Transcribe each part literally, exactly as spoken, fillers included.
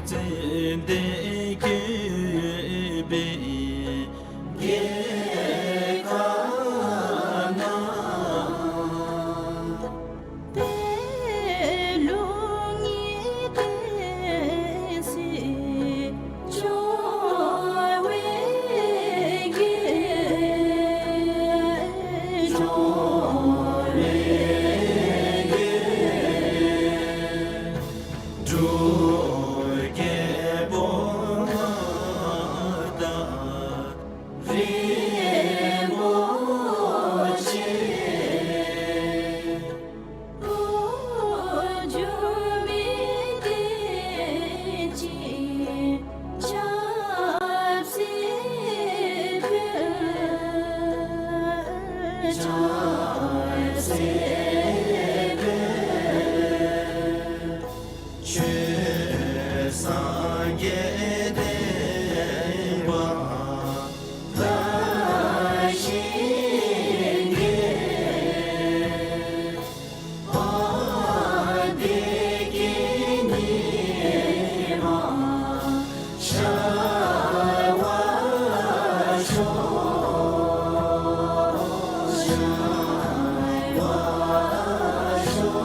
ཙན་དན་བཀོད་པའི་རྒྱལ་ཁབ་ན། པད་ལུང་གི་བསྟན་སྲིད་འབྱུང་བའི་རྒྱལ། འབྱུང་བའི་རྒྱལ། འབྲུག་རྒྱལ་པོ་མངའ་བདག་རིན་པོ་ཆེ། འགྲོ་མིའི་དོན་ཆེད་ཆབ་སྲིད་འབད། ཆབ་སྲིད་འབད། ཆོས་སངས་རྒྱས་བསྟན་པ་དར་ཞིང་རྒྱས། དཔལ་བདེ་སྐྱིད་ཉི་མ་ཤར་བར་ཤོག། ཤར་བར་ཤོག།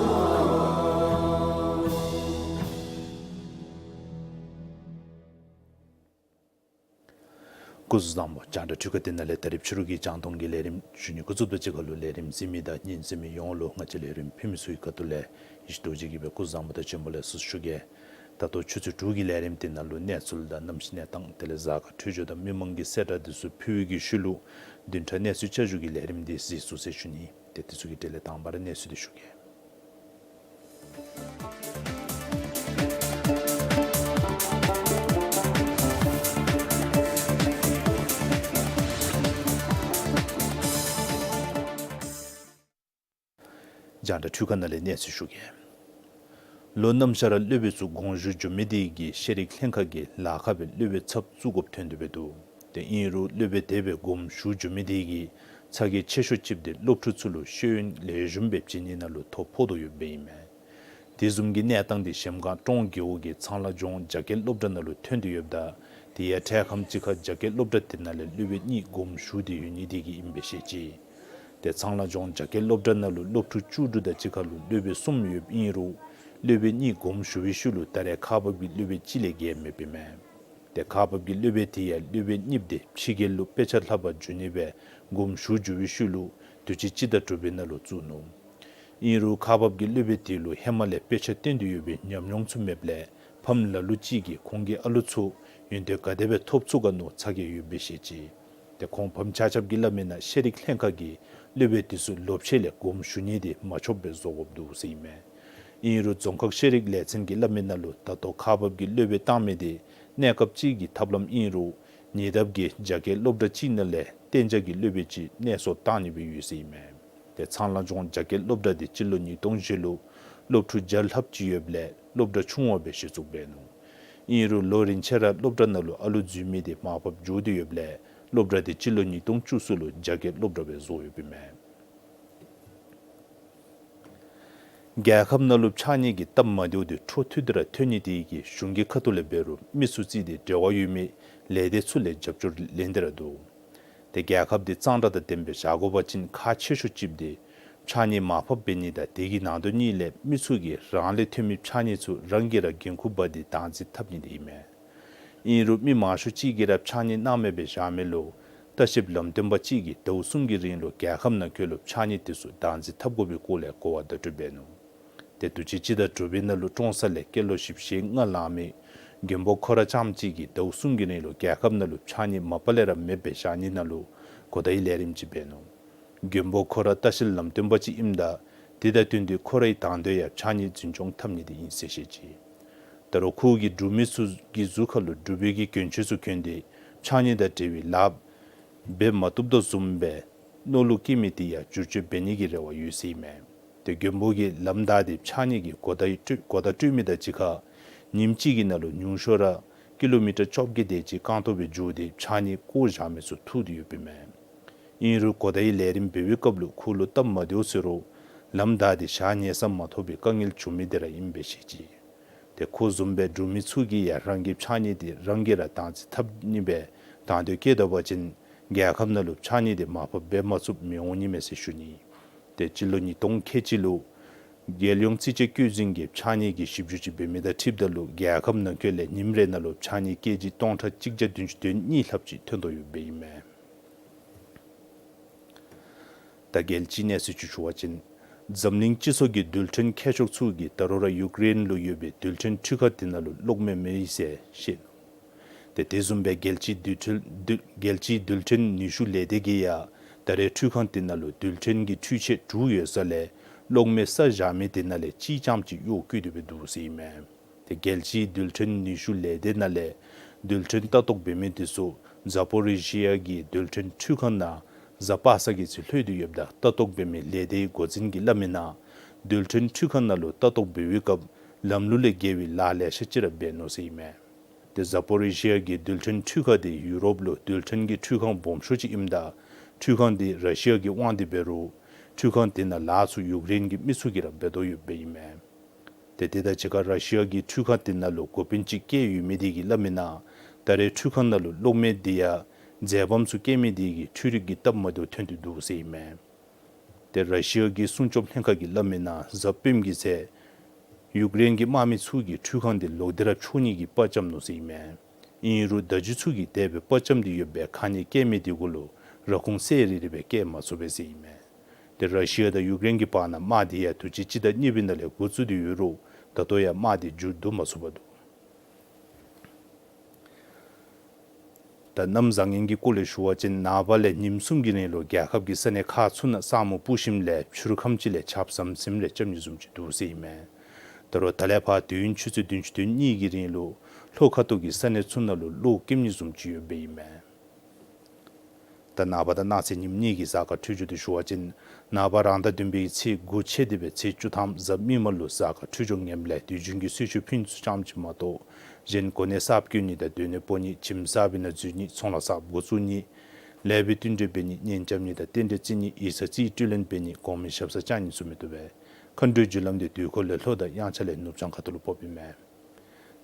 སྐུ་གཟུགས་བཟང་པོ། རྒྱང་བསྒྲགས་འཕྲུལ་ཁང་འདི་ནང་ལས་ད་རིས་ཕྱི་རུ་གི་རྒྱང་མཐོང་གི་ལས་རིམ་ཞུ་ནི་འགོ་བཙུགསཔ་དང་གཅིག་ཁར་ལུ་ལས་རིམ་གཟིགས་མི་དང་ཉན་གཟིགས་མི་ཡོངས་ལུ་ང་བཅས་ལས་རིམ་ཕུལ་མི་ཚུ་གི་ཁ་ཐུག་ལས་ཡེ་ཤེས་རྡོ་རྗེ་གིས་སྦེ་སྐུ་གཟུགས་བཟང་པོ་དང་བྱོན་པ་ལེགས་སོ་ཞུ་གེ། ད་ལྟོ་ཆུ་ཚོད་དྲུག་གི་ལས་རིམ་འདི་ནང་ལུ་གནས་ཚུལ་དང་གནམ་གཤིས་གནས་སྟངས་དེ་ལས་གཟའ་སྐར་འཕྲོད་སྦྱོར་དང་མི་མང་གི་གསལ་བསྒྲགས་འདི་ཚུ་ཕུལ་བའི་ཤུལ་ལུ་བདུན་ཕྲག་གནས་ཚུལ་བསྐྱར་ཞུ་གི་ལས་རིམ་འདི་གཟིགས་ཚུགས་ཟེར་ཞུ་ནི། ཏེ་དེ་ཚུ་གི་གྲས་ལས་དང་པ་ར་གནས་ཚུལ་འདི་ཞུ་གེ། རྒྱང་བསྒྲགས་འཕྲུལ་ཁང་ནང་ལས་གནས་ཚུལ་ཞུ་གེ། ལོ་གནམ་ཤར་ར་སློབ་དཔོན་ཚུ་དགོངས་ཞུ་འགྱོ་མི་དེ་གིས་ཤེས་རིག་ལྷན་ཁག་གིས་ལཱ་ཁག་སྦེ་སློབ་དཔོན་ཚབ་བཙུགས་དགོཔ་ཐོན་ཏེ་འབད་འདུག། ཏེ་ཨིན་རུང་སློབ་དཔོན་དེ་སྦེ་དགོངས་ཞུ་འགྱོ་མི་དེ་གིས་ཚ་གྱང་ཆེ་ཤོས་ཅིག་འདི་སློབ་ཕྲུག་ཚུ་ལུ་ཤེས་ཡོན་ལེགས་ཤོམ་སྦེ་བྱིན་ནི་ནང་ལུ་ཐོ་ཕོག་དོ་ཡོདཔ་ཨིན་མས། དེ་བཟུམ་གྱི་གནས་སྟངས་འདི་གཞལམ་སྒང་ཀྲོང་རྒེད་འོག་གི་ཚང་ལ་ལྗོངས་རྒྱ་སྐད་སློབ་གྲྭ་ནང་ལུ་ཐོན་ཏེ་ཡོདཔ་ད་དེ་ཡང་འཕྲལ་ཁམས་ཅིག་ཁར་རྒྱ་སྐད་སློབ་གྲྭ་དེ་ནང་ལས་སློབ་དཔོན་གཉིས་དགོངས་ཞུ་སྟེ་ཡོད་ནི་དེ་གིས་ཨིན་པས་ཟེར་བཤད་ཅི། ཏེ་ཚང་ལ་ལྗོངས་རྒྱ་སྐད་སློབ་གྲྭ་ནང་ལུ་སློབ་ཕྲུག་བཅུ་དྲུག་དང་གཅིག་ཁར་ལུ་སློབ་དཔོན་གསུམ་ཡོདཔ་ཨིན་རུང་སློབ་དཔོན་གཉིས་དགོངས་ཞུ་བའི་ཤུལ་ལུ་ད་རེས་ཁག་འབག་གི་སློབ་དཔོན་གཅིག་ལས་བརྒལ་མེདཔ་ཨིན་མས། ཏེ་ཁག་འབག་གི་སློབ་དཔོན་དེ་ཡང་སློབ་དཔོན་གཉིསཔོ་དེ་ཕྱི་རྒྱལ་ལུ་དཔེ་ཆ་ལྷབ་པར་འགྱོ་ནི་སྦེ་དགོངས་ཞུ་འགྱོ་བའི་ཤུལ་ལུ་དུས་ཅི་སྤྱི་ཟླ་དྲུག་པའི་ནང་ལུ་བཙུགས་ནུག། ཨིན་རུང་ཁག་འབག་གི་སློབ་དཔོན་དེ་ལུ་ཧེ་མ་ལས་དཔེ་ཆ་སྟོན་ཏེ་ཡོད་པའི་ཉམས་མྱོང་ཚུ་མེདཔ་ལས་ཕམ་ལ་ལུ་ཅིག་གིས་ཁོང་གི་ཨ་ལུ་ཚུ་ཡོན་ཏན་ག་དེ་སྦེ་ཐོབ་ཚུགས་ག་མནོ་ཚ་གྱང་ཡོདཔ་སྦེ་བཤད་ཅི། ཏེ་ཁོང་ཕམ་ཆ་ཁྱབ་ཀྱིས་སླབ་མིའི་ནང་ཤེས་རིག་ལྷན་ཁག་གིས་སློབ་དཔོན་དེ་ཚུ་ལོ་ཕྱེད་ལས་དགོངས་ཞུ་ནི་དེ་མ་ཆོགཔ་སྦེ་བཟོ་དགོཔ་འདུག་ཟེར་ཨིན་མས། ཨིན་རུང་རྫོང་ཁག་ཤེས་རིག་ལས་ཚན་གྱིས་སླབ་མིའི་ནང་ལུ་ད་ལྟོ་ཁག་འབག་གི་སློབ་དཔོན་བཏང་མི་དེ་གནས་སྐབས་ཅིག་གི་ཐབས་ལམ་ཨིན་རུང་ཉེ་འདབས་ཀྱི་རྒྱ་སྐད་སློབ་གྲྭ་ཅིག་ནང་ལས་གཏན་འཇགས་ཀྱི་སློབ་དཔོན་ཅིག་གནས་གསོ་བཏང་ནི་སྦེ་ཡོད་ཟེར་ཨིན་མས། ཏེ་ཚང་ལ་ལྗོངས་རྒྱ་སྐད་སློབ་གྲྭ་དེ་སྤྱི་ལོ་ཉིས་སྟོང་བཞི་ལུ་སློབ་ཕྲུག་བརྒྱ་ལྷགཔ་ཅིག་ཡོདཔ་ལས་སློབ་གྲྭ་ཆུང་བ་སྦེ་གཞི་བཙུགས་འབད་ནུག། ཨིན་རུང་ལོ་རིམ་ཆད་ར་སློབ་གྲྭ་ནང་ལུ་ཨ་ལུ་འཛུལ་མི་དེ་མར་ཕབ་འགྱོ་སྟེ་ཡོདཔ་ལས་སློབ་གྲྭ་དེ་སྤྱི་ལོ་ཉིས་སྟོང་བཅུ་གསུམ་ལུ་རྒྱ་སྐད་སློབ་གྲྭ་སྦེ་བཟོ་ཡོདཔ་ཨིན་མས། རྒྱལ་ཁབ་ནང་ལུ་ཕྱགས་སྙིགས་ཀྱི་སྟབས་མ་བདེཝ་དེ་འཕྲོ་མཐུད་དེ་ར་ཐོན་ནི་དེ་གིས་གཞུང་གི་ཁ་ཐུག་ལས་འབད་རུང་མི་ཚུ་བརྩིས་ཏེ་འབྲེལ་བ་ཡོད་མི་ལས་སྡེ་ཚུ་ལས་རྒྱབ་སྐྱོར་ལེན་ཏེ་ར་འདུག། ཏེ་རྒྱལ་ཁབ་འདི་གཙང་སྦྲ་དང་ལྡནམ་སྦེ་བཞག་དགོ་པ་ཅིན་ཁག་ཆེ་ཤོས་ཅིག་འདི་ཕྱགས་སྙིགས་མར་ཕབ་འབད་ནི་དང་དེ་གི་ནང་དོན་གཉིས་ལས་མི་ཚུ་གིས་རང་ལས་ཐོན་མི་ཕྱགས་སྙིགས་ཚུ་རང་གིས་ར་འགན་ཁུར་འབག་སྟེ་བདག་འཛིན་འཐབ་ནི་དེ་ཨིན་མས། ཨིན་རུང་མི་མང་ཤོས་ཅིག་གིས་ར་ཕྱགས་སྙིགས་གནང་མེད་པར་བཞག་མི་ལུ་ལྟ་བཤལཔ་ལམ་སྟོན་པ་ཅིག་གིས་ཟླཝ་གསུམ་གྱི་རིང་ལུ་རྒྱལ་ཁབ་ནང་འཁོད་ལུ་ཕྱགས་སྙིགས་དེ་ཚུ་བདག་འཛིན་འཐབ་དགོ་པའི་སྐོར་ལས་གོ་བ་བརྡ་སྤྲོད་འབད་ནུག། ཏེ་དུས་ཅི་སྤྱི་ཟླ་དྲུག་པའི་ནང་ལུ་ཀྲོང་གསར་ལས་སྐྱེས་ལོ་བཞི་བཅུ་ཞེ་ལྔ་ལང་མི་མགོན་པོ་ཁོ་ར་རྐྱངམ་གཅིག་གིས་ཟླཝ་གསུམ་གྱི་རིང་ལུ་རྒྱལ་ཁབ་ནང་ལུ་ཕྱགས་སྙིགས་མ་པ་ལས་ར་མེདཔ་སྦེ་བཞག་ནི་ནང་ལུ་གོ་བརྡའི་ལས་རིམ་ཅིག་འབད་ནུག། མགོན་པོ་ཁོ་ར་ལྟ་བཤལ་ལམ་སྟོན་པ་ཅིག་ཨིནམ་ད་དེ་དང་བསྟུན་ཏེ་ཁོ་རའི་དང་འདོད་ཡང་ཕྱགས་སྙིགས་འཛིན་སྐྱོང་འཐབ་ནི་དེ་ཨིན་ཟེར་བཤད་ཅི། ད་རུང་ཁོ་གིས་འབྲུག་མི་ཚུ་གི་གཟུགས་ཁར་ལུ་འབྲུག་པའི་གི་གྱོན་ཆས་ཚུ་གྱོན་ཏེ་ཕྱགས་སྙིགས་དང་འབྲེལ་བའི་ལཱ་འབད་མ་བཏུབ་དོ་བཟུམ་སྦེ་མནོ་ལུགས་བསྐྱེད་མི་དེ་ཡང་བསྒྱུར་བཅོས་འབད་ནི་གི་རེ་བ་ཡོད་ཟེར་ཨིན་མས། ཏེ་མགོན་པོ་གིས་ལམ་བདའ་སྟེ་ཕྱགས་སྙིགས་ཀྱི་གོ་བརྡ་སྤྲོད་གོ་བརྡ་སྤྲོད་མི་དང་གཅིག་ཁར་ཉིནམ་གཅིག་གི་ནང་ལུ་ཉུང་ཤོས་ར་ཀི་ལོ་མི་ཊར་བཅོ་བརྒྱད་དེ་ཅིག་རྐང་སྟོང་སྦེ་འགྱོ་སྟེ་ཕྱགས་སྙིགས་བཀོ་བཞག་མི་ཚུ་ཐུག་སྟེ་ཡོདཔ་ཨིན་མས། ཨིན་རུང་གོ་བརྡའི་ལས་རིམ་འབད་བའི་སྐབས་ལུ་ཁོ་ལུ་སྟབས་མ་བདེཝ་ཟེར་རུང་ལམ་བདའ་སྟེ་ཞག་ཉལ་ས་མ་ཐོབ་པའི་དཀའ་ངལ་བྱུང་མི་དེ་ར་ཨིན་པས་ཟེར་བཤད་ཅི། ཏེ་ཁོ་བཟུམ་སྦེ་འབྲུག་མི་ཚུ་གིས་ཡང་རང་གི་ཕྱགས་སྙིགས་འདི་རང་གིས་ར་བདག་འཛིན་འཐབ་ནི་སྦེ་དང་འདོད་བསྐྱེད་ད་པ་ཅིན་རྒྱལ་ཁབ་ནང་ལུ་ཕྱགས་སྙིགས་འདི་མར་ཕབ་འབད་མ་ཚུགསཔ་མི་འོང་ནི་མས་ཟེར་ཞུ་ནི། ཏེ་སྤྱི་ལོ་ཉིས་སྟོང་ཁལ་གཅིག་ལུ་རྒྱལ་ཡོངས་རྩིས་དཔྱད་བཀོད་འཛིན་གྱིས་ཕྱགས་སྙིགས་ཀྱི་ཞིབ་འཇུག་ཅིག་འབད་མི་དང་འཁྲིལཝ་ད་ལུ་རྒྱལ་ཁབ་ནང་འཁོད་ལས་ཉིནམ་རེ་ནང་ལུ་ཕྱགས་སྙིགས་ཀེ་ཇི་སྟོང་ཕྲག་གཅིག་བརྒྱ་བདུན་ཅུ་དོན་གཉིས་ལྷགཔ་ཅིག་ཐོན་དོ་ཡོདཔ་ཨིན་མས། ད་རྒྱལ་སྤྱིའི་གནས་ཚུལ་ཅིག་ཞུ་བ་ཅིན་འཛམ་གླིང་སྤྱི་ཚོགས་ཀྱི་རྡུལ་ཕྲན་མཁས་མཆོག་ཚུ་གིས་ད་རུང་ར་ཡུཀ་རེན་ལུ་ཡོད་པའི་རྡུལ་ཕྲན་འཕྲུལ་ཁང་དེ་ནང་ལུ་གློག་མེ་མེད་ཟེར་བཤད་ནུག། ཏེ་དེ་བཟུམ་སྦེ་རྒྱལ་སྤྱིའི་རྡུལ་ཕྲན་རྡུལ་རྒྱལ་སྤྱིའི་རྡུལ་ཕྲན་ནུས་ཤུགས་ལས་སྡེ་གིས་ཡང་ད་རེས་འཕྲུལ་ཁང་དེ་ནང་ལུ་རྡུལ་ཕྲན་གྱི་འཕྲུལ་ཆས་དྲུག་ཡོད་ས་ལས་གློག་མེ་བསལ་བཞག་མི་དེ་ནང་ལས་གཅིག་རྐྱངམ་ཅིག་གཡོག་བཀོལ་ཏེ་སྦེ་འདུག་ཟེར་ཨིན་མས། ཏེ་རྒྱལ་སྤྱིའི་རྡུལ་ཕྲན་ནུས་ཤུགས་ལས་སྡེ་ནང་ལས་རྡུལ་ཕྲན་ལྟ་རྟོག་འབད་མི་དེ་ཚུ་ཛ་པོ་རི་ཞི་ཡ་གི་རྡུལ་ཕྲན་འཕྲུལ་ཁང་ནང་གཟའ་པ་སངས་ཀྱི་ཚེ་ལྷོད་དེ་ཡོདཔ་ད་ལྟ་རྟོག་འབད་མི་ལས་སྡེའི་འགོ་འཛིན་གྱིས་སླབ་མི་ནང་རྡུལ་ཕྲན་འཕྲུལ་ཁང་ནང་ལུ་ལྟ་རྟོག་འབད་བའི་སྐབས་ལམ་ལུགས་ལས་འགལ་བའི་ལཱ་ལེ་ཤ་ཅིག་ར་འབད་ནུག་ཟེར་ཨིན་མས། ཏེ་ཛ་པོ་རི་ཞི་ཡ་གི་རྡུལ་ཕྲན་འཕྲུལ་ཁང་དེ་ཡུ་རོབ་ལུ་རྡུལ་ཕྲན་གྱི་འཕྲུལ་ཁང་སྦོམ་ཤོས་ཅིག་ཨིནམ་ད་འཕྲུལ་ཁང་དེ་ར་ཤི་ཡ་གི་དབང་དུ་འབད་རུང་འཕྲུལ་ཁང་དེ་ནང་ལཱ་ཚུ་ཡུཀ་རེན་གྱི་མི་ཚུ་གིས་ར་འབད་དོ་ཡོདཔ་ཨིན་མས། ཏེ་དེ་དང་གཅིག་ཁར་ར་ཤི་ཡ་གི་འཕྲུལ་ཁང་དེ་ནང་ལུ་འགོ་དཔོན་ཅིག་བཀལ་ཡོད་མི་དེ་གིས་སླབ་མི་ནང་ད་རེས་འཕྲུལ་ཁང་ནང་ལུ་གློག་མེ་དེ་ཡང་རྫས་སྦོམ་ཚུ་བཀལ་མི་དེ་གི་འཕྲུལ་རིག་གི་སྟབས་མ་བདེཝ་ཐོན་ཏེ་འདུག་ཟེར་ཨིན་མས། ཏེ་ར་ཤི་ཡ་གི་སྲུང་སྐྱོབ་ལྷན་ཁག་གིས་སླབ་མི་ནང་གཟའ་སྤེནམ་གི་ཚེ་ཡུཀ་རེན་གྱི་དམག་མི་ཚུ་གིས་འཕྲུལ་ཁང་དེ་ལོག་སྟེ་ར་འཕྱོག་ནི་གི་དཔའ་བཅམ་ནུག་ཟེར་ཨིན་མས། ཨིན་རུང་བརྡ་བརྒྱུད་ཚུ་གིས་དེ་སྦེ་དཔའ་བཅམ་སྟེ་ཡོད་པའི་ཁ་ཉིནམ་བཀལ་མི་དེ་གུ་ལུ་ར་ཁུངས་གསལ་རི་རི་སྦེ་བཀལ་མ་ཚུགས་པས་ཟེར་ཨིན་མས། ཏེ་ར་ཤི་ཡ་དང་ཡུཀ་རེན་གྱི་བར་ན་དམག་དེ་ཡང་དུས་ཅི་སྤྱི་ཟླ་གཉིས་པའི་ནང་ལས་འགོ་བཙུགས་ཏེ་ཡོད་རུང་ད་ལྟོ་ཡང་དམག་དེ་མཇུག་བསྡུ་མ་ཚུགས་པར་འདུག། ད་གནམ་བཟང་ངན་གྱི་སྐོར་ལས་ཞུ་བ་ཅིན་ནངས་པ་ལས་ཉིནམ་གསུམ་གྱི་རིང་ལུ་རྒྱལ་ཁབ་ཀྱི་ས་གནས་ཁག་ཚུ་ནང་ས་སྨུག་སྤུབས་ཞིནམ་ལས་ཕྱི་རུ་ཁམས་ཅིག་ལས་ཆརཔ་ཟམ་ཟིམ་རེ་རྐྱབ་ནི་བཟུམ་ཅིག་འདུག་ཟེར་ཨིན་མས། ད་རུང་ད་ལས་ཕར་དུས་ཡུན་ཆུ་ཚོད་བདུན་ཅུ་དོན་གཉིས་ཀྱི་རིང་ལུ་ལྷོ་ཁ་ཐུག་གི་ས་གནས་ཚུ་ནང་ལུ་གློག་ཀིམ་ནི་བཟུམ་ཅིག་ཡོདཔ་ཨིན་མས། ད་ནངས་པ་དང་གནངས་ཚེ་ཉིནམ་གཉིས་ཀྱི་གཟའ་སྐར་འཕྲོད་སྦྱོར་དེ་ཞུ་བ་ཅིན་ནངས་པ་རང་ཟླ་བདུན་པའི་ཚེས་དགུ་ཆད་དེ་སྦེ་ཚེས་བཅུ་ཐམ་གཟའ་མིག་དམར་ལུ་གཟའ་སྐར་འཕྲོད་སྦྱོར་ངནམ་ལས་དུས་རྒྱུན་གྱི་གསོལ་མཆོད་ཕུལ་ནི་ཚུ་ཙམ་ཅིག་མ་གཏོགས་གཞན་གོ་གནས་གསརཔ་བསྐོ་ནི་དང་སྡོད་གནས་སྤོ་ནི་ཁྱིམ་གསར་པའི་ནང་འཛུལ་ནི་ཚོང་ལཱ་གསརཔ་འགོ་བཙུགས་ནི་ལེགས་པའི་བསྟུན་གྲོས་འབད་ནི་གཉེན་རྐྱབ་ནི་དང་རྟེན་འབྲེལ་བརྩི་ནི་ཡིག་ཚང་རྩིས་སྤྲོད་ལེན་འབད་ནི་གོང་མའི་ཞབས་སར་བཅར་ནི་ཚུ་མི་བཏུབ་པས། མཁའ་འགྲོའི་རྒྱུ་ལམ་དེ་དུས་འཁོར་ལས་ལྷོ་དང་དབྱངས་འཆར་ལས་ནུབ་བྱང་ཁ་ཐུག་ལུ་ཕོགཔ་ཨིན་མས།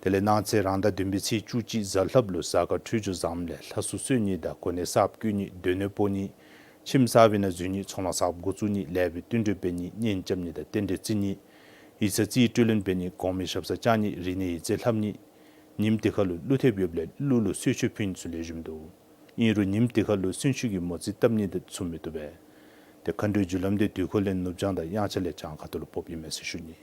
དེ་ལས་གནངས་ཚེ་རང་ཟླ་བདུན་པའི་ཚེས་བཅུ་གཅིག་གཟའ་ལྷགཔ་ལུ་གཟའ་སྐར་འཕྲོད་སྦྱོར་བཟངམ་ལས་ལྷ་སྲུང་གསོལ་ནི་དང་གོ་གནས་གསརཔ་བསྐོ་ནི་སྡོད་གནས་སྤོ་ནི་ཁྱིམ་གསར་པའི་ནང་འཛུལ་ནི་ཚོང་ལཱ་གསརཔ་འགོ་བཙུགས་ནི་ལེགས་པའི་བསྟུན་གྲོས་འབད་ནི་གཉེན་རྐྱབ་ནི་དང་རྟེན་འབྲེལ་བརྩི་ནི་ཡིག་ཚང་རྩིས་སྤྲོད་ལེན་འབད་ནི་གོང་མའི་ཞབས་སར་བཅར་ནི་རིག་གནས་ཡིག་རྩིས་ལྷབ་ནི། ཉིནམ་དེ་ཁར་ལུ་ཀླུ་ཐེབས་ཡོདཔ་ལས་ཀླུ་ལུ་གསོལ་མཆོད་ཕུལ་ནི་ཚུ་ལེགས་ཤོམ་འདུག། ཨིན་རུང་ཉིནམ་དེ་ཁར་ལུ་གསོལ་མཆོད་ཀྱི་མོ་རྩིས་བཏབ་ནི་དེ་ཚུ་མི་བཏུབ་པས། ཏེ་མཁའ་འགྲོའི་རྒྱུ་ལམ་དེ་དུས་འཁོར་ལས་ནུབ་བྱང་དང་དབྱངས་འཆར་ལས་བྱང་ཁ་ཐུག་ལུ་ཕོགཔ་ཨིན་མས་ཟེར་ཞུ་ནི།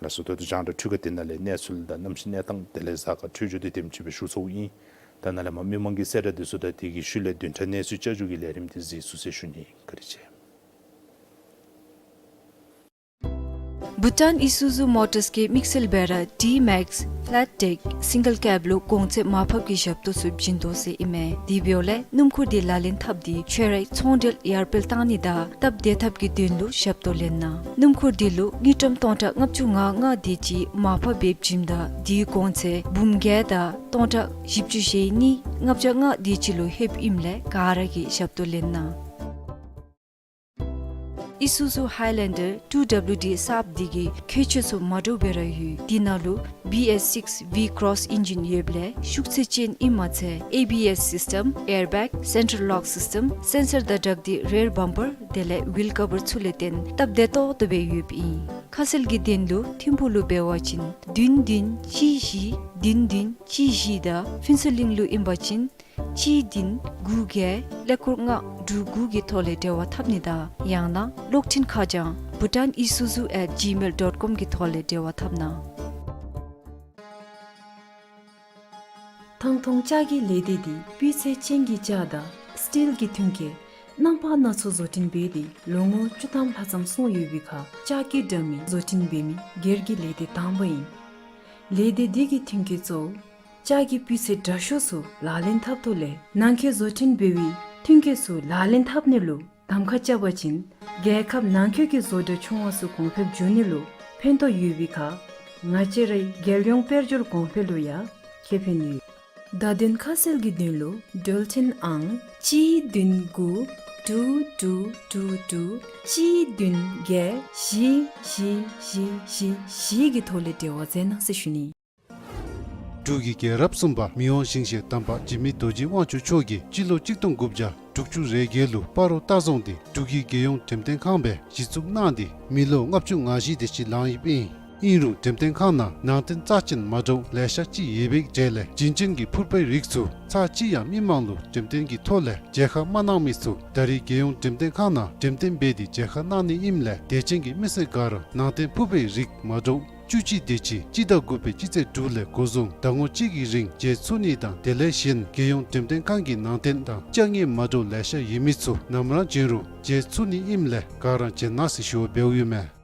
ལགས་སོ། ད་ལྟོ་རྒྱང་བསྒྲགས་འཕྲུལ་ཁང་དེ་ནང་ལས་གནས་ཚུལ་དང་གནམ་གཤིས་གནས་སྟངས་དེ་ལས་གཟའ་སྐར་འཕྲོད་སྦྱོར་དེ་དེམ་ཅིག་སྦེ་ཞུ་ཚརཝ་ཨིན། ད་ནཱ་ལས་མར་མི་མང་གི་གསལ་བསྒྲགས་དེ་ཚུ་དང་དེ་གི་ཤུལ་ལས་བདུན་ཕྲག་གནས་ཚུལ་བསྐྱར་ཞུ་གི་ལས་རིམ་དེ་གཟིགས་ཚུགས་ཟེར་ཞུ་ནི། བཀའ་དྲིན་ཆེ། བྷུ་ཊཱན་ཨི་སུ་ཛུ་མོ་ཊརས་ཀྱིས་དམིགས་བསལ་སྦེ་ར་ཌི་མེགསི་ཕེ་ལེཊ་ཊེཀ་སིང་གལ་ཀེབ་ལུ་གོང་ཚད་མར་ཕབ་ཀྱི་ཞབས་ཏོག་ཚུ་བྱིན་དོ་ཟེར་ཨིན་མས། དེ་འབདཝ་ལས་སྣུམ་འཁོར་དེ་ལག་ལེན་འཐབ་སྟེ་ཁྱོད་རའི་ཚོང་འབྲེལ་ཡར་སྤེལ་གཏང་ནི་དང་སྟབས་བདེ་ཐབས་ཀྱི་དོན་ལུ་ཞབས་ཏོག་ལེན་གནང་། སྣུམ་འཁོར་དེ་ལུ་དངུལ་ཀྲམ་སྟོང་ཕྲག་ལྔ་བཅུ་ང་ལྔ་དེ་ཅིག་མར་ཕབ་འབད་བྱིནམ་ད་དེའི་གོང་ཚད་འབུམ་བརྒྱད་དང་སྟོང་ཕྲག་བཞི་བཅུ་ཞེ་གཉིས་ལྔ་བརྒྱ་ལྔ་དེ་ཅིག་ལུ་ལྷོདཔ་ཨིནམ་ལས་ག་ར་གིས་ཞབས་ཏོག་ལེན་གནང་། ཨི་སུ་ཛུ་ཧའི་ལེན་ཌར་ཊུ་ཌབ་ལུ་ཌི་གསརཔ་དེ་གི་ཁྱད་ཆོས་ཚུ་མ་འདྲཝ་སྦེ་ར་ཡོད། དེ་ནང་ལུ་བི་ཨེསི་སིགསི་ཝི་ཀྲོསི་ཨིན་ཇིན་ཡོདཔ་ལས་ཤུགས་ཚད་ཅན་ཨིན་མ་ཚད་ཨེ་བི་ཨེསི་སིསི་ཊམ་ཨེར་བེག་སེན་ཊར་ལོག་སིསི་ཊམ་སེན་སར་དང་སྦྲགས་ཏེ་རེར་བམ་པར་དེ་ལས་ཝིལ་ཀ་བར་ཚུ་ལས་བརྟེན་སྟབས་བདེ་ཏོག་ཏོ་སྦེ་ཡོདཔ་ཨིན། ཁ་གསལ་གྱི་དོན་ལུ་ཐིམ་ཕུག་ལུ་འབད་བ་ཅིན་བདུན་བདུན་གཅིག་བཞི་བདུན་བདུན་གཅིག་བཞི་དང་ཕུན་ཚོགས་གླིང་ལུ་ཨིན་པ་ཅིན་གཅིག་བདུན་དགུ་བརྒྱད་ཀླད་ཀོར་ལྔ་དྲུག་དགུ་གི་ཐོག་ལས་འབྲེལ་བ་འཐབ་ནི་དང་ཡང་ན་གློག་འཕྲིན་ཁ་བྱང་bhutan isuzu at gmail dot com གི་ཐོག་ལས་འབྲེལ་བ་འཐབ་གནང་། ཐང་ཐོང་ལྕགས་ཀྱི་ལས་སྡེ་འདི་སྤུས་ཚད་ཅན་གྱི་ལྕགས་དང་སི་ཊིལ་གྱི་མཐུན་རྐྱེན་རྣམ་པ་སྣ་ཚོགས་བཟོ་སྐྲུན་འབད་དེ་ལོ་ངོ་བཅུ་ཐམ་ལྷག་ཙམ་སོང་ཡོད་པའི་ཁར་ལྕགས་ཀྱི་དྲ་མིག་བཟོ་སྐྲུན་འབད་མི་སྒེར་གྱི་ལས་སྡེ་དང་པ་ཨིན། ལས་སྡེ་འདི་གི་མཐུན་རྐྱེན་གཙོ་བོ་ལྕགས་ཀྱི་སྤུས་ཚད་དྲག་ཤོས་ཚུ་ལག་ལེན་འཐབ་ཐོག་ལས་ནང་འཁོད་བཟོ་སྐྲུན་འབད་བའི་མཐུན་རྐྱེན་ཚུ་ལག་ལེན་འཐབ་ནི་ལུ་གདམ་ཁ་རྐྱབ་པ་ཅིན་རྒྱལ་ཁབ་ནང་འཁོད་ཀྱི་བཟོ་གྲྭ་ཆུང་བ་ཚུ་གོང་འཕེལ་འགྱོ་ནི་ལུ་ཕན་ཐོགས་ཡོད་པའི་ཁར་ང་བཅས་རའི་རྒྱལ་ཡོངས་དཔལ་འབྱོར་གོང་འཕེལ་ལུ་ཡང་ཁེ་ཕན་ཡོད། བརྡ་དོན་ཁ་གསལ་གྱི་དོན་ལུ་འགྲུལ་འཕྲིན་ཨང་གཅིག་བདུན་དགུ་ དྲུག་དྲུག་དྲུག་དྲུག་གཅིག་བདུན་བརྒྱད་བཞི་བཞི་བཞི་བཞི་བཞི་གི་ཐོག་ལས་འབྲེལ་བ་མཛད་གནང་ཟེར་ཞུ་ནི། འབྲུག་གི་རྒྱལ་རབས་གསུམ་པ་མི་དབང་ཞིང་གཤེགས་དམ་པ་འཇིགས་མེད་རྡོ་རྗེ་དབང་ཕྱུག་མཆོག་གིས་སྤྱི་ལོ་གཅིག་སྟོང་དགུ་བརྒྱ་དྲུག་ཅུ་རེ་བརྒྱད་ལུ་སྤ་རོ་ལྟ་རྫོང་འདི་འབྲུག་གི་རྒྱལ་ཡོངས་འགྲེམས་སྟོན་ཁང་སྦེ་གཞི་བཙུགས་གནང་སྟེ་མི་ལོ་ལྔ་བཅུ་ང་བཞི་དེ་ཅིག་ལང་ཡོདཔ་ཨིན། ཨིན་རུང་འགྲེམས་སྟོན་ཁང་ནང་ནང་རྟེན་རྩ་ཅན་མ་འདྲཝ་ལེ་ཤ་ཅིག་ཡོད་པའི་གྲས་ལས་བྱིན་ཅན་གྱི་ཕུར་པའི་རིགས་ཚུ་ཚར་གཅིག་ཡང་མི་མང་ལུ་འགྲེམས་སྟོན་གྱི་ཐོག་ལས་མཇལ་ཁ་མ་གནང་མི་ཚུ་ད་རེས་རྒྱལ་ཡོངས་འགྲེམས་སྟོན་ཁང་ནང་འགྲེམས་སྟོན་འབད་དེ་མཇལ་ཁ་གནང་ནི་ཨིནམ་ལས་དད་ཅན་གྱི་མི་སེར་ག་ར་ནང་རྟེན་ཕུར་པའི་རིགས་མ་འདྲཝ་བཅུ་གཅིག་དེ་ཅིག་སྤྱི་ཟླ་དགུ་པའི་སྤྱི་ཚེས་དྲུག་ལས་འགོ་བཟུང་ཟླ་ངོ་གཅིག་གི་རིང་མཇལ་ཚུགས་ནི་དང་དེ་ལས་གཞན་རྒྱལ་ཡོངས་འགྲེམས་སྟོན་ཁང་གི་ནང་རྟེན་དང་བཅའ་ངེས་མ་འདྲཝ་ལེ་ཤ་ཡོད་མི་ཚུ་ནམ་ར་བྱོན་རུང་མཇལ་ཚུགས་ནི་ཨིནམ་ལས་ག་ར་མཇལ་གནང་ཟེར་ཞུ་བ་འབདཝ་ཨིན་མས།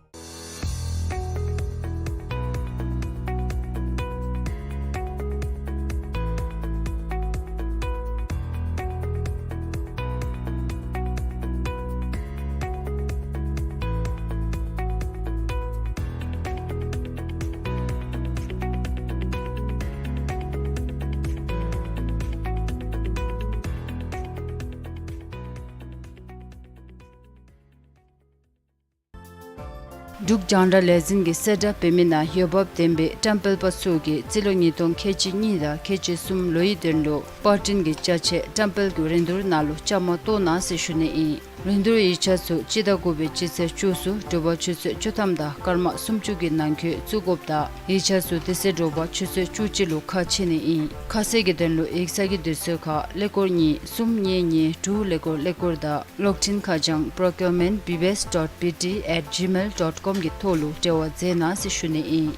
འབྲུག་རྒྱང་བསྒྲགས་ལས་འཛིན་གྱིས་གསལ་བསྒྲགས་འབད་མི་ནང་འོས་འབབ་ལྡན་པའི་བཀྲམ་སྤེལ་པ་ཚུ་གིས་རྩིས་ལོ་ཉིས་སྟོང་ཁལ་གཅིག་གཉིས་དང་ཁལ་གཅིག་གསུམ་ལོའི་དོན་ལུ་པར་སྐྲུན་གྱི་ཅ་ཆས་བཀྲམ་སྤེལ་གྱི་རིན་བསྡུར་ནང་ལུ་བཅའ་མར་གཏོགས་གནང་ཟེར་ཞུ་ནི་ཨིན། རིན་བསྡུར་ཡིག་ཆ་ཚུ་སྤྱི་ཟླ་དགུ་པའི་སྤྱི་ཚེས་བཅུ་གསུམ་དྲོ་པ་ཆུ་ཚོད་བཅུ་ཐམ་དང་སྐར་མ་སུམ་ཅུ་གི་ནང་འཁོད་བཙུགས་དགོཔ་དང་ཡིག་ཆ་ཚུ་དེ་ཚེ་དྲོ་པ་ཆུ་ཚོད་བཅུ་གཅིག་ལུ་ཁ་ཕྱེ་ནི་ཨིན། ཁ་གསལ་གྱི་དོན་ལུ་ཡིག་ཚང་གི་དུས་ཚོད་ཁར་ཀླད་ཀོར་གཉིས་གསུམ་གཉིས་གཉིས་དྲུག་ཀླད་ཀོར་ཀླད་ཀོར་དང་གློག་འཕྲིན་ཁ་བྱང་procurement B B S dot B T at gmail dot com གི་ཐོག་ལུ་འབྲེལ་བ་མཛད་གནང་ཟེར་ཞུ་ནི་ཨིན།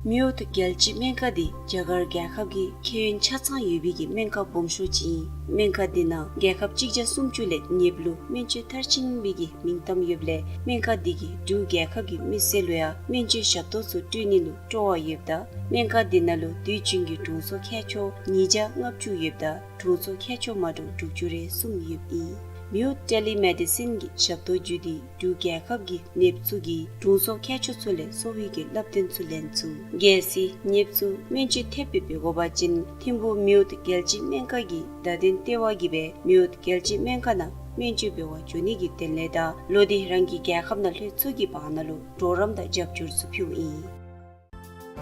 མིའུ་ཐུ་རྒྱལ་སྤྱིའི་སྨན་ཁང་འདི་རྒྱ་གར་རྒྱལ་ཁབ་ཀྱི་ཁྱད་ཡོན་ཆ་ཚང་ཡོད་པའི་གི་སྨན་ཁང་སྦོམ་ཤོས་ཅིག་ཨིན། སྨན་ཁང་འདི་ནང་རྒྱལ་ཁབ་གཅིག་བརྒྱ་སུམ་ཅུ་ལས་ཉེ་བ་ལུ་སྨན་བཅོས་མཐར་ཕྱིན་པའི་གི་མིང་གཏམ་ཡོདཔ་ལས་སྨན་ཁང་འདི་གིས་འབྲུག་རྒྱལ་ཁབ་ཀྱི་མི་སེར་ལུ་ཡང་སྨན་བཅོས་ཞབས་ཏོག་ཚུ་སྤྲོད་ནི་ལུ་སྤྲོ་བ་ཡོདཔ་ད་སྨན་ཁང་འདི་ནང་ལུ་དུས་རྒྱུན་གྱི་དྲུང་འཚོ་མཁས་མཆོག་ཉིས་བརྒྱ་ལྔ་བཅུ་ཡོདཔ་ད་དྲུང་འཚོ་མཁས་མཆོག་མ་འདྲཝ་དྲུག་ཅུ་རེ་གསུམ་ཡོདཔ་ཨིན། མིའུ་ཐུ་ཊེ་ལི་མེ་ཌི་སིན་གྱི་ཞབས་ཏོག་བརྒྱུད་དེ་འབྲུག་རྒྱལ་ཁབ་ཀྱི་ནདཔ་ཚུ་གིས་དྲུང་འཚོ་མཁས་མཆོག་ཚུ་ལས་གསོ་བའི་གི་བསླབ་སྟོན་ཚུ་ལེན་ཚུགས། གལ་སྲིད་ནདཔ་ཚུ་སྨན་བཅོས་ཐེབས་སྦེ་འབད་དགོ་པ་ཅིན་ཐིམ་ཕུག་མིའུ་ཐུ་རྒྱལ་སྤྱིའི་སྨན་ཁང་གི་བརྡ་དོན་ལྟེ་བ་གིས་སྦེ་མིའུ་ཐུ་རྒྱལ་སྤྱིའི་སྨན་ཁང་ནང་སྨན་བཅོས་འབད་བར་འགྱོ་ནི་གི་དོན་ལས་དང་ལོག་སྟེ་རང་གི་རྒྱལ་ཁབ་ནང་ལྷོད་ཚུགས་ཀྱི་བར་ན་ལུ་གྲོགས་རམ་དང་རྒྱབ་སྐྱོར་ཚུ་ཕུལཝ་ཨིན།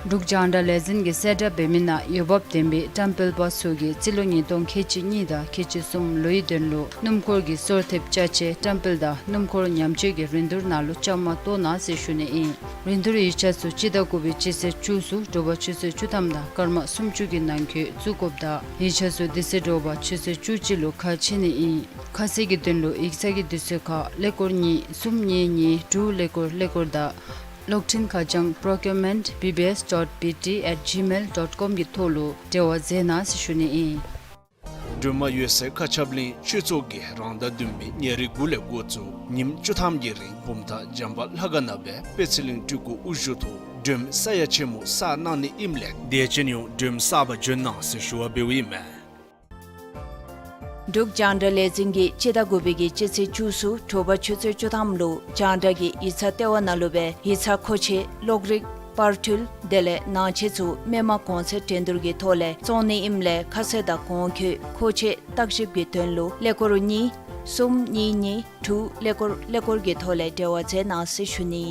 འབྲུག་རྒྱང་བསྒྲགས་ལས་འཛིན་གྱིས་གསལ་བསྒྲགས་འབད་མི་ནང་འོས་འབབ་ལྡན་པའི་བཀྲམ་སྤེལ་པ་ཚུ་གིས་རྩིས་ལོ་ཉིས་སྟོང་ཁལ་གཅིག་གཉིས་དང་ཁལ་གཅིག་གསུམ་ལོའི་དོན་ལུ་སྣུམ་འཁོར་གྱི་སོར་ཐེབས་ཅ་ཆས་བཀྲམ་སྤེལ་དང་སྣུམ་འཁོར་ཉམས་བཅོས་ཀྱི་རིན་བསྡུར་ནང་ལུ་བཅའ་མར་གཏོགས་གནང་ཟེར་ཞུ་ནི་ཨིན། རིན་བསྡུར་ཡིག་ཆ་ཚུ་སྤྱི་ཟླ་དགུ་པའི་སྤྱི་ཚེས་བཅུ་གསུམ་དྲོ་པ་ཆུ་ཚོད་བཅུ་ཐམ་དང་སྐར་མ་སུམ་ཅུ་གི་ནང་འཁོད་བཙུགས་དགོཔ་ད་ཡིག་ཆ་ཚུ་དེ་ཚེ་དྲོ་པ་ཆུ་ཚོད་བཅུ་གཅིག་ལུ་ཁ་ཕྱེ་ནི་ཨིན། ཁ་གསལ་གྱི་དོན་ལུ་ཡིག་ཚང་གི་དུས་ཚོད་ཁར་ཀླད་ཀོར་གཉིས་གསུམ་གཉིས་གཉིས་དྲུག་ཀླད་ཀོར་ཀླད་ཀོར་དང་གློག་འཕྲིན་ཁ་བྱང་procurement B B S dot B T at gmail dot com གི་ཐོག་ལུ་འབྲེལ་བ་མཛད་གནང་ཟེར་ཞུ་ནི་ཨིན། སྒྲོལ་མ་འོད་གསལ་མཁའ་ཁྱབ་གླིང་ཆོས་ཚོགས་ཀྱིས་རང་ཟླ་བདུན་པའི་ཉེར་དགུ་ལས་འགོ་བཙུགས་ཉིནམ་བཅུ་ཐམ་གྱི་རིང་བུམ་ཐང་བྱམས་པ་ལྷ་ཁང་ནང་སྦེ་དཔལ་ཚེ་རིང་སྤྲུལ་སྐུ་དབུ་བཞུགས་ཐོག་སྒྲོལམ་ས་ཡ་ཆེན་མོ་བསགས་གནང་ནི་ཨིནམ་ལས་དད་ཅན་ཡོངས་སྒྲོལམ་བསགས་པར་འབྱོན་གནང་ཟེར་ཞུ་བ་འབདཝ་ཨིན་མས། འབྲུག་རྒྱང་བསྒྲགས་ལས་འཛིན་གྱིས་སྤྱི་ཟླ་དགུ་པའི་གི་སྤྱི་ཚེས་བཅུ་གསུམ་དྲོ་པ་ཆུ་ཚོད་བཅུ་ཐམ་ལུ་རྒྱང་བསྒྲགས་ཀྱི་ཡིག་ཚང་ལྟེ་བ་ནང་ལུ་སྦེ་ཡིག་ཚང་མཁོ་ཆས་གློག་རིག་པར་འཕྲུལ་དེ་ལས་ནང་ཆས་ཚུ་མི་མང་གོང་ཚད་འགྲན་བསྡུར་གྱི་ཐོག་ལས་བཙོང་ནི་ཨིནམ་ལས་ཁ་གསལ་དང་གོང་འཁོད་མཁོ་ཆས་བརྟག་ཞིབ་ཀྱི་དོན་ལུ་ཀླད་ཀོར་གཉིས་གསུམ་གཉིས་གཉིས་དྲུག་ཀླད་ཀོར་ཀླད་ཀོར་གྱི་ཐོག་ལས་འབྲེལ་བ་མཛད་གནང་ཟེར་ཞུ་ནི།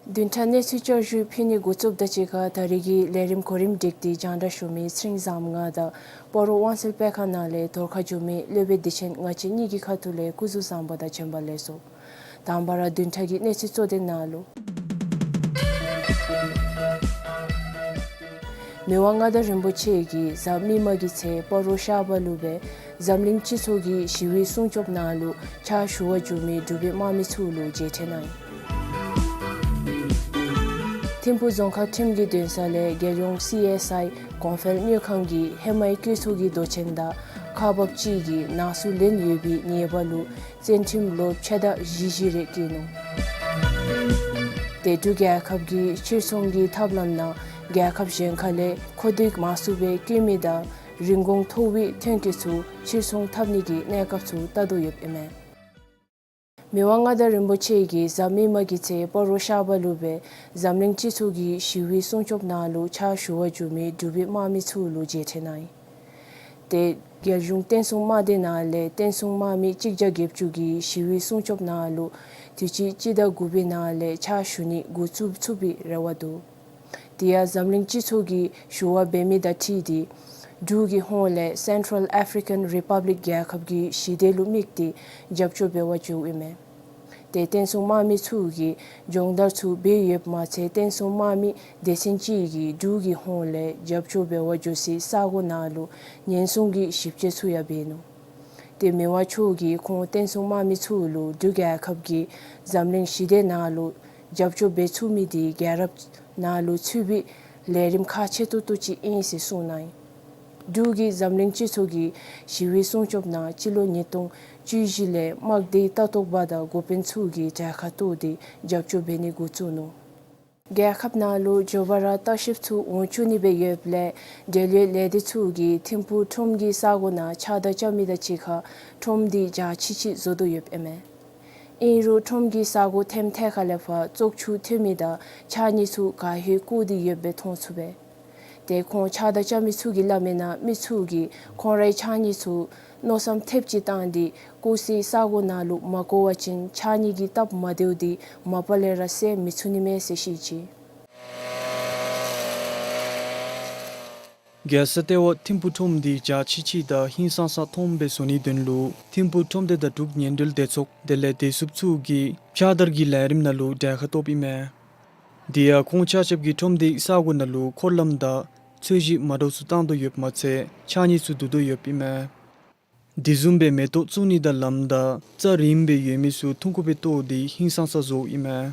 བདུན་ཕྲག་གནས་ཚུལ་བསྐྱར་ཞུ་ཕུལ་ནི་འགོ་བཙུགསཔ་ད་གཅིག་ཁར་ད་རིས་ཀྱི་ལས་རིམ་གོ་རིམ་སྒྲིག་སྟེ་རྒྱང་བསྒྲགས་ཞུ་མི་ཚེ་རིང་བཟངམོ་ང་དང་སྤ་རོ་དབང་སེལ་དཔེ་ཁང་ནང་ལས་དོར་ཁ་འགྱོ་མི་སློབ་དཔོན་བདེ་ཆེན་ང་བཅས་གཉིས་ཀྱི་ཁ་ཐུག་ལས་སྐུ་གཟུགས་བཟང་པོ་དང་བྱོན་པ་ལེགས་སོ། དང་པ་ར་བདུན་ཕྲག་གི་གནས་ཚུལ་གཙོ་དོན་ནང་ལུ། མི་དབང་མངའ་བདག་རིན་པོ་ཆེ་གིས་གཟའ་མིག་དམར་གྱི་ཚེ་སྤ་རོ་ཤར་པ་ལུ་སྦེ་འཛམ་གླིང་སྤྱི་ཚོགས་ཀྱི་ཞི་བའི་སྲུང་སྐྱོབ་ནང་ལུ་ཕྱག་ཞུ་བར་འགྱོ་མི་འབྲུག་པའི་དམག་མི་ཚུ་ལུ་མཇལ་འཕྲད་གནང་ཡི། ཐིམ་ཕུག་རྫོང་ཁག་ཁྲིམས་ཀྱི་འདུན་ས་ལས་རྒྱལ་ཡོངས་སི་ཨེསི་ཨའི་གོང་འཕེལ་དངུལ་ཁང་གིས་ཧེ་མའི་བཀོད་ཚོགས་ཀྱི་མདོ་ཆེན་དང་ཁག་འབགཔ་ཅིག་གིས་ནག་སུ་ལེན་ཡོད་པའི་ཉེས་པ་ལུ་བཙོན་ཁྲིམས་ལོ་ཕྱེད་དང་བཞི་བཞི་རེ་བཀལ་ནུག། ཏེ་འབྲུག་རྒྱལ་ཁབ་ཀྱི་ཕྱིར་ཚོང་གི་ཐབས་ལམ་ནང་རྒྱལ་ཁབ་གཞན་ཁ་ལས་མཁོ་འདོད་མང་སུ་སྦེ་བཀོད་མི་དང་རིན་གོང་མཐོ་བའི་ཐོན་སྐྱེད་ཚུ་ཕྱིར་ཚོང་འཐབ་ནི་གི་གནས་སྐབས་ཚུ་བལྟ་དོ་ཡོདཔ་ཨིན་མས། མི་དབང་མངའ་བདག་རིན་པོ་ཆེ་གིས་གཟའ་མིག་དམར་གྱི་ཚེ་སྤ་རོ་ཤར་པ་ལུ་སྦེ་འཛམ་གླིང་སྤྱི་ཚོགས་ཀྱི་ཞི་བའི་སྲུང་སྐྱོབ་ནང་ལུ་ཕྱག་ཞུ་བར་འགྱོ་མི་འབྲུག་པའི་དམག་མི་ཚུ་ལུ་མཇལ་འཕྲད་གནང་ཡི། ཏེ་རྒྱལ་གཞུང་བསྟན་སྲུང་དམག་སྡེ་ནང་ལས་བསྟན་སྲུང་དམག་མི་གཅིག་བརྒྱ་བརྒྱད་ཅུ་གིས་ཞི་བའི་སྲུང་སྐྱོབ་ནང་ལུ་དུས་ཅི་སྤྱི་ཟླ་དགུ་པའི་ནང་ལས་ཕྱག་ཞུ་ནི་འགོ་བཙུགས་ཚུགས་པའི་རེ་བ་འདུག། དེ་ཡང་འཛམ་གླིང་སྤྱི་ཚོགས་ཀྱིས་ཞུ་བ་འབད་མི་དང་འཁྲིལ་ཏེ་འབྲུག་གི་ཧོངས་ལས་སེན་ཊཱལ་ཨེཕ་རི་ཀན་རི་པབ་ལིཀ་རྒྱལ་ཁབ་ཀྱི་ཞི་བདེ་ལུ་དམིགས་ཏེ་རྒྱབ་སྐྱོར་འབད་བར་འགྱོཝ་ཨིན་མས། ཏེ་བསྟན་སྲུང་དམག་མི་ཚུ་གིས་སྦྱོང་བརྡར་ཚུ་འབད་ཡོདཔ་མ་ཚད་བསྟན་སྲུང་དམག་མི་སྡེ་ཚན་ཅིག་གིས་འབྲུག་གི་ཧོངས་ལས་རྒྱབ་སྐྱོར་འབད་བར་འགྱོ་སའི་ས་གོ་ནང་ལུ་ཉེན་སྲུང་གི་ཞིབ་དཔྱད་ཚུ་ཡང་འབད་ནུག། ཏེ་མི་དབང་མཆོག་གིས་ཁོང་བསྟན་སྲུང་དམག་མི་ཚུ་ལུ་འབྲུག་རྒྱལ་ཁབ་ཀྱིས་འཛམ་གླིང་ཞི་བདེ་ནང་ལུ་རྒྱབ་སྐྱོར་འབད་ཚུགས་མི་དེ་རྒྱལ་རབས་ནང་ལུ་ཚུད་པའི་ལས་རིམ་ཁག་ཆེ་ཏོག་ཏོ་ཅིག་ཨིན་ཟེར་གསུངས་གནང་ཡི། འབྲུག་གིས་འཛམ་གླིང་སྤྱི་ཚོགས་ཀྱི་ཞི་བའི་སྲུང་སྐྱོབ་ནང་སྤྱི་ལོ་ཉིས་སྟོང་བཅུ་བཞི་ལས་དམག་སྡེའི་ལྟ་རྟོག་པ་དང་འགོ་དཔོན་ཚུ་གིས་གྲལ་ཁར་གཏོགས་ཏེ་རྒྱབ་སྐྱོར་འབད་ནི་འགོ་བཙུགས་ནུག། རྒྱལ་ཁབ་ནང་ལུ་མགྱོགས་པ་ར་ལྟ་བཤལཔ་ཚུ་འོང་བཅུག་ནི་སྦེ་ཡོདཔ་ལས་འབྲེལ་ཡོད་ལས་སྡེ་ཚུ་གིས་ཐིམ་ཕུག་ཁྲོམ་གྱི་ས་གོ་ནང་ཕྱགས་བདར་རྐྱབ་མི་དང་གཅིག་ཁར་ཁྲོམ་དེ་འཇའ་ཆི་ཆི་བཟོ་དོ་ཡོདཔ་ཨིན་མས། ཨིན་རུང་ཁྲོམ་གྱི་ས་གོ་ཐེམ་ཐད་ཁ་ལས་ཕར་བཙོག་ཆུ་ཐོན་མི་དང་ཕྱགས་སྙིགས་ཚུ་ག་ཧེ་བཀོ་སྟེ་ཡོདཔ་སྦེ་མཐོང་ཚུགས་པས། ཏེ་ཁོང་ཕྱགས་བདར་རྐྱབ་མི་ཚུ་གིས་སླབ་མི་ནང་མི་ཚུ་གིས་ཁོང་རའི་ཕྱགས་སྙིགས་ཚུ་མནོ་བསམ་ཐེབས་ཅིག་བཏང་སྟེ་བཀོ་སའི་ས་གོ་ནང་ལུ་མ་བཀོ་བ་ཅིན་ཕྱགས་སྙིགས་ཀྱི་སྟབས་མ་བདེཝ་དེ་མ་པ་ལས་ར་སེལ་མི་ཚུགས་ནི་མས་ཟེར་བཤད་ཅི། རྒྱལ་ས་ལྟེ་བ་ཐིམ་ཕུག་ཁྲོམ་དེ་འཇའ་ཆི་ཆི་དང་ཧིང་སངས་ས་མཐོངམ་སྦེ་བཟོ་ནིའི་དོན་ལུ་ཐིམ་ཕུག་ཁྲོམ་སྡེ་དང་འབྲུག་ཉེན་འབྲེལ་སྡེ་ཚོགས་དེ་ལས་བདེ་སྲུངཔ་ཚུ་གིས་ཕྱགས་བདར་གྱི་ལས་རིམ་ནང་ལུ་གྲལ་ཁར་གཏོགསཔ་ཨིན་མས། དེ་ཡང་ཁོང་ཆ་ཁྱབ་ཀྱིས་ཁྲོམ་དེའི་ས་གོ་ནང་ལུ་འཁོར་ལམ་དང་ཚོས་གཞི་མ་འདྲཝ་ཚུ་བཏང་དོ་ཡོདཔ་མ་ཚད་ཕྱགས་སྙིགས་ཚུ་བསྡུ་དོ་ཡོདཔ་ཨིན་མས། དེ་བཟུམ་སྦེ་མེ་ཏོག་བཙུགས་ནི་དང་ལམ་དང་རྩྭ་རིངམོ་སྦེ་ཡོད་མི་ཚུ་ཐུང་ཀུ་སྦེ་བཏོག་སྟེ་ཧིང་སངས་ས་བཟོཝ་ཨིན་མས།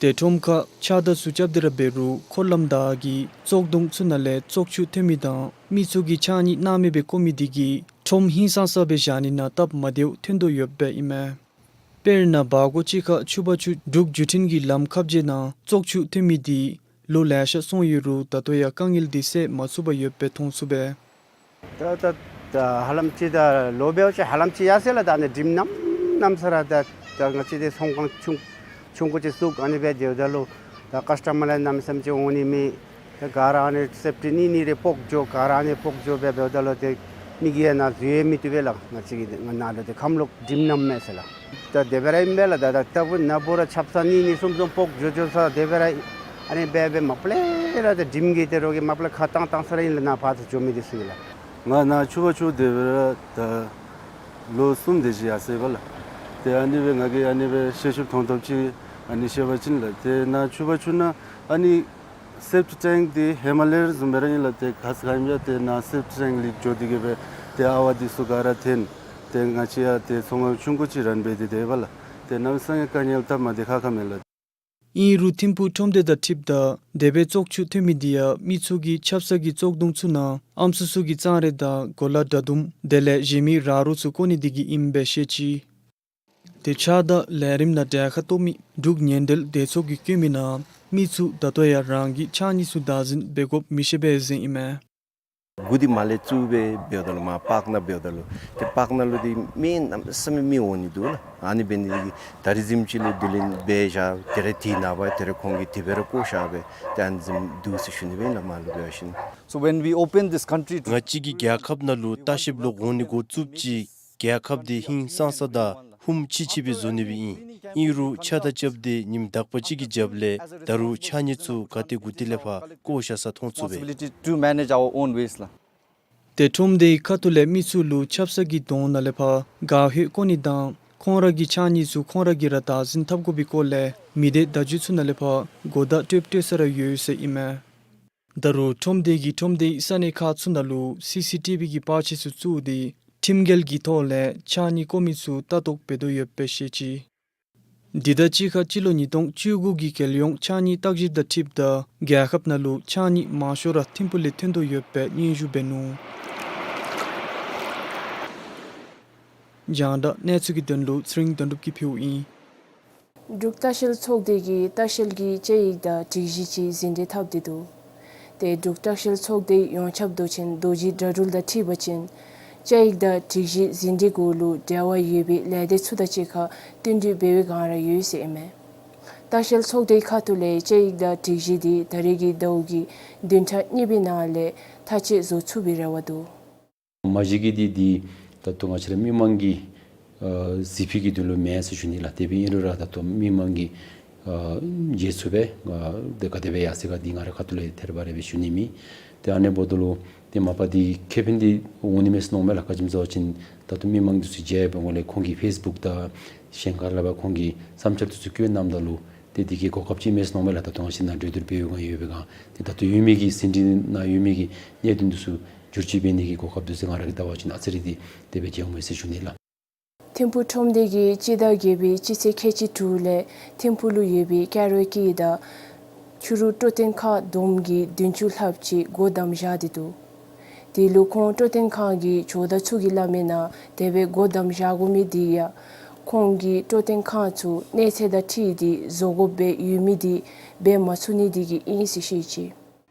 ཏེ་ཁྲོམ་ཁར་ཕྱགས་བདར་ཚུ་རྐྱབ་སྟེ་ར་འབད་རུང་འཁོར་ལམ་དང་གི་བཙོག་དུང་ཚུ་ནང་ལས་བཙོག་ཆུ་ཐོན་མི་དང་མི་ཚུ་གིས་ཕྱགས་སྙིགས་སྣང་མེད་སྦེ་བཀོ་མི་དེ་གིས་ཁྲོམ་ཧིང་སངས་ས་སྦེ་བཞག་ནི་ནང་སྟབས་མ་བདེཝ་ཐོན་དོ་ཡོདཔ་ཨིན་མས། དཔེར་ན་བར་སྐོར་ཅིག་ཁར་ཕྱུགཔ་ཆུ་འབྲུག་བརྒྱུད་འཕྲིན་གྱི་ལམ་ཁ་བརྒྱད་ནང་བཙོག་ཆུ་ཐོན་མི་དེ་ལོ་ལེ་ཤ་སོང་ཡོད་རུང་ད་ལྟོ་ཡང་དཀའ་ངལ་དེ་སེལ་མ་ཚུགས་པར་ཡོདཔ་སྦེ་མཐོང་ཚུགས་པས། ད་ད་ད་ཧ་ལམ་ཅིག་ད་ལོ་འབདཝ་ཅིག་ཧ་ལམ་ཅིག་ཡར་སོང་ཡི་ལགས། ད་ཨ་ནི་དྲིམ་གནམ་གནམ་ས་ར་ད་ད་ང་བཅས་འདི་ཚོང་ཁང་ཆུང་ཆུང་ཀུ་ཅིག་བཙུགས་ཨ་ནི་སྦེ་སྡོདཔ་ད་ལུ་ད་ཀཱསི་ཊ་མར་ལས་གནམ་མེད་ས་མེད་ཅིག་འོང་ནི་མེད། ད་ག་ར་ཨ་ནི་སེབ་ཊི་ནེཊ་ནི་རེ་ཕོག་འགྱོ་ག་ར་ཨ་ནི་ཕོག་འགྱོ་སྦེ་འབདཝ་ད་ལུ་ཏེ་མི་གིས་ཡང་ནཱ་འཛུལ་ཡང་མི་བཏུབ་པས་ལགས། ང་བཅས་ཀྱི་ནཱ་ལུ་ཏེ་ཁམས་ལོག་དྲིམ་གནམ་མེད་ས་ལགས། ད་དེ་སྦེ་ར་ཨིན་པས་ལགས། ད་ད་ལྟ་བུ་ནཱ་འབད་རུང་ཆབ་གསང་ནི་ནི་གསུམ་གསུམ་ཕོག་འགྱོ་འགྱོ་ས་དེ་སྦེ་ར་ཨ་ནི་སྦེ་སྦེ་མ་པ་ལས་ར་ད་དྲིམ་གྱིས་ཏེ་རོགས་ཀྱིས་མ་པ་ལས་ཁ་བཏང་བཏང་ས་ར་ཨིན་ལགས། ནཱ་ཕར་ཚུར་འགྱོ་མི་འདི་ཚུ་ལགས། ང་ནཱ་ཕྱུགཔ་ཆུ་དེ་སྦེ་ར་ད་ལོ་གསུམ་དེ་ཅིག་ཡར་སོང་ཡི་ལགས། ཏེ་ཨ་ནི་སྦེ་ང་གིས་ཨ་ནི་སྦེ་ཤེས་ཤེསཔ་མཐོང་མཐོངམ་ཅིག་ཨ་ནི་བཤད་པ་ཅིན་ལགས། ཏེ་ནཱ་ཕྱུགཔ་ཆུ་ནང་ཨ་ནི་སེབ་ཊི་ཊེངཀ་འདི་ཧེ་མ་ལས་ར་བཟུམ་སྦེ་ར་ཨིན་ལགས། ཏེ་ཁ་ཙ་ཁ་ཉིནམ་ཡང་ཏེ་ནཱ་སེབ་ཊི་ཊེངཀ་ལེགས་འགྱོ་སྟེ་གིས་སྦེ་ཏེ་ཨ་ཝ་འདི་ཚུ་ག་ར་འཐོན། ཏེ་ང་བཅས་ཡང་ཏེ་ཚོང་ཁང་ཆུང་ཀུ་ཅིག་རན་འབད་དེ་སྡོདཔ་ལགས། ཏེ་གནམ་མེད་ས་མེད་དཀའ་ངལ་སྟབས་མ་བདེ་ཁག་ཁ་མས་ལགས། ཨིན་རུང་ཐིམ་ཕུག་ཁྲོམ་སྡེ་དང་འཁྲིལཝ་ད་དེ་སྦེ་བཙོག་ཆུ་ཐོན་མི་འདི་ཡང་མི་ཚུ་གིས་ཆབ་གསང་གི་བཙོག་དུང་ཚུ་ནང་ཨམ་སྲུ་ཚུ་གི་གཙང་རས་དང་གོ་ལ་དྲ་དུམ་དེ་ལས་གཞན་མི་རག་རོག་ཚུ་བཀོ་ནི་དེ་གིས་ཨིནམ་སྦེ་བཤད་ཅི། ཏེ་ཕྱགས་བདར་ལས་རིམ་ནང་གྲལ་ཁར་གཏོགས་མི་འབྲུག་ཉེན་འབྲེལ་སྡེ་ཚོགས་ཀྱིས་བཀོད་མི་ནང་མི་ཚུ་ད་ལྟོ་ཡང་རང་གི་ཕྱགས་སྙིགས་ཚུ་བདག་འཛིན་འབད་དགོཔ་མི་ཤེས་པས་ཟེར་ཨིན་མས། གུ་འདི་མར་ལས་བཙུགས་སྦེ་འབདཝ་ད་ལུ་མར་པཱརཀ་ནང་འབདཝ་ད་ལུ་ཏེ་པཱརཀ་ནང་ལུ་འདི་མི་གནམ་མེད་ས་མེད་མི་འོང་ནི་འདུག་ལགས། ཨ་ནི་འབད་ནི་འདི་གིས་ད་རིས་བཟུམ་ཅིག་ལུ་བསྡུ་ལེན་འབད་བཞག་དེ་ར་དེ་ནངས་པ་དེ་ར་ཁོང་གིས་དེ་སྦེ་ར་བཀོ་བཞག་སྦེ་ཏེ་ཨ་ནི་བཟུམ་འདུག་ཟེར་ཞུ་ནི་སྦེ་ཨིན་ལགས། མར་ལུ་འབད་བ་ཅིན། So when we open this country to ང་བཅས་ཀྱིས་རྒྱལ་ཁབ་ནང་ལུ་ལྟ་བཤལཔ་ལོག་འོང་ནི་འགོ་བཙུགསཔ་ཅིག་རྒྱལ་ཁབ་འདི་ཧིང་སངས་ས་དང་ ཕུངམ་ཅིག་ཅིག་སྦེ་བཟོ་ནི་སྦེ་ཨིན། ཨིན་རུང་ཕྱག་དང་རྐྱབ་སྟེ་ཉིནམ་དག་པ་ཅིག་གི་རྒྱབ་ལས་ད་རུང་ཕྱགས་སྙིགས་ཚུ་ག་ཏེ་གུ་ཏེ་ལས་ཕར་བཀོ་བཞག་ས་མཐོང་ཚུགས་པས། Responsibility to manage our own waste ལགས། ཏེ་ཁྲོམ་སྡེའི་ཁ་ཐུག་ལས་མི་ཚུ་ལུ་ཆབ་གསང་གི་དོང་ནང་ལས་ཕར་ག་ཧོད་བཀོ་ནི་དང་ཁོང་ར་གི་ཕྱགས་སྙིགས་ཚུ་ཁོང་ར་གིས་ར་བདག་འཛིན་འཐབ་དགོ་པའི་སྐོར་ལས་མི་སྡེ་བརྡ་བརྒྱུད་ཚུ་ནང་ལས་ཕར་གོ་བརྡ་སྤྲོདཔ་སྤྲོད་ས་ར་ཡོད་ཟེར་ཨིན་མས། ད་རུང་ཁྲོམ་སྡེ་གིས་ཁྲོམ་སྡེའི་ས་གནས་ཁག་ཚུ་ནང་ལུ་སི་སི་ཊི་བི་གི་པར་ཆས་ཚུ་བཙུགས་ཏེ་ཁྲིམས་འགལ་གྱི་ཐོག་ལས་ཕྱགས་སྙིགས་བཀོ་མི་ཚུ་ལྟ་རྟོག་འབད་དོ་ཡོདཔ་སྦེ་བཤད་ཅི། འདི་དང་གཅིག་ཁར་སྤྱི་ལོ་ཉིས་སྟོང་བཅུ་དགུ་གི་རྒྱལ་ཡོངས་ཕྱགས་སྙིགས་བརྟག་ཞིབ་དང་འཁྲིལཝ་ད་རྒྱལ་ཁབ་ནང་ལུ་ཕྱགས་སྙིགས་མང་ཤོས་ར་ཐིམ་ཕུག་ལས་ཐོན་དོ་ཡོདཔ་སྦེ་སྙན་ཞུ་འབད་ནུག། རྒྱང་བསྒྲགས་གནས་ཚུལ་གྱི་དོན་ལུ་ཚེ་རིང་དོན་གྲུབ་ཀྱིས་ཕུལཝ་ཨིན། འབྲུག་ལྟ་བཤལ་ཚོགས་སྡེ་གིས་ལྟ་བཤལ་གྱི་དཔྱད་ཡིག་དང་སྒྲིག་གཞི་ཅིག་ཟིན་བྲིས་འཐབ་སྟེ་འདུག། ཏེ་འབྲུག་ལྟ་བཤལ་ཚོགས་སྡེའི་ཡོངས་ཁྱབ་མདོ་ཆེན་རྡོ་རྗེ་དགྲ་འབྲུལ་དང་འཁྲིལ་བ་ཅིན་དཔྱད་ཡིག་དང་སྒྲིག་གཞི་ཟིན་བྲིས་གུ་ལུ་འབྲེལ་བ་ཡོད་པའི་ལས་སྡེ་ཚུ་དང་གཅིག་ཁར་བསྟུན་གྲོས་འབད་བའི་བསྒང་ར་ཡོད་ཟེར་ཨིན་མས། ལྟ་བཤལ་ཚོགས་སྡེའི་ཁ་ཐུག་ལས་དཔྱད་ཡིག་དང་སྒྲིག་གཞི་འདི་ད་རེས་ཀྱི་ཟླཝ་གི་བདུན་ཕྲག་གཉིས་པའི་ནང་ལས་མཐའ་དཔྱད་བཟོ་ཚུགས་པའི་རེ་བ་འདུག། མ་གཞི་གི་འདི་འདི་ད་ལྟོ་ང་བཅས་ར་མི་མང་གི་ཨ་གཟིགས་ཕུད་ཀྱི་དོན་ལུ་མེན་ཟེར་ཞུ་ནི་ལགས། དེ་འབད་ཨིན་རུང་ར་ད་ལྟོ་མི་མང་གིས་ཨ་མཇལ་ཚུགས་པས། ཨ་དེ་ག་དེ་སྦེ་ཡར་སོང་ག་འདི་ང་རའི་ཁ་ཐུག་ལས་ཐད་རི་བ་རི་སྦེ་ཞུ་ནི་མེད། ཏེ་ཨ་ནི་འབདཝ་ད་ལུ་ཏེ་མ་པ་འདི་ཁེ་ཕན་འདི་འོང་ནི་མས་ཟེར་མནོཝ་མས་ལགས། ག་ཅི་སྨོ་ཟེར་བ་ཅིན་ད་ལྟོ་མི་མང་འདི་ཚུ་མཇལ་བའི་སྒང་ལས་ཁོང་གི་ཕེསི་བུཀ་དང་གཞན་ག་ར་ལས་ཕར་ཁོང་གི་བསམ་འཆར་འདི་ཚུ་བཀོད་གནངམ་ད་ལུ་ཏེ་འདི་གིས་གོ་སྐབས་ཅིག་མས་ཟེར་མནོཝ་མས་ལགས། ད་ལྟོ་ང་བཅས་ནཱ་གྲོས་བསྡུར་འབད་བའི་སྒང་ཡོད་པའི་སྒང་ཏེ་ད་ལྟོ་ཡོད་མི་གི་ཟིན་བྲིས་ནང་ཡོད་མི་གི་གནད་དོན་འདི་ཚུ་བསྒྱུར་བཅོས་འབད་ནི་གི་གོ་སྐབས་འདི་ཚུ་ང་ར་གིས་བལྟ་བ་ཅིན་ཨ་ཙི་རེ་འདི་དེ་སྦེ་མཇལ་འོང་མས་ཟེར་ཞུ་ནི་ལགས། ཐིམ་ཕུག་ཁྲོམ་སྡེ་གིས་སྤྱི་ཟླ་བརྒྱད་པའི་སྤྱི་ཚེས་ཁལ་གཅིག་དྲུག་ལས་ཐིམ་ཕུག་ལུ་ཡོད་པའི་ཀེ་རོ་ཀི་དང་ཆུ་རུད་སྤྲོ་སྟོན་ཁང་བསྡོམས་ཀྱིས་བདུན་ཅུ་ལྷགཔ་ཅིག་སྒོ་བསྡམས་བཞག་སྟེ་འདུག། དེ་ལུ་ཁོང་སྤྲོ་སྟོན་ཁང་གི་ཇོ་བདག་ཚུ་གིས་སླབ་མིའི་ནང་དེ་སྦེ་སྒོ་བསྡམས་བཞག་དགོ་མི་འདི་ཡང་ཁོང་གི་སྤྲོ་སྟོན་ཁང་ཚུ་གནས་ཚད་དང་འཁྲིལ་ཏེ་བཟོ་དགོཔ་སྦེ་ཡོད་མི་འདི་འབད་མ་ཚུགས་ནི་འདི་གིས་ཨིན་ཟེར་བཤད་ཅི།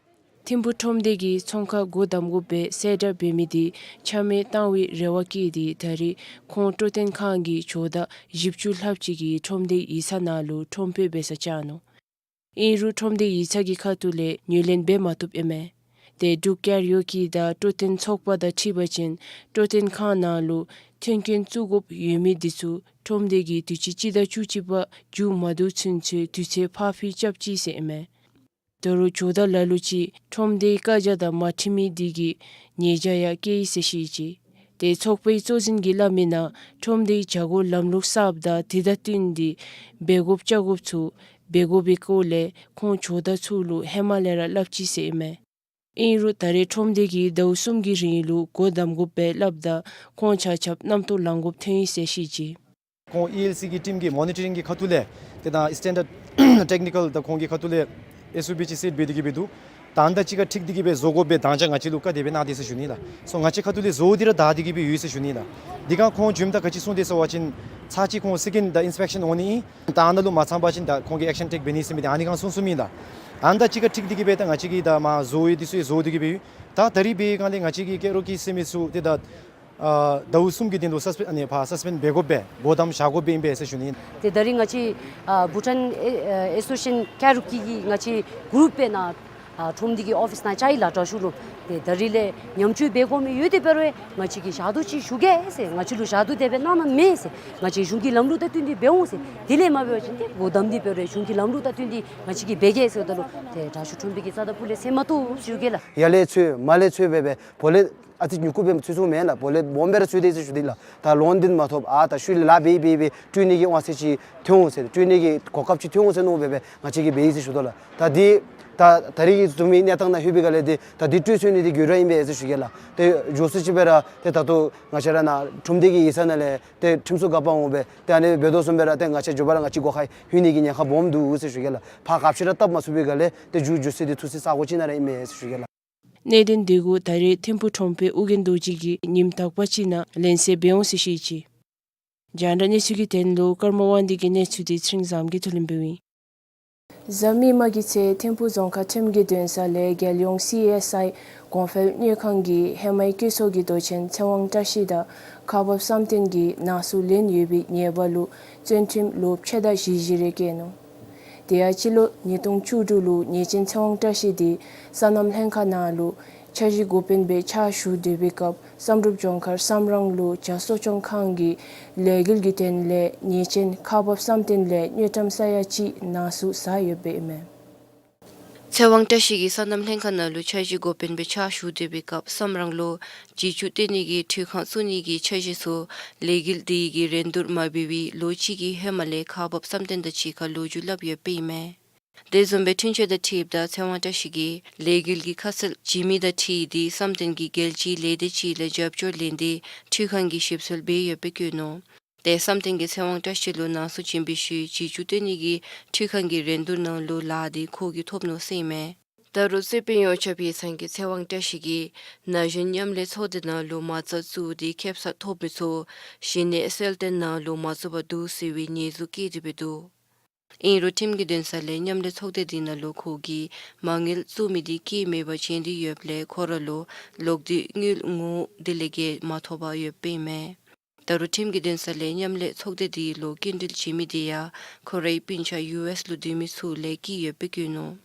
ཐིམ་ཕུག་ཁྲོམ་སྡེ་གིས་ཚོང་ཁང་སྒོ་བསྡམ་དགོཔ་སྦེ་གསལ་བསྒྲགས་འབད་མི་འདི་ཆ་མེད་བཏང་བའི་རེ་བ་བསྐྱེད་དེ་ད་རེས་ཁོང་སྤྲོ་སྟོན་ཁང་གི་ཇོ་བདག་བཞི་བཅུ་ལྷགཔ་ཅིག་གིས་ཁྲོམ་སྡེའི་ཡིག་ཚང་ནང་ལུ་ཁྲོམ་དཔོན་འབད་སར་བཅར་ནུག། ཨིན་རུང་ཁྲོམ་སྡེའི་ཡིག་ཚང་གི་ཁ་ཐུག་ལས་ངོས་ལེན་འབད་མ་བཏུབ་ཨིན་མས། ཏེ་འབྲུག་ཀེ་རོ་ཀི་དང་སྤྲོ་སྟོན་ཚོགས་པ་དང་འཁྲིལ་བ་ཅིན་སྤྲོ་སྟོན་ཁང་ནང་ལུ་མཐུན་རྐྱེན་བཙུགས་དགོཔ་ཡོད་མི་འདི་ཚུ་ཁྲོམ་སྡེ་གིས་དུས་ཅི་སྤྱི་ཟླ་བཅུ་གཅིག་པ་མཇུག་མ་བསྡུ་ཚུན་ཚོད་དུས་ཚོད་ཕར་འཕུལ་རྐྱབ་ཅི་ཟེར་ཨིན་མས། ད་རུང་ཇོ་བདག་ལ་ལུ་ཅིག་ཁྲོམ་སྡེའི་བཀའ་རྒྱ་དང་མ་འཁྲིལ་མི་འདི་གིས་ཉེས་བྱ་ཡང་བཀལ་ཡི་ཟེར་བཤད་ཅི། ཏེ་ཚོགས་པའི་གཙོ་འཛིན་གྱིས་སླབ་མིའི་ནང་ཁྲོམ་སྡེའི་བྱ་སྒོ་ལམ་ལུགས་གསརཔ་དང་དེ་དང་བསྟུན་ཏེ་འབད་དགོཔ་བཅའ་དགོཔ་ཚུ་འབད་དགོ་པའི་སྐོར་ལས་ཁོང་ཇོ་བདག་ཚུ་ལུ་ཧེ་མ་ལས་ར་སླབ་ཅི་ཟེར་ཨིན་མས། ཨིན་རུང་ད་རེས་ཁྲོམ་སྡེ་གིས་ཟླཝ་གསུམ་གྱི་རིང་ལུ་སྒོ་བསྡམ་དགོཔ་སྦེ་སླབ་ད་ཁོང་ཆ་ཁྱབ་རྣམ་རྟོག་ལང་དགོཔ་ཐོན་ཡི་ཟེར་བཤད་ཅི། ཁོང་ཨི་ཨེལ་སི་གི་ཊིམ་གྱིས་མོ་ནི་ཊ་རིང་གི་ཁ་ཐུག་ལས་ཏེ་ད་སི་ཊེན་ཌརཌ་ཊེག་ནི་ཀཱལ་དང་ཁོང་གི་ཁ་ཐུག་ལས་ཨེསི་ཨོ་པི་ཅིག་སེཊ་འབད་དེ་གི་སྦེ་འདུག། ད་ཨ་ནི་དང་གཅིག་ཁར་འཁྲིལ་ཏེ་གི་སྦེ་བཟོ་དགོཔ་སྦེ་དང་ཅ་ང་བཅས་ལུ་བཀའ་དེ་སྦེ་གནང་སྟེ་ཟེར་ཞུ་ནི་ལགས། སོ་ང་བཅས་ཁ་ཐུག་ལས་བཟོ་སྟེ་ར་བདའ་སྟེ་གི་སྦེ་ཡོད་ཟེར་ཞུ་ནི་ལགས། དེ་སྒང་ཁོང་བྱོནམ་ད་ག་ཅི་གསུངས་དེས་ཟེར་བ་ཅིན་ཚར་གཅིག་ཁོང་སེ་ཀེནཌ་ད་ཨིན་སི་པེག་ཤཱན་འོང་ནི་ཨིན། ད་ཨ་ནཱ་ལུ་མ་ཚང་པ་ཅིན་ད་ཁོང་གིས་ཨེག་ཤཱན་ཊེཀ་འབད་ནི་ཟེར་མི་འདི་ཨ་ནི་སྒང་གསུངས་གསུངསམ་ཨིན་ལགས། ཨ་ནི་དང་གཅིག་ཁར་འཁྲིལ་ཏེ་གི་སྦེ་ད་ང་བཅས་ཀྱིས་ད་མར་བཟོ་ཡི་འདི་ཚུ་བཟོ་སྟེ་གི་སྦེ་ཡོད། ད་ད་རིས་འབད་བའི་སྒང་ལས་ང་བཅས་ཀྱི་ཀེ་རོ་ཀི་ཟེར་མི་ཚུ་ཏེ་ད་ཨ་ཟླཝ་གསུམ་གྱི་དོན་ལུ་སཱས་པེནཌ་ཨ་ནི་ཕར་སཱས་པེནཌ་འབད་དགོཔ་སྦེ་སྒོ་བསྡམས་བཞག་དགོཔ་སྦེ་ཨིན་པས་ཟེར་ཞུ་ནི་ཨིན། ཏེ་ད་རིས་ང་བཅས་ཨ་བྷུ་ཊཱན་ཨེ་ཨེ་སོ་ཤི་ཡེཤཱན་ཀེ་རོ་ཀི་གི་ང་བཅས་གུ་རུབ་སྦེ་ནཱ་ཨ་ཁྲོམ་སྡེ་གི་ཨོ་ཕིསི་ནང་བཅར་ཡི་ལགས། དྲག་ཤོས་ལུ་ཏེ་ད་རིས་ལས་ཉམས་བཅོས་འབད་དགོ་མི་ཡོད་དེ་འབད་རུང་ང་བཅས་ཀྱིས་ཞག་དུས་ཅིག་ཞུ་གེ་ཟེར། ང་བཅས་ལུ་ཞག་དུས་དེ་སྦེ་གནང་ནི་མེད་ཟེར། ང་བཅས་གཞུང་གི་ལམ་ལུགས་དང་བསྟུན་ཏེ་འབད་འོང་ཟེར། དེ་ལས་མ་འབད་བ་ཅིན་ཏེ་སྒོ་བསྡམས་ཏེ་འབད་རུང་གཞུང་གི་ལམ་ལུགས་དང་བསྟུན་ཏེ་ང་བཅས་ཀྱིས་འབད་གེ་ཟེརཝ་ད་ལུ་ཏེ་དྲག་ཤོས་ཁྲོམ་སྡེ་གི་རྩ་དང་ཕུ་ལས་ཟེར་མ་བཏུབ་ཞུ་གེ་ལགས། ཡར་ལས་འཚོལ་མར་ལས་འཚོལ་སྦེ་སྦེ་བོ་ལས་ཨ་ཙི་མྱུ་གུ་སྦེ་འཚོལ་ཚུགས་མེན་ལགས། བོ་ལས་སྦོམ་སྦེ་ར་འཚོལ་དེས་ཟེར་ཞུ་ནི་ལགས། ད་ལོང་སྟེ་མ་ཐོབ། ཨ་ད་ཤུལ་ལས་ལཱ་འབད་འབད་འབད་སྤྲོད་ནི་གི་དབང་ཚད་ཅིག་ཐོན་འོང་ཟེར། སྤྲོད་ནི་གི་གོ་སྐབས་ཅིག་ཐོན་འོང་ཟེར་མནོ་སྦེ་སྦེ་ང་བཅས་ཀྱིས་འབད་ཡི་ཟེར་ཞུ་དོ་ལགས། ད་འདི་ད་ད་རིས་ཀྱི་བཟུམ་མའི་གནས་སྟངས་ནང་ལྷོད་པའི་སྒང་ལས་འདི་ད་འདི་སྤྲོད་ཚུགས་ནི་འདི་དགོས་ར་ཨིན་པས་ཟེར་ཞུ་གེ་ལགས། ཏེ་མགྱོགས་སུ་ཅིག་སྦེ་ར་ཏེ་ད་ལྟོ་ང་བཅས་ར་ནཱ་ཁྲོམ་སྡེ་གི་ཡིག་ཚང་ནང་ལས་ཏེ་ཁྲིམས་སྲུང་འགག་པ་འོང་སྦེ་ཏེ་ཨ་ནི་འབད་དོ་བཟུམ་སྦེ་ར་ཏེ་ང་བཅས་མགྱོགས་པ་ར་ང་བཅས་སྒོ་ཁར་ལྷོད་ནི་གི་ཉེན་ཁ་སྦོམ་འདུག་ཟེར་ཞུ་གེ་ལགས། ཕར་ག་ཅི་ར་བཏབ་མ་ཚུགས་པའི་སྒང་ལས་ཏེ་མཇུག་མཇུག་སེལ་ཏེ་ཐུགས་སྲས་ས་གོ་ཅིག་ནང་ར་ཨིན་མས་ཟེར་ཞུ་གེ་ལགས། གནད་དོན་འདི་གུ་ད་རེས་ཐིམ་ཕུག་ཁྲོམ་དཔོན་ཨོ་རྒྱན་རྡོ་རྗེ་གིས་ཉིནམ་དག་པ་ཅིག་ནང་ལན་གསལ་འབད་འོང་ཟེར་བཤད་ཅི། རྒྱང་བསྒྲགས་གནས་ཚུལ་གྱི་དོན་ལུ་ཀརྨ་དབང་འདུས་ཀྱི་གནས་ཚུལ་འདི་ཚེ་རིང་བཟངམོ་གིས་ཐོག་ལས་ཕུལཝ་ཨིན། གཟའ་མིག་དམར་གྱི་ཚེ་ཐིམ་ཕུག་རྫོང་ཁག་ཁྲིམས་ཀྱི་འདུན་ས་ལས་རྒྱལ་ཡོངས་སི་ཨེསི་ཨའི་གོང་འཕེལ་དངུལ་ཁང་གིས་ཧེ་མའི་བཀོད་ཚོགས་ཀྱི་མདོ་ཆེན་ཚེ་དབང་བཀྲ་ཤིས་དང་ཁ་འབབ་བསམ་གཏན་གྱི་ནང་གསུག་ལེན་ཡོད་པའི་ཉེས་པ་ལུ་བཙོན་ཁྲིམས་ལོ་ཕྱེད་དང་བཞི་བཞི་རེ་བཀལ་ནུག། དེ་ཡང་སྤྱི་ལོ་ཉིས་སྟོང་བཅུ་དྲུག་ལུ་ཉེས་ཅན་ཚེ་དབང་བཀྲ་ཤིས་འདི་སོ་ནམ་ལྷན་ཁག་ནང་ལུ་ འཆར་གཞི་འགོ་དཔོན་སྦེ་ཕྱག་ཞུ་སྡོད་པའི་སྐབས་བསམ་གྲུབ་ལྗོངས་མཁར་བསམ་རང་ལུ་བྱ་གསོ་སྐྱོང་ཁང་གི་ལས་འགུལ་གྱི་དོན་ལས་ཉེས་ཅན་ཁག་འབག་བསམ་གཏན་ལས་དངུལ་ཀྲམ་ས་ཡ་གཅིག་ནང་འཛུལ་ཟ་ཡོདཔ་ཨིན་མས། ཚེ་དབང་བཀྲ་ཤིས་ཀྱིས་སོ་ནམ་ལྷན་ཁག་ནང་ལུ་འཆར་གཞི་འགོ་དཔོན་སྦེ་ཕྱག་ཞུ་སྡོད་པའི་སྐབས་བསམ་རང་ལུ་བྱི་ཅུང་བཏོན་ནི་གི་འཕྲུལ་ཁང་བཙུགས་ནི་གི་འཆར་གཞི་ཚུ་ལས་འགུལ་དེ་གི་རིན་བསྡུར་མ་འབད་བར་ལོ་གཅིག་གི་ཧེ་མ་ལས་ཁག་འབག་བསམ་གཏན་དང་གཅིག་ཁར་ལོག་འགྱོ་སླབ་ཡོདཔ་ཨིན་མས། དེ་བཟུམ་སྦེ་འཁྲུན་ཆོད་དང་འཁྲིལཝ་ད་ཚེ་དབང་བཀྲ་ཤིས་ཀྱིས་ལས་འགུལ་གྱི་ཁ་གསལ་བྱིན་མི་དང་འཁྲིལ་ཏེ་བསམ་གཏན་གྱི་རྒྱལ་སྤྱིའི་ལས་སྡེ་ཅིག་ལས་རྒྱབ་སྐྱོར་ལེན་ཏེ་འཕྲུལ་ཁང་གི་ཞིབ་འཚོལ་འབད་ཡོདཔ་སྦེ་བཀོད་ནུག། དེ་བསམ་གཏན་གྱིས་ཚེ་དབང་བཀྲ་ཤིས་ལུ་ནང་འཛུལ་བྱིན་པའི་ཤུལ་བྱི་ཅུང་བཏོན་ནི་གི་འཕྲུལ་ཁང་གི་རིན་བསྡུར་ནང་ལུ་ལཱ་འདི་ཁོ་གིས་ཐོབ་ནུག་ཟེར་ཨིན་མས། ད་རུང་རྩོད་དཔོན་ཡོངས་ཁྱབ་ཡིག་ཚང་གི་ཚེ་དབང་བཀྲ་ཤིས་ཀྱིས་ན་གཞོན་མཉམ་ལས་ཚོགས་སྡེ་ནང་ལུ་མ་རྩ་བཙུགས་ཏེ་ཁེ་སང་ཐོབ་མི་ཚུ་གཞི་ནས་གསལ་སྟོན་ནང་ལུ་མ་བཙུགས་པར་འདུག་ཟེར་བའི་ཉེས་འཛུགས་བཀལ་ཏེ་སྦེ་འདུག། ཨིན་རུང་ཁྲིམས་ཀྱི་འདུན་ས་ལས་མཉམ་ལས་ཚོགས་སྡེ་འདི་ནང་ལུ་ཁོ་གིས་མ་དངུལ་བཙུགས་མི་འདི་སྐྱེད་མེད་པར་བྱིན་ཏེ་ཡོདཔ་ལས་ཁོ་ར་ལུ་ལོག་སྟེ་དངུལ་ངོ་བོ་དེ་ལས་བརྒལ་མ་ཐོབ་པར་ཡོདཔ་ཨིན་མས། ད་རུང་ཁྲིམས་ཀྱི་འདུན་ས་ལས་མཉམ་ལས་ཚོགས་སྡེ་འདི་ལུ་སྐྱིན་འགྲུལ་བྱིན་མི་འདི་ཡང་ཁོ་རའི་སྤུན་ཆ་ཡུ་ཨེས་ལུ་སྡོད་མི་ཚུ་ལས་སྐྱེས་ཡོདཔ་སྦེ་བཀོད་ནུག།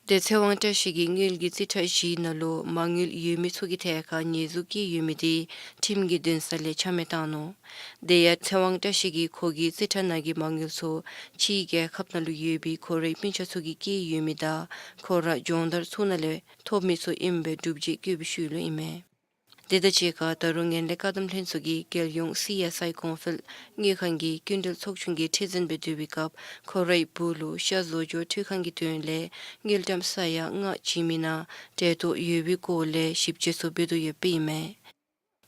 དེ་ཚེ་དབང་བཀྲ་ཤིས་ཀྱི་དངུལ་གྱི་རྩིས་ཁྲ་བཞིའི་ནང་ལུ་མ་དངུལ་ཡོད་མི་ཚུ་གི་ཐད་ཁར་ཉེས་འཛུགས་བཀལ་ཡོད་མི་འདི་ཁྲིམས་ཀྱི་འདུན་ས་ལས་ཆ་མེད་བཏང་ནུག། དེ་ཡང་ཚེ་དབང་བཀྲ་ཤིས་ཀྱིས་ཁོ་གི་རྩིས་ཁྲ་ནང་གི་མ་དངུལ་ཚུ་ཕྱིའི་རྒྱལ་ཁབ་ནང་ལུ་ཡོད་པའི་ཁོ་རའི་སྤུན་ཆ་ཚུ་གིས་བཀལ་ཡོད་མི་དང་ཁོ་ར་སྦྱོང་བརྡར་ཚུ་ནང་ལས་ཐོབ་མི་ཚུ་ཨིནམ་སྦེ་སྒྲུབ་བྱེད་བཀོད་པའི་ཤུལ་ལུ་ཨིན་མས། དེ་དང་གཅིག་ཁར་ད་རུང་ངན་ལྷད་བཀག་སྡོམ་ལྷན་ཚོགས་ཀྱི་རྒྱལ་ཡོངས་སི་ཨེས་ཨའི་གོང་འཕེལ་དངུལ་ཁང་གི་སྐྱིན་འགྲུལ་ཚོགས་ཆུང་གི་ཁྲི་འཛིན་སྦེ་སྡོད་པའི་སྐབས་ཁོ་རའི་བུ་ལུ་ཤ་བཟོ་སྐྱོར་འཕྲུལ་ཁང་གི་དོན་ལས་དངུལ་ཀྲམ་ས་ཡ་ལྔ་བྱིན་མི་ནང་འབྲེལ་གཏོགས་ཡོད་པའི་སྐོར་ལས་ཞིབ་དཔྱད་ཚུ་འབད་དོ་ཡོདཔ་ཨིན་མས།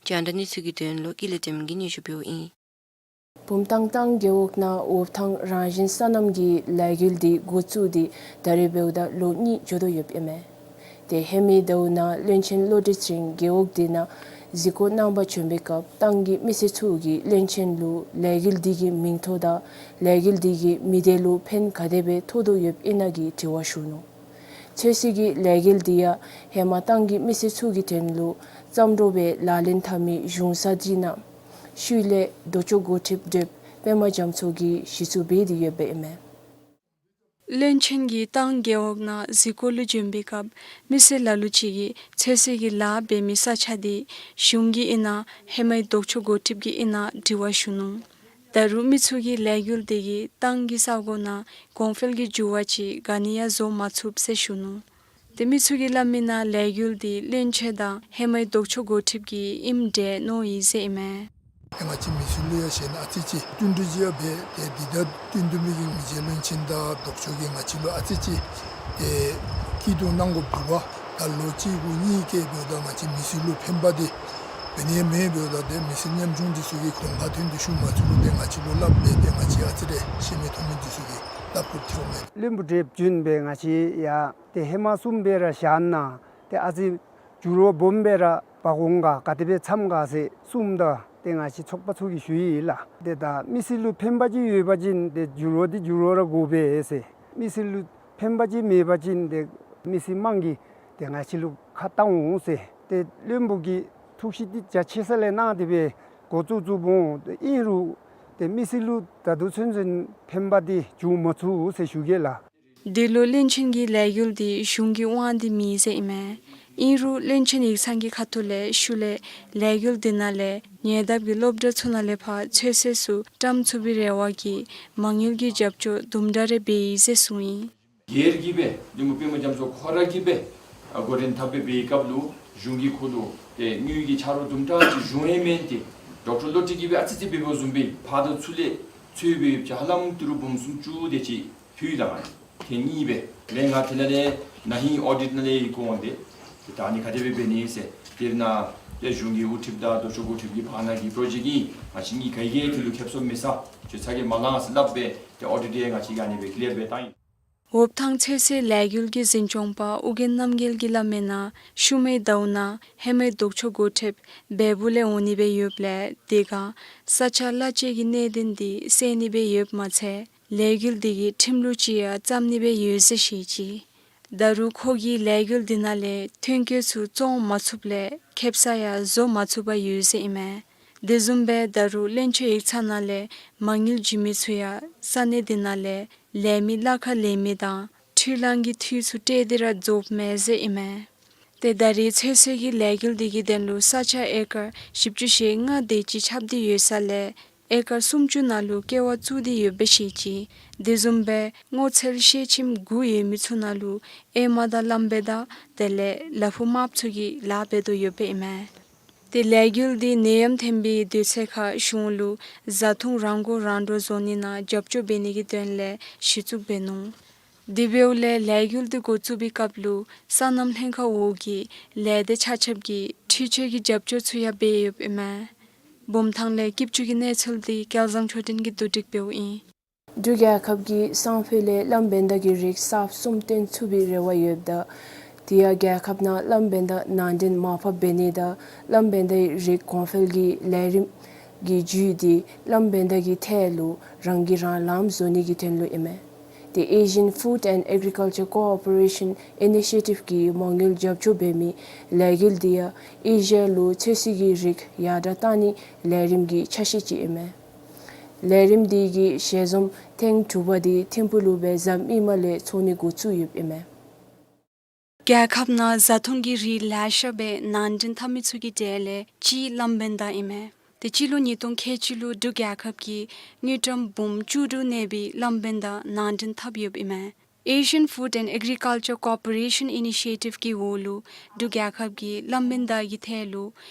རྒྱང་བསྒྲགས་གནས་ཚུལ་གྱི་དོན་ལུ་ཀུན་ལེགས་བདེམ་གིས་སྙན་ཞུ་འབདཝ་ཨིན། བུམ་ཐང་ཏང་རྒེད་འོག་ནང་འོབ་ཐང་རང་བཞིན་སོ་ནམ་གྱི་ལས་འགུལ་འདི་འགོ་བཙུགས་ཏེ་ད་རེས་འབདཝ་ད་ལོ་གཉིས་འགྱོ་དོ་ཡོདཔ་ཨིན་མས། ཏེ་ཧེ་མའི་ཟླཝ་ནང་བློན་ཆེན་བློ་གྲོས་ཚེ་རིང་རྒེད་འོག་འདི་ནང་གཟིགས་སྐོར་གནང་པར་བྱོན་པའི་སྐབས་ཏང་གི་མི་སེར་ཚུ་གིས་བློན་ཆེན་ལུ་ལས་འགུལ་འདི་གི་མིང་ཐོག་དང་ལས་འགུལ་འདི་གིས་མི་སྡེ་ལུ་ཕན་ག་དེ་སྦེ་ཐོགས་དོ་ཡོདཔ་ཨིན་ན་གི་དྲི་བ་ཞུ་ནུག། ཚོད་བསྲེ་གི་ལས་འགུལ་འདི་ཡང་ཧེ་མ་ཏང་གི་མི་སེར་ཚུ་གི་དོན་ལུ་བརྩམ་བྲོ་སྦེ་ལག་ལེན་འཐབ་མི་གཞུང་ས་འདི་ནང་ཤུལ་ལས་ལྡོག་ཕྱོགས་འགོ་ཁྲིདཔ་འདྲེསཔ་པདྨ་རྒྱ་མཚོ་གིས་གཞི་བཙུགས་འབད་དེ་ཡོདཔ་ཨིན་མས། བློན་ཆེན་གྱིས་ཏང་རྒེད་འོག་ནང་གཟིགས་སྐོར་ལུ་བྱོན་པའི་སྐབས་མི་སེར་ལ་ལུ་ཅིག་གིས་ཚོད་བསྲེ་གི་ལཱ་འབད་མི་ས་ཆ་འདི་གཞུང་གི་ཨིན་ན་ཧེ་མའི་ལྡོག་ཕྱོགས་འགོ་ཁྲིདཔ་གི་ཨིན་ན་དྲི་བ་ཞུ་ནུག། ད་རུང་མི་ཚུ་གིས་ལས་འགུལ་འདི་གིས་ཏང་གི་ས་གོ་ནང་གོང་འཕེལ་གྱི་འགྱུར་བ་ཅིག་ག་ནི་ཡང་བཟོ་མ་ཚུགས་ཟེར་ཞུ་ནུག། ཏེ་མི་ཚུ་གིས་སླབ་མི་ནང་ལས་འགུལ་འདི་བློན་ཆེན་དང་ཧེ་མའི་ལྡོག་ཕྱོགས་འགོ་ཁྲིདཔ་གི་ཨིནམ་འདྲས་མནོ་ཡི་ཟེར་ཨིན་མས། ང་བཅས་མི་སེར་ལུ་ཡང་ཞེ་ན་ཨ་ཙི་ཅིག་བསྟུན་གྲོས་ཅིག་ཡང་འབད། ཏེ་འདི་ད་བསྟུན་གྲོས་འབད་མི་གི་མི་རྗེ་བློན་ཆེན་དང་ལྡོག་ཕྱོགས་ཀྱིས་ང་བཅས་ལུ་ཨ་ཙི་ཅིག་ཏེ་སྐྱིད་སྡུག་གནང་དགོཔ་འདུག་པ། ད་ལོ་གཅིག་དགུ་གཉིས་ཀྱི་འབདཝ་ད་ང་བཅས་མི་སེར་ལུ་ཕན་པ་འདི་འབད་ནི་མེད། འབདཝ་ད་ཏེ་མི་སེར་ཉམ་ཆུང་འདི་ཚུ་གིས་གོང་ཁ་ཐོན་ཏེ་ཞུ་མ་ཚུགས་རུང་ཏེ་ང་བཅས་ལུ་སླབ་སྦེ་ཏེ་ང་བཅས་ཨ་ཙི་རེ་ཤེས་མི་མཐོང་མི་འདི་ཚུ་གིས་སླབ་དགོཔ་ཐོན་མས། བློན་པོ་འདྲེསཔ་བྱོན་སྦེ་ང་བཅས་ཡང་ཏེ་ཧེ་མ་གསུངས་སྦེ་ར་བཞག་ན་ཏེ་ཨ་ཙི་འགྱུར་བ་སྦོམ་སྦེ་ར་འབག་འོང་ག། ག་དེ་སྦེ་འཚམས་ག་ཟེར་གསུངམ་ད་ཏེ་ང་བཅས་ཚོགས་པ་ཚུ་གིས་ཞུ་ཡི་ལགས། ཏེ་ད་མི་སེར་ལུ་ཕན་པ་ཅིག་ཡོད་པ་ཅིན་ཏེ་འགྱུར་བ་འདི་འགྱུར་བ་ར་དགོ་པས་ཟེར། མི་སེར་ལུ་ཕན་པ་ཅིག་མེད་པ་ཅིན་ཏེ་མི་སེར་དམངས་ཀྱིས་ཏེ་ང་བཅས་ལུ་ཁ་བཏང་འོང་ཟེར། ཏེ་བློན་པོ་གིས་ཐུགས་བཞེད་འདི་རྒྱ་ཆེ་ས་ལས་གནང་སྟེ་སྦེ་འགོ་བཙུགས་བཙུགསཔ་འོང་། ཏེ་ཨིན་རུང་ཏེ་མི་སེར་ལུ་ད་ལྟོ་ཚུན་ཚོད་ཕན་པ་འདི་བྱུང་མ་ཚུགས་ཟེར་ཞུ་གེ་ལགས། འདི་ལུ་བློན་ཆེན་གྱིས་ལས་འགུལ་འདི་གཞུང་གི་དབང་འདི་མེད་ཟེར་ཨིན་མས། ཨིན་རུང་བློན་ཆེན་ཡིག་ཚང་གི་ཁ་ཐུག་ལས་ཤུལ་ལས་ལས་འགུལ་འདི་ནང་ལས་ཉེ་འདབས་ཀྱི་སློབ་གྲྭ་ཚུ་ནང་ལས་ཕར་ཚོད་བསྲེ་ཚུ་བཀྲམ་ཚུགས་པའི་རེ་བ་གིས་མ་དངུལ་གྱི་རྒྱབ་སྐྱོར་དུམ་གྲ་རེ་འབད་ཡི་ཟེར་གསུངས་ཡི། སྒེར་གྱིས་སྦེ་བློན་པོ་པདྨ་རྒྱ་མཚོ་ཁོ་ར་གིས་སྦེ་ཨ་འགོ་འདྲེན་འཐབ་སྦེ་འབད་བའི་སྐབས་ལུ་གཞུང་གིས་ཁོ་ལུ་ཏེ་དངུལ་གྱི་ཆ་རོགས་དུམ་གྲ་ཅིག་གཞུང་ཡང་མེན་ཏེ་ཌོག་ཊར་བློ་གྲོས་ཀྱིས་སྦེ་ཨ་ཙི་ཙི་འབད་འབདཝ་བཟུམ་སྦེ་ཕར་དང་ཚུར་ལས་འཚོལ་སྦེ་ཧ་ལམ་ཏི་རུ་འབུམ་སུམ་ཅུ་དེ་ཅིག་ཕུལ་ད་ང་ཏེ་གཉིས་སྦེ་ལས་ང་དེ་ནང་ལས་ན་ཧིང་ཨོ་ཌིཊ་ནང་ལས་ཡི་གུ་འོང་སྟེ་ཏེ་ད་ཨ་ནི་ག་དེ་སྦེ་འབད་ནི་ཟེར་དེ་ནང་ཏེ་གཞུང་གི་དབུ་ཁྲིདཔ་དང་ལྡོག་ཕྱོགས་འགོ་ཁྲིདཔ་གི་བར་ན་གི་པྲོ་ཇེཀཊ་ཨིན། ང་བཅས་གཉིས་ག་གིས་དེ་ལུ་ཁེབ་སང་མི་ཟ། ཁྱོད་ཚ་གྱང་མ་ལང་ཟེར་སླབ་སྦེ་ཏེ་ཨོ་ཌིཊ་ཡང་ང་བཅས་ཀྱིས་ཨ་ནི་སྦེ་ཀི་ལིར་སྦེ་བཏང་ཡི། འོབ་ཐང་ཚོད་བསྲེ་ལས་འགུལ་གྱི་འཛིན་སྐྱོང་པ་ཨོ་རྒྱན་རྣམ་རྒྱལ་གྱིས་སླབ་མི་ནང་ཤུལ་མའི་ཟླཝ་ནང་ཧེ་མའི་ལྡོག་ཕྱོགས་འགོ་ཁྲིདཔ་འབདཝ་ལས་འོང་ནི་སྦེ་ཡོདཔ་ལས་དེ་སྒང་ས་ཆ་གླ་ཆ་གི་གནད་དོན་འདི་སེལ་ནི་སྦེ་ཡོདཔ་མ་ཚད་ལས་འགུལ་འདི་གིས་ཁྲིམས་ལུགས་ཅིག་ཡང་བརྩམ་ནི་སྦེ་ཡོད་ཟེར་བཤད་ཅི། ད་རུང་ཁོ་གིས་ལས་འགུལ་འདི་ནང་ལས་ཐོན་སྐྱེད་ཚུ་བཙོང་མ་ཚུགསཔ་ལས་ཁེབ་ས་ཡང་བཟོ་མ་ཚུགས་པར་ཡོད་ཟེར་ཨིན་མས། དེ་བཟུམ་སྦེ་ད་རུང་བློན་ཆེན་ཡིག་ཚང་ནང་ལས་མ་དངུལ་བྱིན་མི་ཚུ་ཡང་ས་གནས་འདི་ནང་ལས་ལས་མི་གླ་ཁར་ལེན་མི་དང་འཕྲུལ་གླང་གི་འཐུས་ཚུ་སྤྲོད་དེ་ར་རྫོགསཔ་མས་ཟེར་ཨིན་མས། ཏེ་ད་རེས་ཚོད་བསྲེ་གི་ལས་འགུལ་འདི་གི་དོན་ལུ་ས་ཆ་ཨེ་ཀར་བཞི་བཅུ་ཞེ་ལྔ་དེ་ཅིག་ཁྱབ་སྟེ་ཡོད་ས་ལས་ཨེ་ཀར་སུམ་ཅུ་ནང་ལུ་ཀེ་བ་བཙུགས་ཏེ་ཡོདཔ་སྦེ་བཤད་ཅི། དེ་བཟུམ་སྦེ་སྔོ་ཚལ་ཤེལ་ཁྱིམ་དགུ་ཡོད་མི་ཚུ་ནང་ལུ་ཨེ་མ་དང་གླང་བེ་ད་དེ་ལས་ལ་ཕུག་དམརཔོ་ཚུ་གིས་ལཱ་འབད་དོ་ཡོདཔ་ཨིན་མས། ཏེ་ལས་འགུལ་འདི་ནད་ཡམས་ཐོན་པའི་དུས་ཚོད་ཁར་གཞུང་ལུ་བཟའ་འཐུང་རང་མགོ་རང་འདྲོངས་བཟོ་ནི་ནང་རྒྱབ་སྐྱོར་འབད་ནི་གི་དོན་ལས་གཞི་བཙུགས་འབད་ནུག། དེ་འབདཝ་ལས་ལས་འགུལ་འདི་འགོ་བཙུགས་པའི་སྐབས་ལུ་སོ་ནམ་ལྷན་ཁག་འོག་གི་ལས་སྡེ་ཆ་ཁྱབ་ཀྱིས་འཕྲུལ་ཆས་ཀྱི་རྒྱབ་སྐྱོར་ཚུ་ཡང་འབད་ཡོདཔ་ཨིན་མས། བུམ་ཐང་ལས་སྐྱིད་ཆུ་གི་གནས་ཚུལ་འདི་སྐལ་བཟང་ཆོས་སྒྲོན་གྱིས་བསྡུ་སྒྲིག་འབདཝ་ཨིན། འབྲུག་རྒྱལ་ཁབ་ཀྱིས་སང་ཕོད་ལས་གླང་བེ་ད་གི་རིགས་གསརཔ་གསུམ་བཏོན་ཚུགས་པའི་རེ་བ་ཡོདཔ་ད་དེ་ཡང་རྒྱལ་ཁབ་ནང་གླང་བེ་ད་ནང་འདྲེན་མར་ཕབ་འབད་ནི་དང་གླང་བེ་ད་རིགས་གོང་འཕེལ་གྱི་ལས་རིམ་གྱི་བརྒྱུད་དེ་གླང་བེ་ད་གི་ཐད་ལུ་རང་གིས་རང་ལངམ་བཟོ་ནི་གི་དོན་ལུ་ཨིན་མས། ཏེ་Asian Food and Agriculture Cooperation Initiative གིས་མ་དངུལ་རྒྱབ་སྐྱོར་འབད་མི་ལས་འགུལ་འདི་ཡང་ཨེ་ཤི་ཡ་ལུ་ཚོད་བསྲེ་གི་རིགས་ཡར་དྲགས་བཏང་ནིའི་ལས་རིམ་གྱི་ཆ་ཤས་ཅིག་ཨིན་མས། ལས་རིམ་འདི་གི་ཞལ་འཛོམས་ཐེངས་དྲུག་པ་འདི་ཐིམ་ཕུག་ལུ་སྦེ་གཟའ་མིག་དམར་ལས་ཚོགས་ནི་འགོ་བཙུགས་ཡོདཔ་ཨིན་མས། རྒྱལ་ཁབ་ནང་བཟའ་འཐུང་གི་རིགས་ལེ་ཤ་སྦེ་ནང་འདྲེན་འཐབ་མི་ཚུ་གི་གྲས་ལས་གཅིག་གླང་བེ་ད་ཨིན་མས། ཏེ་སྤྱི་ལོ་ཉིས་སྟོང་ཁལ་གཅིག་ལུ་འབྲུག་རྒྱལ་ཁབ་ཀྱིས་དངུལ་ཀྲམ་འབུམ་བཅུ་དྲུག་གནས་པའི་གླང་བེ་ད་ནང་འདྲེན་འཐབ་ཡོདཔ་ཨིན་མས། Asian Food and Agriculture Cooperation Initiative གི་འོག་ལུ་འབྲུག་རྒྱལ་ཁབ་ཀྱིས་གླང་བེ་ད་གི་ཐད་ལུ་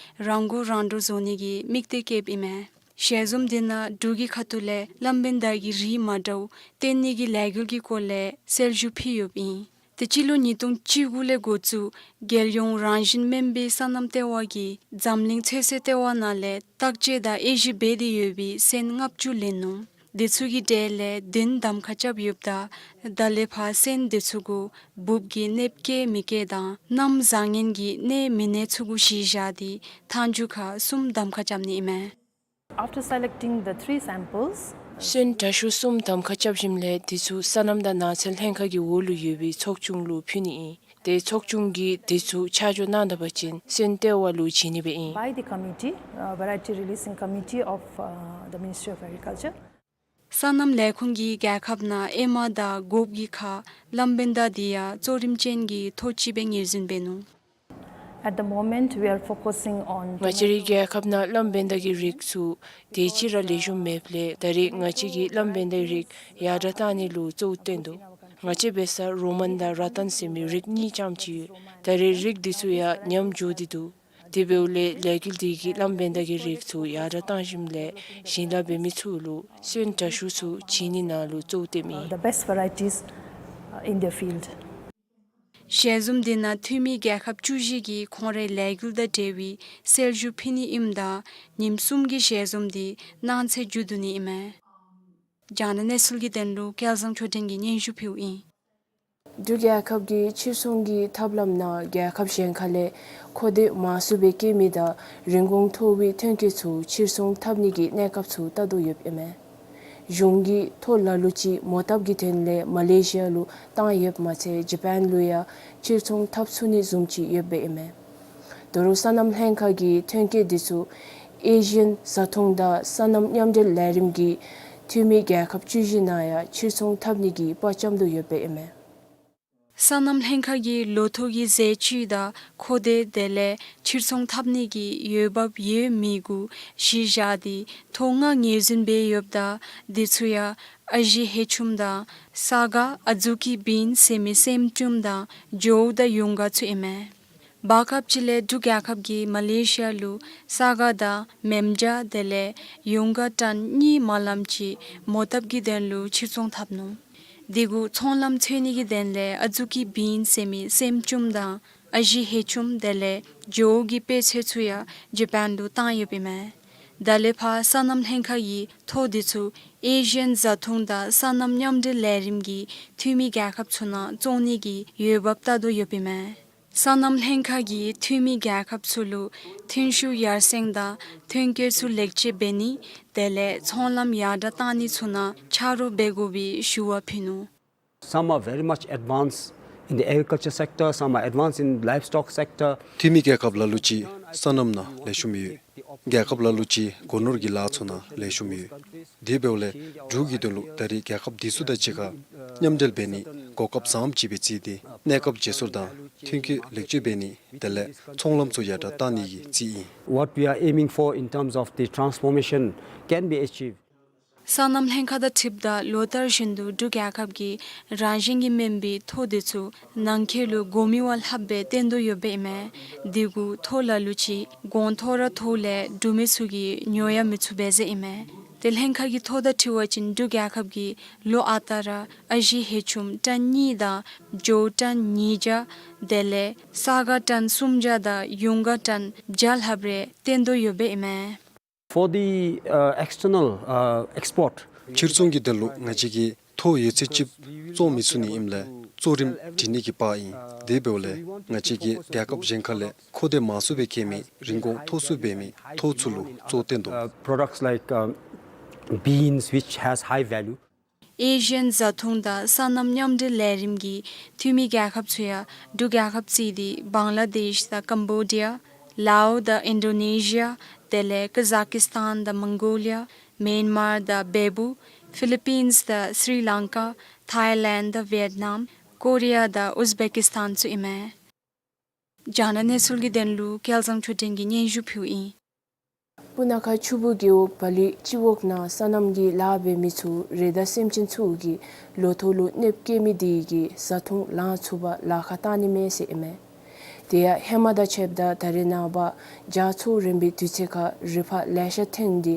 རང་མགོ་རང་འདྲོངས་བཟོ་ནི་གི་དམིགས་གཏད་བསྐྱེདཔ་ཨིན་མས། ཞལ་འཛོམས་འདི་ནང་འབྲུག་གི་ཁ་ཐུག་ལས་གླང་བེ་ད་གི་རིགས་མ་འདྲཝ་བཏོན་ནི་གི་ལས་འགུལ་གྱི་སྐོར་ལས་གསལ་ཞུ་ཕུལ་ཡོདཔ་ཨིན། ཏེ་སྤྱི་ལོ་ཉིས་སྟོང་བཅུ་དགུ་ལས་འགོ་བཙུགས་རྒྱལ་ཡོངས་རང་བཞིན་སྨན་པའི་སོ་ནམ་ལྟེ་བ་གིས་འཛམ་གླིང་ཚོད་བསྲེ་ལྟེ་བ་ནང་ལས་བརྟག་དཔྱད་དང་དབྱེ་ཞིབ་འབད་དེ་ཡོད་པའི་སོན་ལྔ་བཅུ་ལེན་ནུག། དེ་ཚུ་གི་གྲས་ལས་བདུན་གདམ་ཁ་རྐྱབ་ཡོདཔ་ད་ད་ལས་ཕར་སོན་དེ་ཚུ་གུ་འབུབ་ཀྱི་གནོདཔ་བཀལ་མི་བཀལ་དང་མནའམ་བཟང་ངན་གྱི་གནོད་མི་གནོད་ཚུ་གུ་གཞི་བཞག་སྟེ་ཐང་རྒྱུག་ཁ་གསུམ་གདམ་ཁ་རྐྱབ་ནི་ཨིན་མས། After selecting the three samples, སོན་དྲག་ཤོས་གསུམ་གདམ་ཁ་རྐྱབ་ཞིནམ་ལས་དེ་ཚུ་སོ་ནམ་དང་ནགས་ཚལ་ལྷན་ཁག་གི་འོག་ལུ་ཡོད་པའི་ཚོགས་ཆུང་ལུ་ཕུལ་ནི་ཨིན། ཏེ་ཚོགས་ཆུང་གིས་དེ་ཚུ་ཆ་འཇོག་གནང་ད་པ་ཅིན་སོན་ལྟེ་བ་ལུ་བྱིན་ནི་སྦེ་ཨིན། By the committee, uh, variety releasing committee of, uh, the Ministry of Agriculture. སོ་ནམ་ལས་ཁུངས་ཀྱིས་རྒྱལ་ཁབ་ནང་ཨེ་མ་དང་སྒོགཔ་གི་ཁར་གླང་བེ་ད་འདི་ཡང་གཙོ་རིམ་ཅན་གྱི་ཐོག་ཅིག་སྦེ་ངོས་འཛིན་འབད་ནུག། At the moment, we are focusing on ང་བཅས་རའི་རྒྱལ་ཁབ་ནང་གླང་བེ་ད་གི་རིགས་ཚུ་དེ་ཅིག་ར་ལེགས་ཤོམ་མེདཔ་ལས་ད་རེས་ང་བཅས་ཀྱིས་གླང་བེ་ད་རིགས་ཡར་དྲགས་བཏང་ནི་ལུ་གཙོ་བོ་བཏོན་འདུག། ང་བཅས་འབད་སར་རོ་མཱན་དང་ར་ཏཱན་ཟེར་མི་རིགས་གཉིས་རྐྱངམ་ཅིག་ཡོད། ད་རེས་རིགས་འདི་ཚུ་ཡང་ཉམས་འགྱོ་སྟེ་འདུག། དེ་འབདཝ་ལས་ལས་འགུལ་འདི་གིས་གླང་བེ་ད་གི་རིགས་ཚུ་ཡར་དྲགས་བཏང་ཞིནམ་ལས་ཞིང་ལཱ་འབད་མི་ཚུ་ལུ་སོན་དྲག་ཤོས་ཚུ་བྱིན་ནི་ནང་ལུ་གཙོ་བོ་བཏོནམ་ཨིན། The best varieties, uh, in their field. ཞལ་འཛོམས་འདི་ནང་འཐུས་མི་རྒྱལ་ཁབ་བཅུ་བཞི་གིས་ཁོང་རའི་ལས་འགུལ་དང་འབྲེལ་བའི་གསལ་ཞུ་ཕུལ་ནི་ཨིནམ་ད་ཉིནམ་གསུམ་གྱི་ཞལ་འཛོམས་འདི་གནངས་ཚེ་མཇུག་བསྡུ་ནི་ཨིན་མས། རྒྱང་བསྒྲགས་གནས་ཚུལ་གྱི་དོན་ལུ་སྐལ་བཟང་ཆོས་སྒྲོན་གྱིས་སྙན་ཞུ་ཕུལཝ་ཨིན། འབྲུག་རྒྱལ་ཁབ་ཀྱིས་ཕྱིར་ཚོང་གི་ཐབས་ལམ་ནང་རྒྱལ་ཁབ་གཞན་ཁ་ལས་མཁོ་འདོད་མང་སུ་སྦེ་བསྐྱེད་མི་དང་རིན་གོང་མཐོ་བའི་ཐོན་སྐྱེད་ཚུ་ཕྱིར་ཚོང་འཐབ་ནི་གི་གནས་སྐབས་ཚུ་བལྟ་དོ་ཡོདཔ་ཨིན་མས། གཞུང་གིས་ཐོ་ལ་ལུ་ཅིག་མོ་བཏབ་ཀྱི་དོན་ལས་མ་ལེ་ཤི་ཡ་ལུ་བཏང་ཡོདཔ་མ་ཚད་ཇ་པཱན་ལུ་ཡང་ཕྱིར་ཚོང་འཐབ་ཚུགས་ནི་བཟུམ་ཅིག་ཡོདཔ་ཨིན་མས། ད་རུང་སོ་ནམ་ལྷན་ཁག་གི་ཐོན་སྐྱེད་འདི་ཚུ་ཨེ་ཤི་ཡན་བཟའ་འཐུང་དང་སོ་ནམ་མཉམ་འབྲེལ་ལས་རིམ་གྱི་འཐུས་མི་རྒྱལ་ཁབ་བཅུ་བཞི་ནང་ཡང་ཕྱིར་ཚོང་འཐབ་ནི་གི་དཔའ་བཅམ་དོ་ཡོདཔ་ཨིན་མས། སོ་ནམ་ལྷན་ཁག་གིས་ལོ་ཐོག་གི་ཟས་བཅུད་དང་མཁོ་འདོད་དེ་ལས་ཕྱིར་ཚོང་འཐབ་ནི་གི་འོས་འབབ་ཡོད་མེད་གུ་གཞི་བཞག་སྟེ་ཐོ་ལྔ་ངོས་འཛིན་འབད་ཡོདཔ་ད་དེ་ཚུ་ཡང་ཨ་ཞེ་ཧེ་ཆུམ་དང་ས་ག་ཨ་ཛུ་ཀི་བིན་ཟེར་མི་སྲནམ་ཆུམ་དང་ཇོའུ་དང་ཡུང་ག་ཚུ་ཨིན་མས། བར་སྐབས་ཅིག་ལས་འབྲུག་རྒྱལ་ཁབ་ཀྱིས་མ་ལེ་ཤི་ཡ་ལུ་ས་ག་དང་མེམ་ཇ་དེ་ལས་ཡུང་ག་ཊཱན་གཉིས་མ་ལམ་ཅིག་མོ་བཏབ་ཀྱི་དོན་ལུ་ཕྱིར་ཚོང་འཐབ་ནུག། དེ་གུ་ཚོང་ལམ་འཚོལ་ནི་གི་དོན་ལས་ཨ་ཛུ་ཀི་བིན་ཟེར་མི་སྲནམ་ཆུམ་དང་ཨ་ཞེ་ཧེ་ཆུམ་དེ་ལས་ཇོའུ་གི་དཔེ་ཚོད་ཚུ་ཡང་ཇ་པཱན་ལུ་བཏང་ཡོདཔ་ཨིན་མས། ད་ལས་ཕར་སོ་ནམ་ལྷན་ཁག་གིས་ཐོ་དེ་ཚུ་ཨེ་ཤི་ཡན་བཟའ་འཐུང་དང་སོ་ནམ་མཉམ་འབྲེལ་ལས་རིམ་གྱི་འཐུས་མི་རྒྱལ་ཁབ་ཚུ་ནང་བཙོང་ནི་གི་འོས་འབབ་བལྟ་དོ་ཡོདཔ་ཨིན་མས། སོ་ནམ་ལྷན་ཁག་གིས་འཐུས་མི་རྒྱལ་ཁབ་ཚུ་ལུ་ཐོན་ཤུགས་ཡར་སེང་དང་ཐོན་སྐྱེད་ཚུ་ལེགས་བཅོས་འབད་ནི་དེ་ལས་ཚོང་ལམ་ཡར་དྲགས་བཏང་ནི་ཚུ་ནང་ཆ་རོགས་འབད་དགོ་པའི་ཞུ་བ་ཕུལ་ནུག། Some are very much advanced in the agriculture sector, some are advanced in livestock sector. འཐུས་མི་རྒྱལ་ཁབ་ལ་ལུ་ཅིག་སོ་ནམ་ནང་ལེགས་ཤོམ་ཡོད། རྒྱལ་ཁབ་ལ་ལུ་ཅིག་སྒོ་ནོར་གྱི་ལཱ་ཚུ་ནང་ལེགས་ཤོམ་ཡོད། དེ་འབདཝ་ལས་འབྲུག་གི་དོན་ལུ་ད་རེས་རྒྱལ་ཁབ་འདི་ཚུ་དང་གཅིག་ཁར་མཉམ་འབྲེལ་འབད་ནི་གོ་སྐབས་བཟངམ་ཅིག་སྦེ་བརྩིས་ཏེ་གནས་སྐབས་བརྗེ་སོར་དང་ཐོན་སྐྱེད་ལེགས་བཅོས་འབད་ནི་དེ་ལས་ཚོང་ལམ་ཚུ་ཡར་དྲག་གཏང་ནི་གི་རྩིས་ཨིན། What we are aiming for in terms of the transformation can be achieved. སོ་ནམ་ལྷན་ཁག་དང་འཁྲིལཝ་ད་ལོ་ལྟར་བཞིན་དུ་འབྲུག་རྒྱལ་ཁབ་ཀྱིས་རང་བཞིན་གྱིས་སྨིན་པའི་ཐོག་དེ་ཚུ་ནང་འཁོད་ལུ་གོ་མི་བ་ལྷགཔ་སྦེ་བཏོན་དོ་ཡོདཔ་ཨིན་མས། དེ་གུ་ཐོག་ལ་ལུ་ཅིག་གོང་མཐོ་ར་མཐོ་ལས་འབྲུག་མི་ཚུ་གིས་ཉོ་ཡང་མི་ཚུགས་པས་ཟེར་ཨིན་མས། ཏེ་ལྷན་ཁག་གི་ཐོ་དང་འཁྲིལ་བ་ཅིན་འབྲུག་རྒྱལ་ཁབ་ཀྱིས་ལོ་ཨ་རྟག་ར་ཨ་ཞེ་ཧེ་ཆུམ་ཊཱན་གཉིས་དང་བྱོཝ་ཊཱན་ཉིས་བརྒྱ་དེ་ལས་ས་ག་ཊཱན་སུམ་བརྒྱ་དང་ཡུངས་ག་ཊཱན་བརྒྱ་ལྷགཔ་རེ་བཏོན་དོ་ཡོདཔ་ཨིན་མས། For the, uh, external, uh, export. ཕྱིར་ཚོང་གི་དོན་ལུ་ང་བཅས་ཀྱིས་ཐོག་ཡོད་ཚད་ཅིག་བཙོང་མི་ཚུགས་ནི་ཨིནམ་ལས་གཙོ་རིམ་འབྲི་ནི་གི་དཔའ་ཨིན། དེ་འབདཝ་ལས་ང་བཅས་ཀྱིས་རྒྱལ་ཁབ་གཞན་ཁ་ལས་མཁོ་འདོད་མང་སུ་སྦེ་བཀལ་མི་རིན་གོང་མཐོ་སུ་འབད་མི་ཐོག་ཚུ་ལུ་གཙོ་བཏོན་དོ། Uh, products like, um, beans, which has high value. ཨེ་ཤི་ཡན་བཟའ་འཐུང་དང་སོ་ནམ་མཉམ་འབྲེལ་ལས་རིམ་གྱི་འཐུས་མི་རྒྱལ་ཁབ་ཚུ་ཡང་འབྲུག་རྒྱལ་ཁབ་བརྩིས་ཏེ་བང་ལ་དེཤ་དང་ཀམ་བོ་ཌི་ཡ། ལའོ་དང་ཨིན་ཌོ་ནེ་ཤི་ཡ། དེ་ལས་ཀ་ཟག་ཀི་སི་ཐཱན་དང་མོང་གོ་ལི་ཡ། མེན་མར་དང་བེ་བུ། ཕི་ལི་པིནས་དང་སི་རི་ལང་ཀ། ཐའི་ལེནཌ་དང་ཝེཊ་ནམ། ཀོ་རི་ཡ་དང་ཨུཛ་བེ་ཀི་སི་ཐཱན་ཚུ་ཨིན་མས། རྒྱང་བསྒྲགས་གནས་ཚུལ་གྱི་དོན་ལུ་སྐལ་བཟང་ཆོས་སྒྲོན་གྱིས་སྙན་ཞུ་ཕུལཝ་ཨིན། སྤུ་ན་ཁ་ཆུ་བོ་རྒེད་འོག་བ་ལི་སྤྱི་འོག་ནང་སོ་ནམ་གྱི་ལཱ་འབད་མི་ཚུ་རི་དྭགས་སེམས་ཅན་ཚུ་གི་ལོ་ཐོག་ལུ་གནོདཔ་བཀལ་མི་དེ་གིས་བཟའ་འཐུང་ལང་ཚུགས་པར་ལཱ་ཁག་གཏང་ནི་མས་ཟེར་ཨིན་མས། དེ་ཡང་ཧེ་མ་དང་ཕྱདཔ་ད་ད་རེས་ནངས་པ་རྒྱ་མཚོ་རིམ་པའི་དུས་ཚོད་ཁར་རི་ཕག་ལེ་ཤ་ཐོན་ཏེ་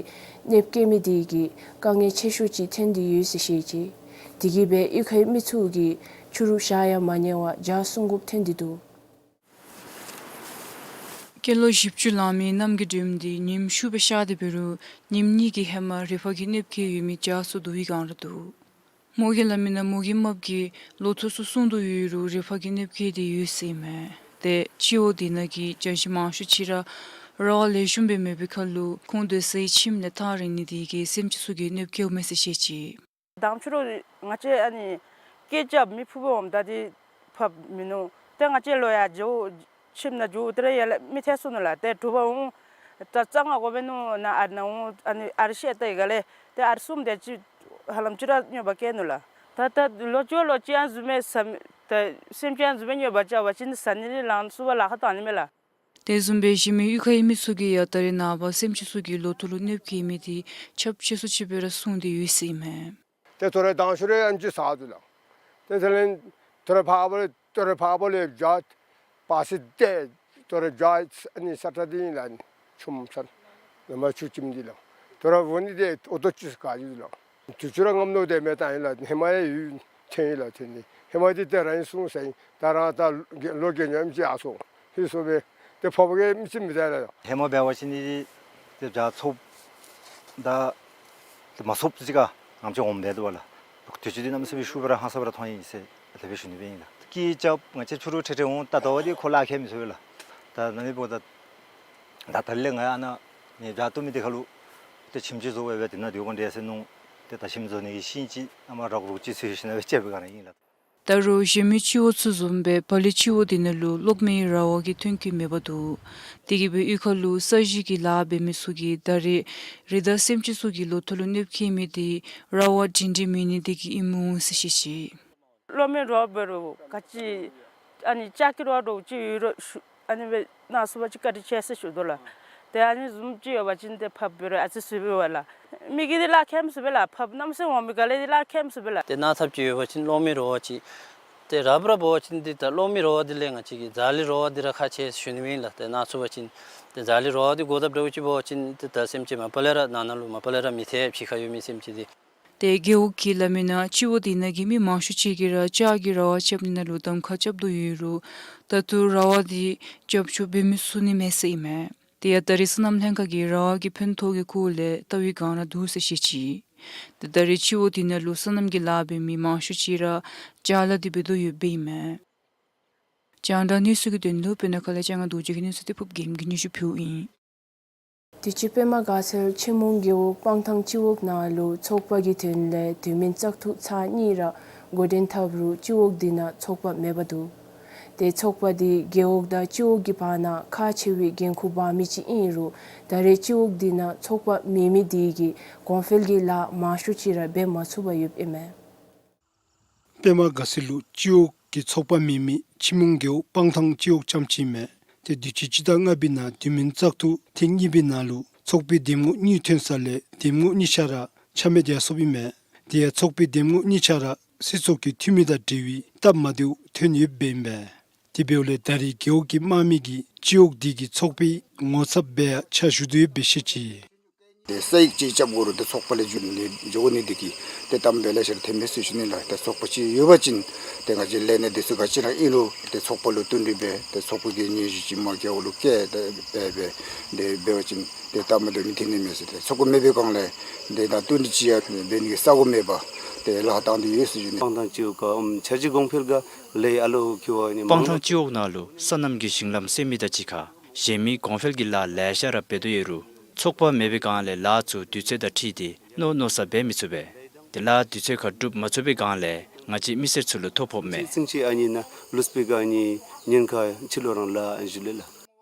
གནོདཔ་བཀལ་མི་དེ་གིས་དཀའ་ངལ་ཆེ་ཤོས་ཅིག་ཐོན་ཏེ་ཡོད་ཟེར་བཤད་ཅི། དེ་གིས་སྦེ་གཡུས་ཁའི་མི་ཚུ་གིས་ཆུ་རུད་བཞག་ཡང་མ་ཉལ་བར་རྒྱ་སྲུང་དགོཔ་ཐོན་ཏེ་འདུག། སྐྱེས་ལོ་བཞི་བཅུ་ལང་མི་གནམ་གྱི་སྒྲོནམ་འདི་ཉིནམ་ཤུགས་སྦེ་ཤར་ཏེ་འབད་རུང་ཉིནམ་གཉིས་ཀྱི་ཧེ་མ་རི་ཕག་གིས་གནོདཔ་བཀལ་ཡོད་མི་རྒྱ་མཚོ་བསྡུ་བའི་སྒང་ར་འདུག། མོ་གིས་སླབ་མི་ནང་མོ་གི་རྨགཔ་གིས་ལོ་ཐོག་ཚུ་བསྲུང་དོ་ཡོད་རུང་རི་ཕག་གིས་གནོདཔ་བཀལ་ཏེ་ཡོད་ཟེར་ཨིན་མས། ཏེ་སྤྱི་འོག་འདི་ནང་གི་བྱ་བྱིའུ་མང་ཤོས་ཅིག་ར་ར་བ་ལེགས་ཤོམ་སྦེ་མེད་པའི་ཁར་ལུ་ཁོང་སྡོད་སའི་ཁྱིམ་ལས་ཐག་རིང་ནི་དེ་གིས་སེམས་ཅན་ཚུ་གིས་གནོདཔ་བཀལཝ་མས་ཟེར་བཤད་ཅི། དང་ཕྱི་རུ་ང་བཅས་ཨ་ནི་སྐད་རྐྱབ་མི་ཕུ་བོ་འོངམ་ད་འདི་ཕབ་མིན་ནུག། ཏེ་ང་བཅས་ལོག་ཡར་འགྱོ་ཁྱིམ་ནང་འགྱོ་དེ་ར་ཡར་ལས་མི་ཐལ་སོ་ནུག་ལགས། ཏེ་དྲོ་པ་འོང་ད་རྩ་ང་གོ་བེ་ནུག་ན་ཨ་ནཱ་འོང་ཨ་ནི་ཨར་བཤད་ད་ཡི་ག་ལས་ཏེ་ཨར་གསུམ་དེ་ཅིག་ཧ་ལམ་ཅིག་ར་སྙོབ་པར་བཀལ་ནུག་ལགས། ད་ད་ལོག་འགྱོ་ལོག་ཅིག་ཡང་བཟུམ་མའི་ས་ད་སེམས་ཅན་ཡང་བཟུམ་མའི་སྙོབ་པར་བཅར་བ་ཅིན་ཟ་ནི་ལང་ཚུགས་པར་ལཱ་ཁག་གཏང་ནི་མས་ལགས། དེ་བཟུམ་སྦེ་གཞན་མི་གཡུས་ཁའི་མི་ཚུ་གིས་ཡང་ད་རེས་ནངས་པ་སེམས་ཅན་ཚུ་གིས་ལོ་ཐོག་ལུ་གནོདཔ་བཀལ་མི་དེ་ཁྱབ་ཆེ་སུ་ཅིག་སྦེ་ར་བཟུང་སྟེ་ཡོད་ཟེར་ཨིན་མས། ཏེ་ཐོ་རེ་དང་ཤུ་རེ་ཨ་ནི་ཅིག་ཟ་ཚུགས་ལགས། ཏེ་དེ་ལས་ཐོ་རེ་ཕར་བ་ལས་ཐོ་རེ་ཕར་བ་ལས་བྱ་པ་སི་ཏེ་ཐོ་རེ་བྱ་ཨ་ནི་ས་ཁྲ་འདི་ཨིན་ལགས། ཨ་ནི་ཆུམ་ཚན་ནམ་ཆུ་ཁྱིམ་འདི་ལགས། ཐོ་རེ་འོ་ནི་དེ་འོ་དོ་ཅིག་ག་ཅི་ལགས། དུས་ཚོད་ར་ངམ་ནོ་དེ་མེད་ད་ཨིན་ལགས། ཧེ་མ་ཡང་ཡོད་ཐོན་ཡི་ལགས། ཐོན་ནི་ཧེ་མ་འདི་ཏེ་རང་ཨིན་གསུངས་ས་ཨིན། ད་རང་ད་ལོ་རྒས་ཉམས་ཅིག་ཡར་སོང་ཧེ་སོང་སྦེ་ཏེ་ཕོ་བ་གིས་མི་ཚེ་མི་ད་ལགས། ཧེ་མ་འབད་བ་ཅིན་འདི་ཏེ་བྱ་ཚོབ་ད་ཏེ་མ་ཚོབ་ཅིག་ག་ངམ་ཅིག་འོངམ་འབད་དོ་བ་ལགས། དུས་ཚོད་འདི་གནམ་མེད་ས་མེད་ཤུགས་སྦེ་ར་ཧང་སངས་སྦེ་ར་ཐོན་ཡི་ཟེར་དེ་སྦེ་ཞུ་ནི་སྦེ་ཨིན་ལགས། སྐད་རྐྱབ་ང་བཅས་ཕྱི་རུ་ཁྲེ་ཁྲེ་འོང་ད་ལྟོ་བ་འདི་ཁོ་ལཱ་ཁག་མི་ཚུགས་པས་ལགས། ད་ན་ནི་འབདཝ་ད་ད་ད་ལས་ང་ཨ་ནཱ་ནི་བྱ་བཏུབ་མི་འདི་ཁ་ལུ་ཏེ་ཁྱིམ་ཅིག་བཟོ་སྦེ་དེ་ནང་སྡོད་དགོ་འདྲས་ཟེར་མནོ། ཏེ་ད་ཁྱིམ་བཟོ་ནི་གི་ཤིང་ཅིག་ཨ་མ་རག་རོག་ཅིག་འཚོལ་ཞིནམ་སྦེ་ཅིག་སྦེ་ག་ར་ཨིན་ལགས། ད་རུང་གཞན་མི་སྤྱི་འོག་ཚུ་བཟུམ་སྦེ་བ་ལི་སྤྱི་འོག་འདི་ནང་ལུ་གློག་མེའི་ར་བ་གི་ཐོན་སྐྱེད་མེད་པར་འདུག། དེ་གིས་སྦེ་གཡུས་ཁ་ལུ་ས་གཞི་གི་ལཱ་འབད་མི་ཚུ་གིས་ད་རེས་རི་དྭགས་སེམས་ཅན་ཚུ་གིས་ལོ་ཐོག་ལུ་གནོདཔ་བཀལ་མི་དེ་ར་བ་སྒྲིང་སྒྲི་མེད་ནི་དེ་གིས་ཨིནམ་འོང་ཟེར་བཤད་ཅི། གློག་མེ་རོགས་འབད་རུང་ག་ཅི་ཨ་ནི་ལྕགས་ཀྱི་རོགས་འདྲཝ་ཅིག་ཡོད་རུང་ཞུ་ཨ་ནི་སྦེ་གནང་ཚུགས་པ་ཅིན་བཀའ་དྲིན་ཆེ་ཟེར་ཞུ་དོ་ལགས། ཏེ་ཨ་ནི་བཟུམ་ཅིག་ཡོད་པ་ཅིན་ཏེ་ཕབ་འབད་རུང་ཨ་ཙི་ཟེར་བ་ལགས། མི་གིས་འདི་ལཱ་ཁག་མི་ཚུགས་པས་ལགས། ཕབ་གནམ་མེད་ས་མེད་འོང་མི་ག་ལས་འདི་ལཱ་ཁག་མི་ཚུགས་པས་ལགས། ཏེ་གནང་ཐབས་ཅིག་ཡོད་པ་ཅིན་གློག་མེ་རོགས་ཅིག་ཏེ་ར་བ་ར་འབད་བ་ཅིན་འདི་ད་གློག་མེ་རོགས་འདི་ལས་ང་བཅས་ཀྱིས་ཛ་ལི་རོགས་འདི་ར་ཁག་ཆེ་ཟེར་ཞུ་ནི་མས་ལགས། ཏེ་གནང་ཚུགས་པ་ཅིན་ཏེ་ཛ་ལི་རོགས་འདི་དགོ་དཔ་འདྲཝ་ཅིག་འབད་བ་ཅིན་ཏེ་ད་སེམས་ཅན་མ་པ་ལས་ར་ནང་ན་ལུ་མ་པ་ལས་ར་མི་ཐལ། ཕྱི་ཁར་ཡོད་མི་སེམས་ཅན་འདི། ཏེ་རྒེད་འོག་གིས་སླབ་མི་ནང་སྤྱི་འོག་འདི་ནང་གི་མི་མང་ཤོས་ཅིག་གིས་ར་ལྕགས་ཀྱི་ར་བ་རྐྱབ་ནི་ནང་ལུ་གདམ་ཁ་རྐྱབ་དོ་ཡོད་རུང་ད་ལྟོ་ར་བ་འདི་རྒྱབ་སྐྱོར་འབད་མི་ཚུགས་ནི་མས་ཟེར་ཨིན་མས། དེ་ཡང་ད་རེས་སོ་ནམ་ལྷན་ཁག་གིས་ར་བ་གི་ཕན་ཐོགས་ཀྱི་སྐོར་ལས་བལྟ་བའི་སྒང་ར་འདུག་ཟེར་བཤད་ཅི། ཏེ་ད་རེས་སྤྱི་འོག་འདི་ནང་ལུ་སོ་ནམ་གྱི་ལཱ་འབད་མི་མང་ཤོས་ཅིག་ར་ཅ་ལ་འདི་འབད་དོ་ཡོདཔ་ཨིན་མས། རྒྱང་བསྒྲགས་གནས་ཚུལ་གྱི་དོན་ལུ་སྤུ་ན་ཁ་ལས་ལྕང་ང་རྡོ་རྗེ་གི་གནས་ཚུལ་འདི་ཕུརཔ་རྒྱལམོ་གིས་སྙན་ཞུ་ཕུལཝ་ཨིན། དུས་ཅི་པདྨ་དགའ་ཚལ་ཆུ་མོང་རྒེད་འོག་སྤང་ཐང་སྤྱི་འོག་ནང་ལུ་ཚོགས་པ་གི་དོན་ལས་དུས་མིན་བཙག་འཐུ་ཚར་གཉིས་ར་ འགོ་འདྲེན་འཐབ་རུང་སྤྱི་འོག་འདི་ནང་ཚོགས་པ་མེདཔ་འདུག། ཏེ་ཚོགས་པ་འདི་རྒེད་འོག་དང་སྤྱི་འོག་གི་བར་ན་ཁག་ཆེ་བའི་འགན་ཁུར་འབག་མི་ཅིག་ཨིན་རུང་ད་རེས་སྤྱི་འོག་འདི་ནང་ཚོགས་པ་མེད་མི་འདི་གིས་གོང་འཕེལ་གྱི་ལཱ་མང་ཤོས་ཅིག་ར་འབད་མ་ཚུགསཔ་ཡོདཔ་ཨིན་མས། པདྨ་དགའ་ཚལ་ལུ་སྤྱི་འོག་གི་ཚོགས་པ་མེད་མི་ཕྱི་མོང་རྒེད་འོག་སྤང་ཐང་སྤྱི་འོག་རྐྱངམ་ཅིག་ཨིན་མས། ཏེ་དུས་ཅི་སྤྱི་ཟླ་ལྔ་པའི་ནང་དུས་མིན་བཙག་འཐུ་ཐེངས་གཉིས་པའི་ནང་ལུ་ཚོགས་པའི་འདེམས་ངོ་གཉིས་ཐོན་ས་ལས་འདེམས་ངོ་གཉིས་ཆ་ར་ཆ་མེད་ཡར་སོཔ་ཨིན་མས། དེ་ཡང་ཚོགས་པའི་འདེམས་ངོ་གཉིས་ཆ་ར་སྲིད་ཚོགས་ཀྱི་འཐུས་མི་དང་འབྲེལ་བའི་སྟབས་མ་བདེཝ་ཐོན་ཡོདཔ་ཨིན་མས། དེ་འབདཝ་ལས་ད་རེས་རྒེད་འོག་གི་དམངས་མི་གིས་སྤྱི་འོག་འདི་གི་ཚོགས་པའི་ངོ་ཚབ་འབད་ཡང་ཕྱག་ཞུ་དོ་ཡོདཔ་སྦེ་བཤད་ཅི། ཏེ་ས་ཡིག་ཅིག་རྐྱབ་དགོ་རུང་ཏེ་ཚོགས་པ་ལས་འགྱོ་ནི་འགྱོ་དགོ་ནི་འདི་གིས་ཏེ་གཏམ་དཔེ་ལེ་ཤ་ར་ཐོན་མས་ཟེར་ཞུ་ནི་ལགས། ཏེ་ཚོགས་པ་ཅིག་ཡོད་པ་ཅིན་ཏེ་ང་བཅས་ལས་སྣེ་འདི་ཚུ་ག་ཅི་ར་ཨིན་རུང་ཏེ་ཚོགས་པ་ལུ་བསྟུན་གྲོས་འབད་ཏེ་ཚོགས་པ་གི་སྙན་ཞུ་ཅིག་མར་རྒེད་འོག་ལུ་བསྐྱལ་ཏེ་འབད་འབད་ཏེ་འབད་བ་ཅིན་ཏེ་སྟབས་མ་བདེཝ་མི་ཐོན་ནི་མས་ཟེར། ཏེ་ཚོགས་པ་མེད་པའི་སྒང་ལས་ཏེ་ད་བསྟུན་གྲོས་ཅིག་ཡང་འབད་ནི་གི་ས་སྒོ་མེད་པར་ཏེ་ལཱ་བཏང་སྟེ་ཡོད་ཟེར་ཞུ་ནི། སྤང་ཐང་སྤྱི་འོག་ག་ཨམ་འཆར་གཞི་གོང་འཕེལ་ག་ལས་ཨ་ལོ་ཁི་བ་ནི་སྤང་ཐང་སྤྱི་འོག་ནང་ལུ་སོ་ནམ་གྱི་ཞིང་ལམ་བསལ་མི་དང་གཅིག་ཁར་གཞན་མི་གོང་འཕེལ་གྱི་ལཱ་ལེ་ཤ་ར་འབད་དོ་ཡོད་རུང་ཚོགས་པ་མེད་པའི་སྒང་ལས་ལཱ་ཚུ་དུས་ཚོད་དང་འཁྲིལ་ཏེ་མནོ་མནོ་ས་འབད་མི་ཚུགས་པས། ཏེ་ལཱ་དུས་ཚོད་ཁར་སྒྲུབ་མ་ཚུགས་པའི་སྒང་ལས་ང་བཅས་མི་སེར་ཚུ་ལུ་ཐོ་ཕོགཔ་མས། ཚིང་ཅིག་ཨ་ནི་ནང་ལུས་པའི་སྒང་ནི་ཉེན་ཁ་ཕྱི་ལོགས་རང་ལཱ་ཨན་ཞུ་ལེ་ལགས།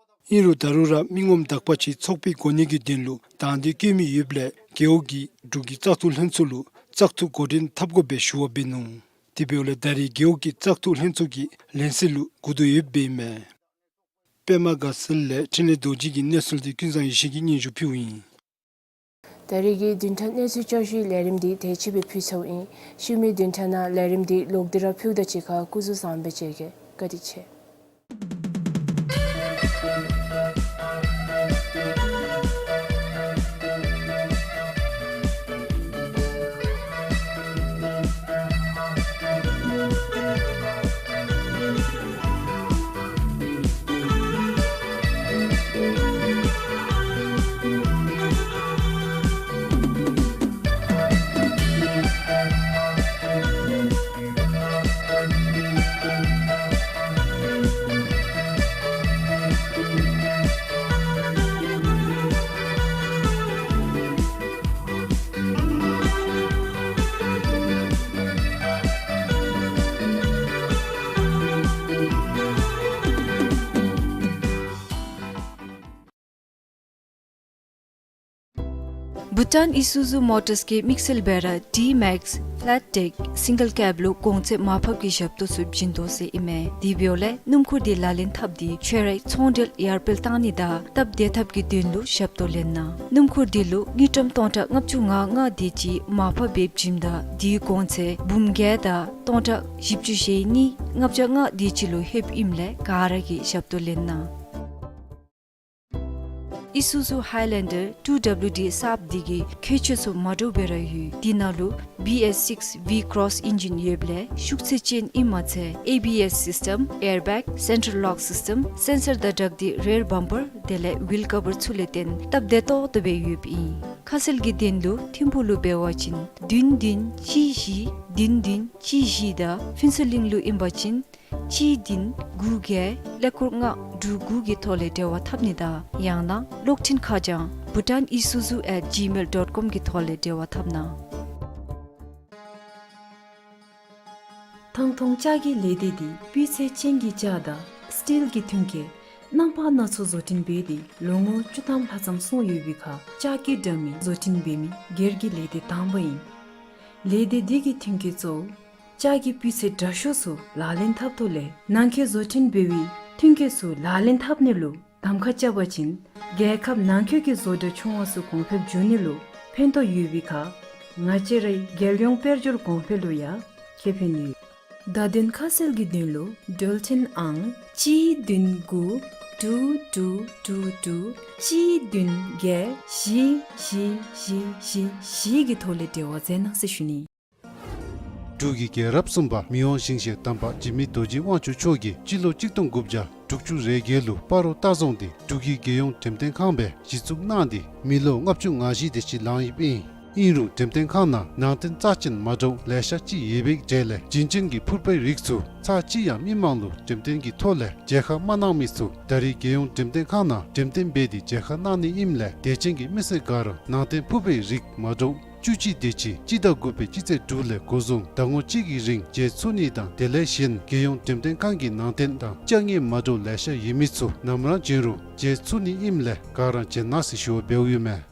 ཨིན་རུང་ད་རུང་ར་མི་ངོམ་དག་པ་ཅིག་ཚོགས་པའི་གོ་གནས་ཀྱི་དོན་ལུ་དང་འདོད་བསྐྱེད་མི་ཡོདཔ་ལས་རྒེད་འོག་གིས་འབྲུག་གི་བཙག་འཐུ་ལྷན་ཚོགས་ལུ་བཙག་འཐུ་འགོ་འདྲེན་འཐབ་དགོ་པའི་ཞུ་བ་འབད་ནུག། དེ་འབདཝ་ལས་ད་རེས་རྒེད་འོག་གི་བཙག་འཐུ་ལྷན་ཚོགས་ཀྱི་ལན་གསལ་ལུ་སྒུག་དོ་ཡོདཔ་ཨིན་མས། པདྨ་དགའ་ཚལ་ལས་འཕྲིན་ལས་རྡོ་རྗེ་གི་གནས་ཚུལ་འདི་ཀུན་བཟང་ཡེ་ཤེས་ཀྱིས་སྙན་ཞུ་ཕུལཝ་ཨིན། ད་རེས་ཀྱི་བདུན་ཕྲག་གནས་ཚུལ་བསྐྱར་ཞུའི་ལས་རིམ་འདི་དེ་ཅིག་སྦེ་ཕུལ་ཚརཝ་ཨིན། ཤུལ་མའི་བདུན་ཕྲག་ནང་ལས་རིམ་འདི་ལོག་སྟེ་ར་ཕུལཝ་ད་གཅིག་ཁར་སྐུ་གཟུགས་བཟང་པོ་མཇལ་གེ། བཀའ་དྲིན་ཆེ། བྷུ་ཊཱན་ཨི་སུ་ཛུ་མོ་ཊརས་ཀྱིས་དམིགས་བསལ་སྦེ་ར་ཌི་མེགསི་ཕེ་ལེཊ་ཊེཀ་སིང་གལ་ཀེབ་ལུ་གོང་ཚད་མར་ཕབ་ཀྱི་ཞབས་ཏོག་ཚུ་བྱིན་དོ་ཟེར་ཨིན་མས། དེ་འབདཝ་ལས་སྣུམ་འཁོར་འདི་ལག་ལེན་འཐབ་སྟེ་ཁྱོད་རའི་ཚོང་འབྲེལ་ཡར་འཕེལ་གཏང་ནི་དང་སྟབས་བདེ་ཐབས་ཀྱི་དོན་ལུ་ཞབས་ཏོག་ལེན་གནང་། སྣུམ་འཁོར་འདི་ལུ་དངུལ་ཀྲམ་སྟོང་ཕྲག་ལྔ་བཅུ་ང་ལྔ་དེ་ཅིག་མར་ཕབ་འབད་བྱིནམ་ད་དེའི་གོང་ཚད་འབུམ་བརྒྱད་དང་སྟོང་ཕྲག་བཞི་བཅུ་ཞེ་གཉིས་ལྔ་བརྒྱ་ལྔ་དེ་ཅིག་ལུ་ལྷོདཔ་ཨིནམ་ལས་ག་ར་གིས་ཞབས་ཏོག་ལེན་གནང་། ཨི་སུ་ཛུ་ཧའི་ལེན་ཌར་ཊུ་ཌབ་ལུ་ཌི་གསརཔ་འདི་གི་ཁྱད་ཆོས་ཚུ་མ་འདྲཝ་སྦེ་ར་ཡོད། དེ་ནང་ལུ་བི་ཨེསི་སིགསི་ཝི་ཀྲོསི་ཨིན་ཇིན་ཡོདཔ་ལས་ཤུགས་ཚད་ཅན་ཨིན་མ་ཚད་ཨེ་བི་ཨེསི་སིསི་ཊམ་ཨེར་བེག་སེན་ཊར་ལོག་སིསི་ཊམ་སེན་སར་དང་སྦྲགས་ཏེ་རེར་བམ་པར་དེ་ལས་ཝིལ་ཀ་བར་ཚུ་ལས་བརྟེན་སྟབས་བདེ་ཏོག་ཏོ་སྦེ་ཡོདཔ་ཨིན། ཁ་གསལ་གྱི་དོན་ལུ་ཐིམ་ཕུག་ལུ་འབད་བ་ཅིན་བདུན་བདུན་གཅིག་བཞི་བདུན་བདུན་གཅིག་བཞི་དང་ཕུན་ཚོགས་གླིང་ལུ་ཨིན་པ་ཅིན་གཅིག་བདུན་དགུ་བརྒྱད་ཀླད་ཀོར་ལྔ་དྲུག་དགུ་གི་ཐོག་ལས་འབྲེལ་བ་འཐབ་ནི་དང་ཡང་ན་གློག་འཕྲིན་ཁ་བྱང་bhutanisuzu at gmail dot com གི་ཐོག་ལས་འབྲེལ་བ་འཐབ་གནང་། ཐང་སྟོང་ལྕགས་ཀྱི་ལས་སྡེ་འདི་སྤུས་ཚད་ཅན་གྱི་ལྕགས་དང་སི་ཊིལ་གྱི་མཐུན་རྐྱེན་རྣམ་པ་སྣ་ཚོགས་བཟོ་སྐྲུན་འབད་དེ་ལོ་ངོ་བཅུ་ཐམ་ལྷག་ཙམ་སོང་ཡོད་པའི་ཁར་ལྕགས་ཀྱི་དྲ་མིག་བཟོ་སྐྲུན་འབད་མི་སྒེར་གྱི་ལས་སྡེ་དང་པ་ཨིན། ལས་སྡེ་འདི་གི་མཐུན་རྐྱེན་གཙོ་བོ་ལྕགས་ཀྱི་སྤུས་ཚད་དྲག་ཤོས་ཚུ་ལག་ལེན་འཐབ་ཐོག་ལས་ནང་འཁོད་བཟོ་སྐྲུན་འབད་བའི་མཐུན་རྐྱེན་ཚུ་ལག་ལེན་འཐབ་ནི་ལུ་གདམ་ཁ་རྐྱབ་པ་ཅིན་རྒྱལ་ཁབ་ནང་འཁོད་ཀྱི་བཟོ་གྲྭ་ཆུང་བ་ཚུ་གོང་འཕེལ་འགྱོ་ནི་ལུ་ཕན་ཐོགས་ཡོད་པའི་ཁར་ང་བཅས་རའི་རྒྱལ་ཡོངས་དཔལ་འབྱོར་གོང་འཕེལ་ལུ་ཡང་ཁེ་ཕན་ཡོད། བརྡ་དོན་ཁ་གསལ་གྱི་དོན་ལུ་འགྲུལ་འཕྲིན་ཨང་གཅིག་བདུན་དགུ་དྲུག་དྲུག་དྲུག་དྲུག་གཅིག་བདུན་བརྒྱད་བཞི་བཞི་བཞི་བཞི་བཞི་གི་ཐོག་ལས་འབྲེལ་བ་མཛད་གནང་ཟེར་ཞུ་ནི། འབྲུག་གི་རྒྱལ་རབས་གསུམ་པ་མི་དབང་ཞིང་གཤེགས་དམ་པ་འཇིགས་མེད་རྡོ་རྗེ་དབང་ཕྱུག་མཆོག་གིས་སྤྱི་ལོ་གཅིག་སྟོང་དགུ་བརྒྱ་དྲུག་ཅུ་རེ་བརྒྱད་ལུ་སྤ་རོ་ལྟ་རྫོང་འདི་འབྲུག་གི་རྒྱལ་ཡོངས་འགྲེམས་སྟོན་ཁང་སྦེ་གཞི་བཙུགས་གནང་སྟེ་མི་ལོ་ལྔ་བཅུ་ང་བཞི་དེ་ཅིག་ལང་ཡོདཔ་ཨིན། ཨིན་རུང་འགྲེམས་སྟོན་ཁང་ནང་ནང་རྟེན་རྩ་ཅན་མ་འདྲཝ་ལེ་ཤ་ཅིག་ཡོད་པའི་གྲས་ལས་བྱིན་ཅན་གྱི་ཕུར་པའི་རིགས་ཚུ་ཚར་གཅིག་ཡང་མི་མང་ལུ་འགྲེམས་སྟོན་གྱི་ཐོག་ལས་མཇལ་ཁ་མ་གནང་མི་ཚུ་ད་རེས་རྒྱལ་ཡོངས་འགྲེམས་སྟོན་ཁང་ནང་འགྲེམས་སྟོན་འབད་དེ་མཇལ་ཁ་གནང་ནི་ཨིནམ་ལས་དད་ཅན་གྱི་མི་སེར་ག་ར་ནང་རྟེན་ཕུར་པའི་རིགས་མ་འདྲཝ་ བཅུ་གཅིག་དེ་ཅིག་སྤྱི་ཟླ་དགུ་པའི་སྤྱི་ཚེས་དྲུག་ལས་འགོ་བཟུང་ཟླ་ངོ་གཅིག་གི་རིང་མཇལ་ཚུགས་ནི་དང་དེ་ལས་གཞན་རྒྱལ་ཡོངས་འགྲེམས་སྟོན་ཁང་གི་ནང་རྟེན་དང་བཅའ་ངེས་མ་འདྲཝ་ལེ་ཤ་ཡོད་མི་ཚུ་ནམ་ར་བྱོན་རུང་མཇལ་ཚུགས་ནི་ཨིནམ་ལས་ག་ར་མཇལ་གནང་ཟེར་ཞུ་བ་འབདཝ་ཨིན་མས།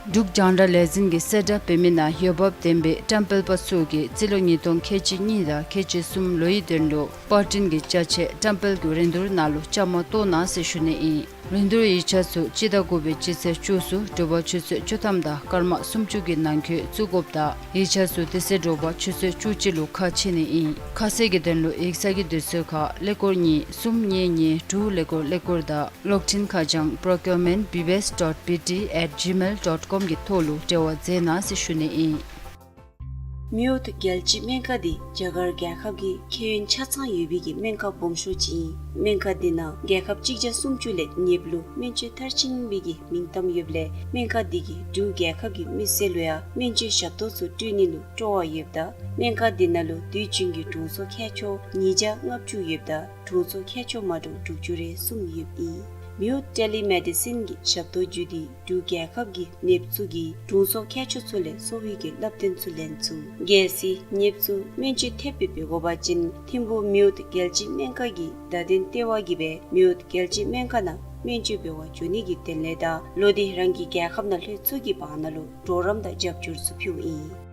འབྲུག་རྒྱང་བསྒྲགས་ལས་འཛིན་གྱིས་གསལ་བསྒྲགས་འབད་མི་ནང་འོས་འབབ་ལྡན་པའི་བཀྲམ་སྤེལ་པ་ཚུ་གིས་རྩིས་ལོ་ཉིས་སྟོང་ཁལ་གཅིག་གཉིས་དང་ཁལ་གཅིག་གསུམ་ལོ་ཡི་དོན་ལུ་པར་སྐྲུན་གྱི་ཅ་ཆས་བཀྲམ་སྤེལ་གྱི་རིན་བསྡུར་ནང་ལུ་བཅའ་མར་གཏོགས་གནང་ཟེར་ཞུ་ནི་ཨིན། རིན་བསྡུར་ཡིག་ཆ་ཚུ་སྤྱི་ཟླ་དགུ་པའི་སྤྱི་ཚེས་བཅུ་ཚུ་དྲོ་པ་ཆུ་ཚོད་བཅུ་ཐམ་དང་སྐར་མ་སུམ་ཅུ་གི་ནང་འཁོད་བཙུགས་དགོཔ་དང་ཡིག་ཆ་ཚུ་དེ་ཚེ་དྲོ་པ་ཆུ་ཚོད་བཅུ་གཅིག་ལུ་ཁ་ཕྱེ་ནི་ཨིན། ཁ་གསལ་གྱི་དོན་ལུ་ཡིག་ཚང་གི་དུས་ཚོད་ཁར་ཀླད་ཀོར་གཉིས་གསུམ་གཉིས་གཉིས་དྲུག་ཀླད་ཀོར་ཀླད་ཀོར་དང་གློག་འཕྲིན་ཁ་བྱང་procurement B B S dot B T at gmail dot com གི་ཐོག་ལུ་འབྲེལ་བ་མཛད་གནང་ཟེར་ཞུ་ནི་ཨིན། མིའུ་ཐུ་རྒྱལ་སྤྱིའི་སྨན་ཁང་འདི་རྒྱ་གར་རྒྱལ་ཁབ་ཀྱི་ཁྱད་ཡོན་ཆ་ཚང་ཡོད་པའི་གི་སྨན་ཁང་སྦོམ་ཤོས་ཅིག་ཨིན། སྨན་ཁང་འདི་ནང་རྒྱལ་ཁབ་གཅིག་བརྒྱ་སུམ་ཅུ་ལས་ཉེ་བ་ལུ་སྨན་བཅོས་མཐར་ཕྱིན་པའི་གི་མིང་གཏམ་ཡོདཔ་ལས་སྨན་ཁང་འདི་གིས་འབྲུག་རྒྱལ་ཁབ་ཀྱི་མི་སེར་ལུ་ཡང་སྨན་བཅོས་ཞབས་ཏོག་ཚུ་སྤྲོད་ནི་ལུ་སྤྲོ་བ་ཡོདཔ་ད་སྨན་ཁང་འདི་ནང་ལུ་དུས་རྒྱུན་གྱི་དྲུང་འཚོ་མཁས་མཆོག་ཉིས་བརྒྱ་ལྔ་བཅུ་ཡོདཔ་ད་དྲུང་འཚོ་མཁས་མཆོག་མ་འདྲཝ་དྲུག་ཅུ་རེ་གསུམ་ཡོདཔ་ཨིན། མིའུ་ཐུ་ཊེ་ལི་མེ་ཌི་སིན་གྱི་ཞབས་ཏོག་བརྒྱུད་དེ་འབྲུག་རྒྱལ་ཁབ་ཀྱི་ནདཔ་ཚུ་གིས་དྲུང་འཚོ་མཁས་མཆོག་ཚུ་ལས་གསོ་བའི་གི་བསླབ་སྟོན་ཚུ་ལེན་ཚུགས། གལ་སྲིད་ནདཔ་ཚུ་སྨན་བཅོས་ཐེབས་སྦེ་འབད་དགོ་པ་ཅིན་ཐིམ་ཕུག་མིའུ་ཐུ་རྒྱལ་སྤྱིའི་སྨན་ཁང་གི་བརྡ་དོན་ལྟེ་བ་གིས་སྦེ་མིའུ་ཐུ་རྒྱལ་སྤྱིའི་སྨན་ཁང་ནང་སྨན་བཅོས་འབད་བར་འགྱོ་ནི་གི་དོན་ལས་དང་ལོག་སྟེ་རང་གི་རྒྱལ་ཁབ་ནང་ལྷོད་ཚུགས་ཀྱི་བར་ན་ལུ་གྲོགས་རམ་དང་རྒྱབ་སྐྱོར་ཚུ་ཕུལཝ་ཨིན།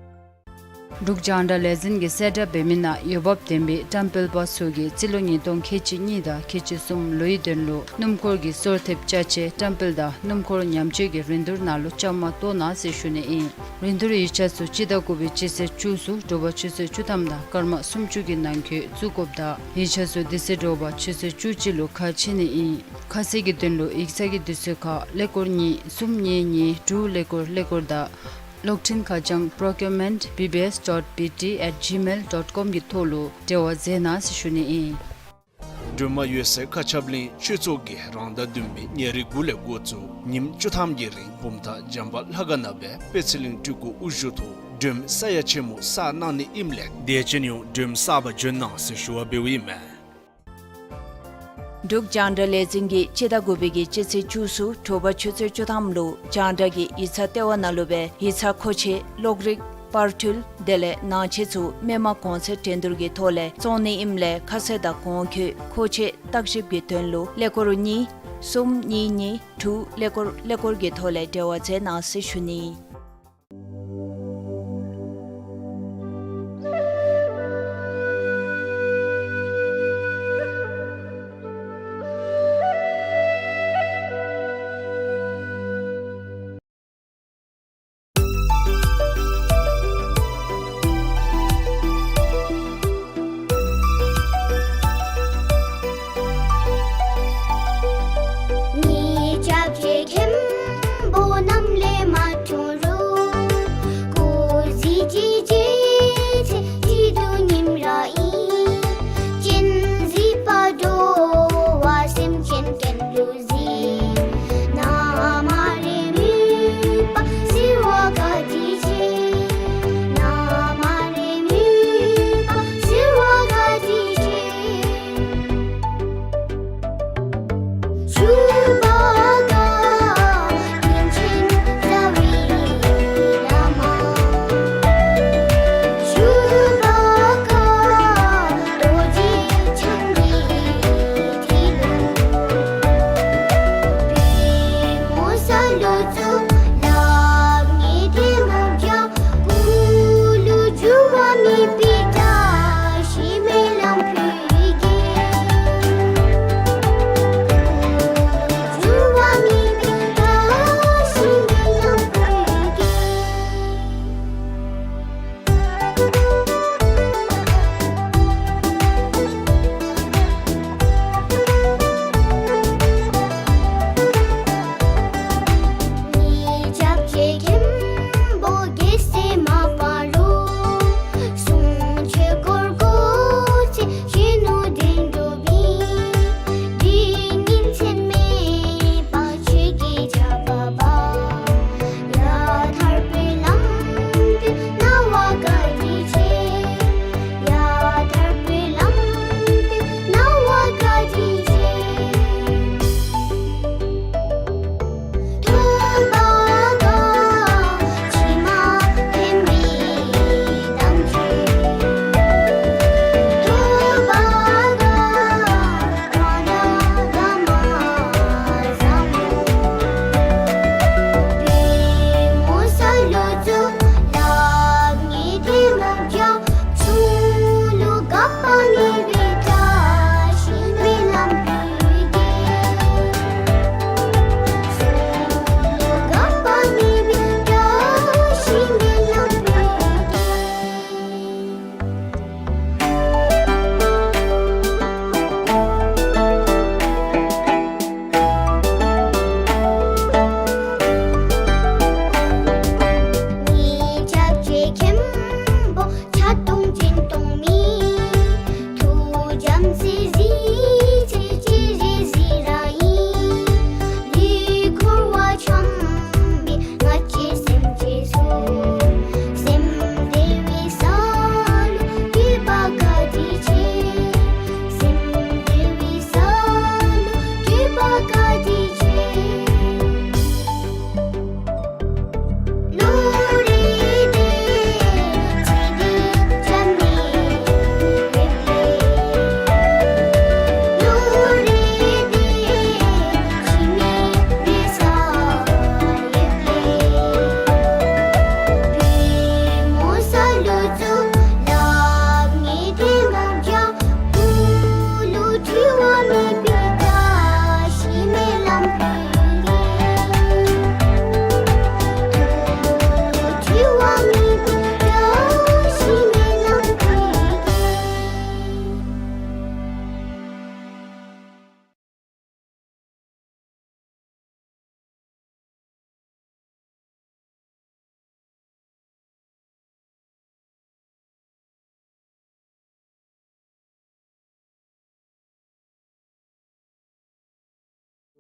འབྲུག་རྒྱང་བསྒྲགས་ལས་འཛིན་གྱིས་གསལ་བསྒྲགས་འབད་མི་ནང་འོས་འབབ་ལྡན་པའི་བཀྲམ་སྤེལ་པ་ཚུ་གིས་རྩིས་ལོ་ཉིས་སྟོང་ཁལ་གཅིག་གཉིས་དང་ཁལ་གཅིག་གསུམ་ལོའི་དོན་ལུ་སྣུམ་འཁོར་གྱི་སོར་ཐེབས་ཅ་ཆས་བཀྲམ་སྤེལ་དང་སྣུམ་འཁོར་ཉམས་བཅོས་ཀྱི་རིན་བསྡུར་ནང་ལུ་བཅའ་མར་གཏོགས་གནང་ཟེར་ཞུ་ནི་ཨིན། རིན་བསྡུར་ཡིག་ཆ་ཚུ་སྤྱི་ཟླ་དགུ་པའི་སྤྱི་ཚེས་བཅུ་ཚུ་དྲོ་པ་ཆུ་ཚོད་བཅུ་ཐམ་དང་སྐར་མ་སུམ་ཅུ་གི་ནང་འཁོད་བཙུགས་དགོཔ་ད་ཡིག་ཆ་ཚུ་དེ་ཚེ་དྲོ་པ་ཆུ་ཚོད་བཅུ་གཅིག་ལུ་ཁ་ཕྱེ་ནི་ཨིན། ཁ་གསལ་གྱི་དོན་ལུ་ཡིག་ཚང་གི་དུས་ཚོད་ཁར་ཀླད་ཀོར་གཉིས་གསུམ་གཉིས་གཉིས་དྲུག་ཀླད་ཀོར་ཀླད་ཀོར་དང་གློག་འཕྲིན་ཁ་བྱང་procurement B B S dot B T at gmail dot com གི་ཐོག་ལུ་འབྲེལ་བ་མཛད་གནང་ཟེར་ཞུ་ནི་ཨིན། སྒྲོལ་མ་འོད་གསལ་མཁའ་ཁྱབ་གླིང་ཆོས་ཚོགས་ཀྱིས་རང་ཟླ་བདུན་པའི་ཉེར་དགུ་ལས་འགོ་བཙུགས་ཉིནམ་བཅུ་ཐམ་གྱི་རིང་བུམ་ཐང་བྱམས་པ་ལྷ་ཁང་ནང་སྦེ་པད་ཚལ་གླིང་སྤྲུལ་སྐུ་དབུ་བཞུགས་ཐོག་སྒྲོལ་མ་ས་ཡ་ཆེན་མོ་བསགས་གནང་ནི་ཨིནམ་ལས་དད་ཅན་ཡོངས་སྒྲོལ་མ་བསགས་པར་འབྱོན་གནང་ཟེར་ཞུ་བ་འབདཝ་ཨིན་མས། འབྲུག་རྒྱང་བསྒྲགས་ལས་འཛིན་གྱིས་སྤྱི་ཟླ་དགུ་པའི་གི་སྤྱི་ཚེས་བཅུ་ཚུ་དྲོ་པ་ཆུ་ཚོད་བཅུ་ཐམ་ལུ་རྒྱང་བསྒྲགས་ཀྱི་ཡིག་ཚང་ལྟེ་བ་ནང་ལུ་སྦེ་ཡིག་ཚང་མཁོ་ཆས་གློག་རིག་པར་འཕྲུལ་དེ་ལས་ནང་ཆས་ཚུ་མི་མང་གོང་ཚད་འགྲན་བསྡུར་གྱི་ཐོག་ལས་བཙོང་ནི་ཨིནམ་ལས་ཁ་གསལ་དང་གོང་འཁོད་མཁོ་ཆས་བརྟག་ཞིབ་ཀྱི་དོན་ལུ་ཀླད་ཀོར་གཉིས་གསུམ་གཉིས་གཉིས་དྲུག་ཀླད་ཀོར་ཀླད་ཀོར་གྱི་ཐོག་ལས་འབྲེལ་བ་མཛད་གནང་ཟེར་ཞུ་ནི། ངེའི་སྐྱབས་རྗེ་མཁན་པོ་རྣམས་ལས་མ་འཁྲུངས་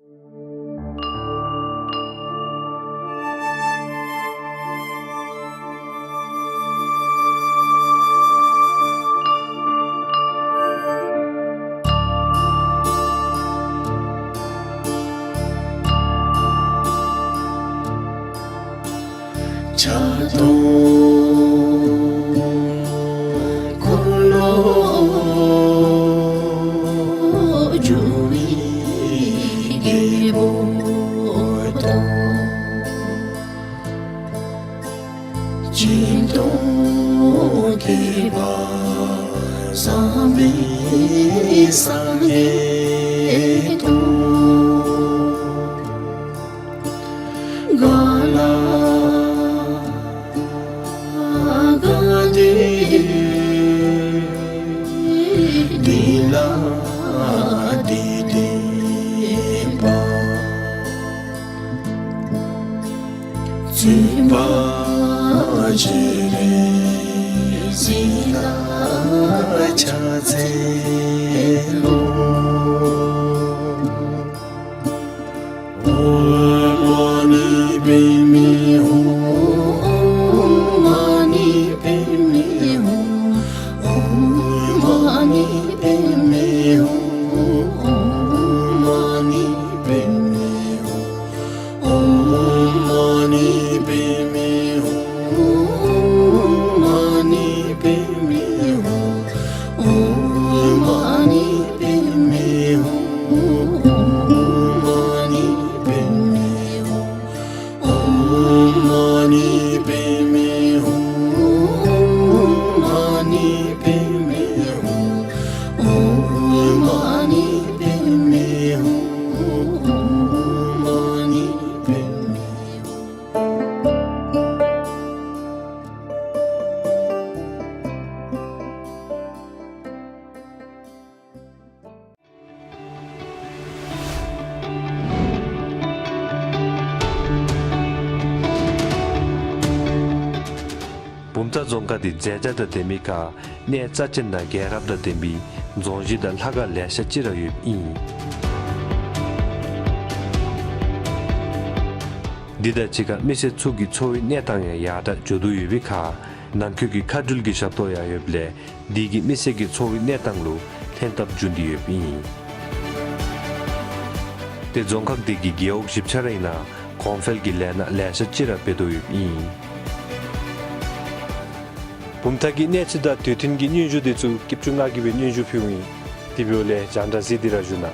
ཆ་དང་འཁོར་ལོ་སྒྱུར་བའི་རྒྱལ་པོ་དང་། སྦྱིན་བདག་དགྱེས་པ་བཟང་པོའི་སངས་རྒྱས་དང་། ག་ལ་ག་ཏེ་དེ་ལ་དེ་བསྟན་པ། བཙུན་པ་སྤྱན་རས་གཟིགས་ལ་ཕྱག་འཚལ་ལོ། ཨོཾ་མ་ཎི་པདྨེ་ཧཱུྃ། ཨོཾ་མ་ཎི་པདྨེ་ཧཱུྃ། ཨོཾ་མ་ཎི་པདྨེ་ཧཱུྃ། ཨོཾ་མ་ཎི་པདྨེ་ཧཱུྃ། ཨོཾ་མ་ཎི་པདྨེ་ཧཱུྃ། ཨོཾ་མ་ཎི་པདྨེ་ཧཱུྃ། ཨོཾ་མ་ཎི་པདྨེ་ཧཱུྃ། ཨོཾ་མ་ཎི་པདྨེ་ཧཱུྃ། ཨོཾ་མ་ཎི་པདྨེ་ཧཱུྃ། ཨོཾ་མ་ཎི་པདྨེ་ཧཱུྃ། ཨོཾ་མ་ཎི་པདྨེ་ཧཱུྃ། ཨོཾ་མ་ཎི་པདྨེ་ཧཱུྃ། བུམ་ཐང་རྫོང་ཁག་འདི་མཛེས་ཆ་དང་ལྡན་མི་ཁར་གནས་རྩ་ཆེན་དང་རྒྱལ་རབས་དང་ལྡན་པའི་རྫོང་གཞི་དང་ལྷ་ཁང་ལེ་ཤ་ཅིག་ར་ཡོདཔ་ཨིན། འདི་དང་གཅིག་ཁར་མི་སེར་ཚུ་གི་འཚོ་བའི་གནས་སྟངས་ཡང་ཡར་དྲག་འགྱོ་དོ་ཡོད་པའི་ཁར་ནང་འཁོད་ཀྱི་མཁའ་འགྲུལ་གྱི་ཞབས་ཏོག་ཡང་ཡོདཔ་ལས་འདི་གིས་མི་སེར་གྱི་འཚོ་བའི་གནས་སྟངས་ལུ་ལྷན་ཐབས་འབྱུང་སྟེ་ཡོདཔ་ཨིན། ཏེ་རྫོང་ཁག་འདི་གི་རྒེད་འོག་བཞི་ཆ་ར་ཨིན་ན་གོང་འཕེལ་གྱི་ལས་སྣ་ལེ་ཤ་ཅིག་ར་འབད་དོ་ཡོདཔ་ཨིན། བུམ་ཐང་གི་གནས་ཚུལ་དང་དུས་མཐུན་གྱི་སྙན་ཞུ་འདི་ཚུ་སྐྱིབ་ཆུ་ང་གིས་སྦེ་སྙན་ཞུ་ཕུལཝ་ཨིན། དེ་འབདཝ་ལས་རྒྱང་བསྒྲགས་གཟིགས་ཏེ་ར་བཞུགས་གནང་།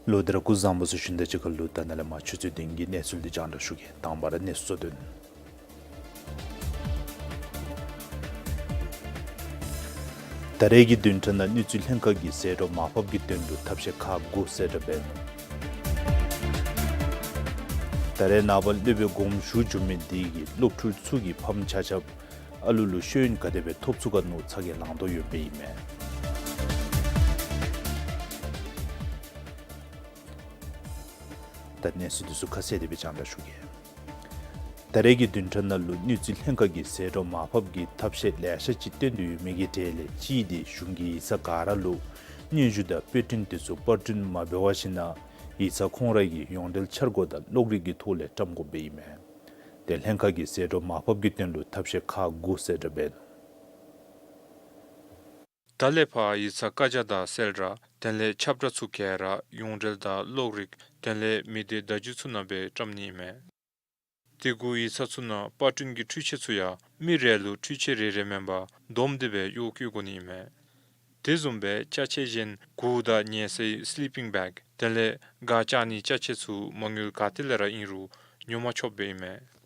ལོ་དེ་ར་སྐུ་གཟུགས་བཟང་པོ་ཟེར་ཞུ་ནི་དང་གཅིག་ཁར་ལུ་ད་ནཱ་ལས་མར་ཆུ་ཚོད་བདུན་གྱི་གནས་ཚུལ་འདི་རྒྱང་བསྒྲགས་ཞུ་གེ། དང་པ་ར་གནས་ཚུལ་གཙོ་དོན། ད་རེས་ཀྱི་བདུན་ཕྲག་ནང་གནས་ཚུལ་ལྷན་ཁག་གིས་ཟད་འགྲོ་མར་ཕབ་ཀྱི་དོན་ལུ་ཐབས་ཤེས་ཁག་དགུ་གསལ་བསྒྲགས་འབད་ནུག། ད་རེས་ནངས་པ་སློབ་དཔོན་དགོངསམ་ཞུ་འགྱོ་མི་འདི་གིས་སློབ་ཕྲུག་ཚུ་གི་ཕམ་ཆ་ཁྱབ་ཨ་ལུ་ལུ་ཤེས་ཡོན་ག་དེ་སྦེ་ཐོབ་ཚུགས་ག་མནོ་ཚ་གྱང་ལང་དོ་ཡོདཔ་ཨིན་མས། ད་གནས་ཚུལ་འདི་ཚུ་ཁ་གསལ་ཏེ་སྦེ་རྒྱང་བསྒྲགས་ཞུ་གེ། ད་རེས་ཀྱི་བདུན་ཕྲག་ནང་ལུ་གནས་ཚུལ་ལྷན་ཁག་གིས་ཟད་འགྲོ་མར་ཕབ་ཀྱི་ཐབས་ཤེས་ལེ་ཤ་ཅིག་བཏོན་ཏེ་ཡོད་མི་གི་གྲས་ལས་གཅིག་འདི་གཞུང་གིས་ཡིག་ཚང་ག་ར་ལུ་སྙན་ཞུ་དང་དཔེ་སྐྲུན་འདི་ཚུ་པར་སྐྲུན་མ་འབད་བར་ཞིན་ན་ཡིག་ཚང་ཁོང་ར་གི་ཡོངས་འབྲེལ་འཆར་སྒོ་དང་གློག་རིག་གི་ཐོག་ལས་བཀྲམ་དགོཔ་སྦེ་ཨིན་མས། ཏེ་ལྷན་ཁག་གིས་ཟད་འགྲོ་མར་ཕབ་ཀྱི་དོན་ལུ་ཐབས་ཤེས་ཁག་དགུ་གསལ་བསྒྲགས་འབད་ནུག། ད་ལས་ཕར་ཡིག་ཚང་བཀའ་རྒྱ་དང་གསལ་བསྒྲགས་དེ་ལས་ཁྱབ་བསྒྲགས་ཚུ་ག་ར་ཡོངས་འབྲེལ་དང་གློག་རིག་དེ་ལས་མི་སྡེ་བརྡ་བརྒྱུད་ཚུ་ནང་སྦེ་བཀྲམ་ནི་ཨིན་མས། དེ་གུ་ཡིག་ཚང་ཚུ་ནང་པར་སྐྲུན་གྱི་འཕྲུལ་ཆས་ཚུ་ཡང་མི་རེ་ལུ་འཕྲུལ་ཆས་རེ་རེ་མེན་པར་བསྡོམས་ཏེ་སྦེ་གཡོག་བཀོལ་དགོ་ནི་ཨིན་མས། དེ་བཟུམ་སྦེ་ཅ་ཆས་གཞན་གུར་དང་ཉལ་སའི་སི་ལི་པིང་བེག་དེ་ལས་སྒར་བཅག་ནིའི་ཅ་ཆས་ཚུ་མ་དངུལ་ག་ཏེ་ལས་ར་ཨིན་རུང་ཉོ་མ་ཆོགཔ་སྦེ་ཨིན་མས།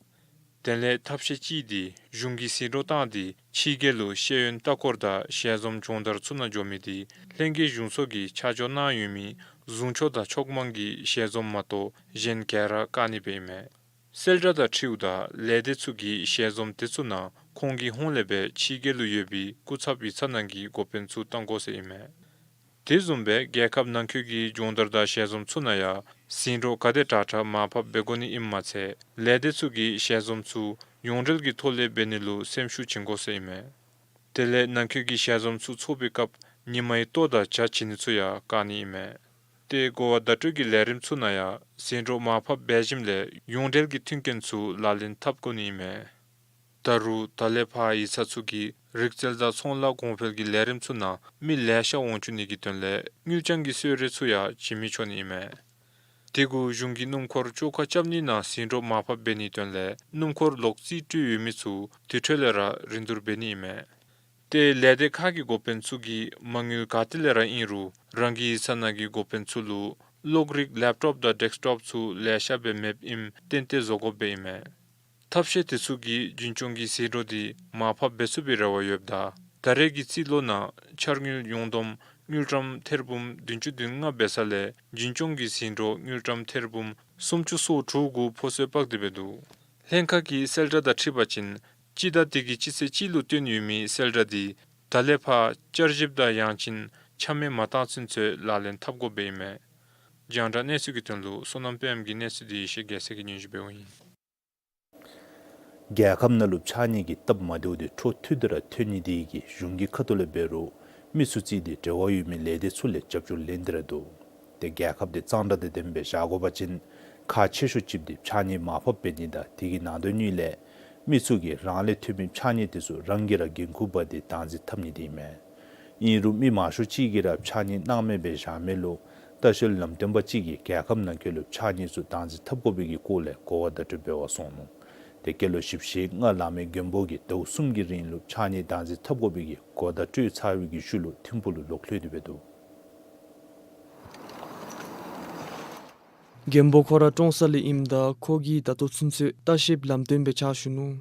དེ་ལས་ཐབས་ཤེས་གཅིག་འདི་གཞུང་གིས་ཟད་འགྲོ་བཏང་སྟེ་ཕྱི་རྒྱལ་ལུ་ཤེས་ཡོན་ལྟ་སྐོར་དང་ཞལ་འཛོམས་སྦྱོང་བརྡར་ཚུ་ནང་འགྱོ་མི་འདི་ལྷན་རྒྱས་གཞུང་ཚོགས་ཀྱིས་ཆ་འཇོག་གནང་ཡོད་མི་གཟུངས་ཆོས་དང་མཆོག་དམན་གྱི་ཞལ་འཛོམས་མ་གཏོགས་གཞན་ག་ར་བཀག་ནི་སྦེ་ཨིན་མས། གསལ་བསྒྲགས་དང་འཁྲིལཝ་ད་ལས་སྡེ་ཚུ་གི་ཞལ་འཛོམས་དེ་ཚུ་ནང་ཁོང་གི་ཧོངས་ལས་སྦེ་ཕྱི་རྒྱལ་ལུ་ཡོད་པའི་སྐུ་ཚབ་ཡིག་ཚང་ནང་གི་འགོ་དཔོན་ཚུ་བཏང་དགོ་ཟེར་ཨིན་མས། དེ་བཟུམ་སྦེ་རྒྱལ་ཁབ་ནང་འཁོད་ཀྱི་སྦྱོང་བརྡར་དང་ཞལ་འཛོམས་ཚུ་ནང་ཡང་ཟིང་འགྲོགས་ག་དེ་དྲག་དྲག་མར་ཕབ་འབད་དགོ་ནི་ཨིནམ་མ་ཚད་ལས་སྡེ་ཚུ་གིས་ཞལ་འཛོམས་ཚུ་ཡོངས་འབྲེལ་གྱི་ཐོག་ལས་འབད་ནི་ལུ་སེམས་ཤུགས་བྱིན་དགོ་ཟེར་ཨིན་མས། དེ་ལས་ནང་འཁོད་ཀྱི་ཞལ་འཛོམས་ཚུ་ཚོགས་པའི་སྐབས་ཉི་མའི་ལྟོ་དང་ཇ་བྱིན་ནི་ཚུ་ཡང་བཀག་ནི་ཨིན་མས། ཏེ་གོ་བ་བརྡ་སྤྲོད་ཀྱི་ལས་རིམ་ཚུ་ནང་ཡང་ཟིང་འགྲོགས་མར་ཕབ་འབད་ཞིནམ་ལས་ཡོངས་འབྲེལ་གྱི་མཐུན་རྐྱེན་ཚུ་ལག་ལེན་འཐབ་དགོ་ནི་ཨིན་མས། ད་རུང་ད་ལས་ཕར་ཡིག་ཚང་ཚུ་གིས་རིག་རྩལ་དང་ཚོང་ལཱ་གོང་འཕེལ་གྱི་ལས་རིམ་ཚུ་ནང་མི་ལེ་ཤ་འོང་བཅུག་ནི་གི་དོན་ལས་དངུལ་རྐྱང་གི་གསོལ་རས་ཚུ་ཡང་བྱིན་མི་ཆོག་ནི་ཨིན་མས། དེ་གུ་གཞུང་གི་སྣུམ་འཁོར་བཅོ་ཁ་རྐྱབ་ནི་ནང་ཟིང་འགྲོགས་མར་ཕབ་འབད་ནིའི་དོན་ལས་སྣུམ་འཁོར་ལོག་རྩིས་སྤྲོད་ཡོད་མི་ཚུ་དེ་འཕྲོ་ལས་ར་རིན་བསྡུར་འབད་ནི་ཨིན་མས། ཏེ་ལས་སྡེ་ཁག་གི་འགོ་དཔོན་ཚུ་གིས་མ་དངུལ་ག་ཏེ་ལས་ར་ཨིན་རུང་རང་གི་ཡིག་ཚང་ནང་གི་འགོ་དཔོན་ཚུ་ལུ་གློག་རིག་ལེབ་ཊོབ་དང་ཌེསྐ་ཊོབ་ཚུ་ལེ་ཤ་སྦེ་མེདཔ་ཨིནམ་གཏན་གཏན་བཟོ་དགོཔ་སྦེ་ཨིན་མས། ཐབས་ཤེས་དེ་ཚུ་གིས་རྒྱུན་སྐྱོང་གི་ཟིང་འགྲོགས་འདི་མར་ཕབ་འབད་ཚུགས་པའི་རེ་བ་ཡོདཔ་ད་ད་རེས་ཀྱི་རྩིས་ལོ་ནང་འཆར་དངུལ་ཡོངས་བསྡོམས་དངུལ་ཀྲམ་ཐེར་འབུམ་བདུན་ཅུ་དོན་ལྔ་འབད་ས་ལས་རྒྱུན་སྐྱོང་གི་ཟིང་འགྲོགས་དངུལ་ཀྲམ་ཐེར་འབུམ་སུམ་ཅུ་སོ་དྲུག་གུ་ཕོ་སོས་དཔག་སྟེ་འབད་འདུག། ལྷན་ཁག་གིས་གསལ་བསྒྲགས་དང་འཁྲིལ་བ་ཅིན་སྤྱི་ཟླ་འདི་གི་སྤྱི་ཚེས་གཅིག་ལུ་བཏོན་ཡོད་མི་གསལ་བསྒྲགས་འདི་ད་ལས་ཕར་བསྐྱར་ཞིབ་དང་ཡང་ཅིན་ཆ་མེད་མ་བཏང་ཚུན་ཚོད་ལག་ལེན་འཐབ་དགོཔ་སྦེ་ཨིན་མས། རྒྱང་བསྒྲགས་གནས་ཚུལ་གྱི་དོན་ལུ་བསོད་ནམས་དཔལ་ལྡན་གྱིས་གནས་ཚུལ་འདི་ཡེ་ཤེས་རྒྱལ་མཚན་གྱིས་སྙན་ཞུ་འབདཝ་ཨིན། རྒྱལ་ཁབ་ནང་ལུ་ཕྱགས་སྙིགས་ཀྱི་སྟབས་མ་བདེཝ་འདི་འཕྲོ་མཐུད་དེ་ར་ཐོན་ནི་དེ་གིས་གཞུང་གི་ཁ་ཐུག་ལས་འབད་རུང་མི་ཚུ་བརྩིས་ཏེ་འབྲེལ་བ་ཡོད་མི་ལས་སྡེ་ཚུ་ལས་རྒྱབ་སྐྱོར་ལེན་ཏེ་ར་འདུག། ཏེ་རྒྱལ་ཁབ་འདི་གཙང་སྦྲ་དང་ལྡནམ་སྦེ་བཞག་དགོ་པ་ཅིན་ཁག་ཆེ་ཤོས་ཅིག་འདི་ཕྱགས་སྙིགས་མར་ཕབ་འབད་ནི་དང་དེ་གི་ནང་དོན་གཉིས་ལས་མི་ཚུ་གིས་རང་ལས་ཐོན་མི་ཕྱགས་སྙིགས་དེ་ཚུ་རང་གིས་ར་འགན་ཁུར་འབག་སྟེ་བདག་འཛིན་འཐབ་ནི་དེ་ཨིན་མས། ཨིན་རུང་མི་མང་ཤོས་ཅིག་གིས་ར་ཕྱགས་སྙིགས་སྣང་མེད་སྦེ་བཞག་མི་ལུ་ལྟ་བཤལ་ལམ་སྟོན་པ་ཅིག་གིས་རྒྱལ་ཁབ་ནང་འཁོད་ལུ་ཕྱགས་སྙིགས་ཚུ་བདག་འཛིན་འཐབ་དགོ་པའི་གི་སྐོར་ལས་གོ་བ་བརྡ་སྤྲོད་འབད་བར་སོང་ནུག། ཏེ་སྐྱེས་ལོ་བཞི་བཅུ་ཞེ་ལྔ་ལང་མི་མགོན་པོ་གིས་ཟླཝ་གསུམ་གྱི་རིང་ལུ་ཕྱགས་སྙིགས་བདག་འཛིན་འཐབ་དགོ་པའི་གི་གོ་བརྡ་སྤྲོད་ཚར་བའི་གི་ཤུལ་ལུ་ཐིམ་ཕུག་ལུ་ལོག་ལྷོད་དེ་འབད་འདུག། མགོན་པོ་ཁོ་ར་ཀྲོང་གསར་ལས་ཨིནམ་ད་ཁོ་གིས་ད་ལྟོ་ཚུན་ཚོད་ལྟ་བཤལཔ་ལམ་སྟོན་སྦེ་ཕྱག་ཞུ་ནུག།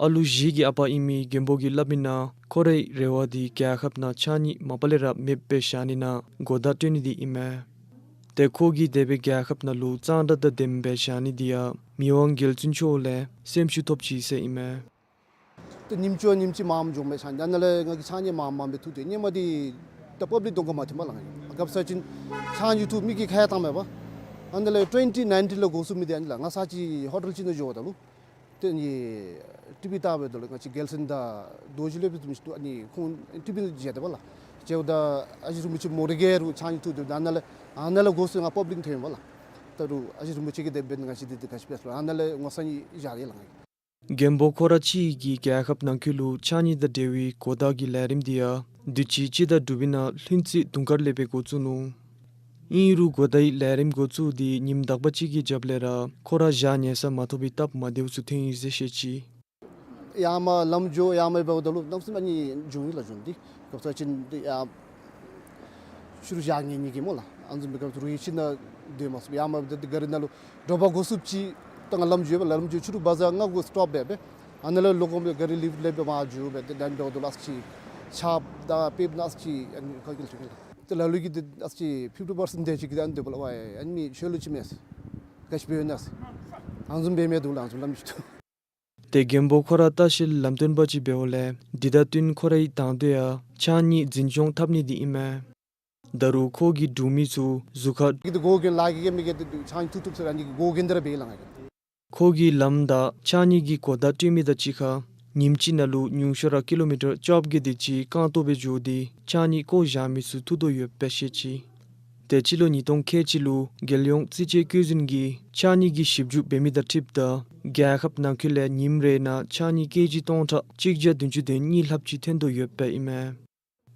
ཨ་ལུ་བཞི་གི་ཨ་པ་ཨིན་མི་མགོན་པོ་གིས་སླབ་མི་ནང་ཁོ་རའི་རེ་བ་འདི་རྒྱལ་ཁབ་ནང་ཕྱགས་སྙིགས་མ་པ་ལས་ར་མེདཔ་སྦེ་བཞག་ནི་ནང་གོ་བརྡ་སྤྲོད་ནི་འདི་ཨིན་མས། ཏེ་ཁོ་གིས་དེ་སྦེ་རྒྱལ་ཁབ་ནང་ལུ་གཙང་སྦྲ་དང་ལྡནམ་སྦེ་བཞག་ནི་འདི་ཡང་མི་དབང་རྒྱལ་བཙུན་མཆོག་ལས་སེམས་ཤུགས་ཐོབ་ཅི་ཟེར་ཨིན་མས། ཏེ་ཉིནམ་གཅིག་ཉིནམ་གཅིག་མངམ་འགྱོཝ་མས་ཕྱགས་སྙིགས། ཨ་ནཱ་ལས་ང་གིས་ཕྱགས་སྙིགས་མངམ་མངམ་སྦེ་འཐུ་སྟེ་ཧེ་མ་འདི་ད་པབ་ལིཀ་གདོང་ཁར་མ་ཐོནམ་ལགས། ང་གིས་སྐབས་ཅིག་ཕྱགས་སྙིགས་འཐུ་མི་གིས་ཁ་ཡང་བཏངམ་མས་པ། ཨ་ནཱ་ལས་ཊུ་ཝེན་ཊི་ནའིན་ཊིན་ལུ་འགོ་བཙུགས་མི་འདི་ཨ་ནི་ལགས། ང་ཚར་ཅིག་ཧོ་ཊེལ་ཅིག་ནང་འགྱོཝ་ད་ལུ་ཏེ་ཨ་ནི་ཊི་བི་བལྟཝ་ད་ལུ་ང་བཅས་རྒྱལ་མཚན་དང་རྡོ་རྗེ་སློབ་དཔོན་བཟུམ་ཅིག་འདུག། ཨ་ནི་ཁོང་ཊི་བི་ནང་མཇལ་ཏེ་པ་ལགས། མཇལཝ་ད་ཨ་ཞེ་རིན་པོ་ཆེ་མོ་ར་གིས་ར་ཕྱགས་སྙིགས་འཐུ་སྡོདཔ་ད་ཨ་ནཱ་ལས་ཨ་ནཱ་ལས་འགོ་བཙུགས་ང་པབ་ལིཀ་ཐོནམ་མས་པ་ལགས། ད་རུང་ཨ་ཞེ་རིན་པོ་ཆེ་གིས་དེ་འབད་ནི་ང་བཅས་འདི་འདི་ག་ཅི་འབད་ཟེར་ཨ་ནཱ་ལས་ངོ་ཚ་ནི་བཞག་ཡི་ལགས། ང་གིས་མགོན་པོ་ཁོ་ར་གཅིག་གིས་རྒྱལ་ཁབ་ནང་འཁོད་ལུ་ཕྱགས་སྙིགས་དང་འབྲེལ་བའི་གོ་བརྡ་གི་ལས་རིམ་འདི་ཡང་དུས་ཅི་སྤྱི་ཟླ་དྲུག་པའི་ནང་ལྷུན་རྩེ་དུང་དཀར་ལས་སྦེ་འགོ་བཙུགས་ནུག། ཨིན་རུང་གོ་བརྡའི་ལས་རིམ་འགོ་བཙུགས་ཏེ་ཉིནམ་དག་པ་ཅིག་གི་རྒྱབ་ལས་ར་ཁོ་ར་བཞག་ཉལ་ས་མ་ཐོབ་པའི་སྟབས་མ་བདེཝ་ཚུ་ཐོན་ཡི་ཟེར་བཤད་ཅི། ཡར་མར་ལམ་འགྱོ་ཡར་མར་འབདཝ་ད་ལུ་གནམ་མེད་ས་མེད་ཨ་ནི་འགྱོ་ནི་ལགས་འགྱོ་ནི་འདི། སྐབས་ཅིག་འདི་ཡར་ཕྱི་རུ་བཞག་ཉལ་ནི་གི་སྨོ་ལགས། ཨ་ནི་བཟུམ་སྦེ་སྐབས་རུང་ཡང་ཕྱི་ནང་སྡོད་མ་ཚུགས། ཡར་མར་འབདཝ་ད་འདི་གཱ་རི་ནང་ལུ་དྲོ་པ་འགོ་བཙུགསཔ་ཅིག་ད་ང་ལམ་འགྱོ་བས་ལགས། ལམ་འགྱོ་ཕྱི་རུ་བ་ཛར་ལྔ་གུ་སི་ཊོཔ་འབད་འབད། ཨ་ནཱ་ལས་ལོག་འོང་སྦེ་གཱ་རི་ལིཕཊ་ལས་འབད་མར་འགྱོ་སྦེ་ཏེ་ཨ་ནི་འབདཝ་ད་ལུ་ཨ་ཙི་ཅིག་ཆརཔ་དང་དཔེ་འབདཝ་ཨ་ཙི་ཅིག་ཨ་ནི་ཁ་གིལ་ཐོན་ནི་ལགས། ཏེ་ལ་ལུ་གིས་ཏེ་ཨ་ཙི་ཕིཕ་ཊི་པར་སེནཊ་དེ་ཅིག་གིས་ཨ་ནི་སྡོད་པ་ལགས། ཝའི་ཨ་ནི་མི་ཆོས་ལུགས་ཅིག་མས་ཟེར། ག་ཅི་འབད་ཡོད་ན་ཟེར། ཨ་ནི་བཟུམ་འབད་མི་འདུག་ལགས། ཨ་ནི་བཟུམ་ལམ་ཅིག་འདུག། ཏེ་མགོན་པོ་ཁོ་ར་ལྟ་བཤལ་ལམ་སྟོན་པ་ཅིག་འབདཝ་ལས་འདི་དང་བསྟུན་ཁོ་རའི་དང་འདོད་ཡང་ཕྱགས་སྙིགས་འཛིན་སྐྱོང་འཐབ་ནི་འདི་ཨིན་མས། ད་རུང་ཁོ་གིས་འབྲུག་མི་ཚུ་གཟུགས་ཁར་གི་ཏེ་འགོག་རྐྱེན་ལཱ་གི་གི་མི་གིས་ཏེ་ཕྱགས་སྙིགས་འཐུ་བཏུབ་ཟེར་ཨ་ནི་གི་འགོག་རྐྱེན་འདི་ར་འབད་ཡི་ལགས། ང་གིས་ཁོ་གིས་ལམ་དང་ཕྱགས་སྙིགས་ཀྱི་གོ་བརྡ་སྤྲོད་མི་དང་གཅིག་ཁར་ཉིནམ་གཅིག་ནང་ལུ་ཉུང་ཤོས་ར་ཀི་ལོ་མི་ཊར་བཅོ་བརྒྱད་དེ་ཅིག་རྐང་སྟོང་སྦེ་འགྱོ་སྟེ་ཕྱགས་སྙིགས་བཀོ་བཞག་མི་ཚུ་འཐུ་དོ་ཡོདཔ་སྦེ་བཤད་ཅི། ཏེ་སྤྱི་ལོ་ཉིས་སྟོང་ཁལ་གཅིག་ལུ་རྒྱལ་ཡོངས་རྩིས་དཔྱད་བཀོད་འཛིན་གྱིས་ཕྱགས་སྙིགས་ཀྱི་ཞིབ་འཇུག་འབད་མི་དང་འཁྲིལཝ་ད་རྒྱལ་ཁབ་ནང་འཁོད་ལས་ཉིནམ་རེ་ནང་ཕྱགས་སྙིགས་ཀེ་ཇི་སྟོང་ཕྲག་གཅིག་བརྒྱ་བདུན་ཅུ་དོན་གཉིས་ལྷགཔ་ཅིག་ཐོན་དོ་ཡོདཔ་ཨིན་མས།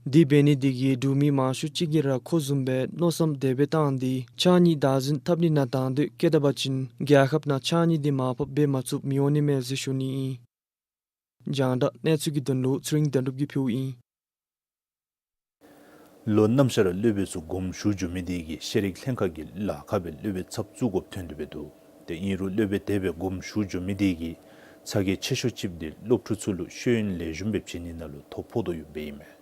དེ་འབད་ནི་དེ་གིས་འབྲུག་མི་མང་ཤོས་ཅིག་གིས་ར་ཁོ་བཟུམ་སྦེ་མནོ་བསམ་དེ་སྦེ་བཏང་སྟེ་ཕྱགས་སྙིགས་བདག་འཛིན་འཐབ་ནི་ནང་དང་འདོད་བསྐྱེད་ད་པ་ཅིན་རྒྱལ་ཁབ་ནང་ཕྱགས་སྙིགས་དེ་མར་ཕབ་འབད་མ་ཚུགསཔ་མི་འོང་ནི་མས་ཟེར་ཞུ་ནི་ཨིན། རྒྱང་བསྒྲགས་གནས་ཚུལ་གྱི་དོན་ལུ་ཚེ་རིང་དོན་གྲུབ་ཀྱིས་ཕུལཝ་ཨིན། ལོ་གནམ་གཤིས་ར་སློབ་དཔོན་ཚུ་དགོངསམ་ཞུ་འགྱོ་མི་དེ་གིས་ཤེས་རིག་ལྷན་ཁག་གིས་ལཱ་ཁག་སྦེ་སློབ་དཔོན་ཚབ་བཙུགས་དགོཔ་ཐོན་དོ་འབད་འདུག། ཏེ་ཨིན་རུང་སློབ་དཔོན་དེ་སྦེ་དགོངསམ་ཞུ་འགྱོ་མི་དེ་གི་ཚ་གྱང་ཆེ་ཤོས་ཅིག་འདི་སློབ་ཕྲུག་ཚུ་ལུ་ཤེས་ཡོན་ལེགས་ཤོམ་སྦེ་བྱིན་ནི་ནང་ལུ་ཐོ་ཕོག་དོ་ཡོདཔ་ཨིན་མས།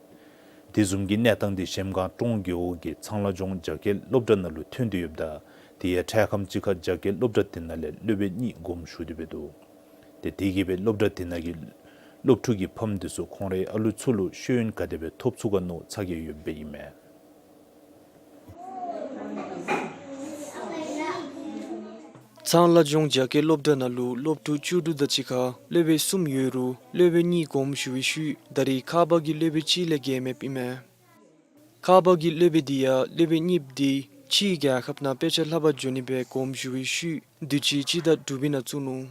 དེ་བཟུམ་གྱི་གནས་སྟངས་འདི་གཞལམ་སྒང་ཀྲོང་རྒེད་འོག་གི་ཚང་ལ་ལྗོངས་རྒྱ་སྐད་སློབ་གྲྭ་ནང་ལུ་ཐོན་དོ་ཡོདཔ་ད་དེ་ཡང་འཕྲལ་ཁམས་ཅིག་ཁར་རྒྱ་སྐད་སློབ་གྲྭ་དེ་ནང་ལས་སློབ་དཔོན་གཉིས་དགོངསམ་ཞུ་དོ་འབད་འདུག། ཏེ་དེ་གིས་སྦེ་སློབ་གྲྭ་དེ་ནང་གི་སློབ་ཕྲུག་གི་ཕམ་དེ་ཚུ་ཁོང་རའི་ཨ་ལུ་ཚུ་ལུ་ཤེས་ཡོན་ག་དེ་སྦེ་ཐོབ་ཚུགས་ག་མནོ་ཚ་གྱང་ཡོདཔ་ཨིན་མས། ཐང་ལ་ལྗོངས་རྒྱ་སྐད་སློབ་གྲྭ་ནང་ལུ་སློབ་ཕྲུག་བཅུ་དྲུག་དང་གཅིག་ཁར་སློབ་དཔོན་གསུམ་ཡོད་རུང་སློབ་དཔོན་གཉིས་དགོངསམ་ཞུ་བའི་ཤུལ་ད་རེས་ཁག་འབག་གི་སློབ་དཔོན་གཅིག་ལས་བརྒལ་མེདཔ་ཨིན་མས། ཁག་འབག་གི་སློབ་དཔོན་འདི་ཡང་སློབ་དཔོན་གཉིསཔོ་འདི་ཕྱིའི་རྒྱལ་ཁབ་ནང་དཔེ་ཆ་ལྷབ་པར་འགྱོ་ནི་སྦེ་དགོངསམ་ཞུ་བའི་ཤུལ་དུས་ཅི་སྤྱི་ཟླ་དྲུག་པའི་ནང་བཙུགས་ནུག།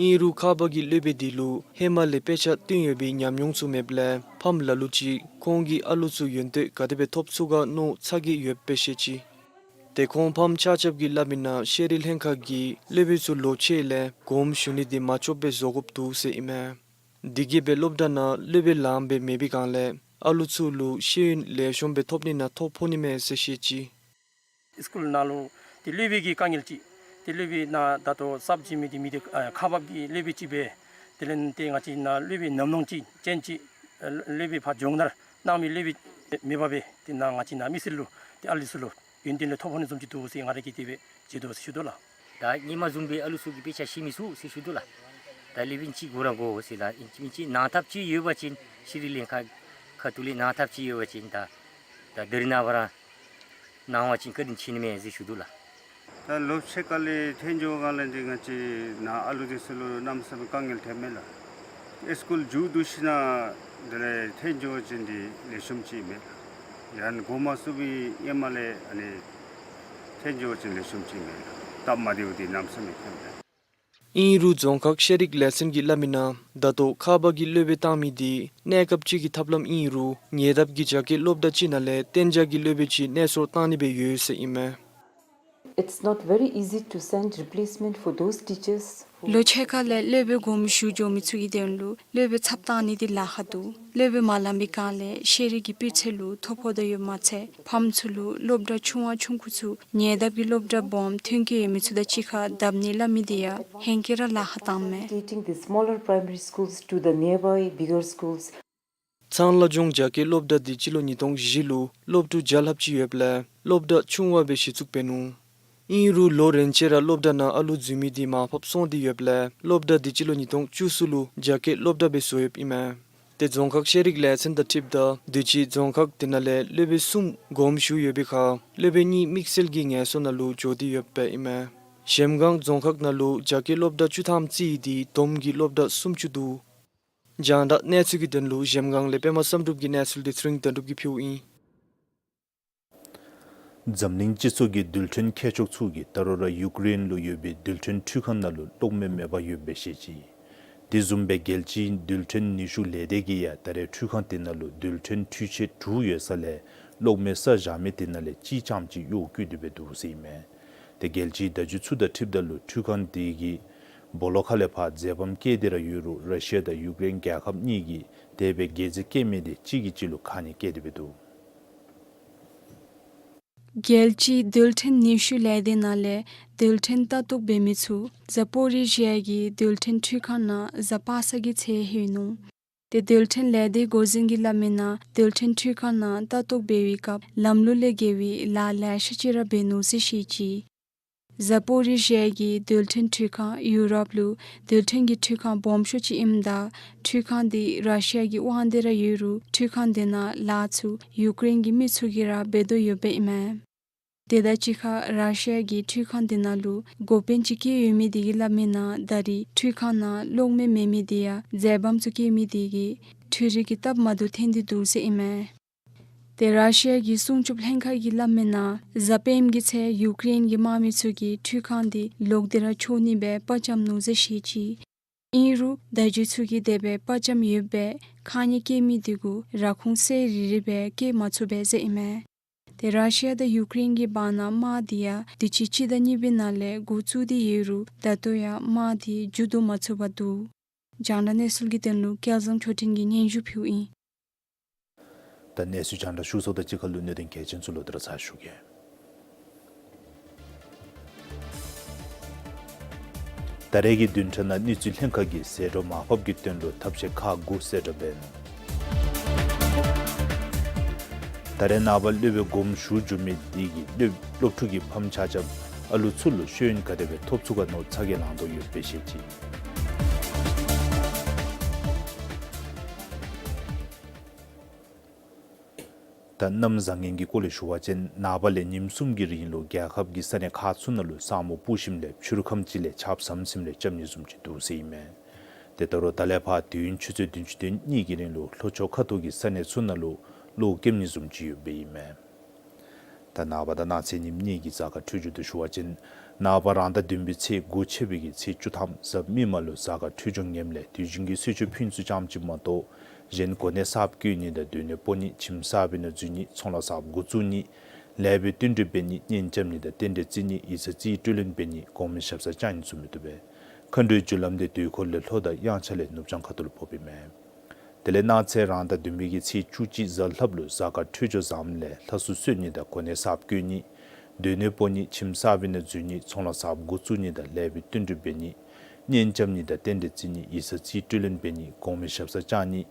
ཨིན་རུང་ཁག་འབག་གི་སློབ་དཔོན་འདི་ལུ་ཧེ་མ་ལས་དཔེ་ཆ་སྟོན་ཡོད་པའི་ཉམས་མྱོང་ཚུ་མེདཔ་ལས་ཕམ་ལ་ལུ་ཅིག་ཁོང་གིས་ཨ་ལུ་ཚུ་ཡོན་ཏན་ག་དེ་སྦེ་ཐོབ་ཚུགས་ག་མནོ་ཚ་གྱང་ཡོདཔ་སྦེ་བཤད་ཅི། ཏེ་ཁོང་ཕམ་ཆ་ཁྱབ་ཀྱིས་སླབ་མིའི་ནང་ཤེས་རིག་ལྷན་ཁག་གིས་སློབ་དཔོན་ཚུ་ལོ་ཆེ་ལས་དགོངསམ་ཞུ་ནི་འདི་མ་ཆོགཔ་སྦེ་བཟོ་དགོཔ་འདུག་ཟེར་ཨིན་མས། དེ་གིས་སྦེ་སློབ་གྲྭ་ནང་སློབ་དཔོན་ལངམ་སྦེ་མེད་པའི་སྒང་ལས་ཨ་ལུ་ཚུ་ལུ་ཤེས་ཡོན་ལེགས་ཤོམ་སྦེ་ཐོབ་ནི་ནང་ཐོ་ཕོག་ནི་མས་ཟེར་བཤད་ཅི། སི་ཀུལ་ནང་ལུ་ཏེ་སློབ་དཔོན་གྱི་དཀའ་ངལ་ཅིག་ཏེ་སློབ་དཔོན་ནང་ད་ལྟོ་གསརཔ་བྱིན་མི་འདི་མི་འདི་ཨ་ཁག་འབག་གི་སློབ་དཔོན་ཅིག་སྦེ་དེ་ལས་ཏེ་ང་བཅས་ནང་སློབ་དཔོན་ནམ་ནང་ཅིག་ཅན་ཅིག་ཨ་སློབ་དཔོན་ཕར་སྦྱོང་བརྡར་གནང་མི་སློབ་དཔོན་མེད་པར་སྦེ་ཏེ་ནཱ་ང་བཅས་ནང་མི་སེར་ལུ་ཏེ་ཨ་ལུ་ཚུ་ལུ་ཡོན་ཏན་ལས་ཐོ་ཕོག་ནི་བཟུམ་ཅིག་འདུག་ཟེར་ང་ར་གིས་དེ་སྦེ་མཇལ་དོ་ཟེར་ཞུ་དོ་ལགས། ད་ཧེ་མ་བཟུམ་སྦེ་ཨ་ལུ་ཚུ་གིས་དཔེ་ཆ་ཤེས་མི་ཚུགས་ཟེར་ཞུ་དོ་ལགས། ད་སློབ་དཔོན་ཅིག་དགོ་ར་དགོ་ཟེར་ལགས། ཨིན་ཅི་མིན་ཅི་གནང་ཐབས་ཅིག་ཡོད་པ་ཅིན་ཤེས་རིག་ལྷན་ཁག་ཁ་ཐུག་ལས་གནང་ཐབས་ཅིག་ཡོད་པ་ཅིན་ད་ད་རེས་ནངས་པ་ར་གནང་བ་ཅིན་བཀའ་དྲིན་ཆེ་ནི་མས་ཟེར་ཞུ་དོ་ལགས། ད་ལོ་ཕྱེད་ཀ་ལས་ཐོན་འགྱོ་སྒང་ལས་འདི་ང་བཅས་ནཱ་ཨ་ལུ་འདི་ཚུ་ལུ་གནམ་མེད་ས་མེད་དཀའ་ངལ་ཐོན་མས་ལགས། ཨེ་སི་ཀུལ་མཇུག་བསྡུ་ཞིནམ་དེ་ལས་ཐོན་འགྱོ་བ་ཅིན་འདི་ལེགས་ཤོམ་ཅིག་མས་ལགས། ཡང་འགོ་མ་བཙུགས་པའི་ཧེ་མ་ལས་ཨ་ནི་ཐོན་འགྱོ་བ་ཅིན་ལེགས་ཤོམ་ཅིག་མས་ལགས། སྟབས་མ་བདེཝ་འདི་གནམ་མེད་ས་མེད་ཐོན་མས་ལགས། ཨིན་རུང་རྫོང་ཁག་ཤེས་རིག་ལས་ཚན་གྱིས་སླབ་མིའི་ནང་ད་ལྟོ་ཁག་འབག་གི་སློབ་དཔོན་བཏང་མི་འདི་གནས་སྐབས་ཅིག་གི་ཐབས་ལམ་ཨིན་རུང་ཉེ་འདབས་ཀྱི་རྒྱ་སྐད་སློབ་གྲྭ་ཅིག་ནང་ལས་གཏན་འཇགས་ཀྱི་སློབ་དཔོན་ཅིག་གནས་སོར་བཏང་ནི་སྦེ་ཡོད་ཟེར་ཨིན་མས། It's not very easy to send replacement for those teachers who ལོ་ཕྱེད་ཀ་ལས་སློབ་དཔོན་དགོངསམ་ཞུ་འགྱོ་མི་ཚུ་གི་དོན་ལུ་སློབ་དཔོན་ཚབ་བཏང་ནི་འདི་ལཱ་ཁག་འདུག། སློབ་དཔོན་མ་ལང་པའི་སྒང་ལས་ཤེས་རིག་གི་སྤུས་ཚད་ལུ་ཐོ་ཕོག་དོ་ཡོདཔ་མ་ཚད་ཕམ་ཚུ་ལུ་སློབ་གྲྭ་ཆུང་བ་ཆུང་ཀུ་ཚུ་ཉེ་འདབས་ཀྱི་སློབ་གྲྭ་སྦོམ་མཐུན་རྐྱེན་ཡོད་མི་ཚུ་དང་གཅིག་ཁར་བསྡབ་ནི་སླབ་མི་འདི་ཡང་ཧེང་སྐལ་ར་ལཱ་ཁག་བཏངམ་མས། Taking the smaller primary schools to the nearby bigger schools། ཚང་ལ་ལྗོངས་རྒྱ་སྐད་སློབ་གྲྭ་འདི་སྤྱི་ལོ་ཉིས་སྟོང་བཞི་ལུ་སློབ་ཕྲུག་བརྒྱ་ལྷགཔ་ཅིག་ཡོདཔ་ལས་སློབ་གྲྭ་ཆུང་བ་སྦེ་གཞི་བཙུགས་འབད་ནུག། ཨིན་རུང་ལོ་རེ་ཅིག་ར་སློབ་གྲྭ་ནང་ཨ་ལུ་འཛུལ་མི་འདི་མར་ཕབ་སོང་སྟེ་ཡོདཔ་ལས་སློབ་གྲྭ་འདི་སྤྱི་ལོ་ཉིས་སྟོང་བཅུ་གསུམ་ལུ་རྒྱ་སྐད་སློབ་གྲྭ་སྦེ་བཟོ་ཡོདཔ་ཨིན་མས། ཏེ་རྫོང་ཁག་ཤེས་རིག་ལས་ཚན་དང་འཁྲིལཝ་ད་དུས་ཅི་རྫོང་ཁག་དེ་ནང་ལས་སློབ་དཔོན་གསུམ་དགོངསམ་ཞུ་ཡོད་པའི་ཁར་སློབ་དཔོན་གཉིས་དམིགས་བསལ་གྱི་ངལ་གསོ་ནང་ལུ་འགྱོ་སྟེ་ཡོདཔ་ཨིན་མས། གཞལམ་སྒང་རྫོང་ཁག་ནང་ལུ་རྒྱ་སྐད་སློབ་གྲྭ་བཅུ་ཐམ་རྩིས་ཏེ་བསྡོམས་ཀྱིས་སློབ་གྲྭ་སུམ་ཅུ་འདུག། རྒྱང་བསྒྲགས་གནས་ཚུལ་གྱི་དོན་ལུ་གཞལམ་སྒང་ལས་པདྨ་བསམ་གྲུབ་ཀྱི་གནས་ཚུལ་འདི་ཚེ་རིང་དོན་གྲུབ་ཀྱིས་ཕུལཝ་ཨིན། འཛམ་གླིང་སྤྱི་ཚོགས་ཀྱི་རྡུལ་ཕྲན་མཁས་མཆོག་ཚུ་གིས་ད་རུང་ར་ཡུཀ་རེན་ལུ་ཡོད་པའི་རྡུལ་ཕྲན་འཕྲུལ་ཁང་ནང་ལུ་གློག་མེ་མེདཔ་ཡོདཔ་སྦེ་བཤད་ཅི། དེ་བཟུམ་སྦེ་རྒྱལ་སྤྱིའི་རྡུལ་ཕྲན་ནུས་ཤུགས་ལས་སྡེ་གིས་ཡང་ད་རེས་འཕྲུལ་ཁང་དེ་ནང་ལུ་རྡུལ་ཕྲན་འཕྲུལ་ཆས་དྲུག་ཡོད་ས་ལས་གློག་མེ་བསལ་བཞག་མི་དེ་ནང་ལས་གཅིག་རྐྱངམ་ཅིག་གཡོག་བཀོལ་ཏེ་སྦེ་འདུག་ཟེར་ཨིན་མས། ཏེ་རྒྱལ་སྤྱིའི་བརྡ་བརྒྱུད་ཚུ་དང་འཁྲིལཝ་ད་ལུ་འཕྲུལ་ཁང་དེ་གིས་སྦོ་ལོགས་ཁ་ལས་ཕར་འཛེམ་བམ་བཀལ་ཏེ་ར་ཡོད་རུང་ར་ཤི་ཡ་དང་ཡུཀ་རེན་རྒྱལ་ཁབ་གཉིས་ཀྱིས་དེ་སྦེ་འགད་རྫས་བཀལ་མི་དེ་གཅིག་གིས་གཅིག་ལུ་ཁ་གནོན་བཀལ་ཏེ་སྦེ་འདུག། རྒྱལ་སྤྱིའི་རྡུལ་ཕྲན་ནུས་ཤུགས་ལས་སྡེ་ནང་ལས་རྡུལ་ཕྲན་ལྟ་རྟོག་འབད་མི་ཚུ་ཛ་པོ་རི་ཞི་ཡ་གི་རྡུལ་ཕྲན་འཕྲུལ་ཁང་ནང་གཟའ་པ་སངས་ཀྱི་ཚེ་ལྷོད་ནུག། ཏེ་རྡུལ་ཕྲན་ལས་སྡེའི་འགོ་འཛིན་གྱིས་སླབ་མིའི་ནང་རྡུལ་ཕྲན་འཕྲུལ་ཁང་ནང་ལྟ་རྟོག་འབད་བའི་སྐབས་ལམ་ལུགས་ལས་འགལ་བའི་ལཱ་ལེ་ཤ་ཅིག་ར་འབད་ནུག་ཟེར་བཤད་ཅི། ཛ་པོ་རི་ཞི་ཡ་གི་རྡུལ་ཕྲན་འཕྲུལ་ཁང་ཡུ་རོབ་ལུ་རྡུལ་ཕྲན་གྱི་འཕྲུལ་ཁང་སྦོམ་ཤོས་ཅིག་ཨིནམ་ད་འཕྲུལ་ཁང་འདི་ར་ཤི་ཡ་གི་དབང་འདི་ར་ཡོད་རུང་འཕྲུལ་ཁང་དེ་ནང་ལཱ་ཚུ་ཡུཀ་རེན་གྱི་མི་ཚུ་གིས་ར་འབད་དོ་ཡོདཔ་ཨིན་མས། དེ་དང་གཅིག་ཁར་ར་ཤི་ཡ་གི་འཕྲུལ་ཁང་དེ་ནང་ལུ་འགོ་དཔོན་ཅིག་བཀལ་ཡོད་མི་དེ་གིས་སླབ་མིའི་ནང་ད་རེས་འཕྲུལ་ཁང་ནང་གློག་མེ་མེད་མི་དེ་ཡང་འཛེམ་བམ་ཚུ་བཀལ་མི་དེ་གིས་འཕྲུལ་རིག་གི་སྟབས་མ་བདེཝ་ཐོན་ཏེ་འདུག་ཟེར་ཨིན་མས། ཏེ་ར་ཤི་ཡ་གི་སྲུང་སྐྱོབ་ལྷན་ཁག་གིས་སླབ་མིའི་ནང་གཟའ་སྤེནམ་གི་ཚེ་ཡུཀ་རེན་གྱི་དམག་མི་ཚུ་གིས་འཕྲུལ་ཁང་དེ་ལོག་སྟེ་ར་འཕྱོག་ནི་སྦེ་དཔའ་བཅམ་ནུག་ཟེར་བཤད་ཅི། ཨིན་རུང་བརྡ་བརྒྱུད་ཚུ་གིས་དེ་སྦེ་དཔའ་བཅམ་ཡོདཔ་སྦེ་ཁ་གནོན་བཀལ་མི་དེ་གུ་ར་ཁུངས་གསལ་རི་རི་སྦེ་བཀལ་མ་ཚུགས་པས་ཟེར་ཨིན་མས། ཏེ་ར་ཤི་ཡ་དང་ཡུཀ་རེན་གྱི་བར་ན་དམག་དེ་ཡང་དུས་ཅི་སྤྱི་ཟླ་གཉིས་པའི་ནང་ལས་འགོ་བཙུགས་ཏེ་ཡོད་རུང་ད་ལྟོ་ཡང་དམག་དེ་མཇུག་བསྡུ་མ་ཚུགས་པར་འདུག། རྒྱང་བསྒྲགས་གནས་ཚུལ་གྱི་དོན་ལུ་སྐལ་བཟང་ཆོས་སྒྲོན་གྱིས་སྙན་ཞུ་ཕུལཝ་ཨིན། ད་གནས་ཚུལ་རྒྱང་བསྒྲགས་ཞུ་ཚརཝ་དང་གཅིག་ཁར་ལུ་གནད་དོན་གལ་ཆེན་ཚུ་ལོག་སྟེ་ར་ཚར་ཞུ་གེ། ད་རེས་ཀྱི་བདུན་ཕྲག་ནང་གནས་ཚུལ་ལྷན་ཁག་གིས་ཟད་འགྲོ་མར་ཕབ་ཀྱི་དོན་ལུ་ཐབས་ཤེས་ཁག་དགུ་གསལ་བསྒྲགས་འབད་ནུག། ད་རེས་ནངས་པ་སློབ་དཔོན་དགོངསམ་ཞུ་འགྱོ་མི་དེ་གིས་སློབ་སློབ་ཕྲུག་གི་ཕམ་ཆ་ཁྱབ་ཨ་ལུ་ཚུ་ལུ་ཤེས་ཡོན་ག་དེ་སྦེ་ཐོབ་ཚུགས་ག་མནོ་ཚ་གྱང་ལང་དོ་ཡོདཔ་སྦེ་བཤད་ཅི། ད་གནམ་བཟང་ངན་གྱི་སྐོར་ལས་ཞུ་བ་ཅིན་ནངས་པ་ལས་ཉིནམ་གསུམ་གྱི་རིང་ལུ་རྒྱལ་ཁབ་ཀྱི་ས་གནས་ཁག་ཚུ་ནང་ལུ་ས་སྨུག་སྤུབས་ཞིནམ་ལས་ཕྱི་རུ་ཁམས་ཅིག་ལས་ཆརཔ་ཟམ་ཟིམ་ལས་རྐྱབ་ནི་བཟུམ་ཅིག་འདུག་ཟེར་ཨིན་མས། དེ་ད་རུང་ད་ལས་ཕར་དུས་ཡུན་ཆུ་ཚོད་བདུན་ཅུ་དོན་གཉིས་ཀྱི་རིང་ལུ་ལྷོ་ཕྱོགས་ཁ་ཐུག་གི་ས་གནས་ཚུ་ནང་ལུ་གློག་རྐྱབ་ནི་བཟུམ་ཅིག་ཡོདཔ་ཨིན་མས། ད་ནངས་པ་དང་གནངས་ཚེ་ཉིནམ་གཉིས་ཀྱི་གཟའ་སྐར་འཕྲོད་སྦྱོར་འདི་ཞུ་བ་ཅིན་ནངས་པ་རང་ཟླ་བདུན་པའི་ཚེས་དགུ་ཆད་པའི་གི་ཚེས་བཅུ་ཐམ་གཟའ་མིག་དམར་ལུ་གཟའ་སྐར་འཕྲོད་སྦྱོར་ངནམ་ལས་དུས་རྒྱུན་གྱི་གསོལ་མཆོད་ཕུལ་ནི་ཚུ་ཙམ་ཅིག་མ་གཏོགས་གཞན་གོ་གནས་གསརཔ་བསྐོ་ནི་དང་སྡོད་གནས་སྤོ་ནི་ཁྱིམ་གསར་པའི་ནང་འཛུལ་ནི་ཚོང་ལཱ་གསརཔ་འགོ་བཙུགས་ནི་ལེགས་པའི་བསྟུན་གྲོས་འབད་ནི་གཉེན་རྐྱབ་ནི་དང་རྟེན་འབྲེལ་བརྩི་ནི་ཡིག་ཚང་རྩིས་སྤྲོད་ལེན་འབད་ནི་གོང་མའི་ཞབས་སར་བཅར་ནི་ཚུ་མི་བཏུབ་པས། མཁའ་འགྲོའི་རྒྱུ་ལམ་འདི་དུས་འཁོར་ལས་ལྷོ་དང་དབྱངས་འཆར་ལས་ནུབ་བྱང་ཁ་ཐུག་ལུ་ཕོགཔ་ཨིན་མས། དེ་ལས་གནངས་ཚེ་རང་ཟླ་བདུན་པའི་གི་ཚེས་བཅུ་གཅིག་གཟའ་ལྷགཔ་ལུ་གཟའ་སྐར་འཕྲོད་སྦྱོར་བཟངམ་ལས་ལྷ་སྲུང་གསོལ་ནི་དང་གོ་གནས་གསརཔ་བསྐོ་ནི་སྡོད་གནས་སྤོ་ནི་ཁྱིམ་གསར་པའི་ནང་འཛུལ་ནི་ཚོང་ལཱ་གསརཔ་འགོ་བཙུགས་ནི་དང་ལེགས་པའི་བསྟུན་གྲོས་འབད་ནི་གཉེན་རྐྱབ་ནི་དང་རྟེན་འབྲེལ་བརྩི་ནི་ཡིག་ཚང་རྩིས་སྤྲོད་ལེན་འབད་ནི་གོང་མའི་ཞབས་སར་བཅར་ནི་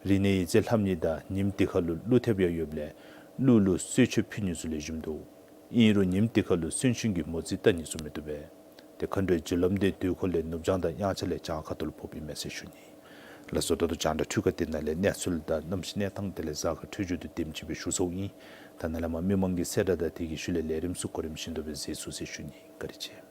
རིག་གནས་ཡིག་རྩིས་ལྷབ་ནི་དང་ཉིནམ་འདི་ཁར་ལུ་ཀླུ་ཐེབས་ཡང་ཡོདཔ་ལས་ཀླུ་ལུ་གསོལ་མཆོད་ཕུལ་ནི་ཚུ་ལེགས་ཤོམ་འདུག། ཨིན་རུང་ཉིནམ་འདི་ཁར་ལུ་གསོན་གཤིན་གྱི་མོ་རྩིས་བལྟ་ནི་ཚུ་མི་བཏུབ་པས། དེ་མཁའ་འགྲོའི་རྒྱུ་ལམ་འདི་དུས་འཁོར་ལས་ནུབ་བྱང་དང་དབྱངས་འཆར་ལས་བྱང་ཁ་ཐུག་ལུ་ཕོགཔ་ཨིན་མས་ཟེར་ཞུ་ནི། ལགས་སོ། ད་ལྟོ་རྒྱང་བསྒྲགས་འཕྲུལ་ཁང་འདི་ནང་ལས་གནས་ཚུལ་དང་གནམ་གཤིས་གནས་སྟངས་དེ་ལས་གཟའ་སྐར་འཕྲོད་སྦྱོར་འདི་དེམ་ཅིག་སྦེ་ཞུ་ཚརཝ་ཨིན། ད་ནཱ་ལས་མར་མི་མང་གི་གསལ་བསྒྲགས་དང་དེ་གི་ཤུལ་ལས་ལས་རིམ་ཚུ་གོ་རིམ་བཞིན་དུ་སྦེ་གཟིགས་ཚུགས་ཟེར་ཞུ་ནི། བཀའ་དྲིན་ཆེ།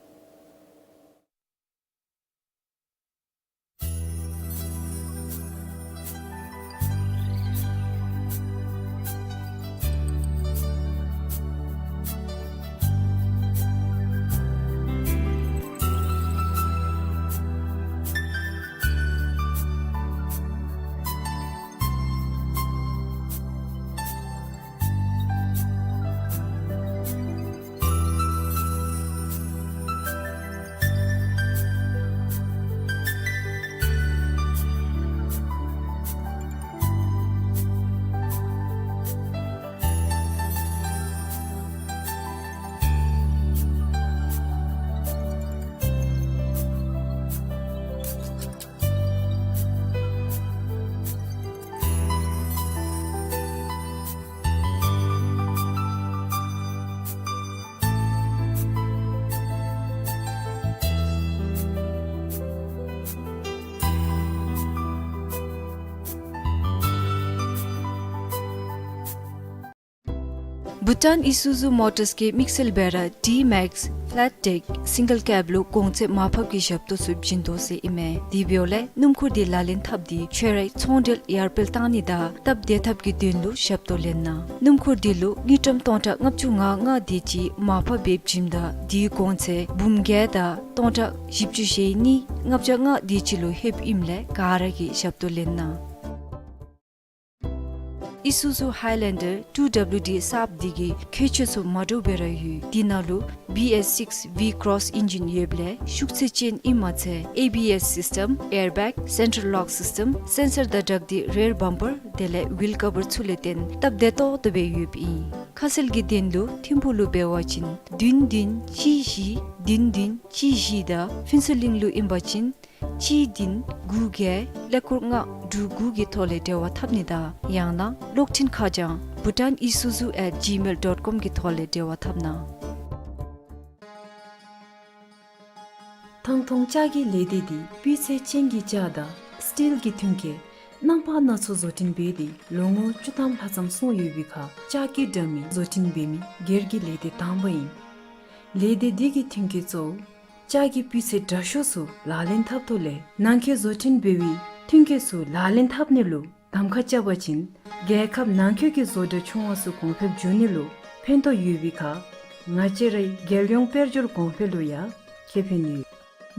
བྷུ་ཊཱན་ཨི་སུ་ཛུ་མོ་ཊརས་ཀྱིས་དམིགས་བསལ་སྦེ་ར་ཌི་མེགསི་ཕེ་ལེཊ་ཊེཀ་སིང་གལ་ཀེབ་ལུ་གོང་ཚད་མར་ཕབ་ཀྱི་ཞབས་ཏོག་ཚུ་བྱིན་དོ་ཟེར་ཨིན་མས། དེ་འབདཝ་ལས་སྣུམ་འཁོར་འདི་ལག་ལེན་འཐབ་སྟེ་ཁྱོད་རའི་ཚོང་འབྲེལ་ཡར་འཕེལ་གཏང་ནི་དང་སྟབས་བདེ་ཐབས་ཀྱི་དོན་ལུ་ཞབས་ཏོག་ལེན་གནང་། སྣུམ་འཁོར་འདི་ལུ་དངུལ་ཀྲམ་སྟོང་ཕྲག་ལྔ་བཅུ་ང་ལྔ་དེ་ཅིག་མར་ཕབ་འབད་བྱིནམ་ད་དེའི་གོང་ཚད་འབུམ་བརྒྱད་དང་སྟོང་ཕྲག་བཞི་བཅུ་ཞེ་གཉིས་ལྔ་བརྒྱ་ལྔ་དེ་ཅིག་ལུ་ལྷོདཔ་ཨིནམ་ལས་ག་ར་གིས་ཞབས་ཏོག་ལེན་གནང་། ཨི་སུ་ཛུ་ཧའི་ལེན་ཌར་ཊུ་ཌབ་ལིའུ་ཌི་གསརཔ་འདི་གི་ཁྱད་ཆོས་ཚུ་མ་འདྲཝ་སྦེ་ར་ཡོད། དེ་ནང་ལུ་བི་ཨེསི་སིགསི་ཝི་ཀྲོསི་ཨིན་ཇིན་ཡོདཔ་ལས་ཤུགས་ཚད་ཅན་ཨིནམ་མ་ཚད་ཨེ་བི་ཨེསི་སིསི་ཊམ་ཨེར་བེག་སེན་ཊར་ལོཀ་སིསི་ཊམ་སེན་སར་དང་སྦྲགས་ཏེ་རེར་བམ་པར་དེ་ལས་ཝིལ་ཀ་བར་ཚུ་ལས་བརྟེན་སྟབས་བདེ་ཏོག་ཏོ་སྦེ་ཡོདཔ་ཨིན། ཁ་གསལ་གྱི་དོན་ལུ་ཐིམ་ཕུག་ལུ་འབད་བ་ཅིན་བདུན་བདུན་གཅིག་བཞི་བདུན་བདུན་གཅིག་བཞི་དང་ཕུན་ཚོགས་གླིང་ལུ་ཨིན་པ་ཅིན་གཅིག་བདུན་དགུ་བརྒྱད་ཀླད་ཀོར་ལྔ་དྲུག་དགུ་གི་ཐོག་ལས་འབྲེལ་བ་འཐབ་ནི་དང་ཡང་ན་གློག་འཕྲིན་ཁ་བྱང་bhutan isuzu at gmail dot com གི་ཐོག་ལས་འབྲེལ་བ་འཐབ་གནང་། ཐང་ཐོང་ལྕགས་ཀྱི་ལས་སྡེ་འདི་སྤུས་ཚད་ཅན་གྱི་ལྕགས་དང་སི་ཊིལ་གྱི་ཐོན་སྐྱེད་རྣམ་པ་སྣ་ཚོགས་བཟོ་སྐྲུན་འབད་དེ་ལོ་ངོ་བཅུ་ཐམ་ལྷག་ཙམ་སོང་ཡོད་པའི་ཁར་ལྕགས་ཀྱི་དྲ་མིག་བཟོ་སྐྲུན་འབད་མི་སྒེར་གྱི་ལས་སྡེ་དང་པ་ཨིན། ལས་སྡེ་འདི་གི་ཐོན་སྐྱེད་གཙོ་བོ་ལྕགས་ཀྱི་སྤུས་ཚད་དྲག་ཤོས་ཚུ་ལག་ལེན་འཐབ་ཐོག་ལས་ནང་འཁོད་བཟོ་སྐྲུན་འབད་བའི་ཐོན་སྐྱེད་ཚུ་ལག་ལེན་འཐབ་ནི་ལུ་གདམ་ཁ་རྐྱབ་པ་ཅིན་རྒྱལ་ཁབ་ནང་འཁོད་ཀྱི་བཟོ་གྲྭ་ཆུང་བ་ཚུ་གོང་འཕེལ་འགྱོ་ནི་ལུ་ཕན་ཐོགས་ཡོད་པའི་ཁར་ང་བཅས་རའི་རྒྱལ་ཡོངས་དཔལ་འབྱོར་གོང་འཕེལ་ལུ་ཡང་ཁེ་ཕན་ཡོད།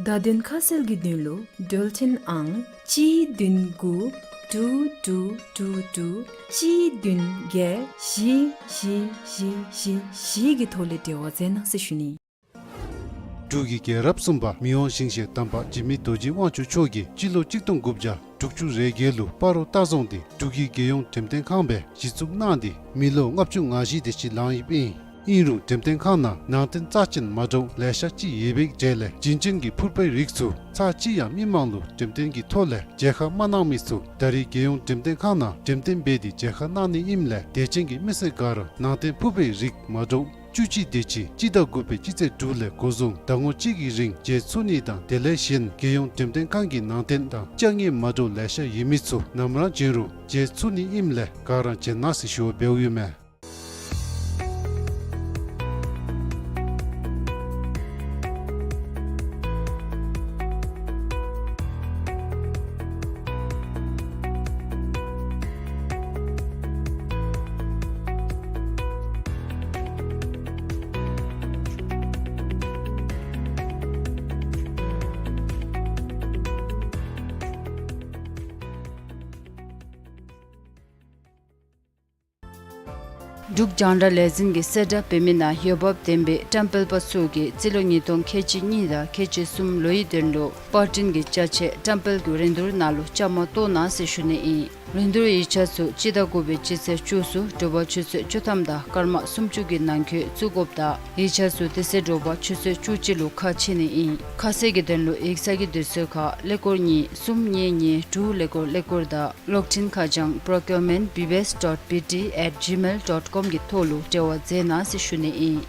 བརྡ་དོན་ཁ་གསལ་གྱི་དོན་ལུ་འགྲུལ་འཕྲིན་ཨང་གཅིག་བདུན་དགུ་དྲུག་དྲུག་དྲུག་དྲུག་གཅིག་བདུན་བརྒྱད་བཞི་བཞི་བཞི་བཞི་བཞི་གི་ཐོག་ལས་འབྲེལ་བ་མཛད་གནང་ཟེར་ཞུ་ནི། འབྲུག་གི་རྒྱལ་རབས་གསུམ་པ་མི་དབང་ཞིང་གཤེགས་དམ་པ་འཇིགས་མེད་རྡོ་རྗེ་དབང་ཕྱུག་མཆོག་གིས་སྤྱི་ལོ་གཅིག་སྟོང་དགུ་བརྒྱ་དྲུག་ཅུ་རེ་བརྒྱད་ལུ་སྤ་རོ་ལྟ་རྫོང་འདི་འབྲུག་གི་རྒྱལ་ཡོངས་འགྲེམས་སྟོན་ཁང་སྦེ་གཞི་བཙུགས་གནང་སྟེ་མི་ལོ་ལྔ་བཅུ་ང་བཞི་དེ་ཅིག་ལང་ཡོདཔ་ཨིན། ཨིན་རུང་འགྲེམས་སྟོན་ཁང་ནང་ནང་རྟེན་རྩ་ཅན་མ་འདྲཝ་ལེ་ཤ་ཅིག་ཡོད་པའི་གྲས་ལས་བྱིན་ཅན་གྱི་ཕུར་པའི་རིགས་ཚུ་ཚར་གཅིག་ཡང་མི་མང་ལུ་འགྲེམས་སྟོན་གྱི་ཐོག་ལས་མཇལ་ཁ་མ་གནང་མི་ཚུ་ད་རེས་རྒྱལ་ཡོངས་འགྲེམས་སྟོན་ཁང་ནང་འགྲེམས་སྟོན་འབད་དེ་མཇལ་ཁ་གནང་ནི་ཨིནམ་ལས་དད་ཅན་གྱི་མི་སེར་ག་ར་ནང་རྟེན་ཕུར་པའི་རིགས་མ་འདྲཝ་བཅུ་གཅིག་དེ་ཅིག་སྤྱི་ཟླ་དགུ་པའི་སྤྱི་ཚེས་དྲུག་ལས་འགོ་བཟུང་ཟླ་ངོ་གཅིག་གི་རིང་མཇལ་ཚུགས་ནི་དང་དེ་ལས་གཞན་རྒྱལ་ཡོངས་འགྲེམས་སྟོན་ཁང་གི་ནང་རྟེན་དང་ལྕགས་དངོས་མ་འདྲཝ་ལེ་ཤ་ཡོད་མི་ཚུ་ནམ་ར་བྱོན་རུང་མཇལ་ཚུགས་ནི་ཨིནམ་ལས་ག་ར་མཇལ་གནང་ཟེར་ཞུ་བ་འབདཝ་ཨིན་མས། འབྲུག་རྒྱང་བསྒྲགས་ལས་འཛིན་གྱིས་གསལ་བསྒྲགས་འབད་མི་ནང་འོས་འབབ་ལྡན་པའི་བཀྲམ་སྤེལ་པ་ཚུ་གིས་རྩིས་ལོ་ཉིས་སྟོང་ཁལ་གཅིག་གཉིས་དང་ཁལ་གཅིག་གསུམ་ལོའི་དོན་ལུ་པར་སྐྲུན་གྱི་ཅ་ཆས་བཀྲམ་སྤེལ་གྱི་རིན་བསྡུར་ནང་ལུ་བཅའ་མར་གཏོགས་གནང་ཟེར་ཞུ་ནི་ཨིན། རིན་བསྡུར་ཡིག་ཆ་ཚུ་སྤྱི་ཟླ་དགུ་པའི་སྤྱི་ཚེས་བཅུ་གསུམ་དྲོ་པ་ཆུ་ཚོད་བཅུ་ཐམ་དང་སྐར་མ་སུམ་ཅུ་གི་ནང་འཁོད་བཙུགས་དགོཔ་དང་ཡིག་ཆ་ཚུ་དེ་ཚེ་དྲོ་པ་ཆུ་ཚོད་བཅུ་གཅིག་ལུ་ཁ་ཕྱེ་ནི་ཨིན། ཁ་གསལ་གྱི་དོན་ལུ་ཡིག་ཚང་གི་དུས་ཚོད་ཁར་ཀླད་ཀོར་གཉིས་གསུམ་གཉིས་གཉིས་དྲུག་ཀླད་ཀོར་ཀླད་ཀོར་དང་གློག་འཕྲིན་ཁ་བྱང་procurement B B S dot B T at gmail dot com གི་ཐོག་ལུ་འབྲེལ་བ་མཛད་གནང་ཟེར་ཞུ་ནི་ཨིན།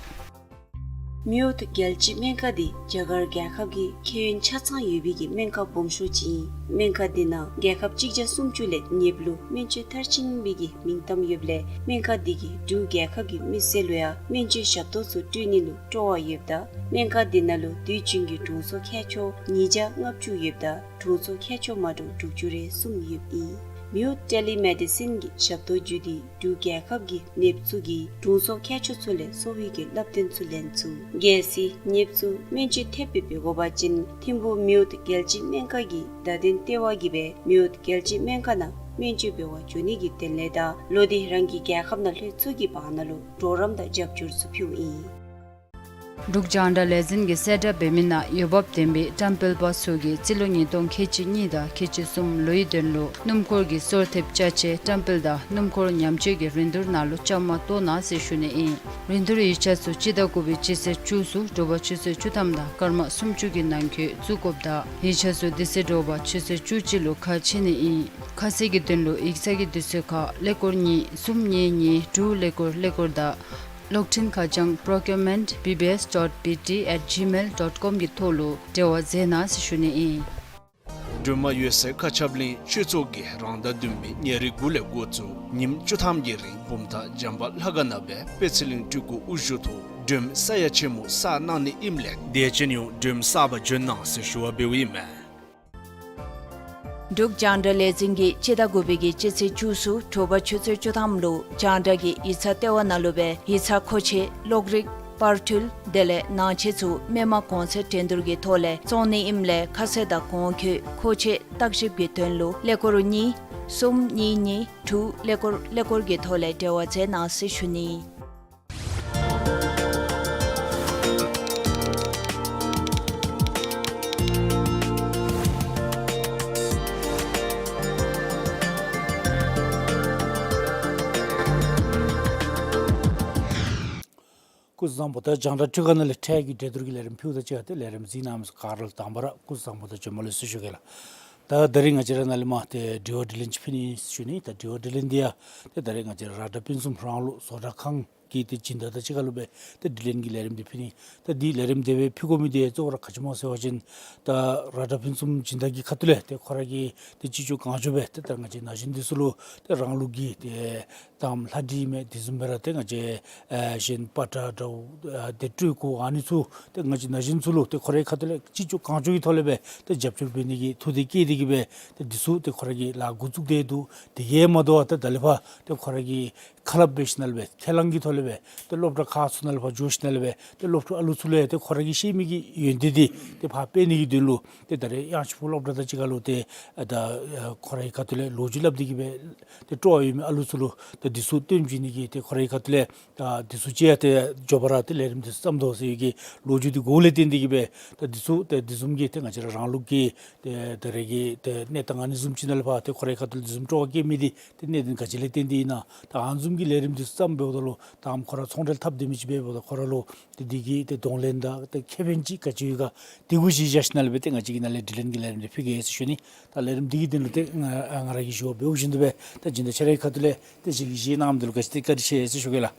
མེ་འོད་རྒྱལ་སྤྱིའི་སྨན་ཁང་འདི་རྒྱ་གར་རྒྱལ་ཁབ་ཀྱི་ཁེ་ཡོན་ཆ་ཚང་ཡོད་པའི་གི་སྨན་ཁང་སྦོམ་ཤོས་ཅིག་ཨིན། སྨན་ཁང་འདི་ནང་རྒྱལ་ཁབ་གཅིག་བརྒྱ་སུམ་ཅུ་ལས་ཉེ་བ་ལུ་སྨན་བཅོས་མཐར་ཕྱིན་པའི་གི་མིང་གཏམ་ཡོདཔ་ལས་སྨན་ཁང་འདི་གིས་འབྲུག་རྒྱལ་ཁབ་ཀྱི་མི་སེར་ལུ་ཡང་སྨན་བཅོས་ཞབས་ཏོག་ཚུ་སྤྲོད་ནི་ལུ་སྤྲོ་བ་ཡོདཔ་ད་སྨན་ཁང་འདི་ནང་ལུ་དུས་རྒྱུན་གྱི་དྲུང་འཚོ་མཁས་མཆོག་ཉིས་བརྒྱ་ལྔ་བཅུ་ཡོདཔ་ད་དྲུང་འཚོ་མཁས་མཆོག་མ་འདྲཝ་དྲུག་ཅུ་རེ་གསུམ་ཡོདཔ་ཨིན། མེ་འོད་ཊེ་ལི་མེ་ཌི་སིན་གྱི་ཞབས་ཏོག་བརྒྱུད་དེ་འབྲུག་རྒྱལ་ཁབ་ཀྱི་ནདཔ་ཚུ་གིས་དྲུང་འཚོ་མཁས་མཆོག་ཚུ་ལས་གསོ་བའི་གི་བསླབ་སྟོན་ཚུ་ལེན་ཚུགས། གལ་སྲིད་ནདཔ་ཚུ་སྨན་བཅོས་ཐེབས་སྦེ་འབད་དགོ་པ་ཅིན་ཐིམ་ཕུག་མེ་འོད་རྒྱལ་སྤྱིའི་སྨན་ཁང་གི་བརྡ་དོན་ལྟེ་བ་གིས་སྦེ་མེ་འོད་རྒྱལ་སྤྱིའི་སྨན་ཁང་ནང་སྨན་བཅོས་འབད་བར་འགྱོ་ནི་གི་དོན་ལས་དང་ལོག་སྟེ་རང་གི་རྒྱལ་ཁབ་ནང་ལྷོད་ཚུགས་ཀྱི་བར་ན་ལུ་གྲོགས་རམ་དང་རྒྱབ་སྐྱོར་ཚུ་ཕུལཝ་ཨིན། འབྲུག་རྒྱང་བསྒྲགས་ལས་འཛིན་གྱིས་གསལ་བསྒྲགས་འབད་མི་ནང་འོས་འབབ་ལྡན་པའི་བཀྲམ་སྤེལ་པ་ཚུ་གིས་རྩིས་ལོ་ཉིས་སྟོང་ཁལ་གཅིག་གཉིས་དང་ཁལ་གཅིག་གསུམ་ལོའི་དོན་ལུ་སྣུམ་འཁོར་གྱི་སོར་ཐེབས་ཅ་ཆས་བཀྲམ་སྤེལ་དང་སྣུམ་འཁོར་ཉམས་བཅོས་ཀྱི་རིན་བསྡུར་ནང་ལུ་བཅའ་མར་གཏོགས་གནང་ཟེར་ཞུ་ནི་ཨིན། རིན་བསྡུར་ཡིག་ཆ་ཚུ་སྤྱི་ཟླ་དགུ་པའི་སྤྱི་ཚེས་བཅུ་གསུམ་དྲོ་པ་ཆུ་ཚོད་བཅུ་ཐམ་དང་སྐར་མ་སུམ་ཅུ་གི་ནང་འཁོད་བཙུགས་དགོཔ་དང་ཡིག་ཆ་ཚུ་དེ་ཚེ་དྲོ་པ་ཆུ་ཚོད་བཅུ་གཅིག་ལུ་ཁ་ཕྱེ་ནི་ཨིན། ཁ་གསལ་གྱི་དོན་ལུ་ཡིག་ཚང་གི་དུས་ཚོད་ཁར་ཀླད་ཀོར་གཉིས་གསུམ་གཉིས་གཉིས་དྲུག་ཀླད་ཀོར་ཀླད་ཀོར་དང་གློག་འཕྲིན་ཁ་བྱང་procurement B B S dot B T at gmail dot com གི་ཐོག་ལུ་འབྲེལ་བ་མཛད་གནང་ཟེར་ཞུ་ནི་ཨིན། སྒྲོལ་མ་འོད་གསལ་མཁའ་ཁྱབ་གླིང་ཆོས་ཚོགས་ཀྱིས་རང་ཟླ་བདུན་པའི་ཉེར་དགུ་ལས་འགོ་བཙུགས་ཉིནམ་བཅུ་ཐམ་གྱི་རིང་བུམ་ཐང་བྱམས་པ་ལྷ་ཁང་ནང་སྦེ་པད་ཚལ་གླིང་སྤྲུལ་སྐུ་དབུ་བཞུགས་ཐོག་སྒྲོལ་མ་ས་ཡ་ཆེན་མོ་བསགས་གནང་ནི་ཨིནམ་ལས་དད་ཅན་ཡོངས་སྒྲོལ་མ་བསགས་པར་འབྱོན་གནང་ཟེར་ཞུ་བ་འབདཝ་ཨིན་མས། འབྲུག་རྒྱང་བསྒྲགས་ལས་འཛིན་གྱིས་སྤྱི་ཟླ་དགུ་པའི་གི་སྤྱི་ཚེས་བཅུ་གསུམ་དྲོ་པ་ཆུ་ཚོད་བཅུ་ཐམ་ལུ་རྒྱང་བསྒྲགས་ཀྱི་ཡིག་ཚང་ལྟེ་བ་ནང་ལུ་སྦེ་ཡིག་ཚང་མཁོ་ཆས་གློག་རིག་པར་འཕྲུལ་དེ་ལས་ནང་ཆས་ཚུ་མི་མང་གོང་ཚད་འགྲན་བསྡུར་གྱི་ཐོག་ལས་བཙོང་ནི་ཨིནམ་ལས་ཁ་གསལ་དང་གོང་འཁོད་མཁོ་ཆས་བརྟག་ཞིབ་ཀྱི་དོན་ལུ་ཀླད་ཀོར་གཉིས་གསུམ་གཉིས་གཉིས་དྲུག་ཀླད་ཀོར་ཀླད་ཀོར་གྱི་ཐོག་ལས་འབྲེལ་བ་མཛད་གནང་ཟེར་ཞུ་ནི། སྐུ་གཟུགས་བཟང་པོ། ད་རྒྱང་བསྒྲགས་ཁྲི་ཁ་ནང་ལས་འཕྲལ་གྱི་འགྲན་བསྡུར་གྱི་ལས་རིམ་ཕུལཝ་ད་ཅིག་ཁར་ཏེ་ལས་རིམ་གཟིགས་གནང་མི་ཚུ་ག་ར་ལུ་དང་པ་ར་སྐུ་གཟུགས་བཟང་པོ་དང་བྱོན་པ་ལེགས་ཟེར་ཞུ་གེ་ལགས། ད་ད་རིས་ང་བཅས་ར་ནཱ་ལས་མར་ཏེ་དྲི་བ་དྲིས་ལན་ཅིག་ཕུལ་ནི་ཟེར་ཞུ་ནི། ད་དྲི་བ་དྲིས་ལན་འདི་ཡང་ཏེ་ད་རིས་ང་བཅས་ར་ར་ཏྲ་ཕུན་སུམ་རང་ལུགས་བཟོ་གྲྭ་ཁང་གི་ཏེ་སྦྱིན་བདག་དང་གཅིག་ཁར་ལུ་སྦེ་ཏེ་དྲིས་ལན་གྱི་ལས་རིམ་འདི་ཕུལ་ནི། ད་འདི་ལས་རིམ་དེ་སྦེ་ཕུལ་དགོ་མི་འདི་གཙོ་བོ་ར་ག་ཅི་སྨོ་ཟེར་བ་ཅིན་ད་ར་ཏྲ་ཕུན་སུམ་སྦྱིན་བདག་གི་ཁ་ཐུག་ལས་ཏེ་ཁོ་ར་གི་ཏེ་ཅི་ལྕོགས་གང་ལྕོགས་སྦེ་ཏེ་ད་ང་བཅས་ན་གཞོན་འདི་ཚུ་ལུ་ཏེ་རང་ལུགས་ཀྱི་ཏེ་དང་ལྷ་བྲིས་མས་དེ་བཟུམ་སྦེ་ར་ཏེ་ང་བཅས་ཨེ་གཞན་པ་ཏྲ་འདྲཝ་ཨེ་ཏེ་སྤྲུལ་སྐུ་ཨ་ནི་ཚུ་ཏེ་ང་བཅས་ན་གཞོན་ཚུ་ལུ་ཏེ་ཁོ་རའི་ཁ་ཐུག་ལས་ཅི་ལྕོགས་གང་ལྕོགས་ཀྱི་ཐོག་ལས་སྦེ་ཏེ་རྒྱབ་སྐྱོར་འབད་ནི་གི་ཐུགས་འདུན་བསྐྱེད་དེ་གིས་སྦེ་ཏེ་འདི་ཚུ་ཏེ་ཁོ་ར་གིས་ལཱ་འགོ་བཙུགས་ཏེ་འདུག། དེ་གིས་མ་དོ་བར་ད་ད་ལས་ཕར་ཏེ་ཁོ་ར་གིས་ཁ་སླབ་འབད་ཞིནམ་ལས་སྦེ་ཁས་བླངས་ཀྱི་ཐོག་ལས་སྦེ་ཏེ་སློབ་གྲྭ་ཁག་ཚུ་ནང་ལས་ཕར་འགྱོ་ཞིནམ་ལས་སྦེ་ཏེ་སློབ་ཕྲུག་ཨ་ལུ་ཚུ་ལུ་ཡང་ཏེ་ཁོ་ར་གིས་ཤེས་མི་གི་ཡོན་ཏན་འདི་ཏེ་ཕར་སྤེལ་ནི་གི་དོན་ལུ་ཏེ་ད་རེས་ཡངས་ཆུ་སྦུག་སློབ་གྲྭ་དང་གཅིག་ཁར་ལུ་ཏེ་ཨ་ད་ཨ་ཁོ་རའི་ཁ་ཐུག་ལས་ལོ་རྒྱུས་སླབ་སྟེ་གིས་སྦེ་ཏེ་སྤྲོ་བ་ཡོད་མི་ཨ་ལུ་ཚུ་ལུ་ཏེ་འདི་ཚུ་སྟོན་བྱིན་ནི་གི་ཏེ་ཁོ་རའི་ཁ་ཐུག་ལས་ད་འདི་ཚུ་ཅིག་ཡང་ཏེ་མགྱོགས་པ་ར་ཏེ་ལས་རིམ་འདི་ཚུ་བརྩམ་དོ་ཟེར་བའི་གི་ལོ་རྒྱུས་འདི་གོ་ལས་བརྟེན་ཏེ་གིས་སྦེ་ད་འདི་ཚུ་ཏེ་འདི་བཟུམ་གྱི་ཏེ་ང་བཅས་ར་རང་ལུགས་ཀྱི་ཏེ་ད་རེས་ཀྱི་ཏེ་གནས་སྟངས་ཨ་ནི་བཟུམ་ཅིག་ནང་ལས་ཕར་ཏེ་ཁོ་རའི་ཁ་ཐུག་ལས་འདི་བཟུམ་སྤྲོ་བ་བསྐྱེད་མི་འདི་ཏེ་གནད་དོན་ག་ཅི་ལས་བརྟེན་ཏེ་ཨིན་ན། ད་ཨ་ནི་བཟུམ་གྱི་ལས་རིམ་འདི་ཚུ་བརྩམ་འབདཝ་ད་ལུ་ད་ཨམ་ཁོ་ར་ཚོང་འབྲེལ་འཐབ་སྡོད་མི་ཅིག་འབདཝ་ད་ཁོ་ར་ལུ་ཏེ་འདི་གི་ཏེ་གདོང་ལེན་དང་ཏེ་ཁེ་ཕན་ཅིག་ག་ཅི་ཡོད་ག་དེ་གུ་གཞི་བཞག་ཞིནམ་ལས་སྦེ་ཏེ་ང་བཅས་ཀྱིས་ནཱ་ལས་དྲི་ལན་གྱི་ལས་རིམ་འདི་ཕུལ་གེ་ཟེར་ཞུ་ནི། ད་ལས་རིམ་འདི་གི་དོན་ལུ་ཏེ་ང་ང་ར་གིས་ཞུ་བ་འབདཝ་བཞིན་དུ་སྦེ་ད་སྦྱིན་བདག་ཁྱོད་རའི་ཁ་ཐུག་ལས་ཏེ་ཅིག་གིས་བཞེས་གནང་མི་འདི་ལུ་ག་ཅི་ཏེ་བཀའ་དྲིན་ཆེ་ཟེར་ཞུ་གེ་ལགས།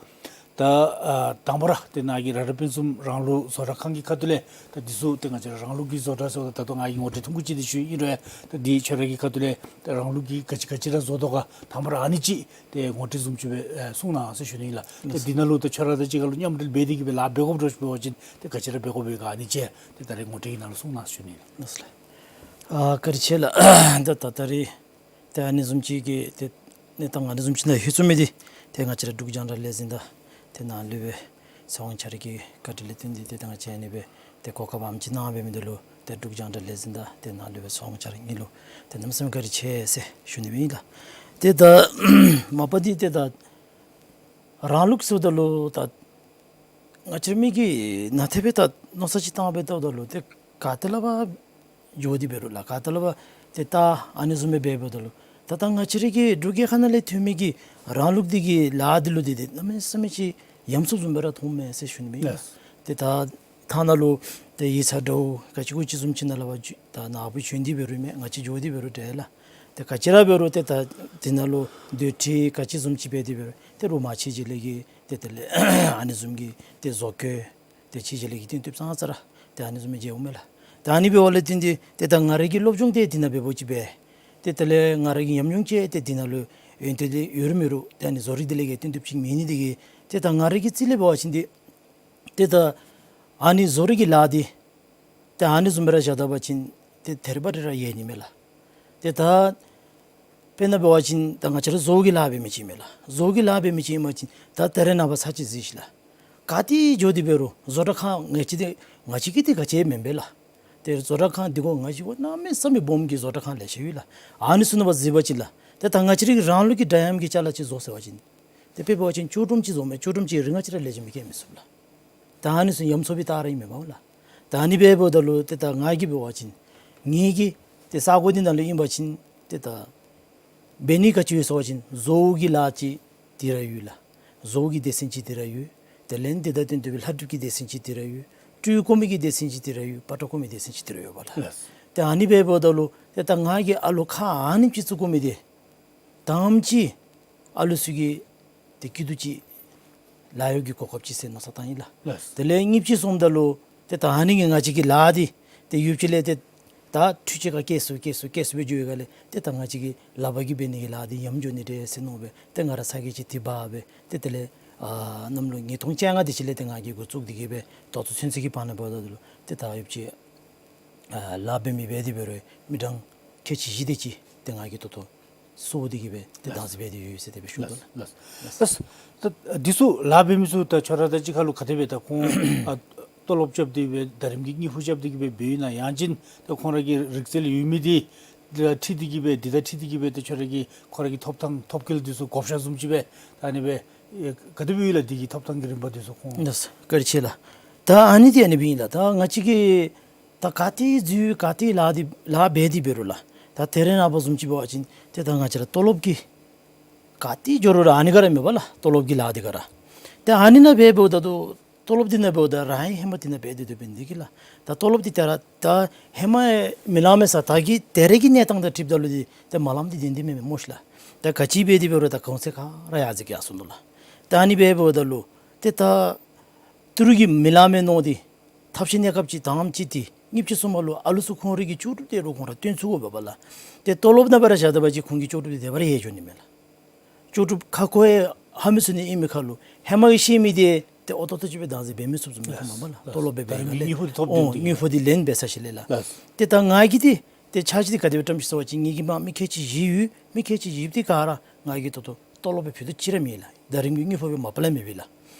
ད་ཨ་དང་པ་ར་ཏེ་ནཱ་གི་ར་ཏྲ་ཕུན་སུམ་རང་ལུགས་བཟོ་གྲྭ་ཁང་གི་ཁ་ཐུག་ལས་ད་འདི་ཚུ་ཏེ་ང་བཅས་ར་རང་ལུགས་ཀྱི་བཟོ་གྲྭ་ཟེརཝ་ད་ད་ལྟོ་ང་གིས་ངོ་སྤྲོད་ཐུང་ཀུ་ཅིག་འདི་ཞུ་ཡི་ཨིན་རུང་ཡང་ད་འདི་ཁྱོད་ར་གི་ཁ་ཐུག་ལས་ད་རང་ལུགས་ཀྱི་ག་ཅི་ག་ཅི་ར་བཟོ་དོ་ག་དང་པ་ར་ཨ་ནི་ཅིག་ཏེ་ངོ་སྤྲོད་བཟུམ་ཅིག་སྦེ་ཨེ་གསུང་གནང་ཟེར་ཞུ་ནི་ཨིན་ལགས། ཏེ་འདི་ནང་ལུ་ད་ཁྱོད་ར་དང་གཅིག་ཁར་ལུ་མཉམ་འབྲེལ་འབད་དེ་གིས་སྦེ་ལཱ་འབད་དགོཔ་འདྲཝ་ཅིག་འབད་བ་ཅིན་ཏེ་ག་ཅི་ར་འབད་དགོཔ་ཡོད་ག་ཨ་ནི་ཅིག་ཏེ་ད་རེས་ངོ་སྤྲོད་ཀྱི་ནང་ལུ་གསུང་གནང་ཟེར་ཞུ་ནི་ཨིན་ལགས། ཨ་བཀའ་དྲིན་ཆེ་ལགས། ད་ད་ད་རེས་ཏེ་ཨ་ནི་བཟུམ་ཅིག་གི་ཏེ་གནས་སྟངས་ཨ་ནི་བཟུམ་ཅིག་ནང་ལྷོད་ཚུགས་མི་འདི་ཏེ་ང་བཅས་ར་འབྲུག་རྒྱང་བསྒྲགས་ལས་འཛིན་དང་ཏེ་ནཱ་ལུ་སྦེ་ཚེ་དབང་ཁྱོད་ར་གི་བཀའ་དྲིན་ལས་བརྟེན་ཏེ་ཏེ་ད་ང་བཅས་ཨ་ནི་སྦེ་ཏེ་གོ་སྐབས་ཨ་ནེམ་ཅིག་གནང་འབད་མི་འདི་ལུ་ཏེ་འབྲུག་རྒྱང་བསྒྲགས་ལས་འཛིན་དང་ཏེ་ནཱ་ལུ་སྦེ་ཚེ་དབང་ཁྱོད་ར་གཉིས་ལུ་ཏེ་གནམ་མེད་ས་མེད་བཀའ་དྲིན་ཆེ་ཟེར་ཞུ་ནི་ཨིན་ལགས། ཏེ་ད་མ་པ་འདི་ཏེ་ད་ རང་ལུགས་ཟེརཝ་ད་ལུ་ད་ང་བཅས་མི་གིས་ནཱ་ཏེ་སྦེ་ད་མནོ་བསམ་ཅིག་བཏང་སྦེ་བལྟཝ་ད་ལུ་ཏེ་ག་ཏེ་ལས་འབད་འགྱོ་སྟེ་འབད་རུང་ལགས། ག་ཏེ་ལས་འབད་ཏེ་ད་ཨ་ནི་བཟུམ་སྦེ་འབདཝ་ད་ལུ་ད་ད་ང་བཅས་རའི་གི་འབྲུག་རྒྱལ་ཁབ་ནང་ལས་ཐོན་མི་གི་རང་ལུགས་འདི་གི་ལཱ་འདི་ལུ་འདི་འདི་གནམ་མེད་ས་མེད་ཅིག་ཡ་མཚན་བཟུམ་སྦེ་ར་མཐོངམ་མས་ཟེར་ཞུ་ནི་མས། ལགས། ཏེ་ད་ཐ་ན་ལུ་ཏེ་ཡིག་ཚང་འདྲཝ་ག་ཅི་གུ་ཅི་བཟུམ་ཅིག་ནང་ལས་འབད་ད་ནཱ་བུ་བྱོན་ཏེ་འབད་རུང་མས། ང་བཅས་འགྱོ་སྟེ་འབད་རུང་འདྲ་ལགས། ཏེ་ག་ཅི་ར་འབད་རུང་ཏེ་ད་འདི་ནང་ལུ་སྡོད་ཁྲི་ག་ཅི་བཟུམ་ཅིག་འབད་དེ་འབད་རུང་ཏེ་རུ་མ་ཕྱེ་བྱས་ལས་ཀྱི་ཏེ་དེ་ལས་ཨ་ནི་བཟུམ་གྱི་ཏེ་བཟོ་བཀོད་ཏེ་ཕྱེ་བྱས་ལས་ཀྱི་སྟོན་བཏུབ་ཙང་ཙ་ར་ཏེ་ཨ་ནི་བཟུམ་མི་མཇལཝ་མས་ལགས། ཏེ་ཨ་ནི་འབདཝ་ལས་བརྟེན་ཏེ་ཏེ་ད་ང་རའི་གི་སློབ་སྦྱོང་འདི་འདི་ནང་འབད་འབདཝ་ཅིག་སྦེ་ཏེ་དེ་ལས་ང་རའི་གི་ཉམས་མྱོང་ཅིག་ཏེ་འདི་ནང་ལུ་ཡོན་ཏན་འདི་ཡོད་རུང་མེད་རུང་ཏེ་ཨ་ནི་བཟོ་རིག་འདི་ལས་ཀྱི་སྟོན་བཏུབ་ཅིག་མེད་ནི་འདི་གིས་ཏེ་ད་ང་རའི་གི་རྩིས་ལས་འབད་བ་ཅིན་འདི་ཏེ་ད་ཨ་ནི་བཟོ་རིག་གི་ལཱ་འདི་ཏེ་ཨ་ནི་བཟུམ་སྦེ་ར་བཞག་ད་པ་ཅིན་ཏེ་དེ་རེ་བ་རེ་ར་ཡལ་ནི་མས་ལགས། ཏེ་ད་དཔེར་ན་འབད་བ་ཅིན་ད་ང་བཅས་ར་བཟོ་བོ་གི་ལཱ་འབད་མི་ཅིག་མས་ལགས། བཟོ་བོ་གི་ལཱ་འབད་མི་ཅིག་ཨིན་པ་ཅིན་ད་ད་རེས་ནངས་པ་ཚར་གཅིག་གཟིགས་ཤིག་ལགས། ག་ཏེ་འགྱོ་སྟེ་འབད་རུང་བཟོ་གྲྭ་ཁང་ང་བཅས་འདི་ང་བཅས་ཀྱི་འདི་ག་ཅི་མེན་པས་ལགས། ཏེ་བཟོ་གྲྭ་ཁང་འདི་གུ་ང་བཅས་གུ་གནམ་མེད་ས་མེད་སྦོམ་གྱི་བཟོ་གྲྭ་ཁང་ལེ་ཤ་ཡོད་ལགས། ཨ་ནི་ཚུ་ནང་འབད་གཟིགས་པ་ཅིན་ལགས། ཏེ་ད་ང་བཅས་རའི་རང་ལུགས་ཀྱི་སྒྲ་དབྱངས་ཀྱི་ཅ་ལ་ཅིག་བཟོ་ཟེར་བ་ཅིན་ཏེ་དཔེ་འབད་བ་ཅིན་ལྕོག་གྲུམ་ཅིག་བཟོཝ་མས། ལྕོག་གྲུམ་ཅིག་རིགས་ལྔ་ཅིག་ར་ལེགས་ཤོམ་སྦེ་བཀལ་མི་ཚུགས་ལགས། ད་ཨ་ནི་ཚུ་ཡ་མཚན་སྦེ་བཏགས་ར་ཨིན་མས་པ་ལགས། ད་ཨ་ནི་འབདཝ་ད་ལུ་ཏེ་ད་ང་གིས་འབད་བ་ཅིན་ངེ་གི་ཏེ་ས་གོ་འདི་ནང་ལུ་ཨིན་པ་ཅིན་ཏེ་ད་འབད་ནི་ག་ཅི་ཡོད་ཟེར་བ་ཅིན་བཟོ་བོ་གི་ལཱ་ཅིག་འདི་ར་ཡོད་ལགས། བཟོ་བོ་གི་སྡེ་ཚན་ཅིག་འདི་ར་ཡོད། དེ་ལས་འདི་དང་བསྟུན་ཏེ་སྦེ་ལྷ་སྒྲུབ་ཀྱི་སྡེ་ཚན་ཅིག་འདི་ར་ཡོད། སྤྲུལ་སྐུ་མི་གི་སྡེ་ཚན་ཅིག་འདི་ར་ཡོད། པ་ཏྲ་སྐུ་མི་སྡེ་ཚན་ཅིག་འདི་ར་ཡོད་པ་ལགས། ལགས། ཏེ་ཨ་ནི་འབདཝ་ད་ལུ་ཏེ་ད་ང་གིས་ཨ་ལོ་ཁག་ཨ་ནེམ་ཅིག་བཙུགས་དགོ་མི་འདི་དང་པ་ཅིག་ཨ་ལུ་ཚུ་གི་ཏེ་སྐྱིད་སྡུག་ཅིག་ལཱ་གཡོག་གི་གོ་སྐབས་ཅིག་ཟེར་མནོ་བསམ་བཏང་ཡི་ལགས། ལགས། དེ་ལས་གཉིས་པ་ཅིག་སོངམ་ད་ལུ་ཏེ་ད་ཨ་ནི་གིས་ང་བཅས་ཀྱི་ལཱ་འདི་ཏེ་ཡུདཔ་ཅིག་ལས་ཏེ་ད་འཕྲུལ་ཆས་ཁར་བཀལ་སོང་བཀལ་སོང་བཀལ་སོང་སྦེ་འགྱོ་བའི་སྒང་ལས་ཏེ་ད་ང་བཅས་ཀྱི་ལག་པ་གིས་འབད་ནི་གི་ལཱ་འདི་ཉམས་འགྱོ་ནི་འདྲས་ཟེར་མནོ་སྦེ་ཏེ་ང་ར་ཚ་གྱང་ཅིག་འདི་འབག་སྦེ་ཏེ་དེ་ལས་ཨ་གནམ་ལོ་ཉིས་སྟོང་བཅོ་ལྔ་དེ་ཅིག་ལས་ཏེ་ང་གིས་འགོ་བཙུགས་ཏེ་གི་སྦེ་ད་ལྟོ་ཚུན་ཚོད་ཀྱི་བར་ན་འབདཝ་ད་ལུ་ཏེ་ད་ཡུདཔ་ཅིག་ཨ་ལཱ་འབད་མི་འབད་དེ་འབད་རུང་མི་གྲངས་ཁལ་གཅིག་བཞི་དེ་ཅིག་ཏེ་ང་གིས་ད་ལྟོ་གསོ་སྟེ་གི་སྦེ་ཏེ་བདག་འཛིན་འབད་དེ་ཡོད་ཟེར་དེ་སྦེ་ཞུ་དོ་ལགས། ལགས། ལགས། ད་འདི་ཚུ་ལཱ་འབད་མི་ཚུ་ད་ཁྱོད་ར་དང་གཅིག་ཁར་ལུ་ག་དེ་སྦེ་ད་ཁོང་ཨ་ལྟོ་ལོག་རྐྱབ་སྟེ་སྦེ་ཟླ་རིམ་གྱི་དངུལ་ཕོགས་རྐྱབ་སྟེ་གི་སྦེ་འབདཝ་ཨིན་ན་ཡང་ཅིན་ད་ཁོང་ར་གི་རིག་རྩལ་ཡོད་མི་འདི་འདི་དང་འཁྲིལ་ཏེ་གི་སྦེ་འདི་དང་འཁྲིལ་ཏེ་གི་སྦེ་ད་ཁྱོད་ར་གི་ཁོང་ར་གི་ཐོབ་ཐང་ཐོབ་སྐལ་འདི་ཚུ་བགོ་བཤའ་བཟུམ་ཅིག་སྦེ་ད་ཨ་ནི་སྦེ་ཨེ་ག་དེ་སྦེ་ཡོད་ལགས། འདི་གི་ཐོབ་ཐང་གི་རིམ་པ་འདི་ཚུ་ཁོང་། ལགས། བཀའ་དྲིན་ཆེ་ལགས། ད་ཨ་ནི་འདི་ཨ་ནི་སྦེ་ཨིན་ལགས། ད་ང་བཅས་ཀྱིས་ད་ག་ཏེ་འཛུལ་ག་ཏེ་ལཱ་འདི་ལཱ་འབད་དེ་འབད་རུང་ལགས། ད་དེ་རེས་ནངས་པ་བཟུམ་ཅིག་འབད་བ་ཅིན་ཏེ་ད་ང་བཅས་ར་ལྟོ་ལོག་གི་ག་ཏེ་འགྱོ་རུང་ར་ཨ་ནི་ག་ར་མེད་པ་ལགས། ལྟོ་ལོག་གི་ལཱ་འདི་ག་ར། ཏེ་ཨ་ནི་ནང་འབད་འབདཝ་ད་ལྟོ་ལོག་འདི་ནང་འབདཝ་ད་རང་ཧེ་མ་འདི་ནང་འབད་དེ་སྡོད་པའི་འདི་གིས་ལགས། ད་ལྟོ་ལོག་འདི་ད་ར་ད་ཧེ་མ་མི་ལང་མས་ས། ད་གི་ད་རེས་ཀྱི་གནས་སྟངས་དང་འཁྲིལཝ་ད་ལུ་འདི་ཏེ་མ་ལངམ་འདི་བདེན་འདི་མེན་མས་སྨོ་ཤི་ལགས། ད་ག་ཅི་འབད་དེ་འབད་རུང་ད་གོང་ཚད་ག་ར་ཡར་འཛེགས་ཀྱི་ཡར་སོང་ནུག་ལགས། ད་ཨ་ནི་འབད་འབདཝ་ད་ལུ་ཏེ་ད་ཏི་རུ་གི་མི་ལང་མས་མནོ་སྟེ་ཐབས་ཤེས་གནས་སྐབས་ཅིག་དང་པ་ཅིག་ཏེ་གཉིས་པ་ཅིག་གསུམ་པ་ལུ་ཨ་ལུ་ཚུ་ཁོང་རའི་གི་ལྕོགས་གྲུབ་དེ་རུ་ཁོང་ར་སྟོན་ཚུགས་དགོ་པས་ལགས། ཏེ་ལྟོ་ལོག་ནང་སྦེ་ར་བཞག་ད་པ་ཅིན་ཁོང་གི་ལྕོགས་གྲུབ་དེ་དེ་སྦེ་ར་ཡལ་འགྱོ་ནི་མས་ལགས། ལྕོགས་གྲུབ་ཁ་ཁོ་ཡང་ཧ་མི་སུ་ནི་ཨིན་མི་ཁར་ལུ་ཧེ་མ་གི་ཤེས་མི་དེ་ཏེ་ཨོ་ཏོག་ཏོ་ཅིག་སྦེ་བདག་འཛིན་འབད་མི་ཚུགསཔ་བཟུམ་ཅིག་ལགས། ཁོང་མ་པ་ལགས། ལགས། ལྟོ་ལོག་འབད་འབད་ད་རིམ་གྱི་ལགས། དངུལ་ཕོགས་དེ་ཨོ་དངུལ་ཕོགས་དེ་ལེན་འབད་ཚར་ཞིནམ་ལས་ལགས། ལགས། ཏེ་ད་ང་གིས་ཏེ་ཏེ་འཆར་གཞི་དེ་ག་དེ་སྦེ་བཀྲམ་ཅི་ཟེར་བ་ཅིན་ངེ་གི་མ་མི་ཁལ་གཅིག་བཞི་ཡོད། མི་ཁལ་གཅིག་བཞི་དེ་ག་ར་ང་གིས་ད་ལྟོ་ལྟོ་ལོག་འབད་ཕུལ་དོ་ཅིག་ར་མེད་ལགས། ད་རིམ་གྱི་དངུལ་ཕོགས་སྦེ་མ་པ་ལས་མེད་པས་ལགས།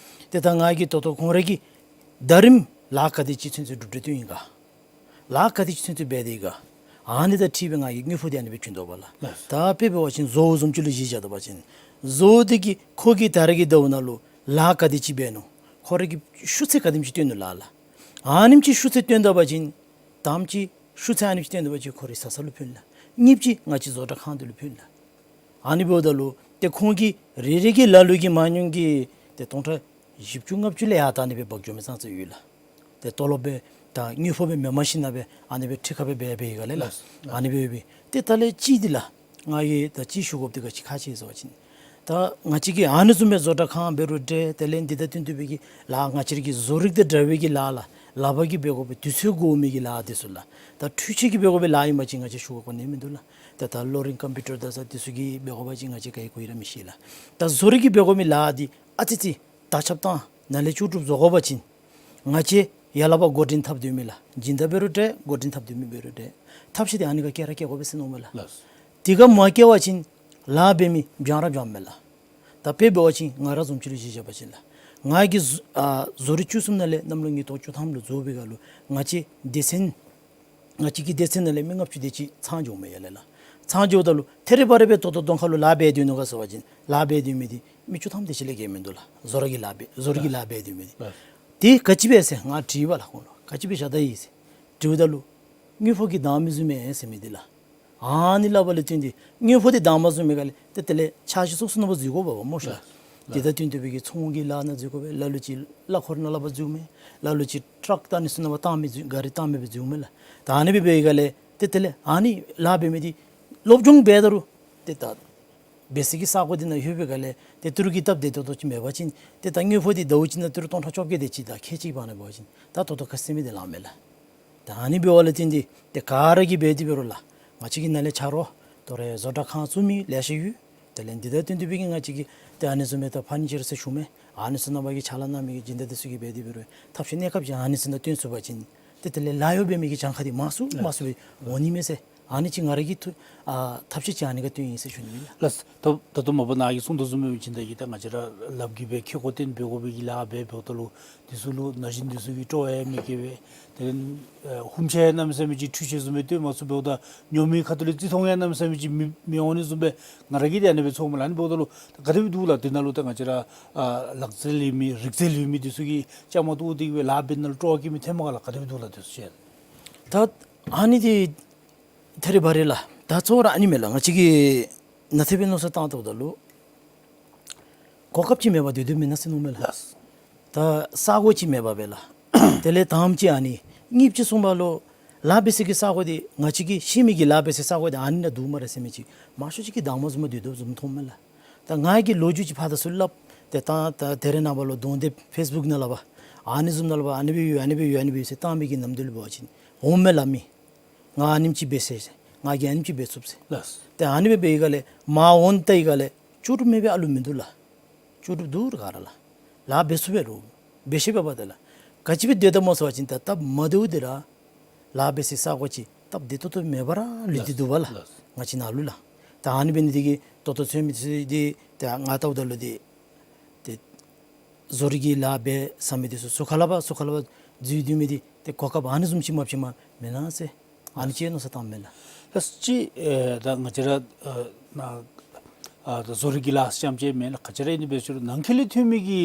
ཏེ་ད་ང་གིས་ད་ལྟོ་ཁོང་རའི་གི་ད་རིམ་ལཱ་ག་དེ་ཅིག་ཚུན་ཚོད་གྲུབ་འབྲས་བཏོན་ཡི་ག། ལཱ་ག་དེ་ཅིག་ཚུན་ཚོད་འབད་དེ་ཡི་ག། ཨ་ནི་དང་འཁྲིལ་སྦེ་ང་གིས་དངུལ་ཕོགས་དེ་ཨ་ནི་སྦེ་བྱིན་དོ་བ་ལགས། ལགས། ད་དཔེ་འབད་བ་ཅིན་བཟོ་བཟུམ་ཅིག་ལུ་གཞི་བཞག་ད་པ་ཅིན་བཟོ་དེ་གིས་ཁོ་གིས་ད་རེས་ཀྱི་ཟླཝ་ནང་ལུ་ལཱ་ག་དེ་ཅིག་འབད་ནུག། ཁོ་རའི་གི་ཤུགས་ཚད་ག་དེམ་ཅིག་བཏོན་ནུག་ལགས་ལགས། ཨ་ནེམ་ཅིག་ཤུགས་ཚད་བཏོན་ད་པ་ཅིན་དང་པ་ཅིག་ཤུགས་ཚད་ཨ་ནེམ་ཅིག་བཏོན་ད་པ་ཅིན་ཁོ་རའི་བཟའ་ཚང་ལུ་ཕན་ལགས། གཉིས་པ་ཅིག་ང་བཅས་བཟོ་གྲྭ་ཁང་འདི་ལུ་ཕན་ལགས། ཨ་ནི་འབདཝ་ད་ལུ་ཏེ་ཁོང་གི་རེ་རེ་གི་ལ་ལུ་གི་མ་དངུལ་གྱི་ཏེ་སྟོང་ཕྲག་བཞི་བཅུ་ལྔ་བཅུ་ལས་ཡར་ད་ཨ་ནི་སྦེ་འབག་འགྱོ་མི་ཙང་ཙ་ཡོད་ལགས། ཏེ་ལྟོ་ལོག་སྦེ་ད་དངུལ་ཕོགས་སྦེ་མེན་མ་ཤེས་ན་སྦེ་ཨ་ནི་སྦེ་ཁྲི་ཁར་སྦེ་འབད་འབད་ཡི་ག་ལས་ལགས། ལགས། ཨ་ནི་སྦེ་འབད་ཏེ་ད་ལས་གཅིག་འདི་ལགས། ང་གིས་ད་གཅིག་ཞུ་དགོཔ་འདི་ག་ཅི་ཁག་ཆེ་ཟེར་བ་ཅིན་ད་ང་བཅས་ཀྱིས་ཨ་ནི་བཟུམ་སྦེ་བཟོ་གྲྭ་ཁང་འབད་རུང་འདྲ། དེ་ལས་འདི་དང་བསྟུན་ཏེ་སྦེ་གི་ལཱ་ང་བཅས་རའི་གི་བཟོ་རིག་དང་འདྲ་བའི་གི་ལཱ་ལགས། ལག་པ་གིས་འབད་དགོ་པའི་དུས་ཚོད་འགོར་མི་གི་ལཱ་འདི་ཚུ་ལགས། ད་འཕྲུལ་ཆས་ཀྱིས་འབད་དགོ་པའི་ལཱ་ཨིན་པ་ཅིན་ང་བཅས་ཞུ་དགོཔ་ག་ནི་མིན་འདུག་ལགས། ད་ད་གློག་རིག་ཀམ་པིའུ་ཊར་དང་ས་འདི་ཚུ་གིས་འབད་དགོ་པ་ཅིན་ང་བཅས་ག་ཡང་གོ་ཡི་ར་མི་ཤེས་ལགས། ད་བཟོ་རིག་གིས་འབད་དགོ་མི་ལཱ་འདི་ཨ་ཙི་ཙི་ད་ཁྱབ་བཏང་ནཱ་ལས་ལྕོགས་གྲུབ་བཟོ་དགོ་པ་ཅིན་ང་བཅས་ཡར་ལས་ཕར་འགོ་འདྲེན་འཐབ་སྡོད་མི་ལགས། སྦྱིན་བདག་འབད་རུང་འདྲ། འགོ་འདྲེན་འཐབ་སྡོད་མི་འབད་རུང་འདྲ། ཐབས་ཤེས་དེ་ཨ་ནི་ཁར་བཀལ་ར་བཀལ་དགོ་པས་ཟེར་མནོཝ་མས་ལགས། ལགས། དེ་ཁར་མ་བཀལ་བ་ཅིན་ལཱ་འབད་མི་འབྱང་ར་འབྱངམ་མས་ལགས། ད་དཔེ་འབད་བ་ཅིན་ང་ར་བཟུམ་ཅིག་ལུ་གཞི་བཞག་པ་ཅིན་ལགས། ང་གིས་བཟོ་ཨ་བཟོ་རིག་བཅུ་གསུམ་ནང་ལས་གནམ་ལོ་ཉིས་སྟོང་བཅུ་ཐམ་ལུ་བཟོ་བའི་སྒང་ལུ་ང་བཅས་སྡེ་ཚན་ང་བཅས་ཀྱི་སྡེ་ཚན་ནང་ལས་མི་ལྔ་བཅུ་དེ་ཅིག་ཚང་འགྱོཝ་མས་ཡར་ལས་ལགས། ཚང་འགྱོཝ་ད་ལུ་ཐད་རི་བ་རི་སྦེ་ད་ལྟོ་གདོང་ཁ་ལུ་ལཱ་འབད་སྡོད་ནུག་ག་ཟེར་བ་ཅིན་ལཱ་འབད་སྡོད་མི་འདི་ མི་བཅུ་ཐམ་དེ་ཅིག་ལས་བརྒལ་མིན་འདུག་ལགས། བཟོ་གྲྭ་གི་ལཱ་འབད་བཟོ་གྲྭ་གི་ལཱ་འབད་སྡོད་མི་འདི། ལགས། དེ་ག་ཅི་འབད་ཟེར་ང་དྲིས་པ་ལགས། ཁོང་ལུ་ག་ཅི་འབད་བཞག་ད་ཡི་ཟེར་དྲིཝ་ད་ལུ་དངུལ་ཕོགས་ཀྱིས་འདང་མི་བཟུམ་མས་ཟེར་མི་འདི་ལགས། ཨ་ནི་སླབ་པ་ལས་བརྟེན་ཏེ་དངུལ་ཕོགས་འདི་འདང་མ་བཟུང་མི་ག་ལས་ཏེ་དེ་ལས་འཆར་གཞི་སོ་སོ་ནང་འབད་འཛུལ་དགོ་པས་སྨོ་ཤ། ལགས། དེ་དང་བསྟུན་ཏེ་སྦེ་གི་ཚོང་གི་ལཱ་ནང་འཛུལ་དགོ་པས། ལ་ལུ་ཅིག་གླ་འཁོར་ནང་ལཱ་འབད་འཛུལཝ་མས། ལ་ལུ་ཅིག་ཊཱག་ད་ཨ་ནི་ཚུ་ནང་འབད་བཏང་མི་འཛུལ་གཱ་རི་བཏང་མི་འབད་འཛུལཝ་མས་ལགས། ད་ཨ་ནི་སྦེ་འབད་བའི་ག་ལས་ཏེ་དེ་ལས་ཨ་ནི་ལཱ་འབད་མི་འདི་སློབ་སྦྱོང་འབད་ད་རུང་ཏེ་ད་འབད་ས་གི་ས་གོ་འདི་ནང་ལྷོད་པའི་ག་ལས་ཏེ་ཏི་རུ་གི་སྟབས་བདེ་ཏོག་ཏོ་ཅིག་མེད་པ་ཅིན་ཏེ་ད་དངུལ་ཕོགས་འདི་ཟླཝ་གཅིག་ནང་ཏི་རུ་སྟོང་ཕྲག་བཅོ་བརྒྱད་དེ་ཅིག་ད་ཁལ་གཅིག་བར་ན་འབད་བ་ཅིན་ད་ད་ལྟོ་ཁ་སེམས་མི་འདི་ལང་མས་ལགས། ད་ཨ་ནི་འབདཝ་ལས་བརྟེན་ཏེ་ཏེ་ག་ར་གིས་འབད་དེ་འབད་རུང་ལགས། ང་བཅས་ཀྱི་ནཱ་ལས་ཆ་རོགས་དོ་རུང་བཟོ་གྲྭ་ཁང་བཙུགས་མི་ལེ་ཤ་ཡོད། དེ་ལས་འདི་དང་བསྟུན་ཏེ་སྦེ་གི་ང་བཅས་ཀྱི་ཏེ་ཨ་ནི་བཟུམ་མའི་ད་ཕར་ནི་ཅིག་ར་ཟེར་ཞུ་མས། ཨ་ནི་ཚུ་ནང་འབད་གི་ཕྱག་ལཱ་གནང་མི་གི་སྦྱིན་བདག་འདི་ཚུ་གིས་འབད་དེ་འབད་རུང་ཐབས་ཤེས་གནས་སྐབས་ཅིག་ཨ་ནི་ཚུ་ནང་བཏོན་ཚུགས་པ་ཅིན་ཏེ་དེ་ལས་ལཱ་གཡོག་འབད་མི་གི་གྱངས་ཁ་འདི་མང་སུ་མང་སུ་སྦེ་འོང་ནི་མས་ཟེར། ཨ་ནི་ཅིག་ང་ར་གི་ཐུ་ཨ་ཐབས་ཤེས་ཅིག་ཨ་ནི་ཁར་བཏོན་ཡི་ཟེར་ཞུ་ནི་ཨིན་ལགས། ལགས། ད་ད་ལྟོ་མ་པ་ནཱ་གིས་གསུངས་དོ་བཟུམ་སྦེ་ཅིག་ད་གི་ད་ང་བཅས་ར་ལགཔ་གིས་སྦེ་ཁེ་ཀོ་བཏོན་འབད་དགོ་པའི་གི་ལཱ་འབད་འབདཝ་ད་ལུ་འདི་ཚུ་ལུ་ན་གཞོན་འདི་ཚུ་གིས་སྤྲོ་བ་ཡང་མི་སྐྱེ་བས། དེ་ལས་ཨ་ཧུམ་ཆ་ཡང་གནམ་མེད་ས་མེད་ཅིག་འཕྲུལ་ཆས་བཟུམ་སྦེ་སྟོན་མ་ཚུགས་འབདཝ་ད་ཉོ་མི་ཁ་ཐུག་ལས་བརྩི་མཐོང་ཡང་གནམ་མེད་ས་མེད་ཅིག་མི་མི་འོང་ནི་བཟུམ་སྦེ་ང་ར་གིས་ཏེ་ཨ་ནི་སྦེ་ཚོརཝ་མས་ལགས། ཨ་ནི་འབདཝ་ད་ལུ་ད་ག་དེ་སྦེ་འདུག་ལགས། དེ་ནང་ལུ་ད་ང་བཅས་ར་ཨ་ལག་རྩལ་ཡོད་མི་རིག་རྩལ་ཡོད་མི་འདི་ཚུ་གིས་བཅའ་མར་གཏོགས་ཏེ་གི་སྦེ་ལཱ་འབད་ནི་ལུ་སྤྲོ་བ་བསྐྱེད་མི་ཐོནམ་མས་ག་ལགས། ག་དེ་སྦེ་འདུག་ལགས། དེ་ཚུ་ཅིག། ད་ཨ་ནི་འདི་ཐད་རི་བ་རི་ལགས། ད་གཙོ་བོ་ར་ཨ་ནི་མས་ལགས། ང་བཅས་ཀྱིས་ནཱ་ཏེ་སྦེ་མནོ་བསམ་བཏང་བལྟཝ་ད་ལུ་གོ་སྐབས་ཅིག་མེད་པར་སྡོད་སྡོདཔ་མེན་ན་ཟེར་མནོཝ་མས་ལགས། ལགས། ད་ས་གོ་ཅིག་མེད་པར་སྦེ་ལགས། དེ་ལས་དང་པ་ཅིག་ཨ་ནི་གཉིས་པ་ཅིག་གསུངས་པ་ལུ་ལཱ་འབད་ས་གི་ས་གོ་འདི་ང་བཅས་ཀྱི་ཤེས་མི་གི་ལཱ་འབད་ས་ས་གོ་འདི་ཨ་ནི་ནང་འདུག་སྨ་རེ་ཟེར་མི་ཅིག་མང་ཤོས་ཅིག་གིས་འདང་མ་བཟུངམ་སྡོད་སྡོདཔ་བཟུམ་མཐོངམ་མས་ལགས། ད་ང་གིས་ལོ་རྒྱུས་ཅིག་ཕར་དང་ཚུར་སླབ་སྟེ་ད་ད་དེ་རེ་ནངས་པ་ལུ་གདོང་དེབ་ཕེསི་བུཀ་ནང་ལུ་འབད་ཨ་ནི་སྦེ་ཡོད་ཨ་ནི་སྦེ་ཡོད་ཨ་ནི་སྦེ་ཡོད་ཟེར་བཏང་མི་གི་ནམ་དུས་ལུ་འབད་བ་ཅིན་འོངམ་མས་ལགས་མི། ང་ཨ་ནེམ་ཅིག་འབད་ཚུགས་ཟེར། ང་གིས་ཨ་ནེམ་ཅིག་འབད་ཚུགས་ཟེར། ལགས། ཏེ་ཨ་ནི་སྦེ་འབད་བའི་སྒང་ལས་མར་འོང་ད་བའི་སྒང་ལས་ལྕོགས་གྲུབ་མེད་པའི་ཨ་ལུ་མིན་འདུག་ལགས། ལྕོགས་གྲུབ་འདུག་ག་ར་ལགས། ལཱ་འབད་ཚུགས་པས་རུང་འབད་ཤེས་པས་པ་ཏེ་ལགས། ག་ཅི་སྦེ་སྡོད་དོ་སྨོ་ཟེར་བ་ཅིན་ད་སྟབས་མ་བདེཝ་འདི་ར་ལཱ་འབད་སའི་ས་གོ་ཅིག་སྟབས་བདེ་ཏོག་ཏོ་མེད་པར་ར་ལུས་ཏེ་འདུག་པ་ལགས། ལགས། ང་བཅས་ནཱ་ལུ་ལགས། ད་ཨ་ནི་འབད་ནི་འདི་གིས་ད་ལྟོ་ཚུན་མི་ཚུ་འདི་ད་ང་བལྟཝ་ད་ལུ་འདི་ཏེ་བཟོ་རིག་གི་ལཱ་འབད་ཟེར་མི་འདི་ཚུ་ཟུར་ཁ་ལས་ཕར་ཟུར་ཁ་ལས་ཕར་འཛུལ་སྡོད་མི་འདི་ཏེ་གོ་སྐབས་ཨ་ནི་བཟུམ་ཅིག་མ་བྱིནམ་མེན་ན་ཟེར་ཨ་ནི་ཅིག་མནོ་བསམ་བཏངམ་མས་ལགས། ལགས་ཅིག་ཨེ་ད་ང་བཅས་ར་ཨ་ནཱ་ཨ་ད་བཟོ་རིག་གི་ལཱ་རྐྱངམ་ཅིག་མེན་ལགས། ག་ཅི་ར་ཨིན་རུང་འབད་ཟེར་རུང་ནང་འཁོད་ལས་ཐོན་མི་གི་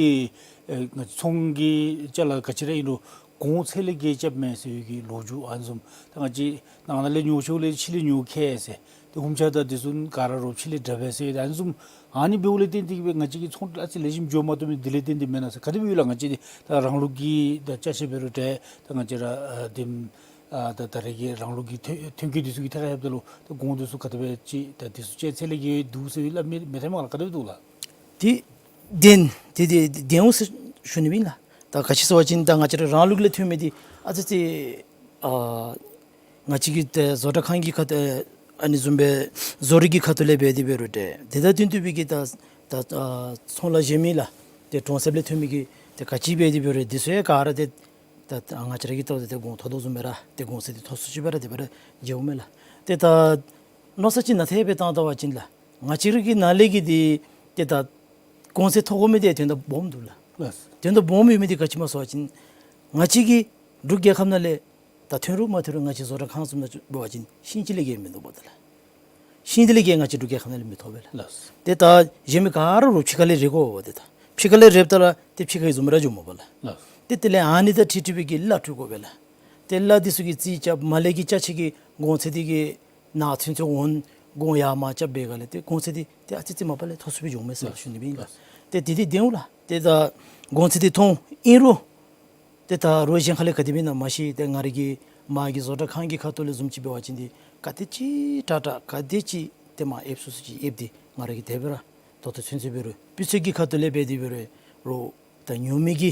ཨེ་ང་བཅས་ཚོང་གི་ཅ་ལ་ག་ཅི་ར་ཨིན་རུང་གོང་ཚད་ལས་བརྒལ་རྐྱབ་མས་ཟེར་བའི་གི་ལོ་རྒྱུས་ཨ་ནི་བཟུམ་ད་ང་བཅས་ནང་ན་ལས་ཉོ་ཆོག་ལས་ཕྱི་ལས་ཉོ་ཁེ་ཟེར། ཏེ་ཧུམ་ཆ་དང་འདི་ཚུ་ག་ར་རོགས་ཕྱི་ལས་དྲག་པས་ཟེར། ད་ཨ་ནི་བཟུམ་ཨ་ནི་འབདཝ་ལས་བརྟེན་ཏེ་གི་སྦེ་ང་བཅས་ཀྱི་ཚོང་ཨ་ཙི་ལེགས་ཤོམ་འགྱོ་མ་བཏུབ་མི་འདི་ལས་བརྟེན་ཏེ་མེན་ན་ཟེར། ག་དེ་སྦེ་ཡོད་ལགས། ང་བཅས་ད་རང་ལུགས་ཀྱི་ད་ཅ་ཆས་འབད་རུང་འདྲ་ད་ང་བཅས་ར་ཨ་དེམ་ཨ་ད་ད་རེས་ཀྱི་རང་ལུགས་ཀྱི་ཐོན་ཐོན་སྐྱེད་འདི་ཚུ་གི་ཐད་ཁར་ལྷོདཔ་ད་ལུ་ད་གོང་འདི་ཚུ་ག་དེ་སྦེ་ཅིག་ད་འདི་ཚུ་ཅིག་ཚད་ལས་བརྒལ་འདུག་ཟེར་སླབ་མི་མི་ཐོནམ་མས་ག་ལགས། ག་དེ་སྦེ་འདུག་ལགས། ཏེ་བདེན་ཏེ་ཏེ་བདེན་འོང་ཟེར་ཞུ་ནི་ཨིན་ལགས། ད་ག་ཅི་ཟེར་བ་ཅིན་ད་ང་བཅས་ར་རང་ལུགས་ལས་ཐོན་མི་འདི་ཨ་ཙི་ཅིག་ཨ་ང་བཅས་ཀྱི་ཏེ་བཟོ་གྲྭ་ཁང་གི་ཁ་ཐུག་ཨ་ནི་བཟུམ་སྦེ་བཟོ་རིག་གི་ཁ་ཐུག་ལས་འབད་དེ་འབད་རུང་འདྲ་དེ་དང་བསྟུན་ཏེ་སྦེ་གི་ད་ད་ཨ་ཚོང་ལཱ་གཞན་མི་ལགས་ཏེ་གྲོང་གསེབ་ལས་ཐོན་མི་གི་ཏེ་ག་ཅི་འབད་དེ་འབད་རུང་འདི་ཚུ་ཡང་ག་ར་ཏེ་ད་ང་བཅས་ར་གིས་བལྟཝ་ད་ཏེ་གོང་མཐོ་དོ་བཟུམ་སྦེ་ར་ཏེ་གོང་ཚད་འདི་མཐོ་སུ་ཅིག་སྦེ་ར་དེ་སྦེ་ར་མཇལཝ་མས་ལགས། ཏེ་ད་མནོ་བསམ་ཅིག་ནཱ་ཏེ་སྦེ་བཏང་བལྟ་བ་ཅིན་ལགས། ང་བཅས་ར་གི་ནཱ་ལས་ཀྱི་འདི་ཏེ་ད་གོང་ཚད་མཐོ་དགོ་མི་འདི་དོན་དག་སྦོམ་འདུག་ལགས། ལགས། དོན་དག་སྦོམ་ཡོད་མི་འདི་ག་ཅི་སྨོ་ཟེར་བ་ཅིན་ང་བཅས་ཀྱི་འབྲུག་རྒྱལ་ཁབ་ནང་ལས་ད་ཐོན་རུང་མ་ཐོན་རུང་ང་བཅས་བཟོ་གྲྭ་ཁང་བཟུམ་ནང་འབད་བ་ཅིན་ཤིང་ཅིག་ལས་བརྒལ་མིན་འདུག་པ་ཏེ་ལགས། ཤིང་འདི་ལས་བརྒལ་ང་བཅས་འབྲུག་རྒྱལ་ཁབ་ནང་ལས་མི་ཐོབ་པས་ལགས། ལགས། ཏེ་ད་གཞན་མི་ག་ར་རོགས་ཕྱི་ཁ་ལས་རེག་དགོ་པས། ཏེ་ད་ཕྱི་ཁ་ལས་རེགཔ་ད་ལུ་ཏེ་ཕྱི་ཁའི་བཟུམ་ར་འགྱོཝ་མས་པ་ལགས། ལགས། ཏེ་དེ་ལས་ཨ་ནི་དང་འཁྲིལ་འཁྲིལ་བའི་གི་གླ་སྤྲོད་དགོ་པས་ལགས། ཏེ་གླ་འདི་ཚུ་གི་རྩིས་རྐྱབ་མར་ལས་ཀྱི་ཅ་ཆས་ཀྱི་གོང་ཚད་འདི་གི་ནང་ཚུན་ཚོད་འོང་གོང་ཡར་མར་རྐྱབ་པའི་སྒང་ལས་ཏེ་གོང་ཚད་འདི་ཏེ་ཨ་ཙི་ཙི་མ་པ་ལས་མཐོ་སུ་སྦེ་འགྱོཝ་མས་ཟེར་ཞུ་ནི་ཨིན་ལགས། ཏེ་དེ་འདི་བདེན་འོང་ལགས། ཏེ་ད་གོང་ཚད་འདི་མཐོ་ཨིན་རུང་ཏེ་ད་རོགས་གཞན་ཁ་ལས་ག་དེ་སྦེ་ཨིན་ན་མ་ཤེས། ཏེ་ང་ར་གི་མ་གི་བཟོ་གྲྭ་ཁང་གི་ཁ་ཐུག་ལས་བཟུམ་ཅིག་འབད་བ་ཅིན་འདི་ག་དེ་ཅིག་དྲག་དྲག་ག་དེ་ཅིག་ཏེ་མར་ཨེབ་ཚུགས་ཚུགས་ཅིག་ཨེབ་སྟེ་ང་ར་གིས་དེ་སྦེ་ར་ད་ལྟོ་ཚུན་ཚོད་འབད་རུང་སྤུས་ཚད་ཀྱི་ཁ་ཐུག་ལས་འབད་དེ་འབད་རུང་རོགས་ད་ཉོ་མི་གི་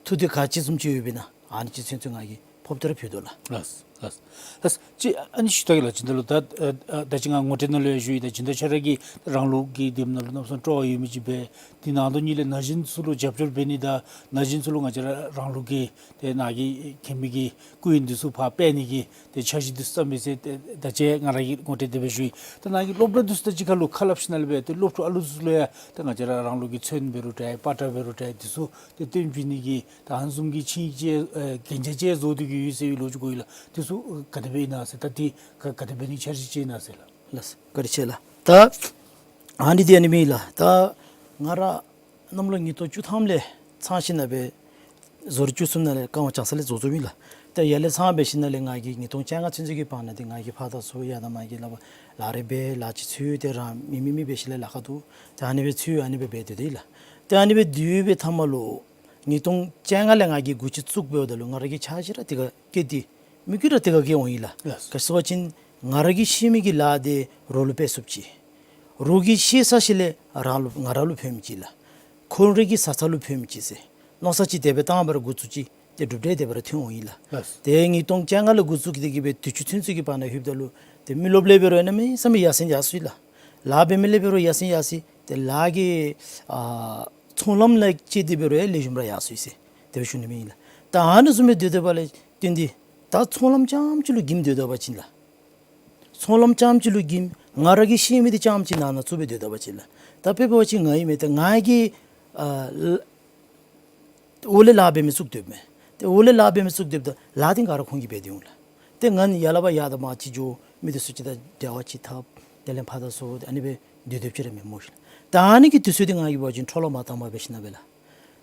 ཐུགས་འདོད་ག་ཅི་བཟུམ་ཅིག་ཡོདཔ་ཨིན་ན་ཨ་ནི་ཅིག་ཚུན་ཚོད་ང་གིས་ཕབ་སྟེ་ར་ཕུལ་དོ་ལགས། ལགས་ལགས་ལགས། ཅིག་ཨ་ནི་ཞུ་ད་གེ་ལགས། ཇི་ལྟར་ལུ་ད་ཨ་ཨ་ད་ཅི་ང་ངོ་སྤྲོད་ནང་ལུ་ཡང་ཞུ་ཡི། ད་ཇི་ལྟར་ཁྱོད་ར་གིས་རང་ལུགས་ཀྱི་དེམ་ནང་ལུ་གནམ་མེད་ས་མེད་སྤྲོ་བ་ཡོད་མི་ཅིག་འབད། དེ་ནང་དོན་ཉིད་ལས་ན་གཞོན་ཚུ་ལུ་རྒྱབ་སྐྱོར་འབད་ནི་དང་ན་གཞོན་ཚུ་ལུ་ང་བཅས་ར་རང་ལུགས་ཀྱི་ཏེ་ནཱ་གི་མཁས་མི་གི་སྐུ་ཡོན་འདི་ཚུ་ཕར་སྤེལ་ནི་གི་ཏེ་འཆར་གཞི་འདི་བརྩམས་ཡི་ཟེར་ཏེ་ད་ཅི་ང་ར་གིས་ངོ་སྤྲོད་དེ་སྦེ་ཞུ་ཡི། ད་ནཱ་གི་སློབ་གྲྭ་འདི་ཚུ་དང་གཅིག་ཁར་ལུ་ཁ་སླབ་ཞིནམ་ལས་འབད་ཏེ་སློབ་ཕྲུག་ཨ་ལུ་ཚུ་ལུ་ཡང་ད་ང་བཅས་ར་རང་ལུགས་ཀྱི་ཚོན་འབད་རུང་འདྲ་པ་ཏྲ་འབད་རུང་འདྲ་འདི་ཚུ་ཏེ་སྟོན་བྱིན་ནི་གི་ད་ཨ་ནི་བཟུམ་གྱི་ཆིངས་ཡིག་ཨེ་གན་རྒྱ་ཅིག་བཟོ་སྟེ་གི་ཡོད་ཟེར་བའི་ལོ་རྒྱུས་གོ་ཡི་ལགས། འདི་ཚུ་ག་དེ་སྦེ་ཨིན་ན་ཟེར། ད་འདི་ག་ག་དེ་སྦེ་ཨ་ནི་འཆར་གཞི་ཅིག་ཨིན་ན་ཟེར་ལགས། ལགས་སོ། བཀའ་དྲིན་ཆེ་ལགས། ད་ཨ་ནི་འདི་ཨ་ནི་སྦེ་ཨིན་ལགས། ད་ ང་ར་གནམ་ལོ་ཉིས་སྟོང་བཅུ་ཐམ་ལས་ཚང་ཞིནམ་ལས་སྦེ་བཟོ་རིག་བཅུ་གསུམ་ནང་ལས་རྐང་པ་བཅང་ས་ལས་བཟོ་བཟོཝ་ཨིན་ལགས། ཏེ་ཡར་ལས་ཚང་སྦེ་ཞིནམ་ལས་ང་གིས་ཉིས་སྟོང་བཅོ་ལྔ་ཚུན་ཚོད་ཀྱི་བར་ན་འདི་ང་གི་ཕ་དང་ཚུ་ཡང་ན་མ་གི་ལག་པར་ལག་རིས་འབད་ལག་ཅིག་འཚོལ་ཏེ་རང་མི་མི་མི་འབད་ཞིནམ་ལས་ལཱ་ཁག་འདུག། ཏེ་ཨ་ནི་སྦེ་འཚོལ་ཨ་ནི་སྦེ་འབད་སྡོད་དེ་ཨིན་ལགས། ཏེ་ཨ་ནི་སྦེ་སྡོད་པའི་མཐའ་མ་ལུ་ཉིས་སྟོང་བཅོ་ལྔ་ལས་ང་གིས་འགོ་ཁྲིད་བཙུགས་འབདཝ་ད་ལུ་ང་ར་གི་ཆ་ཤས་ར་དེ་ཁར་བཀལ་ཏེ་མི་གུ་ར་དེ་ཁར་བཀལ་འོང་ཡི་ལགས། ལགས། ག་ཅི་ཟེར་བ་ཅིན་ང་ར་གིས་ཤེས་མི་གི་ལཱ་དེ་རོགས་ལུ་འབད་ཚུགསཔ་ཅིག། རོགས་ཀྱིས་ཤེས་ཚར་ཞིནམ་ལས་རང་ལུ་ང་ར་ལུ་ཕན་མི་ཅིག་ལགས། ཁོང་རའི་གི་བཟའ་ཚང་ལུ་ཕན་མི་ཅིག་ཟེར་མནོ་བསམ་ཅིག་དེ་སྦེ་བཏང་བར་འགོ་བཙུགས་ཅི། ཏེ་གྲུབ་འབྲས་དེ་སྦེ་ར་ཐོན་འོང་ཡི་ལགས། ལགས། ཏེ་ཉིས་སྟོང་བཅོ་ལྔ་ལས་འགོ་བཙུགས་ཏེ་གི་སྦེ་དུས་ཅི་ཚུན་ཚོད་ཀྱི་བར་ན་ལྷོདཔ་ད་ལུ་ཏེ་མི་རློབས་ལས་འབད་རུང་གནམ་མེད་ས་མེད་ཡར་སེང་ཡར་སོང་ཡི་ལགས། ལཱ་འབད་མི་ལས་འབད་རུང་ཡར་སེང་ཡར་སོང་། ཏེ་ལཱ་གི་ཨ་ཚོང་ལམ་ལས་བཅད་དེ་འབད་རུང་ཡང་ལེགས་ཤོམ་ར་ཡར་སོང་ཡི་ཟེར་དེ་སྦེ་ཞུ་ནི་ཨིན་ལགས། ད་ཨ་ནི་བཟུམ་སྦེ་སྡོད་སྡོདཔ་ལས་བརྟེན་ཏེ་ད་ཚོང་ལམ་རྐྱངམ་ཅིག་ལུ་འགྱིམ་སྡོད་སྡོད་པ་ཅིན་ལགས། ཚོང་ལམ་རྐྱངམ་ཅིག་ལུ་འགྱིམ་ང་ར་གིས་ཤེས་མི་དེ་རྐྱངམ་ཅིག་ནང་ན་བཙུགས་སྦེ་སྡོད་སྡོད་པ་ཅིན་ལགས། ད་དཔེ་འབད་བ་ཅིན་ང་ཨིན་མས། ད་ང་གིས་ཨ་ལ་འོག་ལས་ལཱ་འབད་མི་བཙུགས་སྡོདཔ་མས། ཏེ་འོག་ལས་ལཱ་འབད་མི་བཙུགས་སྡོདཔ་ད་ལཱ་དེ་ག་ར་ཁོང་གིས་འབད་དེ་འོང་ལགས། ཏེ་ང་ནི་ཡར་ལས་ཕར་ཡར་དང་མར་ཅིག་འགྱོ་མི་དེ་ཚུ་ཅིག་དང་འབྲེལ་བ་ཅིག་འཐབ། དེ་ལས་ཕར་དང་ཚུར་ཨ་ནི་སྦེ་སྡོད་སྡོདཔ་ཅིག་ར་མེན་སྨོ་ཤིག་ལགས། ད་ཨ་ནི་གི་དུས་ཚོད་དེ་ང་གིས་འབད་བ་ཅིན་འཕྲོ་བརླག་མ་བཏང་པར་འབད་ཞིནམ་ལས་ལགས།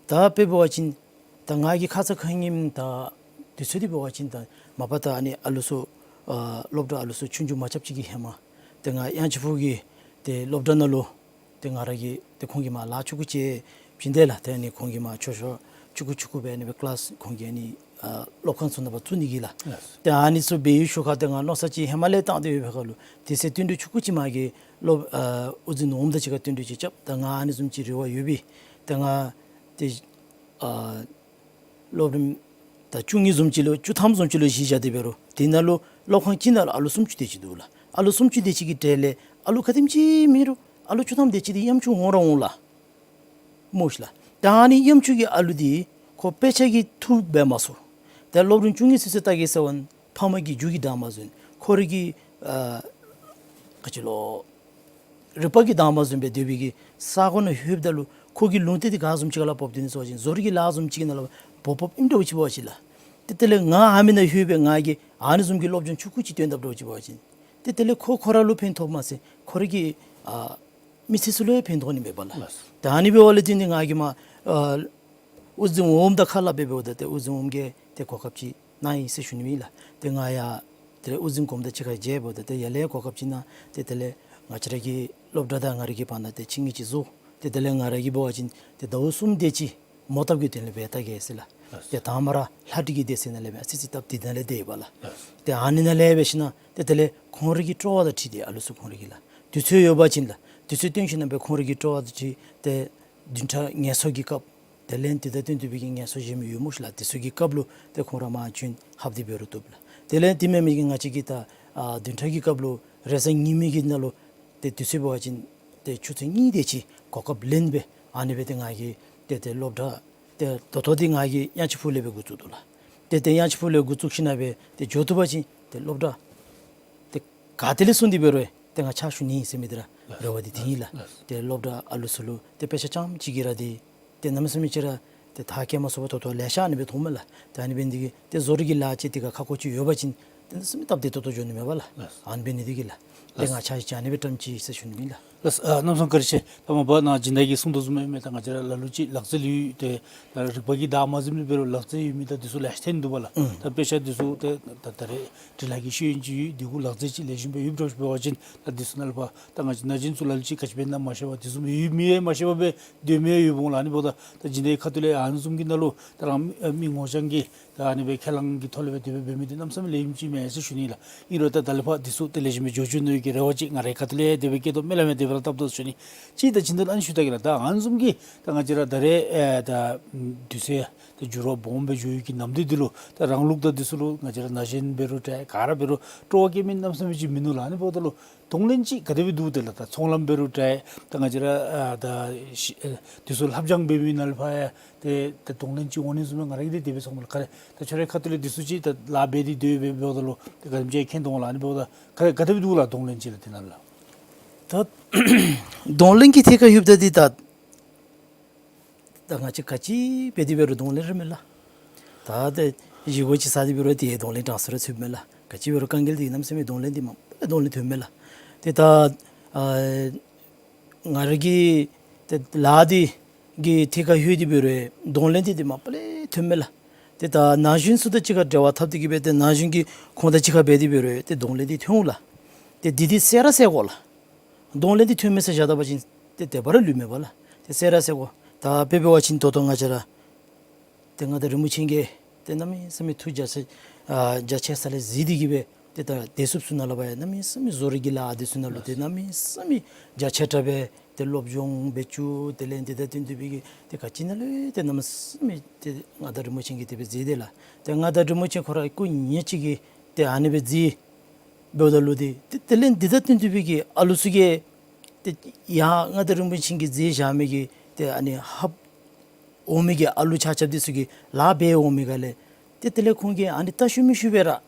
ད་དཔེ་འབད་བ་ཅིན་ད་ང་གིས་ཁ་ཙ་ཁ་ཉིནམ་ད་དུས་ཚོད་དེ་འབད་བ་ཅིན་ད་མ་པ་ད་ཨ་ནི་ཨ་ལུ་ཚུ་ཨ་སློབ་གྲྭ་ཨ་ལུ་ཚུ་ཆུང་ཆུང་མ་རྐྱབ་ཅིག་གི་ཧེ་མ་ཏེ་ང་དབྱངས་ཅན་ཕུག་གི་ཏེ་སློབ་གྲྭ་ནང་ལུ་ཏེ་ང་ར་གིས་ཏེ་ཁོང་གིས་མར་ལཱ་ཆུང་ཀུ་ཅིག་བྱིན་དེས་ལགས། ཏེ་ཨ་ནི་ཁོང་གིས་མར་ཆོས་ཕྱོགས་ཆུང་ཀུ་ཆུང་ཀུ་སྦེ་ཨ་ནི་སྦེ་ཀི་ལཱསི་ཁོང་གིས་ཨ་ནི་ཨ་སློབ་ཁང་ཚུ་ནང་ཕར་བཙུགས་ནི་གི་ལགས། ལགས། ཏེ་ཨ་ནི་ཚུ་འབད་བའི་ཤུལ་ཁར་ཏེ་ང་མནོ་བསམ་ཅིག་ཧེ་མ་ལས་བཏང་སྟེ་ཡོད་པའི་ཁར་ལུ་དེ་ཚེ་བསྟུན་གྲོས་ཆུང་ཀུ་ཅིག་མ་གི་སློབ་ཨ་དབུ་འཛིན་ནོར་བུམ་དང་གཅིག་ཁར་བསྟུན་གྲོས་ཅིག་རྐྱབ། ད་ང་ཨ་ནི་བཟུམ་ཅིག་རེ་བ་ཡོད་པས། ཏེ་ང་ཏེ་ཨ་སློབ་རིམ་ད་བཅུ་གཉིས་བཟུམ་ཅིག་ལུ་བཅུ་ཐམ་བཟུམ་ཅིག་ལུ་གཞི་བཞག་སྟེ་འབད་རུང་དེ་ནང་ལུ་སློབ་ཁང་གཅིག་ནང་ལུ་ཨ་ལུ་སུམ་ཅུ་དེ་ཅིག་འདུག་ལགས། ཨ་ལུ་སུམ་ཅུ་དེ་ཅིག་གི་གྲས་ལས་ཨ་ལུ་ག་དེམ་ཅིག་མེད་རུང་ཨ་ལུ་བཅུ་ཐམ་དེ་ཅིག་དེ་དབྱངས་ཆུ་འོང་ར་འོང་ལགས། སྨོ་ཤིག་ལགས། ད་ཨ་ནི་དབྱངས་ཆུ་གི་ཨ་ལུ་དེ་ཁོ་དཔེ་ཆ་གིས་ཐུབ་འབད་མ་ཚུགས། ད་སློབ་རིམ་བཅུ་གཉིས་ཚུན་ཚོད་ལྟ་གེ་ཟེར་བ་ཕམ་གི་རྒྱུ་གི་དྲག་མ་ཟུན། ཁོ་རའི་གི་ཨ་ག་ཅི་ལོ་རིག་པ་གིས་དྲག་མ་ཟུན་པའི་སྡོད་པའི་གི་ས་གོ་ནང་ལྷོདཔ་ད་ལུ་ཁོ་གི་ལུང་བསྟན་དེ་ག་བཟུམ་ཅིག་ལུ་འབབ་སྟེ་ནི་ཟེར་བ་ཅིན་བཟོ་རིག་གི་ལཱ་བཟུམ་ཅིག་ནང་ལུ་འབབ་འབབ་ཨིནམ་འདྲཝ་ཅིག་འབད་བ་ཅིན་ལགས། ཏེ་དེ་ལས་ང་ཨ་མི་ནང་ལྷོད་པའི་ང་གིས་ཨ་ནི་བཟུམ་གྱི་སློབ་སྦྱོང་ཆུང་ཀུ་ཅིག་སྟོན་དཔ་འདྲཝ་ཅིག་འབད་བ་ཅིན་ཏེ་དེ་ལས་ཁོ་ཁོ་ར་ལུ་ཕན་ཐོགས་མ་ཚད་ཁོ་རའི་གི་ཨ་མི་སེར་ཚུ་ལུ་ཡང་ཕན་ཐོགས་ནི་མས་པ་ལགས། ལགས། ཏེ་ཨ་ནི་འབདཝ་ལས་བརྟེན་ཏེ་ང་གིས་མར་ཨ་དབུ་འཛིན་འོགམ་དང་ཁ་སླབ་སྦེ་འབདཝ་ད་ཏེ་དབུ་འཛིན་འོགམ་གིས་ཏེ་གོ་སྐབས་ཅིག་གནང་ཡི་ཟེར་ཞུ་ནི་ཨིན་ལགས། ཏེ་ང་ཡང་དེ་ལས་དབུ་འཛིན་གོངམ་དང་གཅིག་ཁར་མཇལཝ་ད་ཏེ་ཡར་ལས་གོ་སྐབས་ཅིག་གནང་། ཏེ་དེ་ལས་ང་བཅས་ར་གི་སློབ་གྲྭ་དང་ང་རའི་གི་བར་ན་ཏེ་ཆིངས་ཡིག་ཅིག་བཟོ། ཏེ་དེ་ལས་ང་ར་གིས་འབད་བ་ཅིན་ཏེ་ཟླཝ་གསུམ་དེ་ཅིག་མོ་བཏབ་ཀྱི་དོན་ལས་འབད་ལྟ་གེ་ཟེར་ལགས། ལགས། ཏེ་དང་པ་ར་ལྷ་བྲིས་ཀྱི་སྡེ་ཚན་ནང་ལས་སྦེ་ཨ་ཙི་ཙི་བཏབ་སྟེ་ནཱ་ལས་དེ་ཡོདཔ་ལགས། ལགས། ཏེ་ཨ་ནི་ནང་ལས་འབད་ཞིནམ་ཏེ་དེ་ལས་ཁོང་རའི་གི་སྤྲོ་བ་དང་འཁྲིལ་ཏེ་ཨ་ལུ་ཚུ་ཁོང་རའི་གི་ལགས་དུས་ཚོད་ཡོད་པ་ཅིན་ལགས་དུས་ཚོད་བཏོན་ཞིནམ་སྦེ་ཁོང་རའི་གི་སྤྲོ་བ་དང་འཁྲིལ་ཏེ་བདུན་ཕྲག་ངལ་གསོ་གི་སྐབས་དེ་ལས་དེ་དང་བསྟུན་ཏེ་སྦེ་གི་ངལ་གསོ་བཞེས་མི་ཡོད་སྨོ་ཤིག་ལགས། དེ་ཚུ་གི་སྐབས་ལུ་ཏེ་ཁོང་ར་མར་བྱོན་ལྷབ་སྟེ་འབད་རུང་བཏུབ་ལགས། དེ་ལས་དེ་མེན་མི་གི་ང་བཅས་ཀྱིས་ད་ཨ་བདུན་ཕྲག་གི་སྐབས་ལུ་རེས་གཟའ་ཉི་མའི་གི་ནང་ལུ་ཏེ་དུས་ཚོད་འབད་བ་ཅིན་ཏེ་ཆུ་ཚོད་གཉིས་དེ་ཅིག་གོ་སྐབས་ལེན་སྦེ་ཨ་ནི་སྦེ་ཏེ་ང་གིས་ཏེ་ཏེ་སློབ་གྲྭ་ཏེ་ད་ལྟོ་འདི་ང་གིས་དབྱངས་ཅན་ཕུག་ལས་སྦེ་འགོ་བཙུགས་དོ་ལགས། ཏེ་ཏེ་དབྱངས་ཅན་ཕུག་ལས་འགོ་བཙུགས་ཞིནམ་སྦེ་ཏེ་འགྱོ་བཏུབ་པ་ཅིན་ཏེ་སློབ་གྲྭ་ཏེ་ག་ཏེ་ལས་སོང་སྟེ་འབད་རུང་ཏེ་ང་ཕྱག་ཞུ་ནི་ཟེར་མི་འདི་ར་རེ་བ་འདི་དེ་ཨིན་ལགས། ཏེ་སློབ་གྲྭ་ཨ་ལུ་ཚུ་ལུ་ཏེ་དཔེ་ཆ་རྐྱངམ་ཅིག་གིས་ར་འདི་ཏེ་གནམ་མེད་ས་མེད་ཅིག་ར་ཏེ་མཐར་འཁྱོལ་མ་ཚུགས་པར་ད་ལྟོ་ལེ་ཤ་ཨ་ནི་སྦེ་མཐོངམ་མས་ལགས། ཏེ་ཨ་ནི་འབད་ནི་འདི་གིས་ཏེ་བཟོ་རིག་གི་ལཱ་ཅིག་འདི་ཁར་ཁག་ཁོ་ཅིག་ཡོད་པ་ཅིན་ཏེ་གནམ་མེད་ས་མེད་སྟབས་བདེ་ཏོག་ཏོ་འགྱོ་ནི་མས་པ་ལགས། ཨ་ནི་འབད་ནི་འདི་གིས་ལགས། ཏེ་ང་ཕྱག་ཅིག་ཨ་ནི་སྦེ་བཀྲམ་ཅི་ཟེར་ཞུ་ནི་ཨིན་ལགས། ལགས། ཨ་གནམ་མེད་ས་མེད་བཀའ་དྲིན་ཆེ། ད་མ་པ་ནཱ་སྦྱིན་བདག་གིས་གསུང་དོ་བཟུམ་སྦེ་ད་ང་བཅས་ར་ལ་ལུ་ཅིག་ལག་རྩལ་ཡོད་ཏེ་ད་རིག་པ་གིས་བདའ་མ་ཟུན་མི་འབད་རུང་ལག་རྩལ་ཡོད་མི་ད་འདི་ཚུ་ལེ་ཤ་ཐོན་འདུག་པ་ལགས། ཨུམ། ད་དཔེ་ཆ་འདི་ཚུ་ཏེ་ད་ད་རེས་འབྲི་ལྷག་གི་ཤེས་ཡོན་ཅིག་ཡོད། འདི་གུ་ལག་རྩལ་ཅིག་ལེགས་ཤོམ་སྦེ་ཡོདཔ་འདྲཝ་ཅིག་འབད་བ་ཅིན་ད་འདི་ཚུ་ནང་ལུ་ཕར་ད་ང་བཅས་ན་གཞོན་ཚུ་ལ་ལུ་ཅིག་ག་ཅི་འབད་ན་མ་ཤེས་པར་འདི་ཚུ་ཡོད་མི་ཡང་མ་ཤེས་པར་སྦེ་སྡོད་མི་ཡང་ཡོདཔ་འོང་ལགས། ཨ་ནི་འབདཝ་ད་ད་སྦྱིན་བདག་གི་ཁ་ཐུག་ལས་ཨ་ནི་བཟུམ་གྱི་ནང་ལུ་ད་རང་མི་ངོ་རྐྱང་གིས་ད་ཨ་ནི་སྦེ་ཁས་བླངས་ཀྱི་ཐོག་ལས་སྦེ་དེ་སྦེ་འབད་མི་འདི་གནམ་མེད་ས་མེད་ལེགས་ཤོམ་ཅིག་མས་ཟེར་ཞུ་ནི་ལགས། ཨིན་རུང་ད་ད་ལས་ཕར་འདི་ཚུ་ཏེ་ལེགས་ཤོམ་སྦེ་འགྱོ་བཅུག་ནི་གི་རེ་བ་ཅིག་ང་རའི་ཁ་ཐུག་ལས་དེ་སྦེ་བསྐྱེད་དོ། སྨོན་ལམ་ཡང་དེ་སྦེ་ར་བཏབ་དོ་ཟེར་ཞུ་ནི། ཅིག་ད་ཅི་འདི་ལུ་ཨ་ནི་ཞུ་ད་གེ་ལགས། ད་ཨ་ནི་བཟུམ་གྱི་ད་ང་བཅས་ར་ད་རེས་ཨེ་ད་དུས་ཚོད་ད་འགྱུར་བ་སྦོམ་སྦེ་འགྱོ་ཡི་གི་ནམ་དུས་འདི་ལུ་ད་རང་ལུགས་ད་འདི་ཚུ་ལུ་ང་བཅས་ར་ན་གཞོན་འབད་རུང་ད་ག་ར་འབད་རུང་སྤྲོ་བ་བསྐྱེད་མི་གནམ་མེད་ས་མེད་ཅིག་མིན་ནུག་ལགས། ཨ་ནི་འབདཝ་ད་ལུ་གདོང་ལེན་ཅིག་ག་དེ་སྦེ་འདུག། དེ་ལས་ད་ཚོང་ལམ་འབད་རུང་ད་ད་ང་བཅས་ར་ཨ་ད་ཤི་ཨ་འདི་ཚུ་ལྷབ་སྦྱང་འབད་མི་ནང་ལུ་ཕར་ཡང་ཏེ་ད་གདོང་ལེན་ཅིག་འོང་ནི་བཟུམ་སྦེ་ང་ར་གིས་ཏེ་དེ་སྦེ་ཚོརཝ་མས་ལགས། ག་ར་ད་ཁྱོད་རའི་ཁ་ཐུག་ལས་འདི་ཚུ་ཅིག་ད་ལཱ་འབད་དེ་སྡོད་སྦེ་འབདཝ་ད་ལུ་ད་ག་དེམ་ཅིག་མཁྱེན་དོ་འོང་ལགས། ཨ་ནི་འབདཝ་ད་ག་ག་དེ་སྦེ་འདུག་ལགས་གདོང་ལེན་ཅིག་ལགས། དེ་ནང་ལུ་ད་གདོང་ལེན་གྱི་ཐད་ཁར་ཡོདཔ་ད་འདི་ད་ད་ང་བཅས་ག་ཅི་འབད་དེ་འབད་རུང་གདོང་ལེན་ར་མས་ལགས། ད་ཏེ་བཞེས་སྒོ་ཅིག་བཟའ་སྟེ་འབད་རུང་ཏེ་གདོང་ལེན་གྲངས་སུ་ར་ཚུདཔ་མས་ལགས། ག་ཅི་འབད་རུང་དཀའ་ངལ་འདི་གནམ་མེད་ས་མེད་གདོང་ལེན་འདི་མ་པ་ལས་གདོང་ལེན་ཐོནམ་མས་ལགས། ཏེ་ད་ཨ་ང་ར་གི་ ཏེ་ལཱ་འདི་གི་ཐད་ཁར་ལྷོད་དེ་འབད་རུང་གདོང་ལེན་འདི་ཏེ་མ་པ་ལས་ཐོནམ་མས་ལགས། ཏེ་ད་ན་གཞོན་ཚུ་དང་གཅིག་ཁར་འབྲེལ་བ་འཐབ་སྟེ་གི་སྦེ་ཏེ་ན་གཞོན་གྱི་ཁོང་དང་གཅིག་ཁར་འབད་དེ་འབད་རུང་ཏེ་གདོང་ལེན་འདི་ཐོན་འོང་ལགས། ཏེ་འདི་འདི་བསལ་ར་བསལ་དགོ་ལགས། གདོང་ལེན་འདི་ཐོནམ་མས་ཟེར་བཞག་ད་པ་ཅིན་ཏེ་དེ་སྦེ་ར་ལུས་མེད་པས་ལགས། ཏེ་བསལ་ར་བསལ་དགོ། ད་དཔེ་འབད་བ་ཅིན་ད་ལྟོ་ང་བཅས་ར་ཏེ་མངའ་བདག་རིན་པོ་ཆེ་གིས་ཏེ་གནམ་མེད་ས་མེད་ཐུགས་རྒྱ་ཆེ་ཨ་རྒྱ་ཆེ་ས་ལས་གཟིགས་ཏེ་གི་སྦེ་ཏེ་ད་བདེ་སྲུངཔ་ཚུ་ནང་ལུ་འབད་གནམ་མེད་ས་མེད་བཟོ་རིག་གི་ལཱ་འདི་ཚུ་ནང་ལུ་ཏེ་གནམ་མེད་ས་མེད་རྒྱ་ཆེ་དྲགས་སྦེ་ཏེ་སློབ་སྦྱོང་འབད་བཅུག། དེ་ལས་འདི་དང་བསྟུན་ཏེ་སྦེ་གི་ཏེ་ག་ཅི་ནང་ལུ་ཏེ་གནམ་མེད་ས་མེད་ཏེ་མངའ་བདག་རིན་པོ་ཆེ་གིས་དེ་སྦེ་མཛད་དེ་ལགས། ཏེ་མངའ་བདག་རིན་པོ་ཆེ་ཁོ་ར་སྐུ་ཉིད་ཅིག་གིས་ཏེ་ཨ་ནི་སྦེ་མཛད་འབདཝ་ད་ལུ་ཏེ་ཏེ་དེ་ལས་འདི་དང་བསྟུན་ཏེ་སྦེ་གི་ཨ་ལུ་ཚུ་གིས་ཏེ་ཡང་མངའ་བདག་རིན་པོ་ཆེ་གིས་མཛད་བཞག་མི་གི་ཏེ་ཨ་ནི་ཧབ་འོང་མི་གི་ཨ་ལུ་ཆ་ཁྱབ་འདི་ཚུ་གིས་ལཱ་འབད་འོང་མི་ག་ལས་ཏེ་དེ་ལས་ཁོང་གིས་ཨ་ནི་ལྟ་ཤུལ་མི་ཤུལ་སྦེ་ར་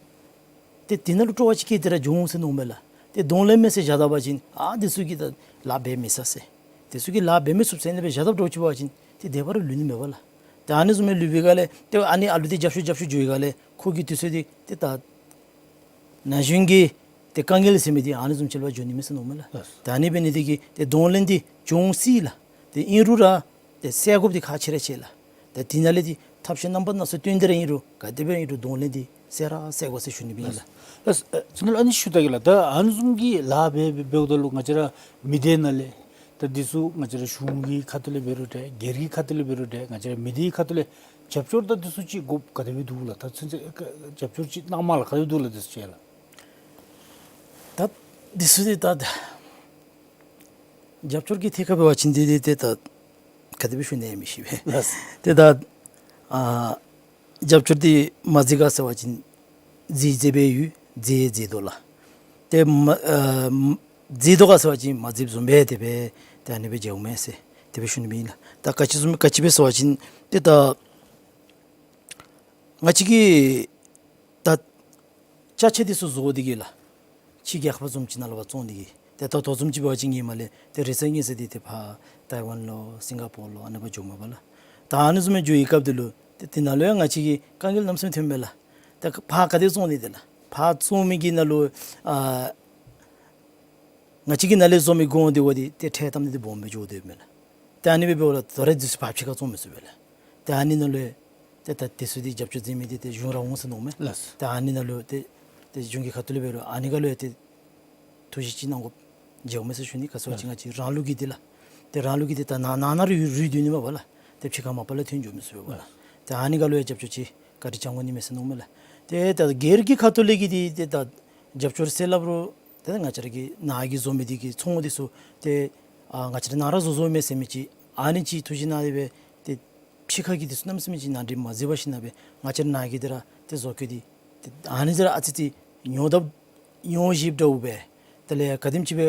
ཏེ་དེ་ནང་ལུ་སྤྲོ་བ་ཅིག་སྐྱེས་ཏེ་ར་འགྱོ་འོང་ཟེར་མནོཝ་མས་ལགས། ཏེ་གདོང་ལེན་མས་ཟེར་བཞག་ད་པ་ཅིན་ཨ་འདི་ཚུ་གིས་ད་ལཱ་འབད་མི་ཚར་ཟེར། འདི་ཚུ་གིས་ལཱ་འབད་མི་ཚུགས་ཟེར་ཨ་ནི་སྦེ་བཞག་ད་འགྱོ་ཅི་པ་ཅིན་ཏེ་དེ་སྦེ་ར་ལུས་ནི་མས་པ་ལགས། ཏེ་ཨ་ནི་བཟུམ་སྦེ་ལུས་པའི་ག་ལས་ཏེ་ཨ་ནི་ཨ་ལུ་འདི་རྒྱབ་སྐྱོར་རྒྱབ་སྐྱོར་འགྱོ་བའི་ག་ལས་ཁོ་གི་དུས་ཚོད་འདི་ཏེ་ད་ན་གཞོན་གྱི་ཏེ་དཀའ་ངལ་ཟེར་མི་འདི་ཨ་ནི་བཟུམ་ཅིག་ལུ་འགྱོ་ནི་མས་ཟེར་མནོཝ་མས་ལགས། ལགས། ཏེ་ཨ་ནི་འབད་ནི་འདི་གིས་ཏེ་གདོང་ལེན་འདི་འབྱུང་སྲིད་ལགས། ཏེ་ཨིན་རུང་ར་ཏེ་བསལ་དགོཔ་འདི་ཁག་ཆེ་ར་ཆེ་ལགས། ཏེ་དེ་ནང་ལས་ཏེ་ཐབས་ཤེས་རྣམ་པ་སྣ་ཚོགས་བཏོན་ཏེ་ར་ཨིན་རུང་ག་དེ་སྦེ་ཨིན་རུང་གདོང་ལེན་འདི་བསལ་ར་བསལ་དགོ་ཟེར་ཞུ་ནི་ཨིན་ལགས། ལགས། ཨ་ཙི་ནཱ་ལུ་ཨ་ནི་ཞུ་ད་གེ་ལགས། ད་ཨ་ནི་བཟུམ་གྱི་ལཱ་འབད་འབདཝ་ད་ལུ་ང་བཅས་ར་མི་སྡེ་ནང་ལས་ད་འདི་ཚུ་ང་བཅས་ར་གཞུང་གི་ཁ་ཐུག་ལས་འབད་རུང་འདྲ་སྒེར་གྱི་ཁ་ཐུག་ལས་འབད་རུང་འདྲ་ང་བཅས་ར་མི་སྡེའི་ཁ་ཐུག་ལས་རྒྱབ་སྐྱོར་ད་འདི་ཚུ་ཅིག་དགོཔ་ག་དེ་སྦེ་འདུག་ལགས། ད་ཚུན་ཚོད་རྒྱབ་སྐྱོར་ཅིག་གནངམ་མས་ལགས། ག་དེ་སྦེ་འདུག་ལགས། འདི་ཚུ་ཅིག་ལགས། ད་འདི་ཚུ་འདི་ད་རྒྱབ་སྐྱོར་གྱི་ཐད་ཁར་འབད་བ་ཅིན་འདི་འདི་ཏེ་ད་ག་དེ་སྦེ་ཞུ་ནི་ཡང་མི་ཤེས་པས། ལགས། ཏེ་ད་ཨ་རྒྱབ་སྐྱོར་འདི་མ་མཛད་ག་ཟེར་བ་ཅིན་མཛད་མཛད་སྦེ་ཡོད། མཛད་མཛད་དོ་ལགས། ཏེ་མ་ཨ་མཛད་དོ་ག་ཟེར་བ་ཅིན་མ་མཛདཔ་བཟུམ་སྦེ་དེ་སྦེ་ཏེ་ཨ་ནི་སྦེ་མཇལཝ་མས་ཟེར་དེ་སྦེ་ཞུ་ནི་ཨིན་ལགས། ད་ག་ཅི་བཟུམ་ག་ཅི་སྦེ་ཟེར་བ་ཅིན་ཏེ་ད་ང་བཅས་ཀྱིས་ད་ཅ་ཆས་འདི་ཚུ་བཟོ་སྟེ་གི་ལགས། ཕྱི་རྒྱལ་ཁབ་བཟུམ་ཅིག་ནང་ལུ་འབག་བཙོང་སྟེ་གི་ཏེ་ད་ལྟོ་བཟུམ་ཅིག་འབད་བ་ཅིན་ཧེ་མ་ལས་ཏེ་རེས་གཟའ་ཉི་ཤུ་འདི་ཏེ་ཕར་ཐའེ་ཝན་ལུ་སིང་ག་པོར་ལུ་ཨ་ནི་སྦེ་འགྱོཝ་མས་པ་ལགས། ད་ཨ་ནི་བཟུམ་སྦེ་འགྱོ་བའི་སྐབས་འདི་ལུ་ཏེ་དེ་ནང་ལུ་ཡང་ང་བཅས་ཀྱི་དཀའ་ངལ་གནམ་མེད་ས་མེད་ཐོན་མས་ལགས། ད་ཕར་ག་དེ་བཙོང་ནི་འདི་ལགས། ཕར་བཙོང་མི་གི་ནང་ལུ་ཨ་ང་བཅས་ཀྱི་ནང་ལས་བཟོ་མི་གོང་འདི་བ་འདི་ཏེ་ཁྲལ་བཏབ་ནི་འདི་སྦོམ་སྦེ་འགྱོ་དོ་མས་ལགས། ཏེ་ཨ་ནི་སྦེ་འབདཝ་ད་ད་རེས་འདི་ཚུ་ཕར་ཕྱི་ཁར་བཙོང་མི་ཚུགས་པས་ལགས། ཏེ་ཨ་ནི་ནང་ལུ་ཏེ་ད་འདི་ཚུ་འདི་རྒྱབ་སྐྱོར་མཛད་མི་འདི་ཏེ་གཞུང་ར་འོང་ཟེར་མནོཝ་མས། ལགས། ཏེ་ཨ་ནི་ནང་ལུ་ཏེ་ཏེ་གཞུང་གི་ཁ་ཐུག་ལས་འབད་རུང་ཨ་ནི་ག་ལུ་ཡང་ཏེ་ཐུགས་བཞེད་ཅིག་གནང་དགོཔ་མཇལཝ་མས་ཟེར་ཞུ་ནི། ག་ཟེར་བ་ཅིན་ང་བཅས་རང་ལུགས་ཀྱི་འདི་ལགས། ཏེ་རང་ལུགས་ཀྱི་འདི་ད་ནང་ནང་ན་རུལ་རུལ་སྡོད་ནི་མས་པ་ལགས། ཏེ་ཕྱི་ཁར་མ་པ་ལས་ཐོན་འགྱོ་མི་ཚུགས་པས་པ་ལགས། ཏེ་ཨ་ནི་ག་ལུ་ཡང་རྒྱབ་སྐྱོར་ཅིག་བཀའ་དྲིན་བསྐྱང་དགོ་ནི་མས་ཟེར་མནོཝ་མས་ལགས། ཏེ་ད་སྒེར་གྱི་ཁ་ཐུག་ལས་ཀྱི་འདི་ཏེ་ད་རྒྱབ་སྐྱོར་ཟེར་སླབ་རུང་ཏེ་ང་བཅས་ར་གི་ནཱ་གི་བཟོ་མི་འདི་གི་ཚོང་འདི་ཚུ་ཏེ་ཨ་ང་བཅས་ར་ནཱ་ར་བཟོ་བཟོཝ་མས་ཟེར་མི་ཅིག་ཨ་ནི་ཅིག་ཐུགས་བཞེད་གནང་སྟེ་སྦེ་ཏེ་ཕྱི་ཁ་གི་འདི་ཚུ་གནམ་མེད་ས་མེད་ཅིག་ནང་འདྲེན་མ་མཛད་པར་ཞིན་ན་སྦེ་ང་བཅས་ར་ནཱ་གི་འདི་ར་ཏེ་བཟོ་བཀོད་འདི་ཏེ་ཨ་ནི་འདི་ར་ཨ་ཙི་ཙི་ཉོ་བཏབ་ཉོ་བཞེསཔ་འདྲཝ་སྦེ་དེ་ལས་ག་དེམ་ཅིག་སྦེ་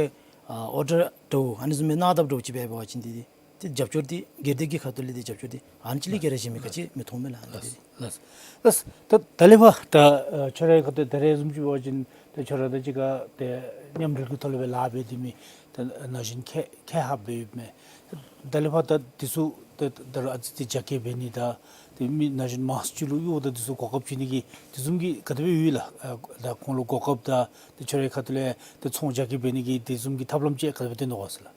ཨ་ཨོར་ཌར་འདྲཝ་ཨ་ནི་བཟུམ་སྦེ་གནང་དཔ་འདྲཝ་ཅིག་སྦེ་འབད་བ་ཅིན་འདི་འདི་ཏེ་རྒྱབ་སྐྱོར་འདི་སྒེར་སྡེ་གི་ཁ་ཐུག་ལས་འདི་རྒྱབ་སྐྱོར་འདི་ཨ་ནི་ཅིག་ལས་བརྒལ་ར་གཞན་མི་ག་ཅི་མི་མཐོང་མས་ལགས། ཨ་ནི་འདི་ལགས། ལགས། ལགས། ད་ད་ལས་ཕར་ད་ཨ་ཁྱོད་རའི་ཁ་ཐུག་ད་རེས་བཟུམ་ཅིག་འབད་བ་ཅིན་ད་ཁྱོད་ར་དང་གཅིག་ཁར་ཏེ་མཉམ་འབྲེལ་གྱི་ཐོག་ལས་སྦེ་ལཱ་འབད་དེ་མི་ད་ན་གཞོན་ཁག་ཁག་ཧ་སྦེ་ཡོདཔ་མས། ད་ལས་ཕར་ད་འདི་ཚུ་ད་ད་རུང་ཨ་ཙི་ཙི་རྒྱ་སྐྱེད་འབད་ནི་དང་ཏེ་མི་ན་གཞོན་མང་སུ་ཅིག་ལུ་གཡོག་དང་འདི་ཚུ་གོ་སྐབས་བྱིན་ནི་གི་དེ་བཟུམ་གྱི་ག་དེ་སྦེ་ཡོད་ལགས། ཨ་ད་ཁོང་ལུ་གོ་སྐབས་དང་ཏེ་ཁྱོད་རའི་ཁ་ཐུག་ལས་ཏེ་ཚོང་རྒྱ་སྐྱེད་འབད་ནི་གི་དེ་བཟུམ་གྱི་ཐབས་ལམ་ཅིག་ག་དེ་སྦེ་སྟོན་དོ་ག་ཟེར་ལགས།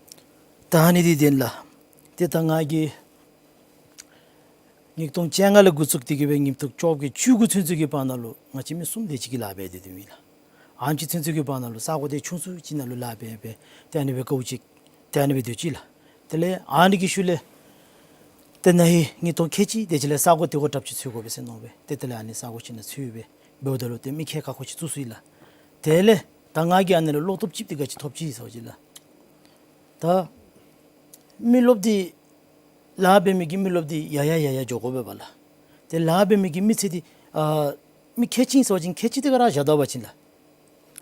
ད་ཨ་ནི་འདི་བདེན་ལགས། ཏེ་ད་ང་གིས་ཉིས་སྟོང་བཅོ་ལྔ་ལས་འགོ་བཙུགས་ཏེ་གི་སྦེ་ཉིས་སྟོང་བཅོ་བརྒྱད་བཅུ་དགུ་ཚུན་ཚོད་ཀྱི་བར་ན་ལུ་ང་བཅས་མི་གསུམ་དེ་ཅིག་གིས་ལཱ་འབད་དེ་སྡོད་མི་ལགས། ཨ་ནེམ་ཅིག་ཚུན་ཚོད་ཀྱི་བར་ན་ལུ་ས་གོ་དེ་ཆུང་སུ་ཅིག་ནང་ལུ་ལཱ་འབད་འབད་ཏེ་ཨ་ནི་སྦེ་དཀའཝ་སྤྱད་ཏེ་ཨ་ནི་སྦེ་སྡོད་ཅི་ལགས། དེ་ལས་ཨ་ནི་གི་ཤུལ་ལས་ཏེ་ན་ཧིང་ཉིས་སྟོང་ཁལ་གཅིག་དེ་ཅིག་ལས་ས་གོ་དེ་གུ་དྲགཔ་ཅིག་འཚོལ་དགོ་པས་ཟེར་མནོ་སྦེ་ཏེ་དེ་ལས་ཨ་ནི་ས་གོ་ཅིག་ནང་འཚོལ་སྦེ་འབདཝ་ད་ལུ་ཏེ་མི་ཁལ་ཁ་ཁོ་ཅིག་བཙུགས་ཅི་ལགས། དེ་ལས་ད་ང་གིས་ཨ་ནི་ལུ་བློ་སྟོབས་ཅིག་འདི་ག་ཅི་ཐོབ་ཅི་ཟེར་བ་ཅིན་ལགས། ད་མི་རློབས་འདི་ལཱ་འབད་མི་གི་མི་རློབས་འདི་ཡར་ཡར་ཡར་ཡར་འགྱོ་དགོ་པས་པ་ལགས། ཏེ་ལཱ་འབད་མི་གི་མི་ཚེ་འདི་ཨ་མི་ཁལ་གཅིག་ཟེར་བ་ཅིན་ཁལ་གཅིག་འདི་ག་ར་བཞག་ད་པ་ཅིན་ལགས།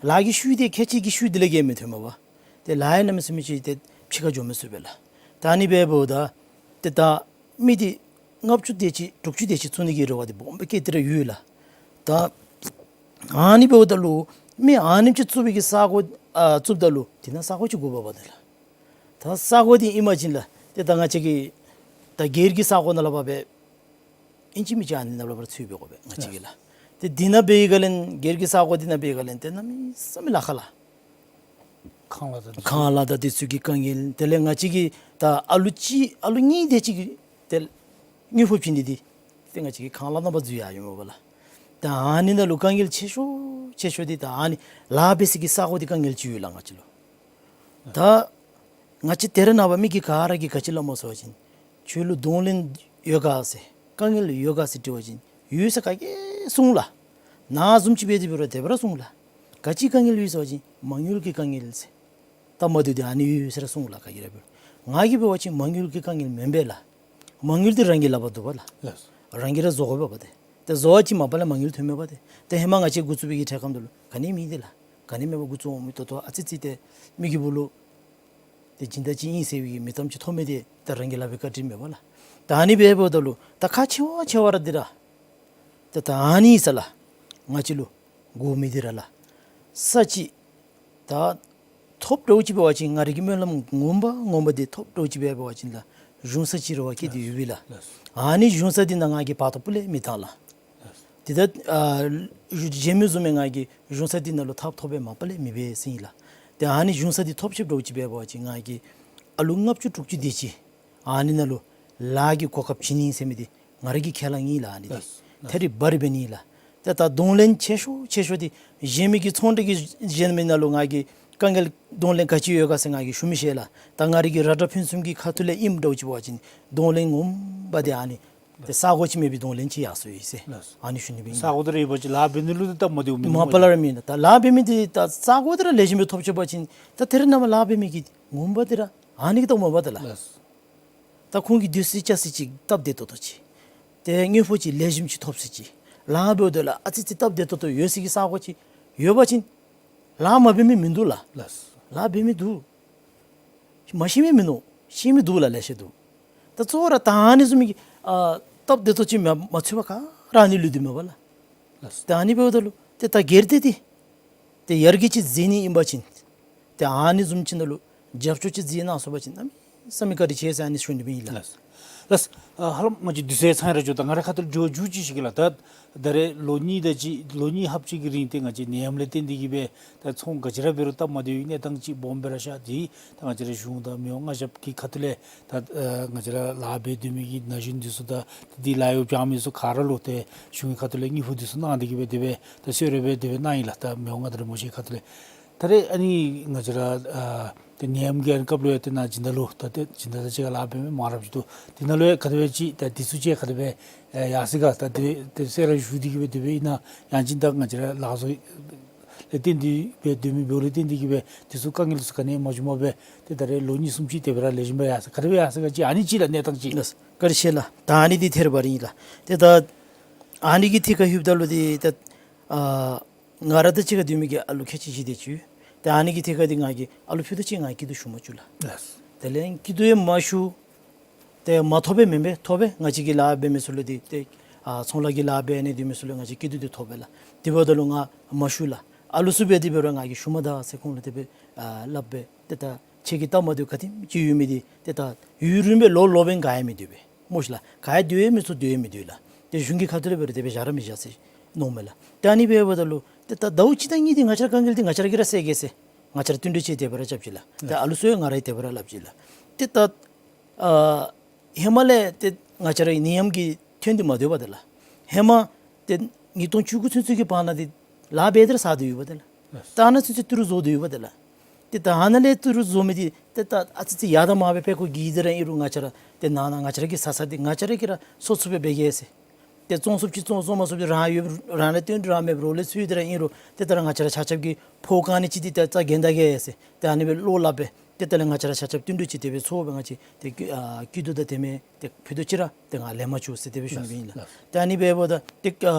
ལཱ་གི་ཤུལ་འདི་ཁལ་གཅིག་གི་ཤུལ་འདི་ལས་བརྒལ་མི་ཐོན་མས་པ། ཏེ་ལཱ་ཡང་གནམ་མེད་ས་མེད་ཅིག་ཏེ་ཕྱི་ཁར་འགྱོ་མི་ཚུགས་པས་ལགས། ད་ཨ་ནི་འབདཝ་ད་ཏེ་ད་མི་འདི་ལྔ་བཅུ་དེ་ཅིག་དྲུག་ཅུ་དེ་ཅིག་བཙུགས་ནི་གི་རེ་བ་འདི་སྦོམ་སྦེ་བསྐྱེད་དེ་ར་ཡོད་ལགས། ད་ཨ་ནི་འབདཝ་ད་ལུ་མི་ཨ་ནེམ་ཅིག་བཙུགས་པའི་གི་ས་གོ་ཨ་བཙུགསཔ་ད་ལུ་དེ་ནང་ས་གོ་ཅིག་དགོ་པས་པ་ཏེ་ལགས། ད་ས་གོ་འདི་ཨིན་པ་ཅིན་ལགས་ཏེ་ད་ང་བཅས་ཀྱི་ད་སྒེར་གྱི་ས་གོ་ནང་ལུ་འབད་སྦེ་ཨིན་ཅི་མིན་ཅི་ཨ་ནི་ནང་ལུ་འབད་ར་འཚོལ་སྦེ་དགོ་པས་ང་བཅས་ཀྱིས་ལགས། ཏེ་འདི་ནང་འབད་བའི་སྒང་ལས་སྒེར་གྱི་ས་གོ་འདི་ནང་འབད་བའི་སྒང་ལས་ཏེ་གནམ་མེད་ས་མེད་ལཱ་ཁག་ལགས། ཁ་ ཁང་གླ་དང་འདི་ཚུ། ཁང་གླ་དང་འདི་ཚུ་གི་དཀའ་ངལ། དེ་ལས་ང་བཅས་ཀྱི་ད་ཨ་ལུ་གཅིག་ཨ་ལུ་གཉིས་དེ་ཅིག་གི་ཏེ་དངུལ་ཕོགས་བྱིན་ནི་འདི་ཏེ་ང་བཅས་ཀྱི་ཁང་གླ་ནང་པ་འཛུལ་ཡར་འོང་མས་པ་ལགས། ད་ཨ་ནི་ནང་ལུ་དཀའ་ངལ་ཆེ་ཤོས་ཆེ་ཤོས་འདི་ད་ཨ་ནི་ལཱ་འབད་ས་གི་ས་གོ་འདི་དཀའ་ངལ་ཅིག་ཡོད་ལགས་ང་བཅས་ལུ། ད་ང་བཅས་ད་རེས་ནངས་པ་མི་གིས་ག་ར་གིས་ག་ཅི་སླབ་མས་ཟེར་བ་ཅིན་ཁྱོད་ལུ་གདོང་ལེན་ཡོད་ག་ཟེར། དཀའ་ངལ་ཡོད་ག་ཟེར་དྲི་བ་ཅིན་ཡོད་ཟེར་ག་གིས་གསུང་ལགས། ནཱ་བཟུམ་ཅིག་འབད་དེ་འབད་རུང་དེ་སྦེ་ར་གསུང་ལགས། ག་ཅི་དཀའ་ངལ་ཡོད་ཟེར་བ་ཅིན་མ་དངུལ་གྱི་དཀའ་ངལ་ཟེར། སྟབས་མ་བདེཝ་འདི་ཨ་ནི་ཡོད་ཟེར་ར་གསུང་ལགས་ག་གིས་ར་འབད་རུང། ང་གིས་འབད་བ་ཅིན་མ་དངུལ་གྱི་དཀའ་ངལ་མེན་པས་ལགས། མ་དངུལ་འདི་རང་གི་ལག་པར་འདུག་པ་ལགས། ལགས། རང་གིས་ར་བཟོ་དགོ་པས་པ་ཏེ། ཏེ་བཟོ་བ་ཅིན་མ་པ་ལས་མ་དངུལ་ཐོན་མས་པ་ཏེ། ཏེ་ཧེ་མ་ང་བཅས་འགོ་བཙུགས་པའི་གི་འཕྲལ་ཁམས་འདི་ལུ་ག་ནི་མེད་དེ་ལགས། ག་ནི་མེད་པར་འགོ་བཙུགས་འོང་མི་ཏོག་ཏོ་ཨ་ཙི་ཙི་ཏེ་མི་གི་སྦུག་ལུ་ཏེ་སྦྱིན་བདག་ཅིག་ཨིན་ཟེར་བའི་གི་མིང་ཙམ་ཅིག་ཐོབ་མི་འདི་ད་རང་གི་ལག་པའི་བཀའ་དྲིན་མས་པ་ལགས། ད་ཨ་ནི་འབདཝ་ད་ལུ་ད་ཁག་ཆེ་བ་ཆེ་བ་ར་འདི་ར་ཏེ་ད་ཨ་ནི་ས་ལགས་ང་བཅས་ལུ་དགོ་མི་འདི་ར་ལགས། ས་ཅིག་ད་ཐོབ་འདྲཝ་ཅིག་འབད་བ་ཅིན་ང་རའི་གི་སྨོན་ལམ་ངོ་མ་ངོ་མ་འདི་ཐོབ་འདྲཝ་ཅིག་འབད་བ་ཅིན་ལགས་གཞུང་ས་ཅིག་རེ་བ་བསྐྱེད་དེ་ཡོད་པས་ལགས། ལགས། ཨ་ནི་གཞུང་ས་འདི་ནང་ང་གིས་བར་དོ་སྤུ་ལས་མི་བཏང་ལགས། ལགས། དེ་ད་ཨ་གཞན་མི་བཟུམ་མའི་ང་གིས་གཞུང་ས་འདི་ནང་ལུ་ཐོབ་ཐོབ་པའི་མ་པ་ལས་མི་འབད་ཟེར་ཨིན་ལགས། ཏེ་ཨ་ནི་གཞུང་ས་འདི་ཐོབ་ཅིག་འདྲཝ་ཅིག་འབད་བ་ཅིན་ང་གིས་ཨ་ལུ་ལྔ་བཅུ་དྲུག་ཅུ་དེ་ཅིག་ཨ་ནི་ནང་ལུ་ལཱ་གི་གོ་སྐབས་བྱིན་ནི་ཟེར་མི་འདི་ང་རའི་གི་ཁས་བླངས་ཨིན་ལགས། ཨ་ནི་འདི་ལགས། ལགས། ཐད་རི་བ་རི་འབད་ནི་ལགས། ཏེ་ད་གདོང་ལེན་ཆེ་ཤོས་ཆེ་ཤོས་འདི་གཞན་མི་གི་ཚོང་འབྲེལ་གྱི་གཞན་མི་ནང་ལུ་ང་གིས་དཀའ་ངལ་གདོང་ལེན་ག་ཅི་ཡོད་ག་ཟེར་ང་གིས་ཞུ་མི་ཤེས་ལགས། ད་ང་རའི་གི་ར་སྒྲ་ཕུན་སུམ་གྱི་ཁ་ཐུག་ལས་ཨིནམ་འདྲཝ་ཅིག་འབད་བ་ཅིན་གདོང་ལེན་ངོ་མ་འདི་ཨ་ནི་ཏེ་ས་གོ་ཅིག་མེད་པའི་གདོང་ལེན་ཅིག་ཡར་སོང་ཡི་ཟེར། ལགས། ཨ་ནི་ཞུ་ནི་ཨིན་ལགས། ས་གོ་འདི་ར་ཡོད་པ་ཅིན་ལཱ་འབད་ནི་ལུ་འདི་སྟབས་མ་བདེཝ་མིན་ནུག་མ་པ་ལས་ར་མེན། ད་ལཱ་འབད་མི་འདི་ད་ས་གོ་འདི་ར་ལེགས་ཤོམ་སྦེ་ཐོབ་ཆོག་པ་ཅིན་ད་ད་རེས་ནངས་པ་ལཱ་འབད་མི་གི་ངོ་མ་འདི་ར་ཨ་ནི་གི་སྟབས་མ་བདེཝ་ད་ལགས། ལགས། ད་ཁོང་གི་སྡོད་ས་ཅིག་ཅིག་སྟབས་བདེ་ཏོག་ཏོ་ཅིག་ཏེ་དངུལ་ཕོགས་ཅིག་ལེགས་ཤོམ་ཅིག་ཐོབ་ས་ཅིག་ལཱ་འབདཝ་ད་ལུ་ཨ་ཙི་ཙི་སྟབས་བདེ་ཏོག་ཏོ་ཡོད་ས་གི་ས་གོ་ཅིག་ཡོད་པ་ཅིན་ལཱ་མ་འབད་མི་མིན་འདུག་ལགས། ལགས། ལཱ་འབད་མི་འདུག། མ་ཤེས་མི་མིན་འདུག། ཤེས་མི་འདུག་ལགས། ལེ་ཤ་འདུག། ད་གཙོ་བོ་ར་ད་ཨ་ནི་བཟུམ་གྱི་ཨ་སྟབས་བདེ་ཏོག་ཅིག་མ་མ་ཚུད་པར་ག་ར་ཨ་ནི་ལུས་ཏེ་མེད་པ་ལགས། ལགས། ད་ཨ་ནི་འབདཝ་ད་ལུ་ཏེ་ད་སྒེར་སྡེ་འདི་ཏེ་ཡར་རྒྱས་ཅིག་མཛད་ནི་ཨིན་པ་ཅིན་ཏེ་ཨ་ནི་བཟུམ་ཅིག་ནང་ལུ་རྒྱབ་སྐྱོར་ཅིག་མཛད་གནང་ཚུགས་པ་ཅིན་གནམ་མེད་ས་མེད་བཀའ་དྲིན་ཆེ་ཟེར་ཨ་ནི་ཞུ་ནི་ཨིན་ལགས། ལགས། ལགས། ཨ་ཧ་ལམ་ང་བཅས་དུས་ཚོད་ཚང་ར་འགྱོ། ད་ང་རའི་ཁ་ཐུག་ལས་དྲི་བ་མཇུག་ཅིག་ཞུ་གེ་ལགས། ད་ད་རེས་ལོ་གཉིས་དེ་ཅིག་ལོ་གཉིས་ལྷགཔ་ཅིག་གི་རིང་ཏེ་ང་བཅས་ནད་ཡམས་ལས་བརྟེན་ཏེ་གིས་སྦེ་ད་ཚོང་ག་ཅི་ར་འབད་རུང་སྟབས་མ་བདེ་བའི་གནས་སྟངས་ཅིག་སྦོམ་སྦེ་ར་ཤར། དེ་ད་ང་བཅས་ར་གཞུང་དང་མི་དབང་མངའ་ཞབས་ཀྱི་ཁ་ཐུག་ལས་ད་ཨ་ང་བཅས་ར་ལཱ་འབད་སྡོད་མི་གི་ན་གཞོན་འདི་ཚུ་དང་ཏེ་འདི་ལཱ་གཡོག་འབད་མི་ཚུ་ག་ར་ལུ་ཏེ་གཞུང་གི་ཁ་ཐུག་ལས་དངུལ་ཕོགས་འདི་ཚུ་གནང་སྟེ་གིས་སྦེ་དེ་སྦེ་ད་གསོལ་རས་སྦེ་དེ་སྦེ་གནང་ཡི་ལགས། ད་མི་དབང་མངའ་བདག་རིན་པོ་ཆེ་ཁ་ཐུག་ལས། ད་རེས་ཨ་ནི་ང་བཅས་ར་ཨ་ཏེ་ནད་ཡམས་ཀྱི་ཨ་ནི་སྐབས་ལུ་ཡང་ཏེ་ནཱ་སྦྱིན་བདག་ལུ་ད་ཏེ་སྦྱིན་བདག་དང་གཅིག་ཁར་ལཱ་འབད་མི་མང་རབས་ཅིག་འདུག། དེ་ནང་ལུ་ཡང་ག་དེ་སྦེ་ཅིག་ད་དེ་ཚུ་ཅིག་ག་དེ་སྦེ་ཨེ་ཡར་སོ་ག། ད་དེ་ཏེ་གསོལ་རས་ཞུ་སྟེ་གིས་སྦེ་དེ་སྦེ་ཨིན་ན་ཡང་ཅིན་ད་ང་བཅས་ར་ལཱ་བཟོ་ལས་བརྟེན་ཏེ་སྦེ་སྡོད་མི་འབདཝ་ལས་བརྟེན་ཏེ་གིས་སྦེ་དེ་ཚུ་དཀའ་ངལ་ཚུ་ག་ནི་མ་བྱུངམ་སྦེ་ཏེ་ད་རེས་ལོ་གཉིས་གསུམ་ཅིག་དེ་སྦེ་ར་ལེགས་ཤོམ་སྦེ་ཡར་སོ་ག། དེ་སྦེ་ཡར་སོ་ག་ཅིག་ཨ་ནི་ཅིག་ལགས། གནས་སྟངས་ཅིག། ལགས། བཀའ་དྲིན་ཆེ་ལགས། ད་ཨ་ནི་འདི་ཐད་རི་བ་རི་ཨིན་ལགས། ཏེ་ད་ཨ་ནི་གི་ཐད་ཁར་ལྷོདཔ་ད་ལུ་ཏེ་ད་ཨ་ང་ར་དང་གཅིག་ཁར་སྡོད་མི་གི་ཨ་ལུ་ཁལ་གཅིག་བཞི་དེ་ཅིག་ཡོད། ཏེ་ཨ་ནི་གི་ཐད་ཁར་འདི་ང་གིས་ཨ་ལུ་ཕུད་རྡོག་གཅིག་ང་གིས་སྐྱིད་སྡུག་ཞུ་མ་བཅུག་ལགས། ལགས། དེ་ལས་སྐྱིད་སྡུག་ཡང་མ་ཞུ། ཏེ་མ་ཐོབ་པས་མེན་པས། ཐོབ་པས། ང་བཅས་ཀྱི་ལཱ་འབད་མི་ཚུ་ལུ་འདི་ཏེ་ཨ་ཚོང་ལཱ་གི་ལཱ་འབད་ནི་འདི་མི་ཚུ་ལུ་ང་བཅས་སྐྱིད་སྡུག་འདི་ཐོབ་པས་ལགས། དེ་འབདཝ་ད་ལུ་ང་མ་ཞུ་ལགས། ཨ་ལུ་ཚུ་འབད་དེ་འབད་རུང་ང་གིས་ཞུ་མ་ད་ཟེར་ཁོང་ལུ་དེ་སྦེ་ཨ་སླབ་སྦེ། ཏེ་ད་ཁྱེད་ཀྱི་སྟབས་མ་བདེཝ་ག་དེམ་ཅིག་ཡོད་མི་འདི་ཏེ་ད་ཡུན་རིངམོ་སྦེ་ལོ་ལོ་སྦེ་ག་ཡང་མི་སྡོད་པས་སྨོ་ཤི་ལགས། ག་ཡང་སྡོད་མི་ཚུགས། སྡོད་མི་སྡོད་ལགས། ཏེ་གཞུང་གི་ཁ་ཐུག་ལས་འབད་རུང་དེ་སྦེ་བཞག་ར་མི་བཞག་ཟེར་མནོཝ་མས་ལགས། ཏེ་ཨ་ནི་འབདཝ་ད་ལུ་ཏེ་ད་ཟླཝ་གཅིག་དང་གཉིས་འདི་ང་བཅས་ར་དཀའ་ངལ་འདི་ང་བཅས་ར་གིས་ར་སེལ་གེ་ཟེར། ང་བཅས་ར་བསྟུན་གྲོས་ཅིག་དེ་སྦེ་ར་རྐྱབ་ཅི་ལགས། ཏེ་ཨ་ལུ་ཚུ་ཡང་ང་ར་གིས་དེ་སྦེ་ར་སླབ་ཅི་ལགས། ཏེ་ད་ཨ་ཧེ་མ་ལས་ཏེ་ང་བཅས་ར་ནད་ཡམས་ཀྱི་ཐོན་ཏེ་མ་སྡོད་པ་དེ་ལགས། ཧེ་མ་ཏེ་ཉིས་སྟོང་བཅུ་དགུ་ཚུན་ཚོད་ཀྱི་བར་ན་འདི་ལཱ་འབད་དེ་ར་ཚར་ཏེ་ཡོད་པ་དེ་ལགས། ད་ཨ་ནཱ་ཚུན་ཚོད་ཏི་རུ་བཟོ་སྟེ་ཡོད་པ་དེ་ལགས། ཏེ་ད་ཨ་ནཱ་ལས་ཏི་རུ་བཟོ་མི་འདི་ཏེ་ད་ཨ་ཙི་ཙི་ཡར་དང་མར་སྦེ་ཕར་ཁོ་གི་དེ་ར་ཨིན་རུང་ང་བཅས་ར་ཏེ་ནང་ན་ང་བཅས་ར་གི་ས་ས་འདི་ང་བཅས་ར་གིས་ར་བཟོ་ཚུགས་པར་འབད་གེ་ཟེར། ཏེ་བཙོང་ཚུགསཔ་ཅིག་བཙོང་བཙོང་མ་ཚུགསཔ་ཅིག་རང་ཡོད་རང་ལས་བཏོན་རང་མེད་རོགས་ལས་ཚུར་དེ་ར་ཨིན་རུང་ཏེ་ད་ར་ང་བཅས་ར་ཆ་ཁྱབ་ཀྱིས་ཕོགས་གང་ནི་ཅིག་འདི་ཏེ་རྩ་འགེངས་ད་གེ་ཟེར། ཏེ་ཨ་ནི་སྦེ་བློ་སླབ་སྦེ་ཏེ་ད་ལས་ང་བཅས་ར་ཆ་ཁྱབ་བསྟུན་གྲོས་ཅིག་དེ་སྦེ་ཚོགས་སྦེ་ང་བཅས་ཏེ་ཨ་སྐྱིད་སྡུག་དང་དེ་མེན་ཏེ་ཕུད་རྡོག་ཅིག་ར་ཏེ་ང་ལེན་མ་བཅུག་ཟེར་དེ་སྦེ་ཞུ་ནི་ཨིན་ལགས། ཏེ་ཨ་ནི་འབདཝ་ད་ཏེ་ཨ་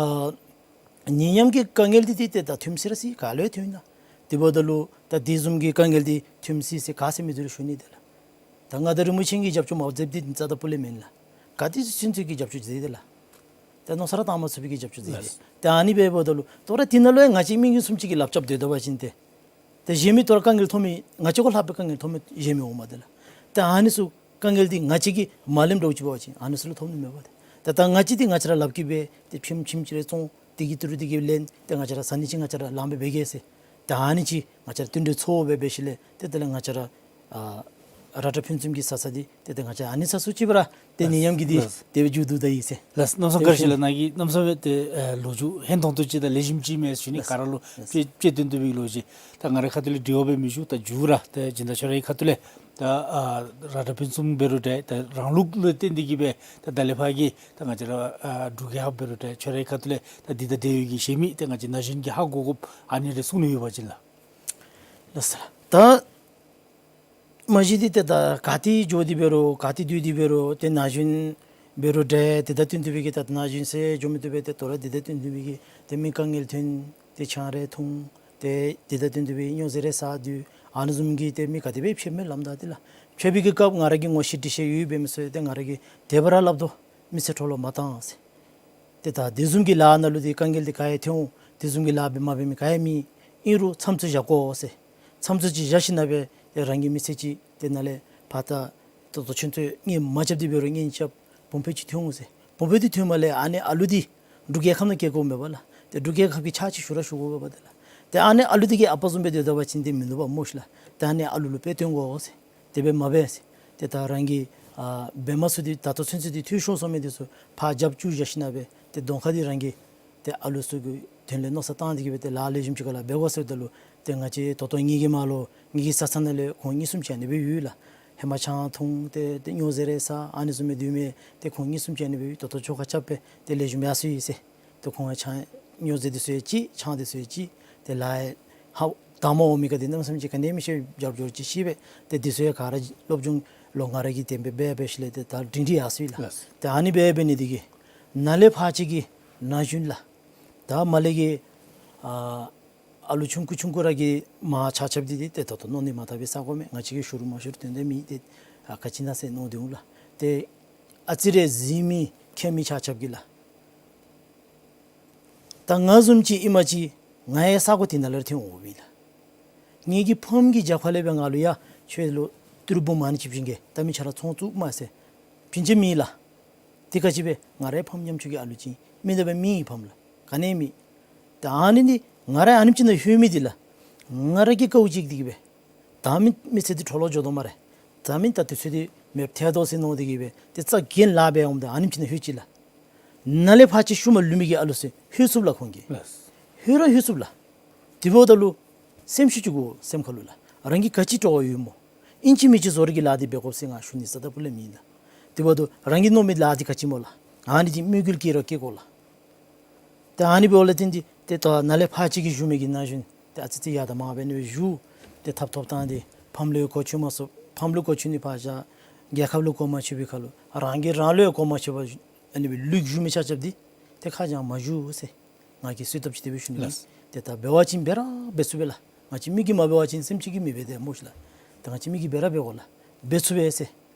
ནད་ཡམས་ཀྱི་དཀའ་ངལ་འདི་ཏེ་ཏེ་ད་ཐོནམ་ཟེར་ར་ཅིག་ག་ལུ་ཡང་ཐོན་ལགས། དེ་འབདཝ་ད་ལུ་ད་དེ་བཟུམ་གྱི་དཀའ་ངལ་འདི་ཐོནམ་ཟེར་ཟེར་ག་ཟེར་མི་འདི་ལུ་ཞུ་ནི་དེ་ལགས། ད་མངའ་བདག་རིན་པོ་ཆེ་གིས་རྒྱབ་སྐྱོར་མ་མཛདཔ་འདི་རྩ་དང་སྤུ་ལས་མེན་ལགས། ག་དེ་ཚུན་ཚོད་ཀྱི་རྒྱབ་སྐྱོར་མཛད་དེ་ལགས། ད་མནོ་བསམ་ར་བཏང་མ་ཚུགས་པའི་གི་རྒྱབ་སྐྱོར་མཛད་དེ། ལགས། ད་ཨ་ནི་འབདཝ་ད་ལུ་དོ་རུང་དེ་ནང་ལུ་ཡང་ང་བཅས་མི་ངན་བཟུམ་ཅིག་གིས་ལགཔ་རྐྱབ་སྡོད་ད་པ་ཅིན་ཏེ་ད་གཞན་མི་དོ་རུང་དཀའ་ངལ་ཐོན་མི་ང་བཅས་གུ་ལྷག་པའི་དཀའ་ངལ་ཐོན་མི་གཞན་མི་འོང་མས་དེ་ལགས། ད་ཨ་ནི་ཚུ་དཀའ་ངལ་འདི་ང་བཅས་ཀྱིས་མ་ལེནམ་འདྲཝ་ཅིག་འབད་བ་ཅིན་ཨ་ནི་ཚུ་ལུ་ཐོབ་ནི་མས་པ་ཏེ། ད་ད་ང་བཅས་འདི་ང་བཅས་ར་ལགཔ་གིས་འབད་དེ་ཁྱིམ་ཁྱིམ་ཅིག་རེ་བཙོང་དེ་གི་ཏི་རུ་དེ་གིས་ལེན་ཏེ་ང་བཅས་ར་ཟ་ནི་ཅིག་ང་བཅས་ར་ལངམ་སྦེ་འབད་གེ་ཟེར། ད་ཨ་ནི་ཅིག་ང་བཅས་ར་བསྟུན་གྲོས་ཚོགས་འབད་འབད་ཞིནམ་ལས་ཏེ་དེ་ལས་ང་བཅས་ར་ཨ་ར་ཏྲ་ཕུན་སུམ་གྱི་ས་ས་འདི་ཏེ་ཏེ་ང་བཅས་ཨ་ནི་ས་སུ་ཅིག་འབད་ར་ཏེ་ནད་ཡམས་ཀྱི་འདི་ལགས། དེ་སྦེ་མཇུག་བསྡུ་ད་ཡི་ཟེར། ལགས། གནམ་མེད་ས་མེད་དེ་བཀྲ་ཤིས་ལགས། ནཱ་གིས་གནམ་མེད་ས་མེད་ཏེ་ཨེ་ལོ་རྒྱུས་ཧན་ཏོང་ཏོ་ཅིག་དང་ལེགས་ཤོམ་ཅིག་མས་ཞུ་ནི། ལགས། ག་ར་ལུ་ལགས། དཔེ་དཔེ་སྟོན་ཏེ་སྦེ་ལོ་རྒྱུས་ད་ང་རའི་ཁ་ཐུག་ལས་འདྲིཝ་སྦེ་མི་ཞུ། ད་མཇུག་ར་ཏེ་སྦྱིན་བདག་ཁྱོད་རའི་ཁ་ཐུག་ལས་ད་ཨ་ར་ཏྲ་ཕུན་སུམ་འབད་རུང་འདྲ་ད་རང་ལུགས་ལུ་བརྟེན་ཏེ་གིས་སྦེ་ད་ད་ལས་ཕར་གྱི་ད་ང་བཅས་ར་ཨ་འབྲུག་རྒྱལ་ཁབ་འབད་རུང་འདྲ་ཁྱོད་རའི་ཁ་ཐུག་ལས་ད་འདི་ད་དེ་ཡོད་ཀྱི་ཤེས་མི་ད་ང་བཅས་ན་གཞོན་གྱིས་ཧ་གོ་དགོཔ་ཨ་ནི་རེ་གསུང་ནི་ཡོད་པ་ཅིན་ལགས། ལགས་སོ་ལགས། ད་མ་གཞི་འདི་ཏེ་ད་ག་ཏེ་འགྱོ་སྟེ་འབད་རུང་ག་ཏེ་སྡོད་དེ་འབད་རུང་ཏེ་ན་གཞོན་འབད་རུང་འདྲ་དེ་དང་བསྟུན་ཏེ་སྦེ་གི་ད་ན་གཞོན་ཟེར་འགྱོ་མི་བཏུབ་པས། ཏེ་དོ་རུང་དེ་དང་བསྟུན་ཏེ་སྦེ་གི་ཏེ་མི་དཀའ་ངལ་ཐོན་ཏེ་ཆང་རེ་འཐུང་ཏེ་དེ་དང་བསྟུན་ཏེ་སྦེ་སྨྱོ་རྫས་རེ་ཟ་སྡོད་ཨ་ནི་བཟུམ་གྱི་ཏེ་མི་ག་དེ་སྦེ་ཕྱདཔ་མས་ལགས། ད་དེ་ལགས་ཕྱད་པའི་གི་སྐབས་ང་ར་གིས་ངོ་ཤེས་འདྲིས་ཤེས་ཡོད་པའི་མི་ཚུ་ཏེ་ང་ར་གིས་དེ་སྦེ་ར་སླབ་དོ། མི་ཚེ་འཕྲོ་བརླག་མ་བཏང་ཟེར། ཏེ་ད་དེ་བཟུམ་གྱི་ལཱ་ནང་ལུ་ཏེ་དཀའ་ངལ་འདི་ག་ཡང་ཐོན་འོང་། དེ་བཟུམ་གྱི་ལཱ་འབད་མ་འབད་མི་ག་ཡང་མེད། ཨིན་རུང་མཚམས་ཚུ་བཞག་དགོ་ཟེར། མཚམས་ཚུ་ཅིག་བཞག་ཞིནམ་ལས་ཏེ་རང་གི་མི་ཚེ་ཅིག་ཏེ་ནཱ་ལས་ཕར་ད་ད་ལྟོ་ཚུན་ཚོད་གཉེན་མ་རྐྱབ་སྟེ་འབད་རུང་གཉེན་རྐྱབ། བུམོ་སྦེ་ཅིག་ཐོན་འོང་ཟེར། བུམོ་སྦེ་འདི་ཐོནམ་ལས་ཨ་ནི་ཨ་ལུ་འདི་འབྲུག་རྒྱལ་ཁབ་ནང་སྐྱེ་དགོཔ་མས་པ་ལགས། ཏེ་འབྲུག་རྒྱལ་ཁབ་ཀྱི་ཕྱག་ཅིག་ཞུ་ར་ཞུ་དགོ་པས་པ་ཏེ་ལགས། ཏེ་ཨ་ནི་ཨ་ལུ་འདི་གིས་ཨ་པ་བཟུམ་སྦེ་སྡོད་ད་པ་ཅིན་ཏེ་མི་བཏུབ་པས་སྨོ་ཤི་ལགས། ཏེ་ཨ་ནི་ཨ་ལུ་ལུ་དཔེ་སྟོན་དགོ་ཟེར། དེ་སྦེ་མ་འབད་ཟེར། ཏེ་ད་རང་གི་ཨ་འབད་མ་ཚུགས་ཏེ་ད་ལྟོ་ཚུན་ཚོད་འདི་འཐུས་ཤོར་སོང་མི་འདི་ཚུ་ཕར་རྒྱབ་བཅུག་བཞག་ཞིནམ་ལས་ཏེ་གདོང་ཁར་འདི་རང་གི་ཏེ་ཨ་ལུ་ཚུ་གི་དོན་ལས་མནོ་བསམ་བཏང་སྟེ་གིས་སྦེ་ཏེ་ལཱ་ལེགས་ཤོམ་ཅིག་ག་ལགས་འབད་དགོ་ཟེར་ད་ལུ་ཏེ་ང་བཅས་ད་ལྟོ་ངེ་གི་མར་ལུ་ངེ་གི་ས་ས་ནང་ལས་ཁོང་གཉིས་གསུམ་ཅིག་ཨ་ནི་སྦེ་ཡོད་ལགས། ཧེ་མ་ཆང་འཐུང་སྟེ་ཏེ་སྨྱོ་རྫས་རེ་ཟ་ཨ་ནི་བཟུམ་སྦེ་སྡོད་མི་ཏེ་ཁོང་གཉིས་གསུམ་ཅིག་ཨ་ནི་སྦེ་ཡོད། ད་ལྟོ་ཆོ་ག་རྐྱབ་སྦེ་ཏེ་ལེགས་ཤོམ་ཡར་སོང་ཡི་ཟེར། ཏེ་ཁོང་ཡང་ཆང་སྨྱོ་རྫས་འདི་ཚུ་ཡང་ཅིག་ཆང་འདི་ཚུ་ཡང་ཅིག་ཏེ་ལཱ་ཡང་ཧ་དང་མ་འོང་མི་ག་འདི་གནམ་མེད་ས་མེད་ཅིག་ག་ནི་མི་ཤེས། རྒྱབ་སྐྱོར་ཅིག་ཤེས་པས། ཏེ་འདི་ཚུ་ཡང་ག་ར་སློབ་སྦྱོང་ལུ་ང་ར་གིས་དེ་སྦེ་འབད་འབད་ཞིནམ་ལས་ཏེ་ད་སྒྲིང་སྒྲིང་ཡར་སོང་ཡི་ལགས། ལགས། ཏེ་ཨ་ནི་སྦེ་འབད་ནི་འདི་གིས་ནཱ་ལས་ཕར་ཅིག་གི་ན་གཞོན་ལགས། ད་མར་ལས་ཀྱི་ཨ་ཨ་ལུ་ཆུང་ཀུ་ཆུང་ཀུ་ར་གིས་མར་ཆ་ཁྱབ་འདི་ཏེ་ད་ལྟོ་མནོ་ནི་མ་དག་པའི་ས་གོ་མས། ང་བཅས་ཀྱིས་ཞུ་རུང་མ་ཞུ་རུང་དོན་དག་མེད། ཏེ་ཨ་ག་ཅི་ཨིན་ན་ཟེར་མནོ་སྡོད་འོང་ལགས། ཏེ་ཨ་ཙི་རེ་གཟིགས་མི་མཁྱེན་མི་ཆ་ཁྱབ་ཀྱིས་ལགས། ད་ང་བཟུམ་ཅིག་ཨིན་པ་ཅིན་ང་ཡང་ས་གོ་འདི་ནང་ལས་ཐོན་འོང་པས་ལགས། ངེ་གི་ཕམ་གྱིས་རྒྱབ་ཁ་ལས་སྦེ་ང་ལུ་ཡ་ཁྱོད་ལུ་ཏི་རུ་འབུམ་ཨ་ནི་ཅིག་བྱིན་གེ། ད་མི་ཆ་ར་ཚོང་བཙུགས་མས་ཟེར་བྱིན་ཅི་མེད་ལགས། དེ་ག་ཅི་སྦེ་ང་རའི་ཕམ་ཉམ་ཆུང་གི་ཨ་ལུ་ཅིག་མེན་ད་སྦེ་མེན་ཕམ་ལགས། ག་ནི་མེད། ད་ཨ་ནི་འདི་ང་ར་ཨ་ནེམ་ཅིག་ནང་ལྷོད་མི་འདི་ལགས། ང་ར་གིས་དཀའཝ་སྤྱད་དེ་གིས་སྦེ་ད་མི་མི་ཚེ་འདི་འཕྲོ་བརླག་འགྱོ་དོ་སྨ་རེ། ད་མི་ད་དུས་ཚོད་འདི་མེདཔ་ཐལ་དོ་ཟེར་མནོ་སྟེ་གིས་སྦེ་ཏེ་རྩ་འགེངས་ལཱ་འབད་འོངམ་ད་ཨ་ནེམ་ཅིག་ནང་ལྷོད་ཅི་ལགས། ནཱ་ལས་ཕར་ཅིག་ཤུལ་མ་ལུས་མི་གི་ཨ་ལུ་ཚུ་ལྷོད་ཚུགས་ལགས་ཁོང་གིས། ལགས། ལྷོད་ར་ལྷོད་ཚུགས་ལགས། དེ་འབདཝ་ད་ལུ་སེམས་ཤུགས་ཅིག་དགོ་སེམས་ཁ་ལུ་ལགས། རང་གིས་ག་ཅི་སྤྲོ་བ་ཡོད་སྨོ། ཨིན་ཅི་མིན་ཅི་བཟོ་རིག་གི་ལཱ་འདི་འབད་དགོ་ཟེར་ང་ཞུ་ནི་རྩ་དང་སྤུ་ལས་མེད་ལགས། དེ་འབདཝ་ད་རང་གིས་མནོ་མི་ལཱ་འདི་ག་ཅི་སྨོ་ལགས། ཨ་ནི་འདི་མོས་གུས་སྐྱེ་ར་སྐྱེ་དགོ་ལགས། ཏེ་ཨ་ནི་འབདཝ་ལས་བརྟེན་ཏེ་ཏེ་ད་ནཱ་ལས་ཕར་ཅིག་གི་བཞུགས་མི་གི་ན་གཞོན་ཏེ་ཨ་ཙི་ཙི་ཡར་དང་མར་འབད་ནི་སྦེ་བཞུགས། ཏེ་ཐབ་ཐོབ་བཏང་སྟེ་ཕམ་ལུ་གོ་ཆོད་མ་ཚུགས། ཕམ་ལུ་གོ་ཆོད་ནི་ཕར་བཞག། རྒྱལ་ཁབ་ལུ་གོ་མ་ཆོད་པའི་ཁར་ལུ་རང་གིས་རང་ལུ་ཡང་གོ་མ་ཆོད་པར་ཨ་ནི་སྦེ་ལུས་བཞུགས་མི་ཆ་ཁྱབ་འདི་ཏེ་ཁ་བྱང་མ་བཞུགས་ཟེར་ང་གིས་གསོལ་འདེབས་ཅིག་དེ་སྦེ་ཞུ་ནི། ལགས། ཏེ་ད་འབད་བ་ཅིན་འབད་ར་འབད་ཚུགས་པས་ལགས། ང་བཅས་མི་གིས་མ་འབད་བ་ཅིན་སེམས་ཅན་གྱིས་མི་འབད་དེ་སྨོ་ཤི་ལགས། ཏེ་ང་བཅས་མི་གིས་འབད་ར་འབད་དགོ་ལགས། འབད་ཚུགས་པས་ཟེར་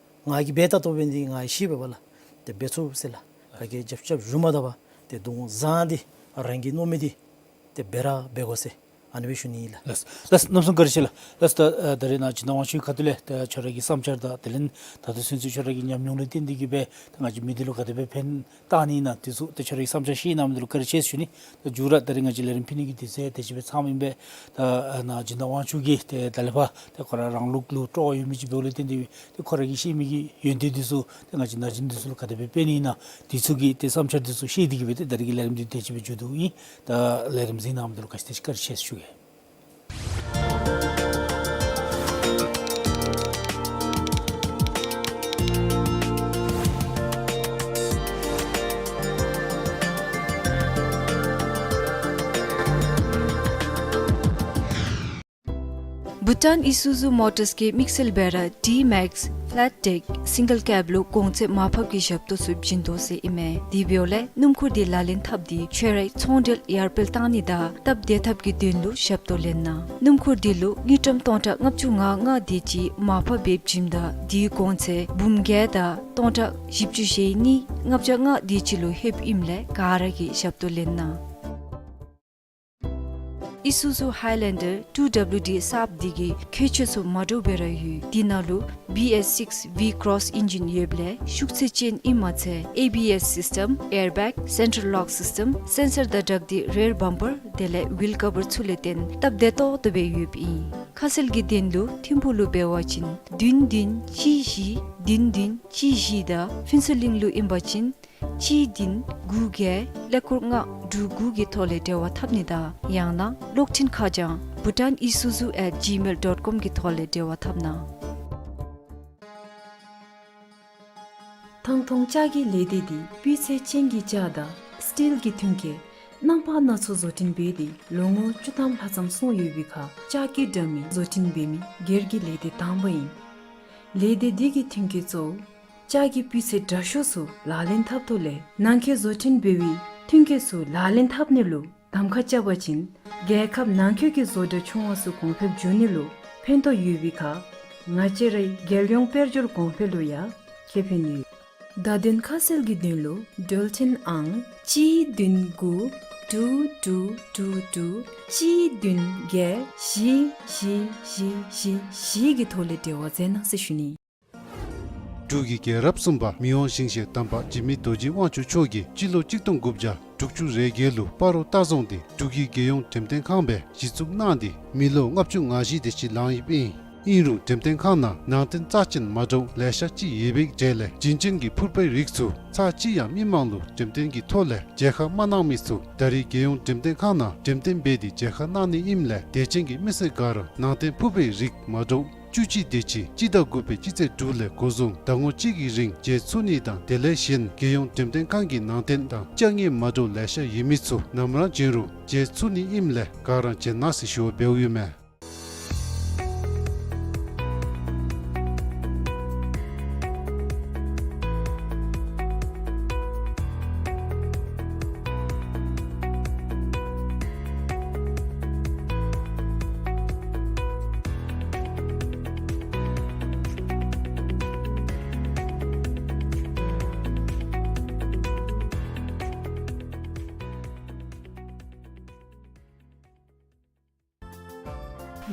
ང་གིས་འབད་ད་ལྟོ་འབད་ནི་ང་ཡང་ཤེས་པས་པ་ལགས། ཏེ་འབད་ཚུགས་ཟེར་ལགས། ག་གིས་རྒྱབ་རྐྱབ་ཞུ་མ་ད་པར་ཏེ་གདོང་བཟང་སྟེ་རང་གིས་མནོ་མི་འདི་ཏེ་འབད་ར་འབད་དགོ་ཟེར་ཨ་ནི་སྦེ་ཞུ་ནི་ཨིན་ལགས། ལགས་ལགས། གནམ་མེད་ས་མེད་བཀའ་དྲིན་ཆེ་ལགས། ལགས། ད་ཨ་ད་རེས་ནཱ་སྦྱིན་བདག་དབང་ཕྱུག་ཁ་ཐུག་ལས་ད་ཁྱོད་ར་གི་བསམ་འཆར་དང་དེ་ལས་ད་ལྟོ་ཚུན་ཚོད་ཁྱོད་ར་གི་ཉམས་མྱོང་ལུ་བརྟེན་ཏེ་གིས་སྦེ་ད་ང་བཅས་མི་སྡེ་ལུ་ག་དེ་སྦེ་ཕན་བཏགས་ནི་ཨིན་ན་དེ་ཚུ་ད་ཁྱོད་ར་གི་བསམ་འཆར་བཤད་གནང་མི་འདི་ལུ་བཀའ་དྲིན་ཆེ་ཞུ་ནི། ད་མཇུག་ར་ད་རེས་ང་བཅས་ལས་རིམ་ཕུལ་ནི་གི་དུས་ཚོད་དེ་ཅིག་སྦེ་ཚངམ་ཨིན་པས། ད་ཨ་ནཱ་སྦྱིན་བདག་དབང་ཕྱུག་གིས་ཏེ་ད་ལས་ཕར་ཏེ་ཁོ་ར་རང་ལུགས་ལུ་སྤྲོ་བ་ཡོད་མི་ཅིག་འབདཝ་ལས་བརྟེན་ཏེ་ཏེ་ཁོ་ར་གིས་བཤད་མི་གི་ཡོན་ཏན་འདི་ཚུ་ཏེ་ང་བཅས་ན་གཞོན་འདི་ཚུ་ལུ་ག་དེ་སྦེ་སྤེལ་ནི་ཨིན་ན་འདི་ཚུ་གི་ཏེ་བསམ་འཆར་འདི་ཚུ་བཤད་དེ་གིས་སྦེ་ཏེ་ད་རེས་ཀྱི་ལས་རིམ་འདི་དེ་ཅིག་སྦེ་མཇུག་བསྡུཝ་ཨིན། ད་ལས་རིམ་གཟིགས་གནང་མི་འདི་ལུ་བཀའ་དྲིན་ཆེ་ཞུ་གེ། Bhutan Isuzu Motors གི་དམིགས་བསལ་འབད་ར་D-Max Flat Deck Single Cab ལུ་གོང་ཚད་མར་ཕབ་ཀྱི་ཞབས་ཏོག་ཚུ་བྱིན་དོ་ཟེར་ཨིན་མས། དེ་འབདཝ་ལས་སྣུམ་འཁོར་འདི་ལག་ལེན་འཐབ་སྟེ་ཁྱོད་རའི་ཚོང་འབྲེལ་ཡར་འཕེལ་བཏང་ནི་དང་སྟབས་བདེ་ཐབས་ཀྱི་དོན་ལུ་ཞབས་ཏོག་ལེན་གནང་། སྣུམ་འཁོར་འདི་ལུ་དངུལ་ཀྲམ་སྟོང་ཕྲག་ལྔ་བཅུ་ང་ལྔ་དེ་ཅིག་མར་ཕབ་འབད་བྱིནམ་ད་དེའི་གོང་ཚད་འབུམ་བརྒྱད་དང་སྟོང་ཕྲག་བཞི་བཅུ་ཞེ་གཉིས་ལྔ་བརྒྱ་ལྔ་དེ་ཅིག་ལུ་ལྷོདཔ་ཨིནམ་ལས་ག་ར་གིས་ཞབས་ཏོག་ལེན་གནང་། ཨི་སུ་ཛུ་ཧའི་ལེན་ཌར་ཊུ་ཌབ་ལུ་ཌི་གསརཔ་འདི་གི་ཁྱད་ཆོས་ཚུ་མ་འདྲཝ་སྦེ་ར་ཡོད། དེ་ནང་ལུ་བི་ཨེསི་སིགསི་ཝི་ཀོརོསི་ཨིན་ཇིན་ཡོདཔ་ལས་ཤུགས་ཚད་ཅན་ཨིནམ་མ་ཚད་ཨེ་བི་ཨེསི་སིསི་ཊམ་ཨེར་བེག་སེན་ཊར་ལོག་སིསི་ཊམ་སེན་སར་དང་སྦྲགས་ཏེ་རེར་བམ་པར་དེ་ལས་ཝིལ་ཀ་བར་ཚུ་ལས་བརྟེན་སྟབས་བདེ་ཏོག་ཏོ་སྦེ་ཡོདཔ་ཨིན། ཁ་གསལ་གྱི་དོན་ལུ་ཐིམ་ཕུག་ལུ་འབད་བ་ཅིན་བདུན་བདུན་གཅིག་བཞི་བདུན་བདུན་གཅིག་བཞི་དང་ཕུན་ཚོགས་གླིང་ལུ་ཨིན་པ་ཅིན་གཅིག་བདུན་དགུ་བརྒྱད་ཀླད་ཀོར་ལྔ་དྲུག་དགུ་གི་ཐོག་ལས་འབྲེལ་བ་འཐབ་ནི་དང་ཡང་ན་གློག་འཕྲིན་ཁ་བྱང་Bhutan Isuzu at gmail dot com གི་ཐོག་ལས་འབྲེལ་བ་འཐབ་གནང་། ཐང་ཐོང་ལྕགས་ཀྱི་ལས་སྡེ་འདི་སྤུས་ཚད་ཅན་གྱི་ལྕགས་དང་སི་ཊིལ་གྱི་མཐུན་རྐྱེན་རྣམ་པ་སྣ་ཚོགས་བཟོ་སྐྲུན་འབད་དེ་ལོ་ངོ་བཅུ་ཐམ་ལྷག་ཙམ་སོང་ཡོད་པའི་ཁར་ལྕགས་ཀྱི་དྲ་མིག་བཟོ་སྐྲུན་འབད་མི་སྒེར་གྱི་ལས་སྡེ་དང་པ་ཨིན། ལས་སྡེ་འདི་གི་མཐུན་རྐྱེན་གཙོ་བོ་ལྕགས་ཀྱི་སྤུས་ཚད་དྲག་ཤོས་ཚུ་ལག་ལེན་འཐབ་ཐོག་ལས་ནང་འཁོད་བཟོ་སྐྲུན་འབད་བའི་མཐུན་རྐྱེན་ཚུ་ལག་ལེན་འཐབ་ནི་ལུ་གདམ་ཁ་རྐྱབ་པ་ཅིན་རྒྱལ་ཁབ་ནང་འཁོད་ཀྱི་བཟོ་གྲྭ་ཆུང་བ་ཚུ་གོང་འཕེལ་འགྱོ་ནི་ལུ་ཕན་ཐོགས་ཡོད་པའི་ཁར་ང་བཅས་རའི་རྒྱལ་ཡོངས་དཔལ་འབྱོར་གོང་འཕེལ་ལུ་ཡང་ཁེ་ཕན་ཡོད། བརྡ་དོན་ཁ་གསལ་གྱི་དོན་ལུ་འགྲུལ་འཕྲིན་ཨང་གཅིག་བདུན་དགུ་དྲུག་དྲུག་དྲུག་དྲུག་གཅིག་བདུན་བརྒྱད་བཞི་བཞི་བཞི་བཞི་བཞི་གི་ཐོག་ལས་འབྲེལ་བ་མཛད་གནང་ཟེར་ཞུ་ནི། འབྲུག་གི་རྒྱལ་རབས་གསུམ་པ་མི་དབང་ཞིང་གཤེགས་དམ་པ་འཇིགས་མེད་རྡོ་རྗེ་དབང་ཕྱུག་མཆོག་གིས་སྤྱི་ལོ་གཅིག་སྟོང་དགུ་བརྒྱ་དྲུག་ཅུ་རེ་བརྒྱད་ལུ་སྤ་རོ་ལྟ་རྫོང་འདི་འབྲུག་གི་རྒྱལ་ཡོངས་འགྲེམས་སྟོན་ཁང་སྦེ་གཞི་བཙུགས་གནང་སྟེ་མི་ལོ་ལྔ་བཅུ་ང་བཞི་དེ་ཅིག་ལང་ཡོདཔ་ཨིན། ཨིན་རུང་འགྲེམས་སྟོན་ཁང་ནང་ནང་རྟེན་རྩ་ཅན་མ་འདྲཝ་ལེ་ཤ་ཅིག་ཡོད་པའི་གྲས་ལས་བྱིན་ཅན་གྱི་ཕུར་པའི་རིགས་ཚུ་ཚར་གཅིག་ཡང་མི་མང་ལུ་འགྲེམས་སྟོན་གྱི་ཐོག་ལས་མཇལ་ཁ་མ་གནང་མི་ཚུ་ད་རེས་རྒྱལ་ཡོངས་འགྲེམས་སྟོན་ཁང་ནང་འགྲེམས་སྟོན་འབད་དེ་མཇལ་ཁ་གནང་ནི་ཨིནམ་ལས་དད་ཅན་གྱི་མི་སེར་ག་ར་ནང་རྟེན་ཕུར་པའི་རིགས་མ་འདྲཝ་བཅུ་གཅིག་དེ་ཅིག་སྤྱི་ཟླ་དགུ་པའི་སྤྱི་ཚེས་དྲུག་ལས་འགོ་བཟུང་ཟླ་ངོ་གཅིག་གི་རིང་མཇལ་ཚུགས་ནི་དང་དེ་ལས་གཞན་རྒྱལ་ཡོངས་འགྲེམས་སྟོན་ཁང་གི་ནང་རྟེན་དང་ལྕགས་ངོས་མ་འདྲཝ་ལེ་ཤ་ཡོད་མི་ཚུ་ནམ་ར་བྱོན་རུང་མཇལ་ཚུགས་ནི་ཨིནམ་ལས་ག་ར་མཇལ་གནང་ཟེར་ཞུ་བ་འབདཝ་ཨིན་མས།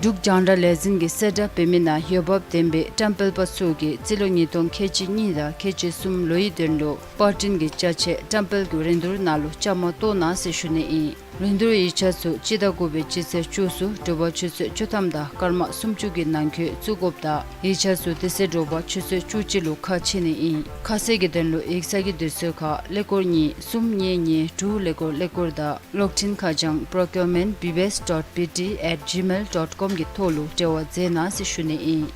འབྲུག་རྒྱང་བསྒྲགས་ལས་འཛིན་གྱིས་གསལ་བསྒྲགས་འབད་མི་ནང་འོས་འབབ་ལྡན་པའི་བཀྲམ་སྤེལ་པ་ཚུ་གིས་རྩིས་ལོ་ཉིས་སྟོང་ཁལ་གཅིག་གཉིས་དང་ཁལ་གཅིག་གསུམ་ལོའི་དོན་ལུ་པར་སྐྲུན་གྱི་ཅ་ཆས་བཀྲམ་སྤེལ་གྱི་རིན་བསྡུར་ནང་ལུ་བཅའ་མར་གཏོགས་གནང་ཟེར་ཞུ་ནི་ཨིན། རིན་བསྡུར་ཡིག་ཆ་ཚུ་སྤྱི་ཟླ་དགུ་པའི་སྤྱི་ཚེས་བཅུ་ཚུ་དྲོ་པ་ཆུ་ཚོད་བཅུ་ཐམ་དང་སྐར་མ་སུམ་ཅུ་གི་ནང་འཁོད་བཙུགས་དགོཔ་དང་ཡིག་ཆ་ཚུ་དེ་ཚེ་དྲོ་པ་ཆུ་ཚོད་བཅུ་གཅིག་ལུ་ཁ་ཕྱེ་ནི་ཨིན། ཁ་གསལ་གྱི་དོན་ལུ་ཡིག་ཚང་གི་དུས་ཚོད་ཁར་ཀླད་ཀོར་གཉིས་གསུམ་གཉིས་གཉིས་དྲུག་ཀླད་ཀོར་ཀླད་ཀོར་དང་གློག་འཕྲིན་ཁ་བྱང་procurement B B S dot B T at gmail dot com གི་ཐོག་ལུ་འབྲེལ་བ་མཛད་གནང་ཟེར་ཞུ་ནི་ཨིན།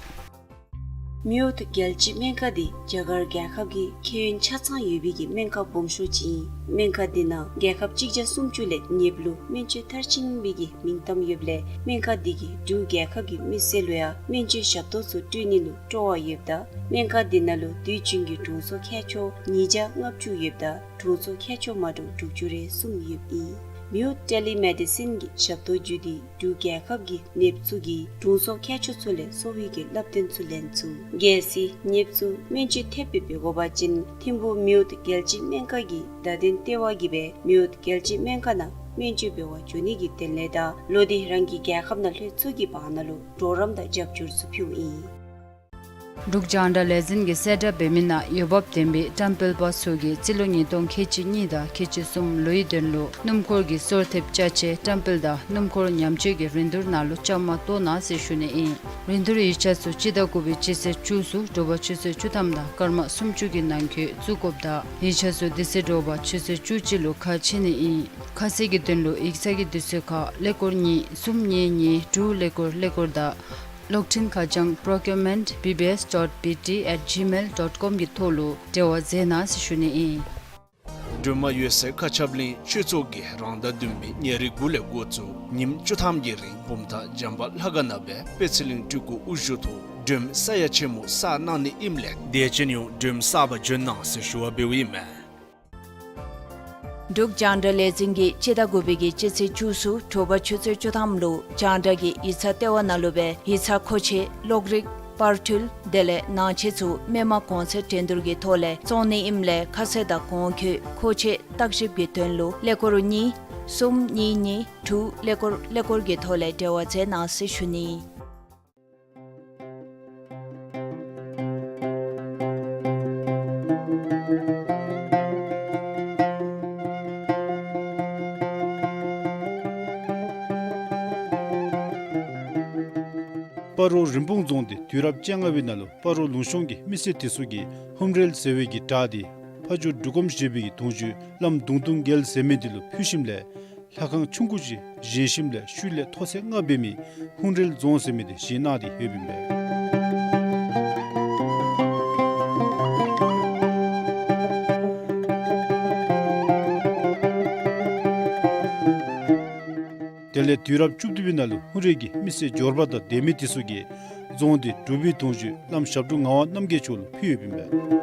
མེའོཊ་རྒྱལ་སྤྱིའི་སྨན་ཁང་འདི་རྒྱ་གར་རྒྱལ་ཁབ་ཀྱི་ཁེ་ཡོན་ཆ་ཚང་ཡོད་པའི་གི་སྨན་ཁང་སྦོམ་ཤོས་ཅིག་ཨིན། སྨན་ཁང་འདི་ནང་རྒྱལ་ཁབ་གཅིག་བརྒྱ་སུམ་ཅུ་ལས་ཉེསཔ་ལུ་སྨན་བཅོས་མཐར་ཕྱིན་པའི་གི་མིང་གཏམ་ཡོདཔ་ལས་སྨན་ཁང་འདི་གིས་འབྲུག་རྒྱལ་ཁབ་ཀྱི་མི་སེར་ལུ་ཡང་སྨན་བཅོས་ཞབས་ཏོག་ཚུ་སྤྲོད་ནི་ལུ་སྤྲོ་བ་ཡོདཔ་ད་སྨན་ཁང་འདི་ནང་ལུ་དུས་རྒྱུན་གྱི་དྲུང་འཚོ་ཁྱད་ཆོས་ཉིས་བརྒྱ་ལྔ་བཅུ་ཡོདཔ་ད་དྲུང་འཚོ་ཁྱད་ཆོས་མ་འདྲཝ་དྲུག་ཅུ་རེ་གསུམ་ཡོདཔ་ཨིན། མེའོཊ་ཊེ་ལི་མེ་ཌི་སིན་གྱི་ཞབས་ཏོག་བརྒྱུད་དེ་འབྲུག་རྒྱལ་ཁབ་ཀྱི་ནདཔ་ཚུ་གིས་དྲུང་འཚོ་ཁྱད་ཆོས་ཚུ་ལས་གསོ་བའི་གི་བསླབ་སྟོན་ཚུ་ལེན་ཚུགས། གལ་སྲིད་ནདཔ་ཚུ་སྨན་བཅོས་ཐེབས་སྦེ་འབད་དགོ་པ་ཅིན་ཐིམ་ཕུག་མེའོཊ་རྒྱལ་སྤྱིའི་སྨན་ཁང་གི་བརྡ་དོན་ལྟེ་བ་གིས་སྦེ་མེའོཊ་རྒྱལ་སྤྱིའི་སྨན་ཁང་ནང་སྨན་བཅོས་འབད་བར་འགྱོ་ནི་གི་དོན་ལས་དང་ལོག་སྟེ་རང་གི་རྒྱལ་ཁབ་ནང་ལྷོད་ཚུགས་ཀྱི་བར་ན་ལུ་གྲོགས་རམ་དང་རྒྱབ་སྐྱོར་ཚུ་ཕུལཝ་ཨིན། འབྲུག་རྒྱང་བསྒྲགས་ལས་འཛིན་གྱིས་གསལ་བསྒྲགས་འབད་མི་ནང་འོས་འབབ་ལྡན་པའི་བཀྲམ་སྤེལ་པ་ཚུ་གིས་རྩིས་ལོ་ཉིས་སྟོང་ཁལ་གཅིག་གཉིས་དང་ཁལ་གཅིག་གསུམ་ལོའི་དོན་ལུ་སྣུམ་འཁོར་གྱི་སོར་ཐེབས་ཅ་ཆས་བཀྲམ་སྤེལ་དང་སྣུམ་འཁོར་ཉམས་བཅོས་ཀྱི་རིན་བསྡུར་ནང་ལུ་བཅའ་མར་གཏོགས་གནང་ཟེར་ཞུ་ནི་ཨིན། རིན་བསྡུར་ཡིག་ཆ་ཚུ་སྤྱི་ཟླ་དགུ་པའི་སྤྱི་ཚེས་བཅུ་ཚུ་དྲོ་པ་ཆུ་ཚོད་བཅུ་ཐམ་དང་སྐར་མ་སུམ་ཅུ་གི་ནང་འཁོད་བཙུགས་དགོཔ་དང་ཡིག་ཆ་ཚུ་དེ་ཚེ་དྲོ་པ་ཆུ་ཚོད་བཅུ་གཅིག་ལུ་ཁ་ཕྱེ་ནི་ཨིན། ཁ་གསལ་གྱི་དོན་ལུ་ཡིག་ཚང་གི་དུས་ཚོད་ཁར་ཀླད་ཀོར་གཉིས་གསུམ་གཉིས་གཉིས་དྲུག་ཀླད་ཀོར་ཀླད་ཀོར་དང་གློག་འཕྲིན་ཁ་བྱང་procurement B B S dot B T at gmail dot com གི་ཐོག་ལུ་འབྲེལ་བ་མཛད་གནང་ཟེར་ཞུ་ནི་ཨིན། སྒྲོལ་མ་འོད་གསལ་མཁའ་ཁྱབ་གླིང་ཆོས་ཚོགས་ཀྱིས་རང་ཟླ་བདུན་པའི་ཉེར་དགུ་ལས་འགོ་བཙུགས་ཉིནམ་བཅུ་ཐམ་གྱི་རིང་བུམ་ཐང་འཇམ་དཔལ་ལྷ་ཁང་ནང་སྦེ་དཔལ་ཚེ་གླིང་སྤྲུལ་སྐུ་དབུ་བཞུགས་ཐོག་སྒྲོལ་མའི་ས་ཡ་ཆེན་མོ་བསགས་གནང་ནི་ཨིནམ་ལས་དད་ཅན་ཡོངས་སྒྲོལ་མ་བསགས་པར་འབྱོན་གནང་ཟེར་ཞུ་བ་འབདཝ་ཨིན་མས། འབྲུག་རྒྱང་བསྒྲགས་ལས་འཛིན་གྱིས་སྤྱི་ཟླ་དགུ་པའི་གི་སྤྱི་ཚེས་བཅུ་ཚུ་དྲོ་པ་ཆུ་ཚོད་བཅུ་ཐམ་ལུ་རྒྱང་བསྒྲགས་ཀྱི་ཡིག་ཚང་ལྟེ་བ་ནང་ལུ་སྦེ་ཡིག་ཚང་མཁོ་ཆས་གློག་རིག་པར་འཕྲུལ་དེ་ལས་ནང་ཆས་ཚུ་མི་མང་གོང་ཚད་འགྲན་བསྡུར་གྱི་ཐོག་ལས་བཙོང་ནི་ཨིནམ་ལས་ཁ་གསལ་དང་གོང་འཁོད་མཁོ་ཆས་བརྟག་ཞིབ་ཀྱི་དོན་ལུ་ཀླད་ཀོར་གཉིས་ གསུམ་གཉིས་གཉིས་དྲུག་ཀླད་ཀོར་ཀླད་ཀོར་གྱི་ཐོག་ལས་འབྲེལ་བ་མཛད་གནང་ཟེར་ཞུ་ནི། སྤ་རོ་རིན་སྤུངས་རྫོང་འདི་དུས་རབས་བཅོ་ལྔ་པའི་ནང་ལུ་སྤ་རོ་ལུང་གཤོང་གི་མི་སེར་དེ་ཚུ་གིས་ཧཱུྃ་རལ་ཟེར་བའི་གི་བྲག་འདི་ཕ་ཇོ་འབྲུག་སྒོམ་ཞེས་པའི་གི་གདུང་བརྒྱུད་བླམ་གདུང་སྟོང་རྒྱལ་ཟེར་མི་འདི་ལུ་ཕུལ་ཞིནམ་ལས་ལྷ་ཁང་ཆུང་ཀུ་ཅིག་བཞེངས་ཞིནམ་ལས་ཤུལ་ལས་མཐོ་ཚད་ལྔ་འབད་མི་ཧཱུྃ་རལ་རྫོང་ཟེར་མི་འདི་བཞེངས་གནང་སྟེ་ཡོདཔ་ཨིན་པས། དེ་ལས་དུས་རབས་བཅུ་བདུན་པའི་ནང་ལུ་ཧཱུྃ་རལ་གྱི་མི་སེར་འབྱོར་པ་དང་ལྡན་མི་དེ་ཚུ་གིས་རྫོང་འདི་འབྲུག་པའི་གདུང་བརྒྱུད་བླམ་ཞབས་དྲུང་ངག་དབང་རྣམ་རྒྱལ་མཆོག་ལུ་ཕུལ་ཡོདཔ་ཨིན་པས།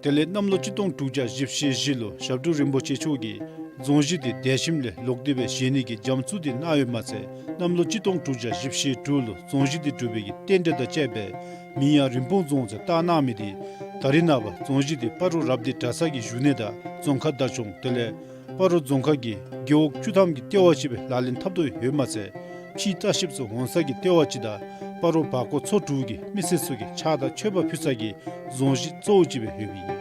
དེ་ལས་གནམ་ལོ་གཅིག་སྟོང་དྲུག་བརྒྱ་བཞི་བཅུ་ཞེ་བཞི་ལུ་ཞབས་དྲུང་རིན་པོ་ཆེ་མཆོག་གིས་རྫོང་གཞི་འདི་འདས་ཞིནམ་ལས་ལོག་སྟེ་སྦེ་བཞེངས་ནི་གི་རྒྱ་མཚོ་འདི་གནང་ཡོདཔ་མ་ཚད་གནམ་ལོ་གཅིག་སྟོང་དྲུག་བརྒྱ་བཞི་བཅུ་ཞེ་དྲུག་ལུ་རྫོང་གཞི་འདི་གྲུབ་པའི་གི་རྟེན་འབྲེལ་དང་བཅས་པའི་མིང་ཡང་རིན་སྤུངས་རྫོང་ཟེར་བཏགས་གནང་མི་འདི་ད་རེས་ནངས་པ་རྫོང་གཞི་འདི་སྤ་རོ་རབ་སྡེ་གྲྭ་ཚང་གི་བཞུགས་གནས་དང་རྫོང་ཁ་བདག་སྐྱོང་དེ་ལས་སྤ་རོ་རྫོང་ཁག་གི་རྒེད་འོག་བཅུ་ཐམ་གྱི་ལྟེ་བ་ཅིག་སྦེ་ལག་ལེན་འཐབ་དོ་ཡོདཔ་མ་ཚད་ཕྱིའི་ལྟ་བཤལཔ་ཚུ་འོང་ས་གི་ལྟེ་བ་ཅིག་དང་སྤ་རོ་བར་སྐོར་ཚོ་དྲུག་གི་མི་སེར་ཚུ་གིས་ཕྱག་དང་མཆོད་པ་ཕུལ་ས་གི་རྫོང་གཞི་གཙོ་བོ་ཅིག་སྦེ་ཡོདཔ་ཨིན།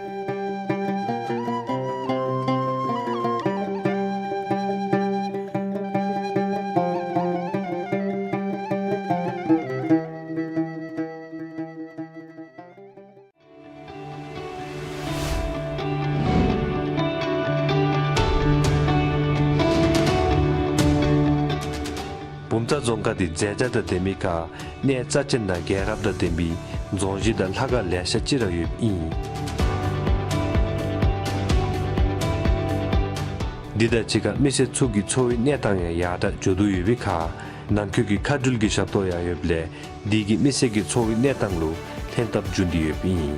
བུམ་ཐང་རྫོང་ཁག་འདི་མཛེས་ཆ་དང་ལྡན་མི་ཁར་གནས་རྩ་ཅན་དང་རྒྱལ་ཁབ་དང་ལྡན་པའི་རྫོང་གཞི་དང་ལྷ་ཁང་ལེ་ཤ་ཅིག་ར་ཡོདཔ་ཨིན། འདི་དང་གཅིག་ཁར་མི་སེར་ཚུ་གི་འཚོ་བའི་གནས་སྟངས་ཡང་ཡར་དྲག་འགྱོ་དོ་ཡོད་པའི་ཁར་ནང་འཁོད་ཀྱི་མཁའ་འགྲུལ་གྱི་ཞབས་ཏོག་ཡང་ཡོདཔ་ལས་འདི་གིས་མི་སེར་གྱི་འཚོ་བའི་གནས་སྟངས་ལུ་ལྷན་ཐབས་འབྱུང་སྟེ་ཡོདཔ་ཨིན།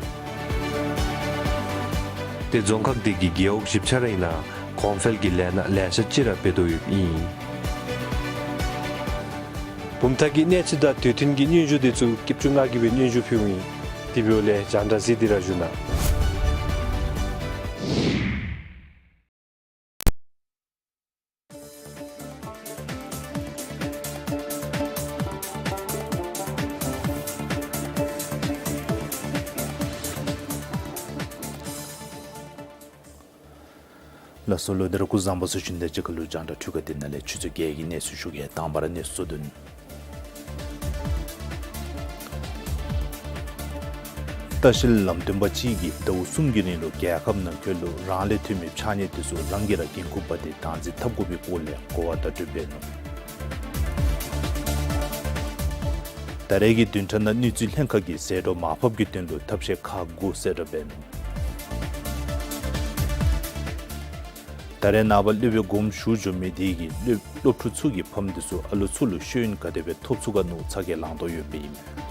ཏེ་རྫོང་ཁག་འདི་གི་རྒེད་འོག་བཞི་ཆ་ར་ཨིན་ན་གོང་འཕེལ་གྱི་ལས་སྣ་ལེ་ཤ་ཅིག་ར་འབད་དོ་ཡོདཔ་ཨིན། བུམ་ཐང་གི་གནས་ཚུལ་དང་དུས་མཐུན་གྱི་སྙན་ཞུ་འདི་ཚུ་སྐྱིད་ཆུ་ང་གིས་སྦེ་སྙན་ཞུ་ཕུལཝ་ཨིན། དེ་འབདཝ་ལས་རྒྱང་བསྒྲགས་གཟིགས་ཏེ་ར་བཞུགས་གནང་། ལགས་སོ། ལོག་སྟེ་ར་སྐུ་གཟུགས་བཟང་པོ་ཟེར་ཞུ་ནི་དང་གཅིག་ཁར་ལུ་རྒྱང་བསྒྲགས་འཕྲུལ་ཁང་འདི་ནང་ལས་ཆུ་ཚོད་བརྒྱད་ཀྱི་གནས་ཚུལ་ཞུ་གེ། དང་པ་ར་གནས་ཚུལ་གཙོ་དོན། ལྟ་བཤལ་ལམ་སྟོན་པ་ཅིག་གིས་ཟླཝ་གསུམ་གྱི་རིང་ལུ་རྒྱལ་ཁབ་ནང་འཁོད་ལུ་རང་ལས་ཐོན་མི་ཕྱགས་སྙིགས་དེ་ཚུ་རང་གིས་ར་འགན་ཁུར་འབག་སྟེ་བདག་འཛིན་འཐབ་དགོ་པའི་སྐོར་ལས་གོ་བ་བརྡ་སྤྲོད་འབད་ནུག། ད་རེས་ཀྱི་བདུན་ཕྲག་ནང་དངུལ་རྩིས་ལྷན་ཁག་གིས་ཟད་འགྲོ་མར་ཕབ་ཀྱི་དོན་ལུ་ཐབས་ཤེས་ཁག་དགུ་གསལ་བསྒྲགས་འབད་ནུག། ད་རེས་ནངས་པ་སློབ་དཔོན་དགོངསམ་ཞུ་འགྱོ་མི་དེ་གིས་སློབ་སློབ་ཕྲུག་ཚུ་གི་ཕམ་དེ་ཚུ་ཨ་ལུ་ཚུ་ལུ་ཤེས་ཡོན་ག་དེ་སྦེ་ཐོབ་ཚུགས་ག་མནོ་ཚ་གྱང་ལང་དོ་ཡོདཔ་ཨིན་མས།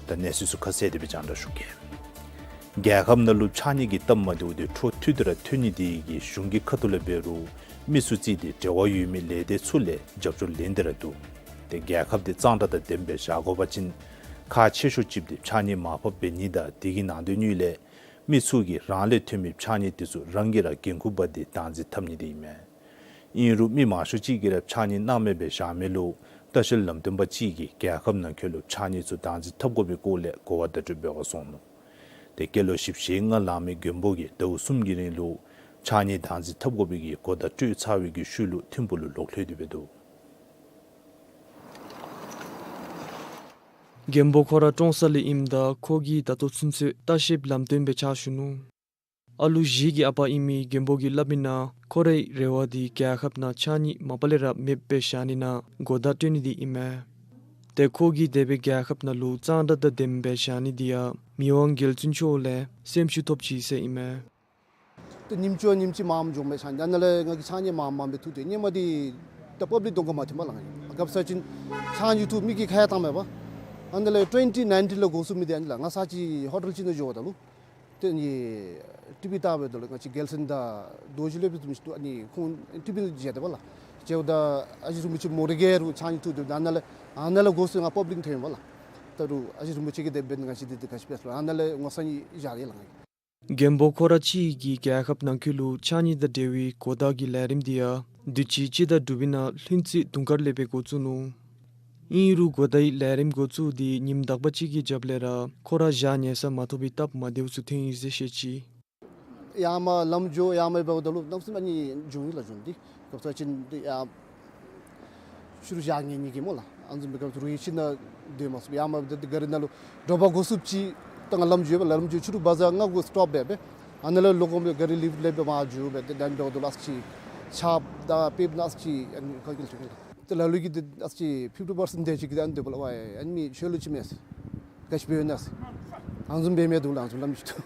ད་གནས་ཚུལ་ཚུ་ཁ་གསལ་དེ་སྦེ་རྒྱང་བསྒྲགས་ཞུ་གེ། རྒྱལ་ཁབ་ནང་ལུ་ཕྱགས་སྙིགས་ཀྱི་སྟབས་མ་བདེཝ་དེ་འཕྲོ་མཐུད་དེ་ར་ཐོན་ནི་དེ་གིས་གཞུང་གི་ཁ་ཐུག་ལས་འབད་རུང་མི་ཚུ་བརྩིས་ཏེ་འབྲེལ་བ་ཡོད་མི་ལས་སྡེ་ཚུ་ལས་རྒྱབ་སྐྱོར་ལེན་ཏེ་ར་འདུག། ཏེ་རྒྱལ་ཁབ་འདི་གཙང་སྦྲ་དང་ལྡནམ་སྦེ་བཞག་དགོ་པ་ཅིན་ཁག་ཆེ་ཤོས་ཅིག་འདི་ཕྱགས་སྙིགས་མར་ཕབ་འབད་ནི་དང་དེ་གི་ནང་དོན་ཉིད་ལས་མི་ཚུ་གིས་རང་ལས་ཐོན་མི་ཕྱགས་སྙིགས་དེ་ཚུ་རང་གིས་ར་འགན་ཁུར་འབག་སྟེ་བདག་འཛིན་འཐབ་ནི་དེ་ཨིན་མས། ཨིན་རུང་མི་མང་ཤོས་ཅིག་གིས་ར་ཕྱགས་སྙིགས་སྣང་མེད་སྦེ་བཞག་མི་ལུ་ལྟ་བཤལ་ལམ་སྟོན་པ་ཅིག་གིས་རྒྱལ་ཁབ་ནང་འཁོད་ལུ་ཕྱགས་སྙིགས་ཚུ་བདག་འཛིན་འཐབ་དགོ་པའི་སྐོར་ལས་གོ་བ་བརྡ་སྤྲོད་འབད་བར་སོང་ནུག། ཏེ་སྐྱེས་ལོ་བཞི་བཅུ་ཞེ་ལྔ་ལང་མི་མགོན་པོ་གིས་ཟླཝ་གསུམ་གྱི་རིང་ལུ་ཕྱགས་སྙིགས་བདག་འཛིན་འཐབ་དགོ་པའི་གི་གོ་བརྡ་སྤྲོད་ཚར་བའི་གི་ཤུལ་ལུ་ཐིམ་ཕུག་ལུ་ལོག་ལྷོད་དེ་འབད་འདུག། མགོན་པོ་ཁོ་ར་ཀྲོང་གསར་ལས་ཨིནམ་ད་ཁོ་གིས་ད་ལྟོ་ཚུན་ཚོད་ལྟ་བཤལཔ་ལམ་སྟོན་སྦེ་ཕྱག་ཞུ་ནུག། ཨ་ལུ་བཞི་གི་ཨ་པ་ཨིན་མི་མགོན་པོ་གིས་སླབ་མིའི་ནང་ཁོ་རའི་རེ་བ་འདི་རྒྱལ་ཁབ་ནང་ཕྱགས་སྙིགས་མ་པ་ལས་ར་མེདཔ་སྦེ་བཞག་ནི་ནང་གོ་བརྡ་སྤྲོད་ནི་འདི་ཨིན་མས། ཏེ་ཁོ་གིས་དེ་སྦེ་རྒྱལ་ཁབ་ནང་ལུ་གཙང་སྦྲ་དང་ལྡནམ་སྦེ་བཞག་ནི་འདི་ཡང་མི་དབང་རྒྱལ་བཙུན་མཆོག་ལས་སེམས་ཤུགས་ཐོབ་ཅི་ཟེར་ཨིན་མས། ཏེ་ཉིནམ་གཅིག་ཉིནམ་གཅིག་མངམ་འགྱོཝ་མས་ཕྱགས་སྙིགས། ཨ་ནཱ་ལས་ང་གིས་ཕྱགས་སྙིགས་མངམ་མངམ་སྦེ་འཐུ་སྟེ་སྔོན་མ་འདི་ད་པབ་ལིཀ་གདོང་ཁར་མ་འཐེན་པར་ལགས། ང་གིས་ག་ཅི་ཟེར་བ་ཅིན་ཕྱགས་སྙིགས་འཐུ་མི་གིས་ཁ་ཡར་བཏང་མས་པ། ཨ་ནཱ་ལས་ཊུ་ཝེན་ཊི་ནའིན་ཊིན་ལུ་འགོ་བཙུགས་མི་འདི་ཨ་ནི་ལགས། ང་ས་ཅིག་ཧོ་ཊེལ་ཅིག་ནང་འགྱོཝ་ད་ལུ་ཏེ་ཨ་ནི་ཊི་བི་བལྟ་བའི་དོན་ལུ་ང་བཅས་རྒྱལ་མཚན་དང་རྡོ་རྗེ་སློབ་དཔོན་བཟུམ་ཅིག་འདུག། ཨ་ནི་ཁོང་ཊི་བི་ནང་མཇལ་ཏེ་པ་ལགས། མཇལཝ་ད་ཨ་ཞེ་གསུང་མི་ཅིག་མོ་ཊ་གི་རུང་ཕྱགས་སྙིགས་འཐུ་སྡོདཔ་ད་ཨ་ནཱ་ལས་ ཨ་ནཱ་ལས་འགོ་བཙུགས་ང་པབ་ལིཀ་ཐོན་པས་ལགས། ད་རུང་ཨ་ཞེ་རིན་པོ་ཆེ་གིས་དེ་འབདན་ང་བཅས་འདི་འདི་ག་ཅི་འབད་ཟེར་ཨ་ནཱ་ལས་ངོ་ཚ་ནི་བཞག་ཡི་ལགས་ང་། མགོན་པོ་ཁོ་ར་གཅིག་གིས་རྒྱལ་ཁབ་ནང་འཁོད་ལུ་ཕྱགས་སྙིགས་དང་འབྲེལ་བའི་གོ་བརྡ་གི་ལས་རིམ་འདི་ཡང་དུས་ཅི་སྤྱི་ཟླ་དྲུག་པའི་ནང་ལྷུན་རྩེ་དུང་དཀར་ལས་སྦེ་འགོ་བཙུགས་ནུག། ཨིན་རུང་གོ་བརྡའི་ལས་རིམ་འགོ་བཙུགས་ཏེ་ཉིནམ་དག་པ་ཅིག་གི་རྒྱབ་ལས་ར་ཁོ་ར་ཞག་ཉལ་ས་མ་ཐོབ་པའི་སྟབས་མ་བདེཝ་ཚུ་ཐོན་ཡི་ཟེར་བཤད་ཅི། ཡར་མར་ལམ་འགྱོ་ཡར་མར་འབདཝ་ད་ལུ་གནམ་མེད་ས་མེད་ཨ་ནི་འབྱུང་ཡི་ལགས། འབྱུང་སྟེ་སྐབས་སུ་ཅིག་འདི་ཡར་ཕྱི་རུ་ཞག་ཉལ་ནི་གི་སྨོ་ལགས། ཨ་ནི་བཟུམ་སྦེ་སྐབས་སུ་རུང་ཡི་ཕྱི་ནང་སྡོད་མ་ཚུགས། ཡར་མར་འབད་དེ་ག་རི་ནང་ལུ་དྲོ་པ་འགོ་བཙུགསཔ་ཅིག་ད་ང་ལམ་འགྱོ་བས་ལགས། ལམ་འགྱོ་ཕྱི་རུ་བ་ཛར་ལྔ་གུ་སི་ཊོབ་འབད་འབད་ཨ་ནཱ་ལས་ལོ་གོ་མི་ག་རི་ལིཕཊ་ལས་འབད་མར་འགྱོ་འབད་དེ་ད་ཨ་ནི་འབདཝ་ད་ལུ་ཨ་ཙི་ཅིག་ཆརཔ་དང་དཔེ་ཨ་ཙི་ཅིག་ཨ་ནི་ག་གིལ་ཅིག་ལགས། ཏེ་ལ་ལུ་གིས་ཏེ་ཨ་ཙི་ཕིཕ་ཊི་པར་སེནཊ་དེ་ཅིག་གིས་ཨ་ནི་འདི་འབད་ལགས། ཝའི་ཨ་ནི་མི་ཆོས་ལུགས་ཅིག་མས་ཟེར། ག་ཅི་འབད་ཡོད་ན་ཟེར། ཨ་ནི་བཟུམ་འབད་མི་འདུག་ལགས། ཨ་ནི་བཟུམ་ལམ་ཅིག་འདུག།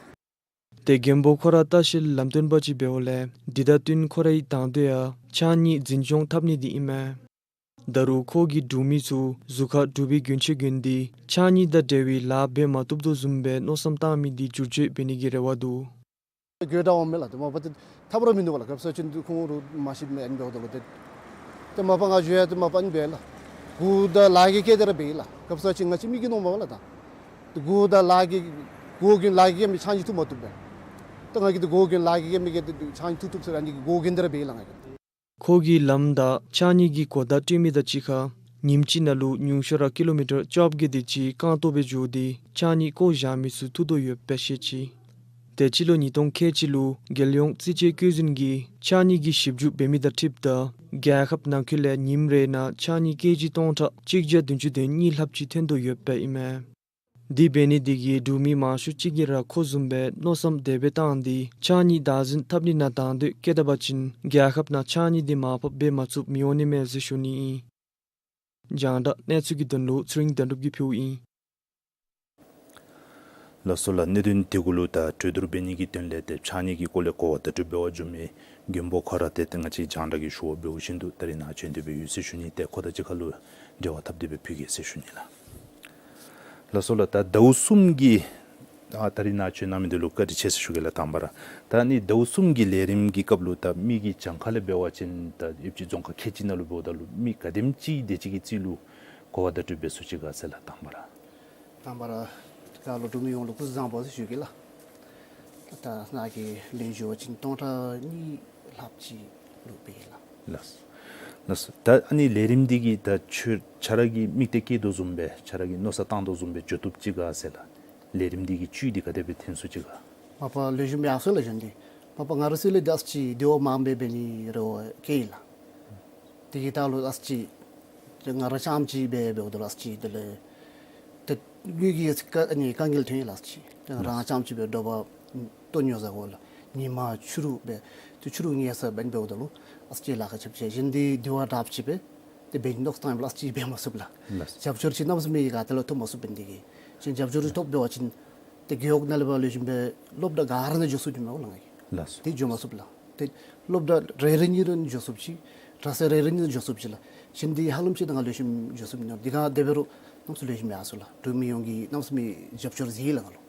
ཏེ་མགོན་པོ་ཁོ་ར་ལྟ་བཤལ་ལམ་སྟོན་པ་ཅིག་འབདཝ་ལས་འདི་དང་བསྟུན་ཁོ་རའི་དང་འདོད་ཡང་ཕྱགས་སྙིགས་འཛིན་སྐྱོང་འཐབ་ནི་འདི་ཨིན་མས། ད་རུང་ཁོ་གིས་འབྲུག་མི་ཚུ་གཟུགས་ཁར་འབྲུག་པའི་གྱོན་ཆས་གྱོན་ཏེ་ཕྱགས་སྙིགས་དང་འབྲེལ་བའི་ལཱ་འབད་མ་བཏུབ་དོ་བཟུམ་སྦེ་མནོ་བསམ་བཏང་མི་འདི་བསྒྱུར་བཅོས་འབད་ནི་གི་རེ་བ་འདུག། དགོད་བྲ་འོང་མས་ལགས། ཏེ་མ་པ་ཏེ་ཐབས་ར་མིན་འདུག་པ་ལགས། སྐབས་སུ་ཅིག་འདི་ཁོང་ར་མ་ཤེས་མས། ཨ་ནི་འབདཝ་ད་ལུ་ཏེ་ཏེ་མ་པ་ང་འགྱོ་ཡང་ཏེ་མ་པ་ཨ་ནི་སྦེ་ལགས། གོ་དང་ལག་གི་སྐད་དེ་ར་འབད་ཡི་ལགས། སྐབས་སུ་ཅིག་ང་བཅས་མི་གིས་མནོཝ་མས་ལགས། ད་ཏེ་གོ་དང་ལག་གི་གོ་གྱོན་ལག་གིས་མི་ཕྱགས་སྙིགས་འཐུ་མ་བཏུབ་པས། ད་ང་གིས་ཏེ་གོ་གྱོན་ལག་གིས་མི་གིས་ཏེ་ཕྱགས་སྙིགས་འཐུ་བཏུབ་ཟེར་ཨ་ནི་གི་གོ་གྱོན་དེ་ར་འབད་ཡི་ལགས་ང་གིས། ཁོ་གིས་ལམ་བདའ་ཕྱགས་སྙིགས་ཀྱི་གོ་བརྡ་སྤྲོད་མི་དང་གཅིག་ཁར་ཉིནམ་གཅིག་ནང་ལུ་ཉུང་ཤོས་ར་ཀི་ལོ་མི་ཊར་བཅོ་བརྒྱད་དེ་ཅིག་རྐང་སྟོང་སྦེ་འགྱོ་སྟེ་ཕྱགས་སྙིགས་བཀོ་བཞག་མི་ཚུ་འཐུ་དོ་ཡོདཔ་སྦེ་བཤད་ཅི། ཏེ་སྤྱི་ལོ་ཉིས་སྟོང་ཁལ་གཅིག་ལུ་རྒྱལ་ཡོངས་རྩིས་དཔྱད་བཀོད་འཛིན་གྱིས་ཕྱགས་སྙིགས་ཀྱི་ཞིབ་འཇུག་འབད་མི་དང་འཁྲིལཝ་ད་རྒྱལ་ཁབ་ནང་འཁོད་ལས་ཉིནམ་རེ་ནང་ཕྱགས་སྙིགས་ཀེ་ཇི་སྟོང་ཕྲག་གཅིག་བརྒྱ་བདུན་ཅུ་དོན་གཉིས་ལྷགཔ་ཅིག་ཐོན་དོ་ཡོདཔ་ཨིན་མས། དེ་འབད་ནི་དེ་གིས་འབྲུག་མི་མང་ཤོས་ཅིག་གིས་ར་ཁོ་བཟུམ་སྦེ་མནོ་བསམ་དེ་སྦེ་བཏང་སྟེ་ཕྱགས་སྙིགས་བདག་འཛིན་འཐབ་ནི་ནང་དང་འདོད་བསྐྱེད་ད་པ་ཅིན་རྒྱལ་ཁབ་ནང་ཕྱགས་སྙིགས་དེ་མར་ཕབ་འབད་མ་ཚུགསཔ་མི་འོང་ནི་མས་ཟེར་ཞུ་ནི་ཨིན། རྒྱང་བསྒྲགས་གནས་ཚུལ་གྱི་དོན་ལུ་ཚེ་རིང་དོན་གྲུབ་ཀྱིས་ཕུལཝ་ཨིན། ལགས་སོ་ལགས། གནད་དོན་དེ་གུ་ལུ་ད་གྲོས་བསྡུར་འབད་ནི་གི་དོན་ལས་ཏེ་ཕྱགས་སྙིགས་ཀྱི་སྐོར་ལས་གོ་བ་བརྡ་སྤྲོད་འབད་བར་འབྱོན་མི་མགོན་པོ་ཁོ་ར་ཏེ་ཏེ་ང་བཅས་རྒྱང་བསྒྲགས་ཀྱིས་ཞུ་བར་འབདཝ་བཞིན་དུ་ད་རིས་ནཱ་བྱོན་ཏེ་སྦེ་ཡོད་ཟེར་ཞུ་ནི། ཏེ་ཁོ་དང་གཅིག་ཁར་ལུ་འབྲེལ་བ་འཐབ་སྟེ་སྦེ་ཕུལ་གེ་ཟེར་ཞུ་ནི་ལགས། ལགས་སོ་ལགས། ད་ཟླཝ་གསུམ་གྱི་ཨ་ད་རིས་ནཱ་བྱོན་གནང་མི་འདི་ལུ་བཀའ་དྲིན་ཆེ་ཟེར་ཞུ་གེ་ལགས། དང་པ་ར་ད་ཨ་ནི་ཟླཝ་གསུམ་གྱི་ལས་རིམ་གྱི་སྐབས་ལུ་ད་མི་གི་གྱངས་ཁ་ལས་འབད་བ་ཅིན་ད་ཡུལ་གྱི་རྫོང་ཁག་ཁལ་གཅིག་ནང་ལུ་འབདཝ་ད་ལུ་མི་ག་དེམ་ཅིག་དེ་ཅིག་གི་རྩིས་ལུ་གོ་བ་བརྡ་སྤྲོད་འབད་ཚུགས་ཅི་ག་ཟེར་ལགས། དང་པ་ར། དང་པ་ར་ད་ལུ་འབྲུག་མི་ཡོངས་ལུ་སྐུ་གཟུགས་བཟང་པོ་ཟེར་ཞུ་གེ་ལགས། ད་ནཱ་གི་ལོན་ཞུ་བ་ཅིན་སྟོང་ཕྲག་གཉིས་ལྷགཔ་ཅིག་ལུ་འབད་ཡི་ལགས། ལགས། ལགས། ད་ཨ་ནི་ལས་རིམ་འདི་གིས་ད་ཁྱོད་ཁྱོད་ར་གི་དམིགས་གཏད་བསྐྱེད་དོ་བཟུམ་སྦེ་ཁྱོད་ར་གི་མནོ་བསམ་བཏང་དོ་བཟུམ་སྦེ་འགྱོ་བཏུབ་ཅི་ག་ཟེར་ལགས། ལས་རིམ་འདི་གི་བཅུད་འདི་ག་དེ་སྦེ་ཐོན་ཚུགས་ཅི་ག། མ་པ་ལེགས་ཤོམ་ཡར་སོང་ལགས་གཞན་འདི། མ་པ་ང་རའི་རྩིས་ལས་ད་ཨ་ཙི་ཅིག་དེ་བ་མངམ་སྦེ་འབད་ནི་རེ་བ་བསྐྱེད་ཡི་ལགས། དེ་གི་ད་ལུ་ཨ་ཙི་ཅིག་ང་ར་རྐྱངམ་ཅིག་སྦེ་འབདཝ་ད་ལུ་ཨ་ཙི་ཅིག་དེ་ལས་ཏེ་ལུས་ཀྱི་དཀའ་ཨ་ནི་དཀའ་ངལ་ཐོན་ཡི་ལགས། ཨ་ཙི་ཅིག་ཏེ་ང་ར་རྐྱངམ་ཅིག་སྦེ་དྲོ་པ་ལྟོ་ཉོ་ཟ་དགོ་ལགས། ཉིན་མ་ཕྱི་རུ་སྦེ་ཏེ་ཕྱི་རུ་ཉལ་ས་སྦེ་འབདཝ་ད་ལུ་ཨ་ཙི་ཅིག་ལཱ་ཁག་ཆེ་བ་ཅིག་གཞན་འདི་དེ་བ་དྲགཔ་ཅིག་སྦེ་ཏེ་འབད་ནི་མནོ་བསམ་བཏང་ཡི་ལགས། ཨ་ཙི་ཅིག་འབད་མ་ཚུགས་ལགས། ལགས། རྒྱབ་སྐྱོར་ཅིག་གནམ་མེད་ས་མེད་ག་ཏེ་ལུ་ཐོབ་མ་ཚུགས་པས། འདི་གིས་ཅིག་རྒྱབ་སྐྱོར་ཅིག་ཐོབ་འབད་བ་ཅིན་ཏེ་རྒེད་འོག་ནང་ལས་འབད་ལེགས་ཤོམ་སྦེ་སློབ་གྲྭ་ག་ར་ནང་འགྱོ་ཚུགས་ནི་མས་ལགས་ང་གིས། ལགས། ཏེ་འགྱོ་མ་ཚུགས་ལགས། ཏེ་སློབ་གྲྭ་རེ་རེ་གཉིས་རེ་འགྱོ་ཚུགསཔ་ཅིག་གྲྭ་ས་རེ་རེ་གཉིས་འགྱོ་ཚུགསཔ་ཅིག་ལགས། གཞན་འདི་ཧ་ལམ་ཅིག་ད་ང་ལེགས་ཤོམ་འགྱོ་ཚུགས་མིན་ནུག། འདི་ག་དེ་འབད་རུང་གནམ་མེད་ས་མེད་ལེགས་ཤོམ་ཡར་སོང་ལགས། འབྲུག་མི་ཡོངས་ཀྱིས་གནམ་མེད་ས་མེད་རྒྱབ་སྐྱོར་མཛད་ཡི་ལགས་ང་ལུ།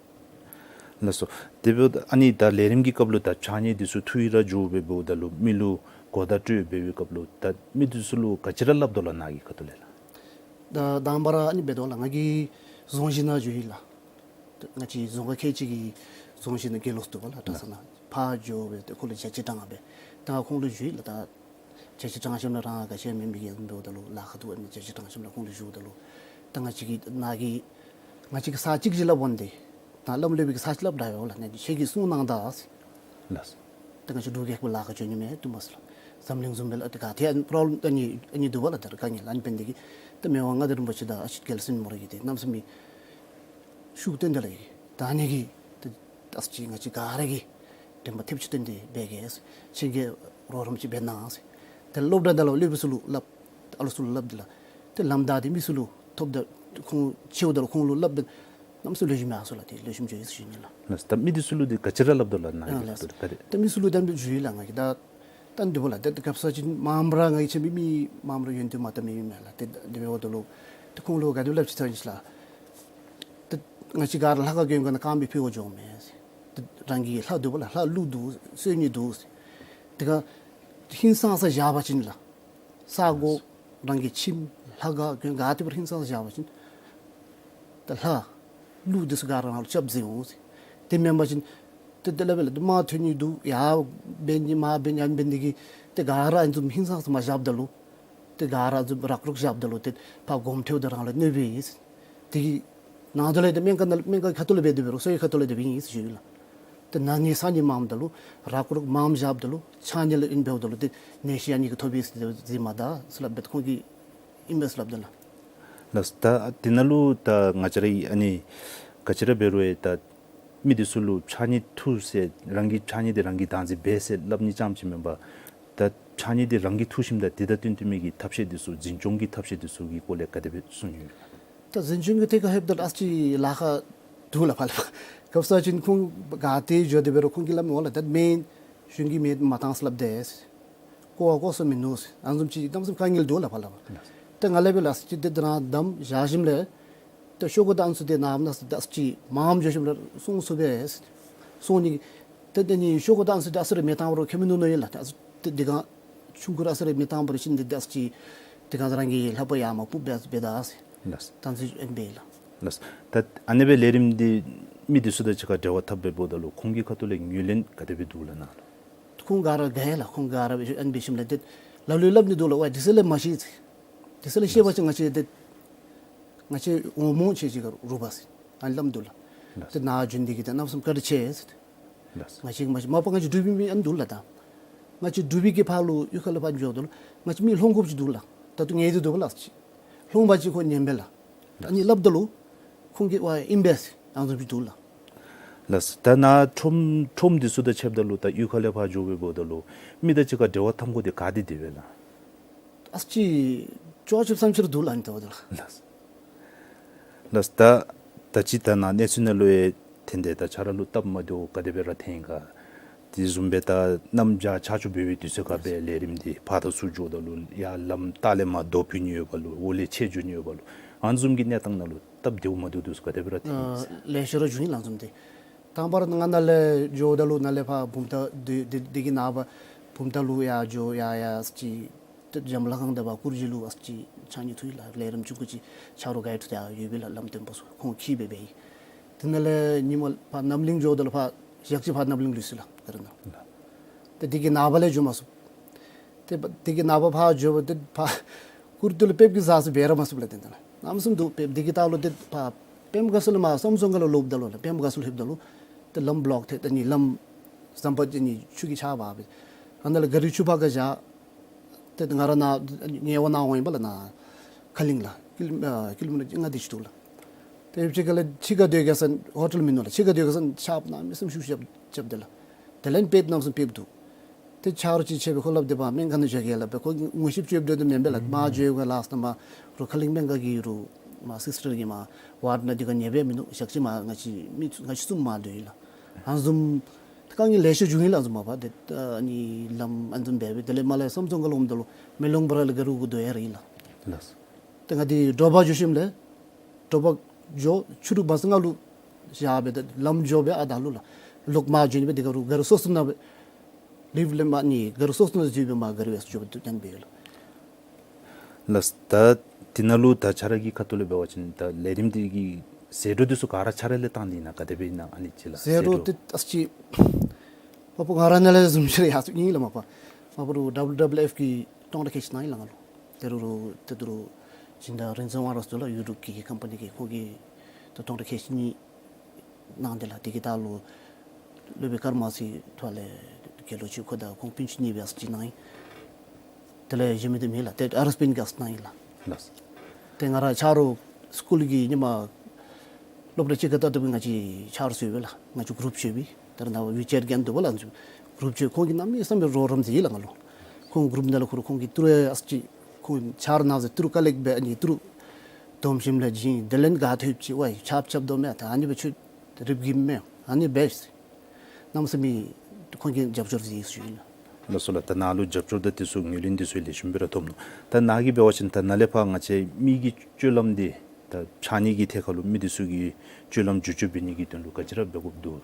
ལགས་སོ། དེ་འབདཝ་ད་ཨ་ནི་ད་ལས་རིམ་གྱི་སྐབས་ལུ་ད་ཕྱགས་སྙིགས་འདི་ཚུ་འཐུ་ཡི་ར་འགྱོ་སྦེ་འབདཝ་ད་ལུ་མི་ལུ་གོ་བརྡ་སྤྲོད་འབད་བའི་སྐབས་ལུ་ད་མི་འདི་ཚུ་ལུ་ག་ཅི་ར་སླབ་དོ་ལགས་ནཱ་གི་ཁ་ཐུག་ལས་ལགས། ད་དང་པ་ར་ཨ་ནི་འབད་དོ་ལགས། ང་གིས་རྫོང་གཞི་ནང་འགྱོ་ཡི་ལགས། ང་བཅས་རྫོང་ཁག་ཁལ་གཅིག་གི་རྫོང་གཞི་ནང་དགེ་སློང་འདུག་པ་ལགས། གྲྭ་ས་ནང་ཕར་འགྱོ་སྦེ་ཏེ་ཁོང་ལུ་བརྒྱ་ཆ་བགྲང་སྦེ་ད་ཁོང་ལུ་ཞུ་ཡི་ལགས། ད་བརྒྱ་ཆ་བགྲང་ཞིནམ་ལས་རང་ག་ཅི་མེད་མི་གི་འབདཝ་ད་ལུ་ལཱ་ཁག་འདུག་ཨ་ནི་བརྒྱ་ཆ་བགྲང་ཞིནམ་ལས་ཁོང་ལུ་ཞུཝ་ད་ལུ་ད་ང་བཅས་ཀྱིས་ནཱ་གི་ང་བཅས་ཀྱིས་ས་ཅིག་ཅིག་སླབ་འོང་སྟེ་ད་སླབ་སླབ་པའི་གི་ས་ཅིག་སླབ་ད་ཡོད་ལགས། ཨ་ནི་ཁྱེད་ཀྱིས་སྲུང་གནང་ད་ཟེར། ལགས། ད་ང་བཅས་འབྲུག་རྒྱལ་ཁབ་ལཱ་ཁག་འགྱོ་ནི་མས་འདུག་མས་ཟེར་ལགས། འཛམ་གླིང་བཟུམ་སྦེ་ལགས། ད་ག་ཏེ་ཨ་ནི་པོརོབ་ལེམ་ཨ་ནི་ཨ་ནི་འདུག་པ་ལགས། ད་དཀའ་ངལ་ཨ་ནི་འབད་ནི་དེ་གིས་ད་མི་དབང་མངའ་བདག་རིན་པོ་ཆེ་དང་ཨ་ཞེ་རྒྱལ་སྲས་མོ་ར་གིས་ཏེ་གནམ་མེད་ས་མེད་ཤུགས་བཏོན་ཏེ་ལགས། ད་ཨ་ནི་གིས་ད་ཨ་ཙི་ཅིག་ང་བཅས་ག་ར་གིས་དྲན་པ་ཐེབས་ཅིག་བཏོན་ཏེ་འབད་གེ་ཟེར། ཁྱེད་ཀྱིས་རོགས་རམ་ཅིག་འབད་གནང་ཟེར། ཏེ་སློབ་གྲྭ་ནང་ལུ་སློབ་དཔོན་ཚུ་ལུ་སླབ། ཨ་ལོ་ཚུ་ལུ་སླབ་སྟེ་ལགས། ཏེ་ལམ་བདའ་སྟེ་མི་ཚུ་ལུ་ཐོབ་ད་ཁོང་ཆེཝ་ད་ལུ་ཁོང་ལུ་སླབ་སྟེ་གནམ་མེད་ས་མེད་ལེགས་ཤོམ་ཡར་སོང་ལགས། ཏེ་ལེགས་ཤོམ་འགྱོ་ཡི་ཟེར་ཞུ་ནི་ལགས། ལགས། ད་མི་འདི་ཚུ་ལུ་ཏེ་ག་ཅི་ར་སླབ་དོ་ལགས་ནཱ་གི་ཨ་ལགས། ད་ད་མི་ཚུ་ལུ་ད་ཞུ་ཡི་ལགས་ང་གིས། ད་ད་འདི་འབདཝ་ལགས། ད་སྐབས་སུ་ཅིག་མངམ་ར་ང་གིས་ཆ་མེད་མི་མངམ་ར་ཡོན་ཏན་མ་ལྟ་མི་མེད་ལགས། ཏེ་འདི་འབདཝ་ད་ལུ་ཏེ་ཁོང་ལུ་ག་དེ་སླབ་ཅི་ཟེར་བ་ཅིན་ལགས། ཏེ་ང་བཅས་ག་ར་ལྷ་ཁང་གི་ཡོན་ཁ་ནང་རྐངམ་སྦེ་ཕུལ་བར་འགྱོཝ་མས་ཟེར། ཏེ་རང་གི་ལྷ་འདུག་པ་ལགས། ལྷ་ཀླུ་འདུག། བསོད་སྙོམས་འདུག་ཟེར། དེ་ཁར་ཧིང་སངས་ས་བཞག་པ་ཅིན་ལགས། ས་སྒོ་རང་གི་ཁྱིམ་ ལྷ་ག་གོན་ག་དེ་སྦེ་ར་ཧིང་སངས་བཞག་པ་ཅིན་ད་ལྷ་ཀླུ་འདི་ཚུ་ག་ར་ནང་ལུ་སྐྱབས་མཛད་འོང་ཟེར། དེ་མེན་པ་ཅིན་ཏེ་དེ་ལས་འབད་ལ་དམག་ཐོན་ནི་འདུག། ཡར་འབད་ནི་མར་འབད་ནི་ཡར་འབད་ནི་གི་ཏེ་ག་ར་ཨ་ནི་བཟུམ་ཧིང་སངས་སུ་མ་བཞགཔ་ད་ལུ་ཏེ་ག་ར་ཨ་ནི་བཟུམ་རག་རོག་བཞགཔ་ད་ལུ་ཏེ་ཕར་གོམ་ཐལཝ་ད་རང་ལུ་གནོདཔ་ཨིན་ཟེར། དེ་གི་ནང་དོན་ལས་ཏེ་སྨན་ཁང་ནང་སྨན་ཁང་ཁ་ཐུག་ལས་འབད་དེ་འབད་རུང་གསོ་བའི་ཁ་ཐུག་ལས་འབད་དེ་འབདཝ་ཨིན་ཟེར་ཞུ་ཡི་ལགས། ཏེ་ན་ནི་ས་ནི་མངམ་ད་ལུ་རག་རོག་མངམ་བཞགཔ་ད་ལུ་ཕྱགས་སྙིགས་ལས་ཨིན་འབདཝ་ད་ལུ་ཏེ་ནད་གཞི་ཨ་ནི་གིས་ཐོབ་པས་ཟེར་ཟེརཝ་མས། ད་ཟེར་སླབ་སྦེ་ཁོང་གིས་ཨིན་པས་ཟེར་སླབ་དེས་ལགས། ལགས། ད་དེ་ནང་ལུ་ད་ང་བཅས་ར་ཨ་ནི་ག་ཅི་ར་འབད་རུང་ཡང་ད་མི་འདི་ཚུ་ལུ་ཕྱགས་སྙིགས་འཐུ་ཟེར་རང་གི་ཕྱགས་སྙིགས་འདི་རང་གིས་བདག་འཛིན་འབད་ཟེར་སླབ་ནི་རྐྱངམ་ཅིག་མེན་པར་ད་ཕྱགས་སྙིགས་འདི་རང་གིས་འཐུ་ཞིནམ་ད་དེ་དང་བསྟུན་ཏེ་མི་གི་ཐབས་ཤེས་འདི་ཚུ་འཛིན་སྐྱོང་གི་ཐབས་ཤེས་འདི་ཚུ་གི་སྐོར་ལས་ག་དེ་སྦེ་གསུང་ནི་ཡོད། ད་འཛིན་སྐྱོང་གི་ཐད་ཁར་ལྷོདཔ་ད་ཨ་ཙི་ལཱ་ཁག་འདུག་ལགས་ཕར་ལས་ཕར། ག་ཅི་ཟེར་བ་ཅིན་ཁོང་ག་ཏེ་འགྱོ་དེ་འབད་རུང་ཁོང་གིས་སླབ་མི་འོང་ལགས། ད་མེན་གཞུང་གིས་མེ་མ་བཏང་ཟེར་སླབ་དེས། བཀོ་བ་བཀོ་ས་མིན་ནུག་ཟེར། ཨ་ནི་བཟུམ་ཅིག་གནམ་མེད་ས་མེད་དཀའ་ངལ་འདུག་ལགས་ཕར་ལས་ཕར། ད་ང་ལས་འབད་ལགས་ཅིག་ཏེ་དེ་ར་བསྡམས་བཞག་ཞིནམ་ལས་ད་ཤོག་གུ་དང་ཨ་ནི་ཚུ་ཏེ་ནཱ་ན་ཟེར་ད་ཨ་ཙི་མངམ་འགྱོ་ཞིནམ་ལས་སོང་སོང་པས་ཟེར། སོང་ནི་ད་དེ་ནི་ཤོག་གུ་དང་ཨ་ནི་ཚུ་ད་ཨ་ཙི་རེ་མེ་བཏང་བ་རུང་ཁྱད་མིན་འདུག་མནོ་ཡི་ལགས། ད་ཨ་ཙི་ཏེ་དེ་སྒང་ཆུང་ཀུ་ར་ཨ་ཙི་རེ་མེ་བཏང་བ་རེ་ཞིནམ་ཏེ་ད་ཨ་ཙི་དེ་སྒང་རང་གི་ལྷག་པར་ཡར་མར་སྤུབས་སྦེ་སྦེ་ད་ཟེར། ལགས། ད་ཨ་ནི་ཚུ་ཨིན་པས་ལགས། ལགས། ད་ཨ་ནི་སྦེ་ལས་རིམ་འདི་མི་འདི་ཚུ་དང་གཅིག་ཁར་འབྲེལ་བ་འཐབ་འབདཝ་ད་ལུ་ཁོང་གི་ཁ་ཐུག་ལས་ངོས་ལེན་ག་དེ་སྦེ་འདུག་ལགས་ནཱ་ལུ། ཁོང་ག་ར་དགའ་ཡི་ལགས། ཁོང་ག་ར་ཨ་ནི་འབད་ཞིནམ་ལས་ཏེ་ལ་ལུ་སླབ་ནི་འདུག་ལགས། ཝའི་དེ་ཚུ་ལས་མ་ཤེས་ཟེར། དེ་ཚུ་ལས་ཤེས་པ་ཅིན་ང་བཅས་ཏེ་ང་བཅས་འོང་མོང་ཆེ་ཅིག་ག་རུ་རུ་བ་ཟེར་ཨ་ནི་སླབ་ནི་འདུག་ལགས། ལགས། ཏེ་ནཱ་བྱོན་ནི་གི་ཏེ་གནམ་མེད་ས་མེད་བཀའ་དྲིན་ཆེ་ཟེར། ལགས། ང་བཅས་མ་གཞི་མ་པ་ང་བཅས་འབྲུག་པའི་མི་ཨ་ནི་འདུག་ལགས། ད་ང་བཅས་འབྲུག་པའི་གི་ཕར་ལུ་གཡུས་ཁ་ལས་ཕར་འགྱོཝ་ད་ལུ་ང་བཅས་མི་སློང་དགོཔ་ཅིག་འདུག་ལགས། ད་ལྟོ་ངལ་དུ་འདུག་ལགས་ཅིག། སློང་པ་ཅིན་ཁོང་ཉན་པས་ལགས། ཨ་ནི་སླབ་ད་ལུ་ཁོང་གིས་ཝའི་ཨིན་པས་ཟེར་ཨ་ནི་བཟུམ་ཅིག་འདུག་ལགས། ལགས། ད་ནཱ་ཁྲོམ་ཁྲོམ་འདི་ཚུ་དང་ཕྱདཔ་ད་ལུ་ད་གཡུས་ཁ་ལས་ཕར་འགྱོ་སྦེ་འབདཝ་ད་ལུ་མི་དང་གཅིག་ཁར་འབྲེལ་བ་འཐབ་དགོཔ་འདི་ག་དེ་དེ་སྦེ་ལགས། ཨ་ཙི་ཅོག་ཅིག་བསམ་ཤེས་ར་འདུག་ལགས། ཨ་ནི་འབདཝ་ད་ལགས། ལགས། ལགས། ད་ད་ཅི་ད་ནཱ་གནས་ཚུལ་ནང་ལུ་ཡང་ཐོན་ཏེ་ད་ཁྱོད་ར་ལུ་སྟབས་མ་བདེཝ་ག་དེ་སྦེ་ར་ཐོན་ག། དེ་བཟུམ་སྦེ་ད་གནམ་བྱཱར་ཆར་ཆུ་འབེལ་བའི་དུས་ཚོད་ཁར་སྦེ་ལས་རིམ་འདི་ཕར་དང་ཚུར་འགྱོཝ་ད་ལུ་ཡར་ལམ་ལྟག་ལས་མར་རྡོ་ཕུ་ནི་ཡོདཔ་ལོ་འོག་ལས་ཆད་འགྱོ་ནི་ཡོདཔ་ལོ་ཨ་ནི་བཟུམ་གྱི་གནས་སྟངས་ནང་ལུ་སྟབས་བདེཝ་མ་བདེཝ་འདི་ཚུ་ག་དེ་སྦེ་ར་ཐོན་ཡི་ཟེར། ལེ་ཤ་ར་བྱུང་ཡི་ལགས་ཨ་ནི་བཟུམ་འདི། དང་པ་ར་ང་ནཱ་ལས་འགྱོཝ་ད་ལུ་ནཱ་ལས་ཕར་བུམ་ཐང་འདི་འདི་འདི་གི་ནངས་པ་བུམ་ཐང་ལུ་ཡར་འགྱོ་ཡར་ཡར་ཅིག་ཏེ་འཇམ་ལྷ་ཁང་དང་བར་སྐོར་ཅིག་ལུ་ཨ་ཙི་ཕྱགས་སྙིགས་འཐུ་ཡི་ལགས། ལས་རིམ་ཆུང་ཀུ་ཅིག་ཆ་རོགས་ག་ཡོད་ཐུག་ཡོད་པས་ལགས། ལམ་སྟོན་པ་ཚུ་ཁོང་གིས་འབད་འབད་ཡི། དེ་ནང་ལས་ཉིནམ་ཕར་རྣམ་གླིང་འགྱོཝ་ད་ལུ་ཕར་ཞག་གཅིག་ཕར་རྣམ་གླིང་ལུས་སོ་ལགས། དེ་ར་ནཱ་ཏེ་འདི་གི་ནངས་པ་ལས་འགྱོ་མ་ཚུགས། ཏེ་འདི་གི་ནངས་པ་ཕར་འགྱོཝ་ཏེ་ཕར་སྐུར་དུ་ལུ་པེབ་ཀྱི་ཟ་ས་འབད་ར་མ་ཚུགས་ལགས། ཏེ་ད་ནཱ་གནམ་མེད་ས་མེད་འདུག། པེབ་འདི་གི་ལྟག་ལུ་ཏེ་ཕར་པེམ་དགའ་ས་ལུ་མར་བསམ་སོང་ཁ་ལུ་ལྷོདཔ་ད་ལུ་ལགས། པེམ་དགའ་ས་ལུ་ལྷོདཔ་ད་ལུ་ཏེ་ལམ་བློག་ཐལ། ཏེ་ཨ་ནི་ལམ་ཟམ་པ་ཨ་ནི་ཆུ་གིས་ཕྱགས་འབག་སྦེ། ཨ་ནཱ་ལས་ག་རི་ཆུ་ཕར་ཁར་བཞག། ཏེ་ང་ར་ནཱ་ཉེ་བར་ནཱ་འོང་ཡི་པ་ལགས། ནཱ་ཁ་གླིང་ལགས། ཀི་ལོ་ཨ་ཀི་ལོ་མི་ཊར་ལྔ་དེ་ཅིག་འདུག་ལགས། ཏེ་ཕྱི་ཁ་ལས་ཕྱི་ཁར་སྡོད་གེ་ཟེར་ཧོ་ཊེལ་མིན་ནུག་ལགས། ཕྱི་ཁར་སྡོད་གེ་ཟེར་ཆརཔ་གནམ་མེད་ས་མེད་ཤུགས་ཤུགས་རྐྱབ་རྐྱབ་དེས་ལགས། དེ་ལས་པེབ་གནམ་མེད་ས་མེད་པེབ་འདུག། ཏེ་ཆ་རོགས་ཅིག་ཆེ་བའི་ཁོ་སླབ་དེས་པ་སྨན་ཁང་ནང་འགྱོ་གེ་སླབ་སྦེ་ཁོ་ངོ་ཤེསཔ་ཅིག་ཡོདཔ་འདྲཝ་མེན་པས་ལགས། མར་འགྱོ་གེ་ལགས་ཟེར་མར་རུ་ཁ་གླིང་སྨན་ཁང་གི་རུ་མར་སིསི་ཊར་གྱིས་མར་ཝརཌ་ནང་འདི་ག་ཉལ་སྦེ་མིན་ནུག། ཞག་གཅིག་མར་ང་བཅས་མི་ང་བཅས་གསུམ་མར་སྡོད་ཡི་ལགས། ཨ་ནི་བཟུམ་དཀའ་ངལ་ལེ་ཤ་བྱུང་ཡི་ལགས། ཨ་ནི་བཟུམ་མ་པ་ཏེ་ཨ་ནི་ལམ་ཨ་ནི་བཟུམ་འབད་སྦེ་དེ་ལས་མར་ལས་བསམ་སོང་ཁ་ལུ་འོངམ་ད་ལུ་མེ་ལོང་བར་ལས་ག་རུ་གུ་སྡོད་ཡར་ཡི་ལགས། ལགས། ཏེ་ང་འདི་དྲོ་པ་འགྱོ་ཞིནམ་ལས་དྲོ་པ་འགྱོ་ཕྱི་རུ་བ་ས་ང་ལུ་བཞག་སྦེ་ཏེ་ལམ་འགྱོ་སྦེ་ཨ་ད་ལུ་ལགས། ལོག་མར་འགྱོ་ནི་སྦེ་འདི་ག་རུ་ག་རུ་སོ་སོ་ནང་སྦེ་ལིབ་ལས་མར་ཨ་ནི་ག་རུ་སོ་སོ་ནང་འཛུལ་སྦེ་མར་ག་རུ་ཡར་སོང་འགྱོ་སྦེ་ཏེ་ཨ་ནི་སྦེ་ཡོད་ལགས། ལགས། ད་དེ་ནང་ལུ་ད་ཁྱོད་ར་གི་ཁ་ཐུག་ལས་འབད་བ་ཅིན་ད་ལས་རིམ་འདི་གི་ཟད་འགྲོ་འདི་ཚུ་ག་ར་ཁྱོད་ར་ལས་བཏང་ནི་ཨིན་ན་ག་དེ་སྦེ་ཨིན་ན་ཨ་ནི་ཅིག་ལགས། ཟད་འགྲོ་ཟད་འགྲོ་འདི་ཨ་ཙི་མ་པ་ང་ར་ནཱ་ལས་བཟུམ་ཅིག་ར་ཡར་སོང་ཡི་ལགས། མ་པ་མ་པ་རུ་ཌབ་ལུ་ཌབ་ལུ་ཨེཕ་གི་སྟོང་ཕྲག་ཁལ་གཅིག་གནང་ཡི་ལགས་ང་ལུ། དེ་རུ་རུ་དེ་དུ་རུ་སྦྱིན་བདག་རིན་ཆེན་དབང་རབ་ཟེར་ལགས། ཡུ་ཊུབ་ཀྱི་ཀམ་པ་ནི་གི་ཁོ་གིས་ད་སྟོང་ཕྲག་ཁལ་གཅིག་གཉིས་གནང་སྟེ་ལགས། དེ་གི་ལྟག་ལུ་སློབ་དཔོན་ཀརྨ་སི་ཐོག་ལས་དགེ་སློང་ཅིག་ཁོ་དང་ཁོང་སྤུན་ཆ་གཉིས་སྦེ་ཨ་ཙི་ཅིག་གནང་ཡི། དེ་ལས་གཞན་མི་འདི་མེད་ལགས། ཏེ་ཨར་ཨེསི་པི་ཨིན་ག་ཨ་ཙི་གནང་ཡི་ལགས། ལགས། ཏེ་ང་ར་ཆ་རོགས་སི་ཀུལ་གྱི་ཉི་མ་སློབ་གྲྭ་གཅིག་ཁར་ལྟ་སྟེ་སྦེ་ང་བཅས་ཆ་རོགས་ཚུ་ཡོད་པས་ལགས། ང་བཅས་གུ་རུབ་ཅིག་ཡོད་པས། ད་རེས་ནངས་པ་ཝི་ཅེཊ་གི་ཨ་ནི་འདུག་པ་ལགས། གུ་རུབ་ཅིག་ཁོང་གིས་གནམ་མེད་ས་མེད་རོགས་རམ་མཛད་ཡི་ལགས་ང་ལུ། ཁོང་གུ་རུབ་ནང་ལུ་ཁོ་ར་ཁོང་གིས་ཏི་རུ་ཨ་ཙི་ཅིག་ཁོང་ཆ་རོགས་ནང་ཟེར་ཏི་རུ་ཀ་ལེཀཊ་འབད་ཨ་ནི་ཏི་རུ་བསྡོམས་ཞིནམ་ལས་བྱིན། དེ་ལས་ག་ཐོབ་ཅི་ཝའི་ཆརཔ་རྐྱབ་དོ་མས། ད་ཨ་ནི་སྦེ་ཁྱོད་རིགཔ་གིས་མས། ཨ་ནི་འབད་ཟེར། གནམ་མེད་ས་མེད་ཁོང་གིས་རྒྱབ་སྐྱོར་མཛད་ཡི་ཟེར་ཞུ་ཡི་ལགས། ལགས་སོ་ལགས། ད་ནཱ་ལུ་རྒྱབ་སྐྱོར་དང་དེ་ཚུ་ངོས་ལེན་དེ་ཚུ་ལེགས་ཤོམ་སྦེ་ར་ཐོབ་ནུག། ད་ནཱ་གིས་འབད་བ་ཅིན་ད་ནཱ་ལས་ཕར་ང་བཅས་མི་གི་སྤྱོད་ལམ་འདི་ད་ཕྱགས་སྙིགས་ཀྱི་ཐད་ཁར་ལུ་མི་འདི་ཚུ་གི་སྤྱོད་ལམ་བསྒྱུར་བཅོས་འབད་ནི་གི་དོན་ལུ་ག་ཅི་ར་འབད་དགོཔ་འདུག་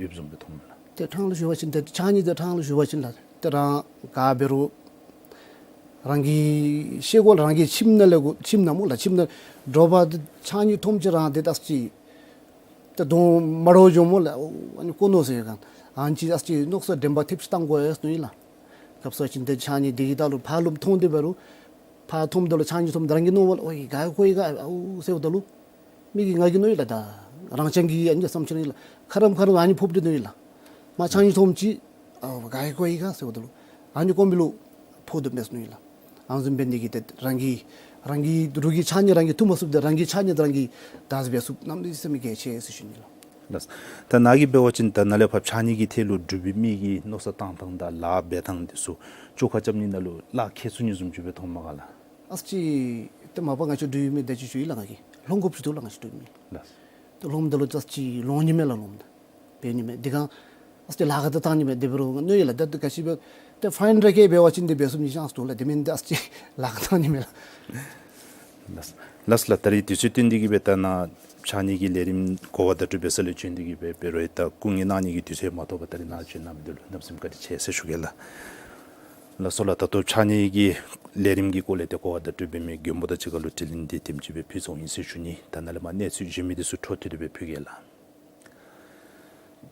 ཡོདཔ་བཟུམ་སྦེ་མཐོངམ་ལགས། ཏེ་ཕྲང་ལུ་ཞུ་བ་ཅིན་ཏེ་ཕྱགས་སྙིགས་འདི་ཕྲང་ལུ་ཞུ་བ་ཅིན་ལགས། ཏེ་རང་ག་འབད་རུང་ རང་གི་ཤེལ་སྒོ་ལས་རང་གི་ཁྱིམ་ནང་ལས་གོ་ཁྱིམ་ནང་སྨོ་ལགས། ཁྱིམ་ནང་འདྲོག་པ་འདི་ཕྱགས་སྙིགས་མཐོངམ་ཅིག་རང་དེ་ད་ཅིག་ད་གདོང་མ་འདྲཝ་འགྱོཝ་སྨོ་ལགས། ཨོ་ཨ་ནི་དཀོན་ནོ་ཟེར་ག་ཨ་ནི་ཅིག་ཨ་ཙི་མནོ་བསམ་དྲན་པ་ཐེབས་ཅིག་བཏང་དགོ་ཡོད་ནི་ཨིན་ལགས། སྐབས་སུ་ཅིག་འདི་ཕྱགས་སྙིགས་འདི་གི་ད་ལུ་ཕར་ལུ་མཐོང་སྟེ་འབད་རུང་ཕར་མཐོངམ་ད་ལུ་ཕྱགས་སྙིགས་མཐོངམ་ད་རང་གི་མནོ་བ་ལུ་ཨོ་ཡི་ག་ཡི་གོ་ཡི་ག་ཨའུ་ཟེརཝ་ད་ལུ་མི་གིས་ང་གིས་མནོ་ཡི་ལགས། ད་རང་རྐྱང་གི་ཨ་ནི་བསམ་འཆར་ཨིན་ལགས། ཁ་རམ་ཁ་རམ་ཨ་ནི་ཕོགཔ་འདི་མནོ་ཡི་ལགས། མར་ཕྱགས་སྙིགས་མཐོངམ་ཅིག་ཨོ་ག་ཡི་གོ་ཡི་ག་ཟེརཝ་ད་ལུ་ཨ་ནི་དཀོན་པའི་ལུ་ཕོག་དོ་མས་མནོ་ཡི་ལགས། ཨ་ནི་བཟུམ་འབད་ནི་དེ་གིས་ཏེ་རང་གི་རང་གི་རོགས་ཀྱི་ཕྱགས་སྙིགས་རང་གིས་འཐུ་མ་ཚུགསཔ་ད་རང་གི་ཕྱགས་སྙིགས་རང་གིས་བདག་འཛིན་འབད་ཚུགསཔ་གནམ་མེད་ས་མེད་གལ་ཆེ་ཟེར་ཞུ་ནི་ལགས། ལགས། ད་ནཱ་གིས་འབད་བ་ཅིན་ད་ནཱ་ལས་ཕར་ཕྱགས་སྙིགས་ཀྱི་ཐད་ལུ་འབྲུག་པའི་མི་གི་མནོ་བསམ་བཏང་ཐངས་དང་ལཱ་འབད་ཐངས་འདི་ཚུ་བཅོ་ཁ་རྐྱབ་ནི་ནང་ལུ་ལཱ་ཁག་ཚུགས་ནི་བཟུམ་ཅིག་སྦེ་མཐོངམ་མས་ག་ལགས། ཨ་ཙི་ཏེ་མ་པ་ང་བཅས་འབྲུག་པའི་མི་དེ་ཅིག་ཞུ་ཡི་ལགས། ང་གིས་སློབ་དགོཔ་ཅིག་འདུག་ལགས། ང་བཅས་འབྲུག་པའི་མི་ལགས། ཏེ་སློབམ་ད་ལུ་ཨ་ཙི་ལོང་ནི་མས་ལགས། སློབམ་ད་འབད་ནི་མས། དེ་སྒང་ཨ་ཙི་ལཱ་ཁག་ད་བཏང་ནི་མས། དེ་འབད་རུང་མནོ་ཡི་ལགས། ད་ག་ཅི་འབད་ཏེ་ཕའིན་རེ་ཁེ་འབད་བ་ཅིན་དེ་འབད་ཚུགས་ནི་ཅིག་ཨ་ཙི་འདུག་ལགས། དེ་མེན་ད་ཨ་ཙི་ལཱ་ཁག་བཏང་ནི་མས་ལགས། ལགས་ལགས། ད་རིས་དུས་ཚོད་བཏོན་ཏེ་གིས་སྦེ་ད་ནཱ་ཕྱགས་སྙིགས་ཀྱི་ལས་རིམ་གོ་བ་བརྡ་སྤྲོད་འབད་ས་ལུ་བྱོན་ཏེ་གིས་སྦེ་འབད་རུང་ད་སྐུ་ངལ་གནང་ནི་གི་དུས་ཚོད་མ་ཐོབ་པར་ད་རིས་ནཱ་བྱོན་གནང་མི་འདི་ལུ་གནམ་མེད་ས་མེད་བཀའ་དྲིན་ཆེ་ཟེར་ཞུ་གེ་ལགས། ལགས་སོ་ལགས། ད་ལྟོ་ཕྱགས་སྙིགས་ཀྱི་ལས་རིམ་གྱི་སྐོར་ལས་ཏེ་གོ་བ་བརྡ་སྤྲོད་འབད་མི་མགོན་པོ་དང་གཅིག་ཁར་ལུ་དྲི་ལན་འདི་དེམ་ཅིག་སྦེ་ཕུལ་སོང་ཡི་ཟེར་ཞུ་ནི། ད་ནཱ་ལས་མར་གནས་ཚུལ་གཞན་མི་འདི་ཚུ་འཕྲོ་མཐུད་དེ་སྦེ་ཕུལ་གེ་ལགས།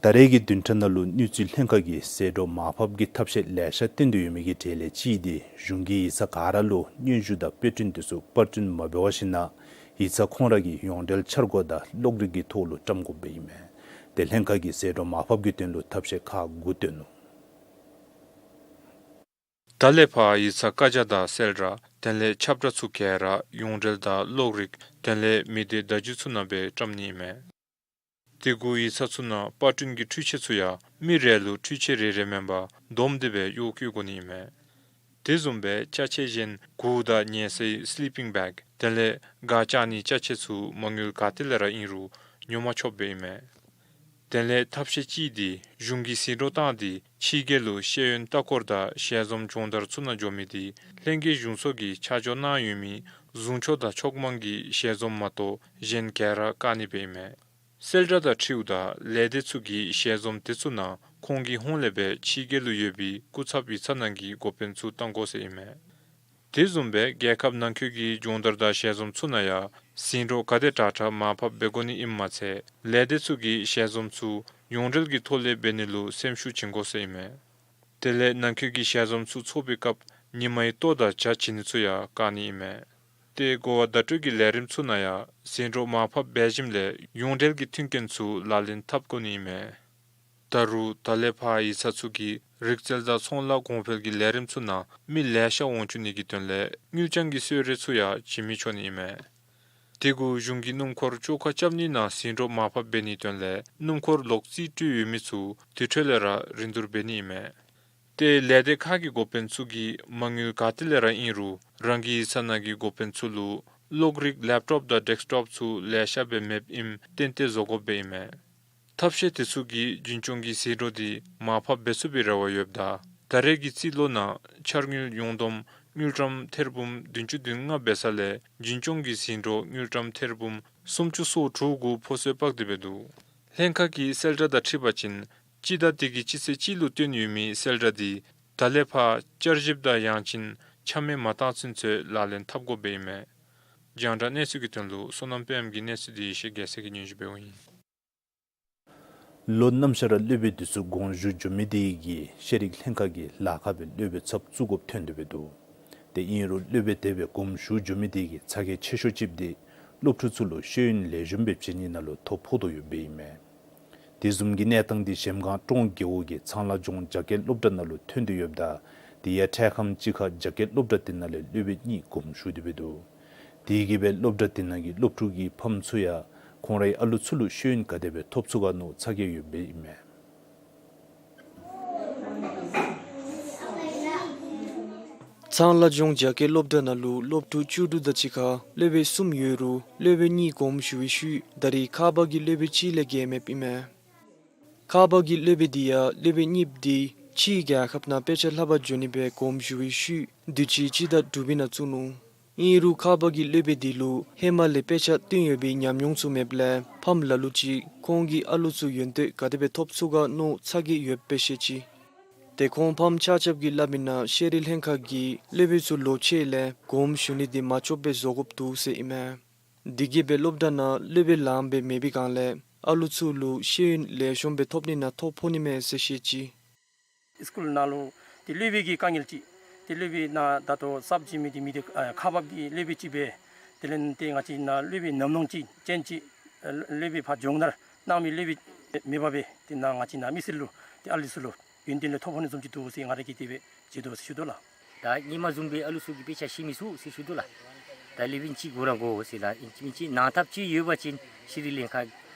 ད་རེས་ཀྱི་བདུན་ཕྲག་ནང་ལུ་དངུལ་རྩིས་ལྷན་ཁག་གིས་ཟད་འགྲོ་མར་ཕབ་ཀྱི་ཐབས་ཤེས་ལེ་ཤ་བཏོན་ཏེ་ཡོད་མི་གི་གྲས་ལས་གཅིག་འདི་གཞུང་གིས་ཡིག་ཚང་ག་ར་ལུ་སྙན་ཞུ་དང་དཔེ་སྐྲུན་འདི་ཚུ་པར་སྐྲུན་མ་འབད་བར་ཞིན་ན་ཡིག་ཚང་ཁོང་ར་གི་ཡོངས་འབྲེལ་འཆར་སྒོ་དང་གློག་རིག་གི་ཐོག་ལུ་བཀྲམ་དགོཔ་སྦེ་ཨིན་མས། ཏེ་ལྷན་ཁག་གིས་ཟད་འགྲོ་མར་ཕབ་ཀྱི་དོན་ལུ་ཐབས་ཤེས་ཁག་དགུ་བཏོན་ནུག། ད་ལས་ཕར་ཡིག་ཚང་བཀའ་རྒྱ་དང་གསལ་བསྒྲགས་དེ་ལས་ཁྱབ་བསྒྲགས་ཚུ་ག་ར་ཡོངས་འབྲེལ་དང་གློག་རིག་དེ་ལས་མི་སྡེ་བརྡ་བརྒྱུད་ཚུ་ནང་སྦེ་བཀྲམ་ནི་ཨིན་མས། དེ་གུ་ཡིག་ཚང་ཚུ་ནང་པར་སྐྲུན་གྱི་འཕྲུལ་ཆས་ཚུ་ཡང་མི་རེ་ལུ་འཕྲུལ་ཆས་རེ་རེ་མེན་པར་བསྡོམས་ཏེ་སྦེ་གཡོག་བཀོལ་དགོ་ནི་ཨིན་མས། དེ་བཟུམ་སྦེ་ཅ་ཆས་གཞན་གུར་དང་ཉལ་སའི་སི་ལི་པིང་བེག་དེ་ལས་སྒར་བཅའ་ནིའི་ཅ་ཆས་ཚུ་མ་དངུལ་ག་ཏེ་ལས་ར་ཨིན་རུང་ཉོ་མ་ཆོགཔ་སྦེ་ཨིན་མས། དེ་ལས་ཐབས་ཤེས་གཅིག་འདི་གཞུང་གིས་ཟད་འགྲོ་བཏང་སྟེ་ཕྱི་རྒྱལ་ལུ་ཤེས་ཡོན་ལྟ་སྐོར་དང་ཞལ་འཛོམས་སྦྱོང་བརྡར་ཚུ་ནང་འགྱོ་མི་འདི་ལྷན་རྒྱས་གཞུང་ཚོགས་ཀྱིས་ཆ་འཇོག་གནང་ཡོད་མི་གཟུངས་ཆོས་དང་མཆོག་དམན་གྱི་ཞལ་འཛོམས་མ་གཏོགས་གཞན་ག་ར་བཀག་ནི་སྦེ་ཨིན་མས། གསལ་བསྒྲགས་དང་འཁྲིལཝ་ད་ལས་སྡེ་ཚུ་གིས་ཞལ་འཛོམས་དེ་ཚུ་ནང་ཁོང་གི་ཧོངས་ལས་སྦེ་ཕྱི་རྒྱལ་ལུ་ཡོད་པའི་སྐུ་ཚབ་ཡིག་ཚང་ནང་གི་འགོ་དཔོན་ཚུ་བཏང་དགོ་ཟེར་ཨིན་མས། དེ་བཟུམ་སྦེ་རྒྱལ་ཁབ་ནང་འཁོད་ཀྱི་སྦྱོང་བརྡར་དང་ཞལ་འཛོམས་ཚུ་ནང་ཡང་ཟད་འགྲོ་ག་དེ་དྲག་དྲག་མར་ཕབ་འབད་དགོ་ནི་ཨིནམ་མ་ཚད་ལས་སྡེ་ཚུ་གིས་ཞལ་འཛོམས་ཚུ་ཡོངས་འབྲེལ་གྱི་ཐོག་ལས་འབད་ནི་ལུ་སེམས་ཤུགས་བྱིན་དགོ་ཟེར་ཨིན་མས། དེ་ལས་ནང་འཁོད་ཀྱི་ཞལ་འཛོམས་ཚུ་ཚོགས་པའི་སྐབས་ཉི་མའི་ལྟོ་དང་ཇ་བྱིན་ནི་ཚུ་ཡང་བཀག་ནི་ཨིན་མས། ཏེ་གོ་བ་བརྡ་སྤྲོད་ཀྱི་ལས་རིམ་ཚུ་ནང་ཡང་ཟད་འགྲོ་མར་ཕབ་འབད་ཞིནམ་ལས་ཡོངས་འབྲེལ་གྱི་མཐུན་རྐྱེན་ཚུ་ལག་ལེན་འཐབ་དགོ་ནི་ཨིན་མས། ད་རུང་ད་ལས་ཕར་ཡིག་ཚང་ཚུ་གིས་རིག་རྩལ་དང་ཚོང་ལཱ་གོང་འཕེལ་གྱི་ལས་རིམ་ཚུ་ནང་མི་ལེ་ཤ་འོང་བཅུག་ནི་གི་དོན་ལས་དངུལ་རྐྱང་གི་གསོལ་རས་ཚུ་ཡང་བྱིན་མི་ཆོག་ནི་ཨིན་མས། དེ་གུ་གཞུང་གིས་སྣུམ་འཁོར་བཅོ་ཁ་རྐྱབ་ནི་ནང་ཟད་འགྲོ་མར་ཕབ་འབད་ནིའི་དོན་ལས་སྣུམ་འཁོར་ལོག་རྩིས་སྤྲོད་ཡོད་མི་ཚུ་དེ་འཕྲོ་ལས་ར་རིན་བསྡུར་འབད་ནི་ཨིན་མས། ཏེ་ལས་སྡེ་ཁག་གི་འགོ་དཔོན་ཚུ་གིས་མ་དངུལ་ག་ཏེ་ལས་ར་ཨིན་རུང་རང་གི་ཡིག་ཚང་ནང་གི་འགོ་དཔོན་ཚུ་ལུ་གློག་རིག་ལེབ་ཊོབ་དང་ཌེསྐ་ཊོབ་ཚུ་ལེ་ཤ་སྦེ་མེདཔ་ཨིནམ་བསྟན་ཏེ་བཟོ་དགོཔ་སྦེ་ཨིན་མས། ཐབས་ཤེས་དེ་ཚུ་གིས་རྒྱུན་སྐྱོང་གི་ཟད་འགྲོ་འདི་མར་ཕབ་འབད་ཚུགས་པའི་རེ་བ་ཡོདཔ་ད་ད་རེས་ཀྱི་རྩིས་ལོ་ནང་འཆར་དངུལ་ཡོངས་བསྡོམས་དངུལ་ཀྲམ་ཐེར་འབུམ་བདུན་ཅུ་དོན་ལྔ་འབད་ས་ལས་རྒྱུན་སྐྱོང་གི་ཟད་འགྲོ་དངུལ་ཀྲམ་ཐེར་འབུམ་སུམ་ཅུ་སོ་དྲུག་གུ་ཕོ་སོས་དཔག་སྟེ་སྦེ་འདུག། ལྷན་ཁག་གི་གསལ་བསྒྲགས་དང་འཁྲིལ་བ་ཅིན་སྤྱི་ཟླ་འདི་གི་སྤྱི་ཚེས་གཅིག་ལུ་བཏོན་ཡོད་མི་གསལ་བསྒྲགས་འདི་ད་ལས་ཕར་བསྐྱར་ཞིབ་དང་ཡང་ཅིན་ཆ་མེད་མ་བཏང་ཚུན་ཚོད་ལག་ལེན་འཐབ་དགོཔ་སྦེ་ཨིན་མས། རྒྱང་བསྒྲགས་གནས་ཚུལ་གྱི་དོན་ལུ་བསོད་ནམས་དཔལ་དབྱངས་ཀྱིས་གནས་ཚུལ་འདི་ཡེ་ཤེས་རྒྱལ་མཚན་གྱིས་སྙན་ཞུ་འབདཝ་ཨིན། ལོ་ནམ་ཞག་ར་སློབ་དཔོན་འདི་ཚུ་དགོངས་ཞུ་འགྱོ་མི་འདི་གིས་ཤེས་རིག་ལྷན་ཁག་གིས་ལཱ་ཁག་སྦེ་སློབ་དཔོན་ཚབ་བཙུགས་དགོཔ་ཐོན་ཏེ་སྦེ་འདུག། ཏེ་ཨིན་རུང་སློབ་དཔོན་དེ་སྦེ་དགོངས་ཞུ་འགྱོ་མི་འདི་གི་ཚ་གྱང་ཆེ་ཤོས་ཅིག་འདི་སློབ་ཕྲུག་ཚུ་ལུ་ཤེས་ཡོན་ལེགས་ཤོམ་སྦེ་བྱིན་ནི་ནང་ལུ་ཐོ་ཕོག་དོ་ཡོདཔ་སྦེ་ཨིན་མས། དེ་བཟུམ་གྱི་གནས་སྟངས་འདི་གཞལམ་སྒང་ཀྲོང་རྒེད་འོག་གི་ཚང་ལ་ལྗོངས་རྒྱ་སྐད་སློབ་གྲྭ་ནང་ལུ་ཐོན་ཏེ་ཡོདཔ་ད་དེ་ཡང་འཕྲལ་ཁམས་ཅིག་ཁར་རྒྱ་སྐད་སློབ་གྲྭ་དེ་ནང་ལས་སློབ་དཔོན་གཉིས་དགོངས་ཞུ་སྟེ་སྦེ་འདུག། དེ་གིས་སྦེ་སློབ་གྲྭ་དེ་ནང་གི་སློབ་ཕྲུག་གི་ཕམ་ཚུ་ཡང་ཁོང་རའི་ཨ་ལུ་ཚུ་ལུ་ཤེས་ཡོན་ག་དེ་སྦེ་ཐོབ་ཚུགས་ག་མནོ་ཚ་གྱང་ཡོདཔ་སྦེ་ཨིན་མས། ཚང་ལ་ལྗོངས་རྒྱ་སྐད་སློབ་གྲྭ་ནང་ལུ་སློབ་ཕྲུག་བཅུ་དྲུག་དང་གཅིག་ཁར་སློབ་དཔོན་གསུམ་ཡོད་རུང་སློབ་དཔོན་གཉིས་དགོངས་ཞུ་བའི་ཤུལ་ད་རེས་ཁ་པར་གྱི་སློབ་དཔོན་གཅིག་ལས་བརྒལ་མེདཔ་ཨིན་མས། ཁ་པར་གྱི་སློབ་དཔོན་འདི་ཡང་སློབ་དཔོན་གཉིསཔོ་འདི་ཕྱིའི་རྒྱལ་ཁབ་ནང་དཔེ་ཆ་ལྷབ་པར་འགྱོ་ནི་སྦེ་དགོངས་ཞུ་བའི་ཤུལ་དུས་ཅི་སྤྱི་ཟླ་དྲུག་པའི་ནང་བཙུགས་ནུག། ཨིན་རུང་ཁ་པར་གྱི་སློབ་དཔོན་འདི་ལུ་ཧེ་མ་ལས་དཔེ་ཆ་བཏོན་ཡོད་པའི་ཉམས་མྱོང་ཚུ་མེདཔ་ལས་ཕམ་ལ་ལུ་ཅིག་ཁོང་གི་ཨ་ལུ་ཚུ་ཡོན་ཏན་ག་དེ་སྦེ་ཐོབ་ཚུགས་ག་མནོ་ཚ་གྱང་ཡོདཔ་སྦེ་བཤད་ཅི། ཏེ་ཁོང་ཕམ་ཆ་ཁྱབ་ཀྱིས་སླབ་མི་ནང་ཤེས་རིག་ལྷན་ཁག་གིས་སློབ་དཔོན་ཚུ་ལོ་ཆེ་ལས་དགོངསམ་ཞུ་ནི་འདི་མ་ལྕོགསཔ་སྦེ་བཟོ་དགོཔ་འདུག་ཟེར་ཨིན་མས། དེ་གིས་སྦེ་སློབ་གྲྭ་ནང་སློབ་དཔོན་ལངམ་སྦེ་མེད་པའི་སྒང་ལས་ཨ་ལུ་ཚུ་ལུ་ཤེས་ཡོན་ལེགས་ཤོམ་སྦེ་ཐོབ་ནི་ནང་ཐོ་ཕོག་ནི་མས་ཟེར་བཤད་ཅི། སི་ཀུལ་ནང་ལུ་ཏེ་སློབ་དཔོན་གྱི་དཀའ་ངལ་ཅིག། ཏེ་སློབ་དཔོན་ནཱ་ད་ལྟོ་གསརཔ་བྱིན་མི་འདི་མི་འདི་ཨ་ཁག་འབག་གི་སློབ་དཔོན་ཅིག་སྦེ། དེ་ལས་ཏེ་ང་བཅས་ནཱ་སློབ་དཔོན་ནམ་ནོར་ཅན་ཅིག་ཨ་སློབ་དཔོན་ཕར་སྦྱོང་བརྡར་གནང་མི་སློབ་དཔོན་མེད་པར་སྦེ་ཏེ་ནཱ་ང་བཅས་ནཱ་མི་སེར་ལུ་ཏེ་ཨ་ལུ་ཚུ་ལུ་ཡོན་ཏན་ལུ་ཐོ་ཕོག་ནི་བཟུམ་ཅིག་འདུག་ཟེར་ང་ར་གིས་དེ་སྦེ་མཇལ་དོ་ཟེར་ཞུ་དོ་ལགས། ད་སྔོན་མ་བཟུམ་སྦེ་ཨ་ལུ་ཚུ་གིས་དཔེ་ཆ་ཤེས་མི་ཚུགས་ཟེར་ཞུ་དོ་ལགས། ད་སློབ་དཔོན་ཅིག་དགོ་ར་དགོ་ཟེར་ལགས། ཨིན་ཅི་མིན་ཅི་གནང་ཐབས་ཅིག་ཡོད་པ་ཅིན་ཤེས་རིག་ལྷན་ཁག་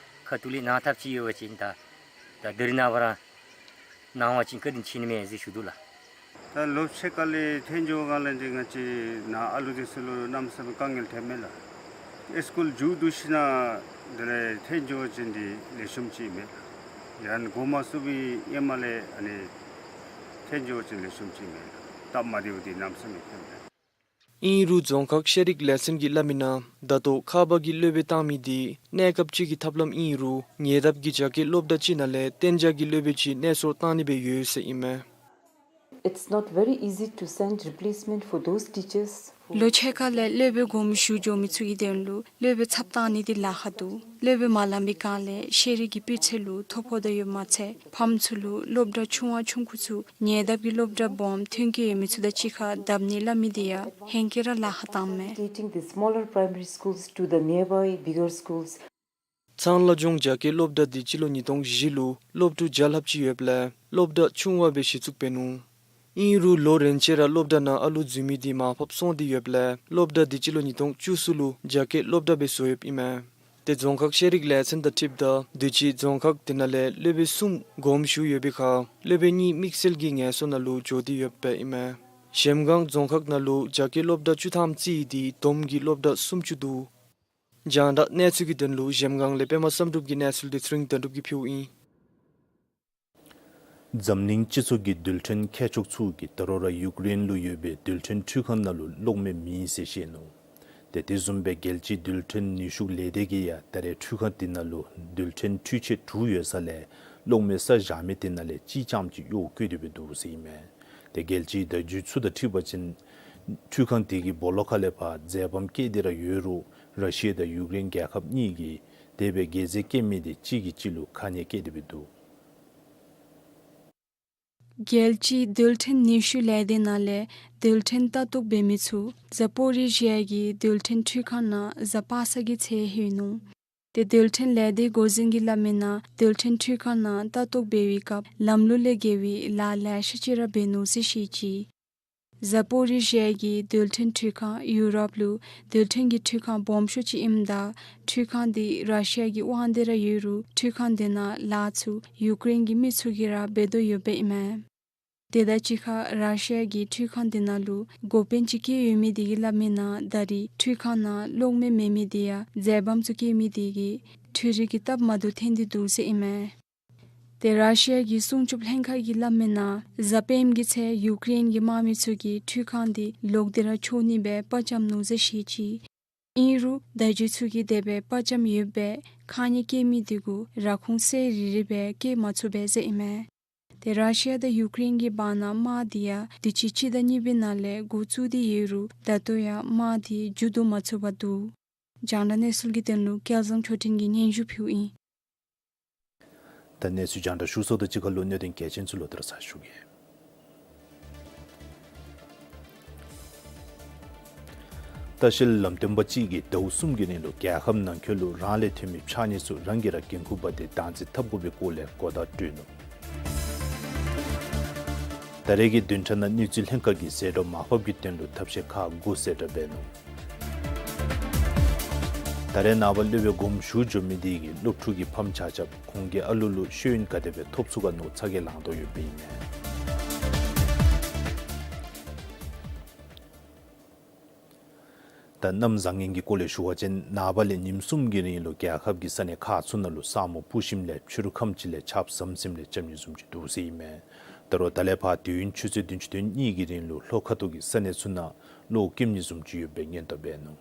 ཁ་ཐུག་ལས་གནང་ཐབས་ཅིག་ཡོད་པ་ཅིན་ད་ད་རིས་ནངས་པ་ར་གནང་བ་ཅིན་བཀའ་དྲིན་ཆེ་ནི་མས་ཟེར་ཞུ་དོ་ལགས། ད་ལོ་ཕྱེད་ཀ་ལས་ཐོན་འགྱོ་བའི་སྒང་ལས་འདི་ང་བཅས་ནཱ་ཨ་ལུ་འདི་ཚུ་ལུ་གནམ་མེད་ས་མེད་དཀའ་ངལ་ཐོནམ་མས་ལགས། ཨེ་སི་ཀུལ་མཇུག་བསྡུ་ཞིནམ་དེ་ལས་ཐོན་འགྱོ་བ་ཅིན་འདི་ལེགས་ཤོམ་ཅིག་མས་ལགས། ཡང་འགོ་མ་བཙུགས་པའི་ཧེ་མ་ལས་ཨ་ནི་ཐོན་འགྱོ་བ་ཅིན་ལེགས་ཤོམ་ཅིག་མས་ལགས། སྟབས་མ་བདེཝ་འདི་གནམ་མེད་ས་མེད་ཐོནམ་མས་ལགས། ཨིན་རུང་རྫོང་ཁག་ཤེས་རིག་ལས་ཚན་གྱི་སླབ་མི་ནང་ད་ལྟོ་ཁག་འབག་གི་སློབ་དཔོན་བཏང་མི་འདི་གནས་སྐབས་ཅིག་གི་ཐབས་ལམ་ཨིན་རུང་ཉེ་འདབས་ཀྱི་རྒྱ་སྐད་སློབ་གྲྭ་ཅིག་ནང་ལས་གཏན་འཇགས་ཀྱི་སློབ་དཔོན་ཅིག་གནས་སོར་བཏང་ནི་སྦེ་ཡོད་ཟེར་ཨིན་མས། It's not very easy to send replacement for those teachers who ལོ་ཕྱེད་ཀ་ལས་སློབ་དཔོན་དགོངསམ་ཞུ་འགྱོ་མི་ཚུ་གི་དོན་ལུ་སློབ་དཔོན་ཚབ་བཏང་ནི་འདི་ལཱ་ཁག་འདུག། སློབ་དཔོན་མ་ལང་པའི་སྒང་ལས་ཤེས་རིག་གི་སྤུས་ཚད་ལུ་ཐོ་ཕོག་དོ་ཡོདཔ་མ་ཚད་ཕམ་ཚུ་ལུ་སློབ་གྲྭ་ཆུང་བ་ཆུང་ཀུ་ཚུ་ཉེ་འདབས་ཀྱི་སློབ་གྲྭ་སྦོམ་མཐུན་རྐྱེན་ཡོད་མི་ཚུ་དང་གཅིག་ཁར་བསྡབ་ནི་སླབ་མི་འདི་ཡང་ཧེང་སྐལ་ར་ལཱ་ཁག་བཏངམ་མས། Taking the smaller primary schools to the nearby bigger schools. ཚང་ལ་ལྗོངས་རྒྱ་སྐད་སློབ་གྲྭ་འདི་སྤྱི་ལོ་ཉིས་སྟོང་བཞི་ལུ་སློབ་ཕྲུག་བརྒྱ་ལྷགཔ་ཅིག་ཡོདཔ་ལས་སློབ་གྲྭ་ཆུང་བ་སྦེ་གཞི་བཙུགས་འབད་ནུག། ཨིན་རུང་ལོ་རེ་ཅིག་ར་སློབ་གྲྭ་ནང་ཨ་ལུ་འཛུལ་མི་འདི་མར་ཕབ་སོང་སྟེ་ཡོདཔ་ལས་སློབ་གྲྭ་འདི་སྤྱི་ལོ་ཉིས་སྟོང་བཅུ་གསུམ་ལུ་རྒྱ་སྐད་སློབ་གྲྭ་སྦེ་བཟོ་ཡོདཔ་ཨིན་མས། ཏེ་རྫོང་ཁག་ཤེས་རིག་ལས་ཚན་དང་འཁྲིལཝ་ད་དུས་ཅི་རྫོང་ཁག་དེ་ནང་ལས་སློབ་དཔོན་གསུམ་དགོངསམ་ཞུ་ཡོད་པའི་ཁར་སློབ་དཔོན་གཉིས་དམིགས་བསལ་གྱི་ངལ་གསོ་ནང་ལུ་འགྱོ་སྟེ་ཡོདཔ་ཨིན་མས། གཞལམ་སྒང་རྫོང་ཁག་ནང་ལུ་རྒྱ་སྐད་སློབ་གྲྭ་བཅུ་ཐམ་རྩིས་ཏེ་བསྡོམས་ཀྱིས་སློབ་གྲྭ་སུམ་ཅུ་འདུག། རྒྱང་བསྒྲགས་གནས་ཚུལ་གྱི་དོན་ལུ་གཞལམ་སྒང་ལས་པདྨ་བསམ་གྲུབ་ཀྱི་གནས་ཚུལ་འདི་ཚེ་རིང་དོན་གྲུབ་ཀྱིས་ཕུལཝ་ཨིན། འཛམ་གླིང་སྤྱི་ཚོགས་ཀྱི་རྡུལ་ཕྲན་མཁས་མཆོག་ཚུ་གིས་ད་རུང་ར་ཡུཀ་རེན་ལུ་ཡོད་པའི་རྡུལ་ཕྲན་འཕྲུལ་ཁང་ནང་ལུ་གློག་མེ་མེད་ཟེར་བཤད་ནུག། ཏེ་དེ་བཟུམ་སྦེ་རྒྱལ་སྤྱིའི་རྡུལ་ཕྲན་ནུས་ཤུགས་ལས་སྡེ་གིས་ཡང་ད་རེས་འཕྲུལ་ཁང་དེ་ནང་ལུ་རྡུལ་ཕྲན་འཕྲུལ་ཆས་དྲུག་ཡོད་ས་ལས་གློག་མེ་བསལ་བཞག་མི་དེ་ནང་ལས་གཅིག་རྐྱངམ་ཅིག་གཡོག་བཀོལ་ཏེ་སྦེ་འདུག་ཟེར་ཨིན་མས། ཏེ་རྒྱལ་སྤྱིའི་བརྡ་བརྒྱུད་ཚུ་དང་འཁྲིལ་བ་ཅིན་འཕྲུལ་ཁང་དེ་གི་སྦོ་ལོགས་ཁ་ལས་ཕར་འཛེམ་བག་བསྐྱེད་དེ་ར་ཡོད་རུང་ར་ཤི་ཡ་དང་ཡུཀ་རེན་རྒྱལ་ཁབ་གཉིས་ཀྱིས་དེ་སྦེ་འགད་རྫས་བསྐྱལ་མི་དེ་གཅིག་གིས་གཅིག་ལུ་ཁ་ཉེས་བཀལ་ཏེ་སྦེ་འདུག། རྒྱལ་སྤྱིའི་རྡུལ་ཕྲན་ནུས་ཤུགས་ལས་སྡེ་ནང་ལས་རྡུལ་ཕྲན་ལྟ་རྟོག་འབད་མི་ཚུ་ཛ་པོ་རི་ཞི་ཡ་གི་རྡུལ་ཕྲན་འཕྲུལ་ཁང་ནང་གཟའ་པ་སངས་ཀྱི་ཚེ་ལྷོད་ནུག། ཏེ་རྡུལ་ཕྲན་ལས་སྡེ་འགོ་འཛིན་གྱིས་སླབ་མི་ནང་རྡུལ་ཕྲན་འཕྲུལ་ཁང་ནང་ལྟ་རྟོག་འབད་བའི་སྐབས་ལམ་ལུགས་ལས་འགལ་བའི་ལཱ་ལེ་ཤ་ཅིག་ར་འབད་ནུག་ཟེར་བཤད་ཅི། ཛ་པོ་རི་ཞི་ཡ་གི་རྡུལ་ཕྲན་འཕྲུལ་ཁང་ཡུ་རོབ་ལུ་རྡུལ་ཕྲན་གྱི་འཕྲུལ་ཁང་སྦོམ་ཤོས་ཅིག་ཨིནམ་ད་འཕྲུལ་ཁང་འདི་ར་ཤི་ཡ་གི་དབང་འདི་ར་ཡོད་རུང་འཕྲུལ་ཁང་འདི་ནང་ལཱ་ཚུ་ཡུཀ་རེན་གྱི་མི་ཚུ་གིས་ར་འབད་དོ་ཡོདཔ་ཨིན་མས། དེ་དང་གཅིག་ཁར་ར་ཤི་ཡ་གི་འཕྲུལ་ཁང་འདི་ནང་ལུ་འགོ་དཔོན་ཅིག་བཀལ་ཡོད་མི་དེ་གིས་སླབ་མི་ནང་ད་རེས་འཕྲུལ་ཁང་ནང་གློག་མེ་མེད་མི་དེ་ཡང་འཛེམ་བག་ཚུ་བཀལ་མི་དེ་གིས་འཕྲུལ་རིག་གི་སྟབས་མ་བདེཝ་ཐོན་ཏེ་འདུག་ཟེར་ཨིན་མས། ཏེ་ར་ཤི་ཡ་གི་སྲུང་སྐྱོབ་ལྷན་ཁག་གིས་སླབ་མི་ནང་གཟའ་སྤེནམ་གི་ཚེ་ཡུཀ་རེན་གྱི་དམག་མི་ཚུ་གིས་འཕྲུལ་ཁང་དེ་ལོག་སྟེ་ར་འཕྱོག་ནི་སྦེ་དཔའ་བཅམ་ནུག་ཟེར་བཤད་ཅི། ཨིན་རུང་བརྡ་བརྒྱུད་ཚུ་གིས་དེ་སྦེ་དཔའ་བཅམ་ཡོདཔ་སྦེ་ཁ་ཉེས་བཀལ་མི་དེ་གུ་ར་ཁུངས་གསལ་རི་རི་སྦེ་བཀོད་མ་ཚུགས་པས་ཟེར་ཨིན་མས། ཏེ་ར་ཤི་ཡ་དང་ཡུཀ་རེན་གྱི་བར་ན་དམག་དེ་ཡང་དུས་ཅི་སྤྱི་ཟླ་གཉིས་པའི་ནང་ལས་འགོ་བཙུགས་ཏེ་ཡོད་རུང་ད་ལྟོ་ཡང་དམག་དེ་མཇུག་བསྡུ་མ་ཚུགས་པར་འདུག། རྒྱང་བསྒྲགས་གནས་ཚུལ་གྱི་དོན་ལུ་སྐལ་བཟང་ཆོས་སྒྲོན་གྱིས་སྙན་ཞུ་ཕུལཝ་ཨིན། ད་གནས་ཚུལ་རྒྱང་བསྒྲགས་ཞུ་ཚརཝ་དང་གཅིག་ཁར་ལུ་གནད་དོན་གལ་ཆེན་ཚུ་ལོག་སྟེ་ར་ཚར་ཞུ་གེ། ལྟ་བཤལ་ལམ་སྟོན་པ་ཅིག་གིས་ཟླཝ་གསུམ་གྱི་རིང་ལུ་རྒྱལ་ཁབ་ནང་འཁོད་ལུ་རང་ལས་ཐོན་མི་ཕྱགས་སྙིགས་ཚུ་རང་གིས་ར་འགན་ཁུར་འབག་སྟེ་བདག་འཛིན་འཐབ་དགོ་པའི་སྐོར་ལས་གོ་བརྡ་སྤྲོད་ནུག། ད་རེས་ཀྱི་བདུན་ཕྲག་ནང་གནས་ཚུལ་ལྷན་ཁག་གིས་ཟད་འགྲོ་མར་ཕབ་ཀྱི་དོན་ལུ་ཐབས་ཤེས་ཁག་དགུ་གསལ་བསྒྲགས་འབད་ནུག། ད་རེས་ནངས་པ་སློབ་དཔོན་དགོངསམ་ཞུ་འགྱོ་མི་དེ་གིས་སློབ་ཕྲུག་གི་ཕམ་ཆ་ཁྱབ་ཁོང་གི་ཨ་ལུ་ལུ་ཤེས་ཡོན་ག་དེ་སྦེ་ཐོབ་ཚུགས་ག་མནོ་ཚ་གྱང་ལང་དོ་ཡོདཔ་ཨིན་མས། ད་གནམ་བཟང་ངན་གྱི་སྐོར་ལས་ཞུ་བ་ཅིན་ནངས་པ་ལས་ཉིནམ་གསུམ་གྱི་རིང་ལུ་རྒྱལ་ཁབ་ཀྱི་ས་གནས་ཁག་ཚུ་ནང་ལུ་ས་སྨུག་སྤུབས་ཞིནམ་ལས་ཕྱི་རུ་ཁམས་ཅིག་ལས་ཆརཔ་ཟམ་ཟིམ་ལས་རྐྱབ་ནི་བཟུམ་ཅིག་འདུག་ཟེར་ཨིན་མས། ད་རུང་ད་ལས་ཕར་དུས་ཡུན་ཆུ་ཚོད་བདུན་ཅུ་དོན་གཉིས་ཀྱི་རིང་ལུ་ལྷོ་ཁ་ཐུག་གི་ས་གནས་ཚུ་ནང་གློག་ཀིམ་ནི་བཟུམ་ཅིག་ཡོདཔ་སྦེ་སྙན་ཐོ་འབད་ནུག།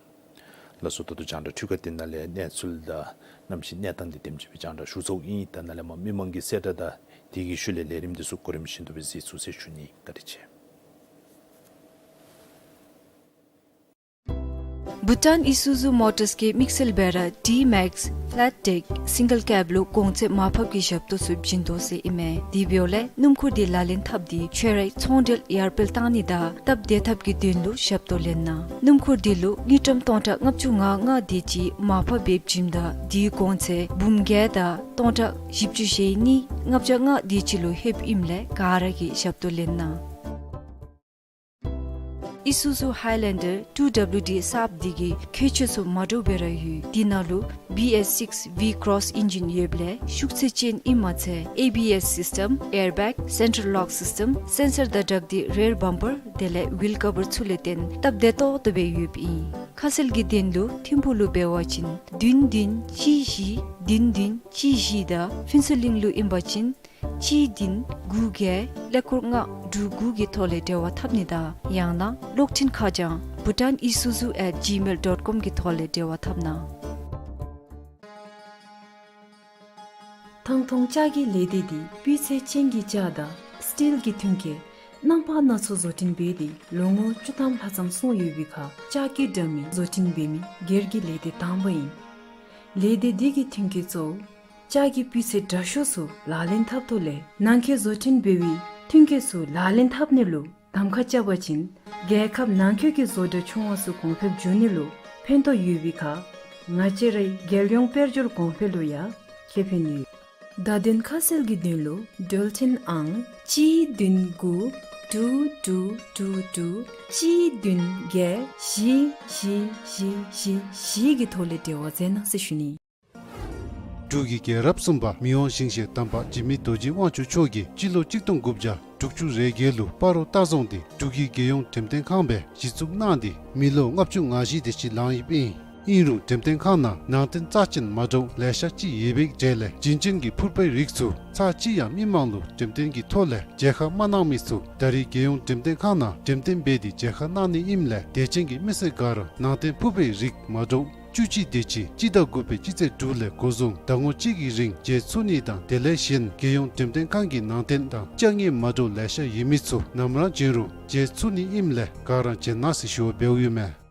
ལགས་སོ། ད་ལྟོ་རྒྱང་བསྒྲགས་འཕྲུལ་ཁང་འདི་ནང་ལས་གནས་ཚུལ་དང་གནམ་གཤིས་གནས་སྟངས་འདི་དེམ་ཅིག་སྦེ་རྒྱང་བསྒྲགས་ཞུ་ཚརཝ་ཨིན། ད་ནཱ་ལས་མར་མི་མང་གི་གསལ་བསྒྲགས་དང་ དེ་གི་ཤུལ་ལས་ལས་རིམ་འདི་ཚུ་གོ་རིམ་བཞིན་དུ་སྦེ་གཟིགས་ཚུགས་ཟེར་ཞུ་ནི། བཀའ་དྲིན་ཆེ། བྷུ་ཊཱན་ཨི་སུ་ཛུ་མོ་ཊརསི་གི་དམིགས་བསལ་འབད་ར་ཌི་མེགསི་ཕེ་ལེཊ་ཌེཀ་སིང་གལ་ཀེབ་ལུ་གོང་ཚད་མར་ཕབ་ཀྱི་ཞབས་ཏོག་ཚུ་བྱིན་དོ་ཟེར་ཨིན་མས། དེ་འབདཝ་ལས་སྣུམ་འཁོར་འདི་ལག་ལེན་འཐབ་སྟེ་ཁྱོད་རའི་ཚོང་འབྲེལ་ཡར་འཕེལ་གཏང་ནི་དང་སྟབས་བདེ་ཐབས་ཀྱི་དོན་ལུ་ཞབས་ཏོག་ལེན་གནང་། སྣུམ་འཁོར་འདི་ལུ་དངུལ་ཀྲམ་སྟོང་ཕྲག་ལྔ་བཅུ་ང་ལྔ་དེ་ཅིག་མར་ཕབ་འབད་བྱིནམ་ད་དེའི་གོང་ཚད་འབུམ་བརྒྱད་དང་སྟོང་ཕྲག་བཞི་བཅུ་ཞེ་གཉིས་ལྔ་བརྒྱ་ལྔ་དེ་ཅིག་ལུ་ལྷོདཔ་ཨིནམ་ལས་ག་ར་གིས་ཞབས་ཏོག་ལེན་གནང་། ཨི་སུ་ཛུ་ཧའི་ལེན་ཌར་ཊུ་ཌབ་ལུ་ཌི་གསརཔ་འདི་གི་ཁྱད་ཆོས་ཚུ་མ་འདྲཝ་སྦེ་ར་ཡོད། དེ་ནང་ལུ་བི་ཨེསི་སིགསི་ཝི་ཀྲོསི་ཨིན་ཇིན་ཡོདཔ་ལས་ཤུགས་ཚད་ཅན་ཨིན་མ་ཚད་ཨེ་བི་ཨེསི་སིསི་ཊམ་ཨེར་བེག་སེན་ཊར་ལོག་སིསི་ཊམ་སེན་སར་དང་སྦྲགས་ཏེ་རེར་བམ་པར་དེ་ལས་ཝིལ་ཀ་བར་ཚུ་ལས་བརྟེན་སྟབས་བདེ་ཏོག་ཏོ་སྦེ་ཡོདཔ་ཨིན། ཁ་གསལ་གྱི་དོན་ལུ་ཐིམ་ཕུག་ལུ་འབད་བ་ཅིན་བདུན་བདུན་གཅིག་བཞི་བདུན་བདུན་གཅིག་བཞི་དང་ཕུན་ཚོགས་གླིང་ལུ་ཨིན་པ་ཅིན་གཅིག་བདུན་དགུ་བརྒྱད་ཀླད་ཀོར་ལྔ་དྲུག་དགུ་གི་ཐོག་ལས་འབྲེལ་བ་འཐབ་ནི་དང་ཡང་ན་གློག་འཕྲིན་ཁ་བྱང་bhutanisuzu at gmail dot com གི་ཐོག་ལས་འབྲེལ་བ་འཐབ་གནང་། ཐང་ཐོང་ལྕགས་ཀྱི་ལས་སྡེ་འདི་སྤུས་ཚད་ཅན་གྱི་ལྕགས་དང་སི་ཊིལ་གྱི་མཐུན་རྐྱེན་རྣམ་པ་སྣ་ཚོགས་བཟོ་སྐྲུན་འབད་དེ་ལོ་ངོ་བཅུ་ཐམ་ལྷག་ཙམ་སོང་ཡོད་པའི་ཁར་ལྕགས་ཀྱི་དྲ་མིག་བཟོ་སྐྲུན་འབད་མི་སྒེར་གྱི་ལས་སྡེ་དང་པ་ཨིན། ལས་སྡེ་འདི་གི་མཐུན་རྐྱེན་གཙོ་བོ་ལྕགས་ཀྱི་སྤུས་ཚད་དྲག་ཤོས་ཚུ་ལག་ལེན་འཐབ་དོ་ལས་ནང་འཁོད་བཟོ་སྐྲུན་འབད་བའི་མཐུན་རྐྱེན་ཚུ་ལག་ལེན་འཐབ་ནི་ལུ་གདམ་ཁ་རྐྱབ་པ་ཅིན་རྒྱལ་ཁབ་ནང་འཁོད་ཀྱི་བཟོ་གྲྭ་ཆུང་བ་ཚུ་གོང་འཕེལ་འགྱོ་ནི་ལུ་ཕན་ཐོགས་ཡོད་པའི་ཁར་ང་བཅས་རའི་རྒྱལ་ཡོངས་དཔལ་འབྱོར་གོང་འཕེལ་ལུ་ཡང་ཁེ་ཕན་ཡོད། བརྡ་དོན་ཁ་གསལ་གྱི་དོན་ལུ་འགྲུལ་འཕྲིན་ཨང་གཅིག་བདུན་དགུ་དྲུག་དྲུག་དྲུག་དྲུག་གཅིག་བདུན་བརྒྱད་བཞི་བཞི་བཞི་བཞི་བཞི་གི་ཐོག་ལས་འབྲེལ་བ་མཛད་གནང་ཟེར་ཞུ་ནི། འབྲུག་གི་རྒྱལ་རབས་གསུམ་པ་མི་དབང་ཞིང་གཤེགས་དམ་པ་འཇིགས་མེད་རྡོ་རྗེ་དབང་ཕྱུག་མཆོག་གིས་སྤྱི་ལོ་གཅིག་སྟོང་དགུ་བརྒྱ་དྲུག་ཅུ་རེ་བརྒྱད་ལུ་སྤ་རོ་ལྟ་རྫོང་འདི་འབྲུག་གི་རྒྱལ་ཡོངས་འགྲེམས་སྟོན་ཁང་སྦེ་གཞི་བཙུགས་གནང་སྟེ་མི་ལོ་ལྔ་བཅུ་ང་བཞི་དེ་ཅིག་ལང་ཡོདཔ་ཨིན། ཨིན་རུང་འགྲེམས་སྟོན་ཁང་ནང་ནང་རྟེན་རྩ་ཅན་མ་འདྲཝ་ལེ་ཤ་ཅིག་ཡོད་པའི་གྲས་ལས་བྱིན་ཅན་གྱི་ཕུར་པའི་རིགས་ཚུ་ཚར་གཅིག་ཡང་མི་མང་ལུ་འགྲེམས་སྟོན་གྱི་ཐོག་ལས་མཇལ་ཁ་མ་གནང་མི་ཚུ་ད་རེས་རྒྱལ་ཡོངས་འགྲེམས་སྟོན་ཁང་ནང་འགྲེམས་སྟོན་འབད་དེ་མཇལ་ཁ་གནང་ནི་ཨིནམ་ལས་དད་ཅན་གྱི་མི་སེར་ག་ར་ནང་རྟེན་ཕུར་པའི་རིགས་མ་འདྲཝ་བཅུ་གཅིག་དེ་ཅིག་སྤྱི་ཟླ་དགུ་པའི་སྤྱི་ཚེས་དྲུག་ལས་འགོ་བཟུང་ཟླ་ངོ་གཅིག་གི་རིང་མཇལ་ཚུགས་ནི་དང་དེ་ལས་གཞན་རྒྱལ་ཡོངས་འགྲེམས་སྟོན་ཁང་གི་ནང་རྟེན་དང་ལྕགས་དངོས་མ་འདྲཝ་ལེ་ཤ་ཡོད་མི་ཚུ་ནམ་ར་བྱོན་རུང་མཇལ་ཚུགས་ནི་ཨིནམ་ལས་ག་ར་མཇལ་གནང་ཟེར་ཞུ་བ་འབདཝ་ཨིན་མས།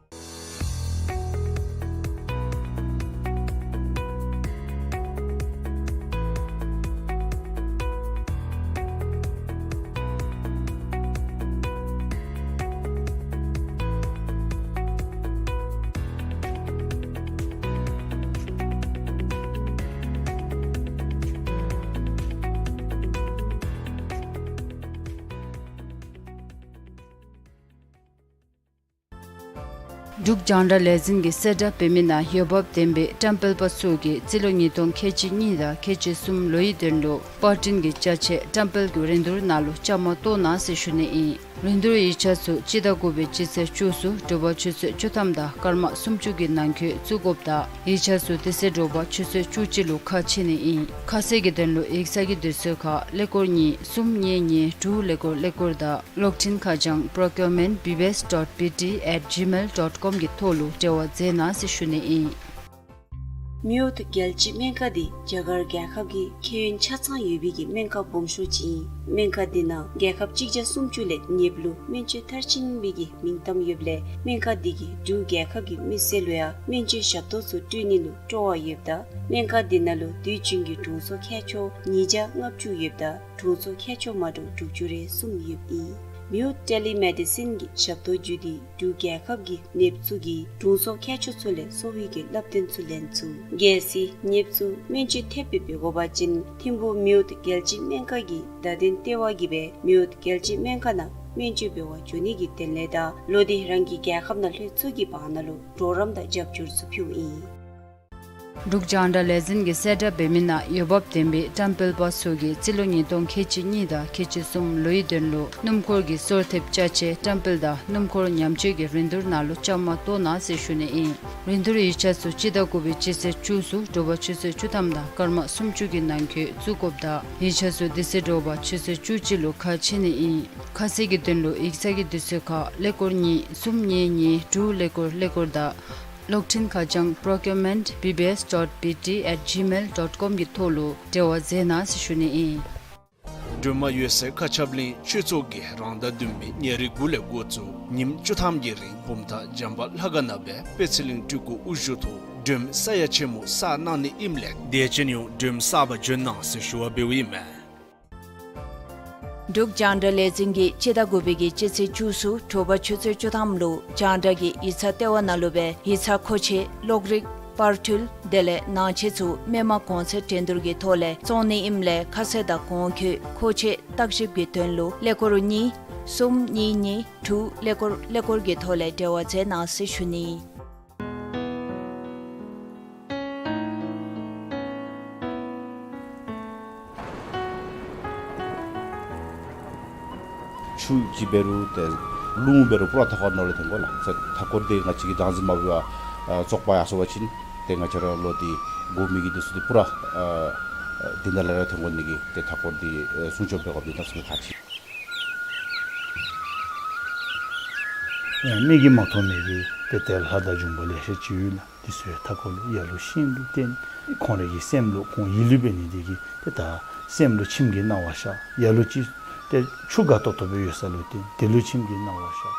འབྲུག་རྒྱང་བསྒྲགས་ལས་འཛིན་གྱིས་གསལ་བསྒྲགས་འབད་མི་ནང་འོས་འབབ་ལྡན་པའི་བཀྲམ་སྤེལ་པ་ཚུ་གིས་རྩིས་ལོ་ཉིས་སྟོང་ཁལ་གཅིག་གཉིས་དང་ཁལ་གཅིག་གསུམ་ལོའི་དོན་ལུ་པར་སྐྲུན་གྱི་ཅ་ཆས་བཀྲམ་སྤེལ་གྱི་རིན་བསྡུར་ནང་ལུ་བཅའ་མར་གཏོགས་གནང་ཟེར་ཞུ་ནི་ཨིན། རིན་བསྡུར་ཡིག་ཆ་ཚུ་སྤྱི་ཟླ་དགུ་པའི་སྤྱི་ཚེས་བཅུ་ཚུ་དྲོ་པ་ཆུ་ཚོད་བཅུ་ཐམ་དང་སྐར་མ་སུམ་ཅུ་གི་ནང་འཁོད་བཙུགས་དགོཔ་དང་ཡིག་ཆ་ཚུ་དེ་ཚེ་དྲོ་པ་ཆུ་ཚོད་བཅུ་གཅིག་ལུ་ཁ་ཕྱེ་ནི་ཨིན། ཁ་གསལ་གྱི་དོན་ལུ་ཡིག་ཚང་གི་དུས་ཚོད་ཁར་ཀླད་ཀོར་གཉིས་གསུམ་གཉིས་གཉིས་དྲུག་ཀླད་ཀོར་ཀླད་ཀོར་དང་གློག་འཕྲིན་ཁ་བྱང་procurement B B S dot B T at gmail dot com གི་ཐོག་ལུ་འབྲེལ་བ་མཛད་གནང་ཟེར་ཞུ་ནི་ཨིན། མིའུ་ཐུ་རྒྱལ་སྤྱིའི་སྨན་ཁང་འདི་རྒྱ་གར་རྒྱལ་ཁབ་ཀྱི་ཁེ་ཡོན་ཆ་ཚང་ཡོད་པའི་གི་སྨན་ཁང་སྦོམ་ཤོས་ཅིག་ཨིན། སྨན་ཁང་འདི་ནང་རྒྱལ་ཁབ་གཅིག་བརྒྱ་སུམ་ཅུ་ལས་ཉེཔ་ལུ་སྨན་བཅོས་མཐར་ཕྱིན་པའི་གི་མིང་གཏམ་ཡོདཔ་ལས་སྨན་ཁང་འདི་གིས་འབྲུག་རྒྱལ་ཁབ་ཀྱི་མི་སེར་ལུ་ཡང་སྨན་བཅོས་ཞབས་ཏོག་ཚུ་སྤྲོད་ནི་ལུ་སྤྲོ་བ་ཡོདཔ་ད་སྨན་ཁང་འདི་ནང་ལུ་དུས་རྒྱུན་གྱི་དྲུང་འཚོ་མཁས་མཆོག་ཉིས་བརྒྱ་ལྔ་བཅུ་ཡོདཔ་ད་དྲུང་འཚོ་མཁས་མཆོག་མ་འདྲཝ་དྲུག་ཅུ་རེ་གསུམ་ཡོདཔ་ཨིན། མིའུ་ཐུ་ཊེ་ལི་མེ་ཌི་སིན་གྱི་ཞབས་ཏོག་བརྒྱུད་དེ་འབྲུག་རྒྱལ་ཁབ་ཀྱི་ནདཔ་ཚུ་གིས་དྲུང་འཚོ་མཁས་མཆོག་ཚུ་ལས་གསོ་བའི་གི་བསླབ་སྟོན་ཚུ་ལེན་ཚུགས། གལ་སྲིད་ནདཔ་ཚུ་སྨན་བཅོས་ཐེབས་སྦེ་འབད་དགོ་པ་ཅིན་ཐིམ་ཕུག་མིའུ་ཐུ་རྒྱལ་སྤྱིའི་སྨན་ཁང་གི་བརྡ་དོན་ལྟེ་བ་གིས་སྦེ་མིའུ་ཐུ་རྒྱལ་སྤྱིའི་སྨན་ཁང་ནང་སྨན་བཅོས་འབད་བར་འགྱོ་ནི་གི་དོན་ལས་དང་ལོག་སྟེ་རང་གི་རྒྱལ་ཁབ་ནང་ལྷོད་ཚུགས་ཀྱི་བར་ན་ལུ་གྲོགས་རམ་དང་རྒྱབ་སྐྱོར་ཚུ་ཕུལཝ་ཨིན། འབྲུག་རྒྱང་བསྒྲགས་ལས་འཛིན་གྱིས་གསལ་བསྒྲགས་འབད་མི་ནང་འོས་འབབ་ལྡན་པའི་བཀྲམ་སྤེལ་པ་ཚུ་གིས་རྩིས་ལོ་ཉིས་སྟོང་ཁལ་གཅིག་གཉིས་དང་ཁལ་གཅིག་གསུམ་ལོའི་དོན་ལུ་སྣུམ་འཁོར་གྱི་སོར་ཐེབས་ཅ་ཆས་བཀྲམ་སྤེལ་དང་སྣུམ་འཁོར་ཉམས་བཅོས་ཀྱི་རིན་བསྡུར་ནང་ལུ་བཅའ་མར་གཏོགས་གནང་ཟེར་ཞུ་ནི་ཨིན། རིན་བསྡུར་ཡིག་ཆ་ཚུ་སྤྱི་ཟླ་དགུ་པའི་སྤྱི་ཚེས་བཅུ་ཚུ་དྲོ་པ་ཆུ་ཚོད་བཅུ་ཐམ་དང་སྐར་མ་སུམ་ཅུ་གི་ནང་འཁོད་བཙུགས་དགོཔ་དང་ཡིག་ཆ་ཚུ་དེ་ཚེ་དྲོ་པ་ཆུ་ཚོད་བཅུ་གཅིག་ལུ་ཁ་ཕྱེ་ནི་ཨིན། ཁ་གསལ་གྱི་དོན་ལུ་ཡིག་ཚང་གི་དུས་ཚོད་ཁར་ཀླད་ཀོར་གཉིས་གསུམ་གཉིས་གཉིས་དྲུག་ཀླད་ཀོར་ཀླད་ཀོར་དང་གློག་འཕྲིན་ཁ་བྱང་procurement B B S dot B T at gmail dot com གི་ཐོག་ལུ་འབྲེལ་བ་མཛད་གནང་ཟེར་ཞུ་ནི་ཨིན། སྒྲོལ་མ་འོད་གསལ་མཁའ་ཁྱབ་གླིང་ཆོས་ཚོགས་ཀྱིས་རང་ཟླ་བདུན་པའི་ཉེར་དགུ་ལས་འགོ་བཙུགས་ཉིནམ་བཅུ་ཐམ་གྱི་རིང་བུམ་ཐང་བྱམས་པ་ལྷ་ཁང་ནང་སྦེ་དཔལ་ཚེ་རིང་སྤྲུལ་སྐུ་དབུ་བཞུགས་ཐོག་སྒྲོལ་མ་ས་ཡ་ཆེན་མོ་གསར་གནང་ནི་ཨིནམ་ལས་དད་ཅན་ཡོངས་སྒྲོལ་མ་གསར་པ་འབྱོན་གནང་ཟེར་ཞུ་བ་འབདཝ་ཨིན་མས། འབྲུག་རྒྱང་བསྒྲགས་ལས་འཛིན་གྱིས་སྤྱི་ཟླ་དགུ་པའི་གི་སྤྱི་ཚེས་བཅུ་གསུམ་དྲོ་པ་ཆུ་ཚོད་བཅུ་ཐམ་ལུ་རྒྱང་བསྒྲགས་ཀྱི་ཡིག་ཚང་ལྟེ་བ་ནང་ལུ་སྦེ་ཡིག་ཚང་མཁོ་ཆས་གློག་རིག་པར་འཕྲུལ་དེ་ལས་ནང་ཆས་ཚུ་མི་མང་གོང་ཚད་འགྲན་བསྡུར་གྱི་ཐོག་ལས་བཙོང་ནི་ཨིནམ་ལས་ཁ་གསལ་དང་གོང་འཁོད་མཁོ་ཆས་བརྟག་ཞིབ་ཀྱི་དོན་ལུ་ཀླད་ཀོར་གཉིས་གསུམ་གཉིས་གཉིས་དྲུག་ཀླད་ཀོར་ཀླད་ཀོར་གྱི་ཐོག་ལས་འབྲེལ་བ་མཛད་གནང་ཟེར་ཞུ་ནི། ཆུ་ཅིག་འབད་རུང་ཏེ་རླུང་འབད་རུང་པུ་ར་མཐའ་འཁོར་ནང་ལུ་ཐོན་དགོ་ལགས། ཏེ་མཐའ་འཁོར་འདི་ང་བཅས་ཀྱིས་བདག་འཛིན་མ་འབད་བར་ཨ་བཙོག་པ་ཡར་སོང་པ་ཅིན་ཏེ་ང་བཅས་ར་ལུ་འདི་དགོ་མི་གི་འདི་ཚུ་འདི་པུ་ར་ཨ་འདི་ནང་ལས་ར་ཐོན་དགོ་ནི་གི་ཏེ་མཐའ་འཁོར་འདི་ཨ་སྲུང་སྐྱོབ་འབད་དགོཔ་འདི་གནམ་མེད་ས་མེད་ཁག་ཆེ། ཡང་མིག་གིས་མ་མཐོང་མི་གི་ཏེ་ཏེ་ལྷ་དང་འབྱུང་པོ་ལེ་ཤ་ཅིག་ཡོད་ལགས། འདི་ཚུ་ཡང་མཐའ་འཁོར་ལུ་ཡར་ལུ་ཤིང་ལུ་བརྟེན་ཁོང་རའི་གི་སེམས་ལུ་ཁོང་ཡིད་བློ་འབད་ནི་འདི་གིས་ཏེ་ད་སེམས་ལུ་ཁྱིམ་གྱི་སྣང་བ་ཤར། ཡར་ལུ་ཅིག་ཏེ་ཆུ་དགའ་ཏོག་ཏོ་སྦེ་ཡོད་ས་ལུ་བརྟེན་དེ་ལུ་ཁྱིམ་གྱི་སྣང་བ་ཤར།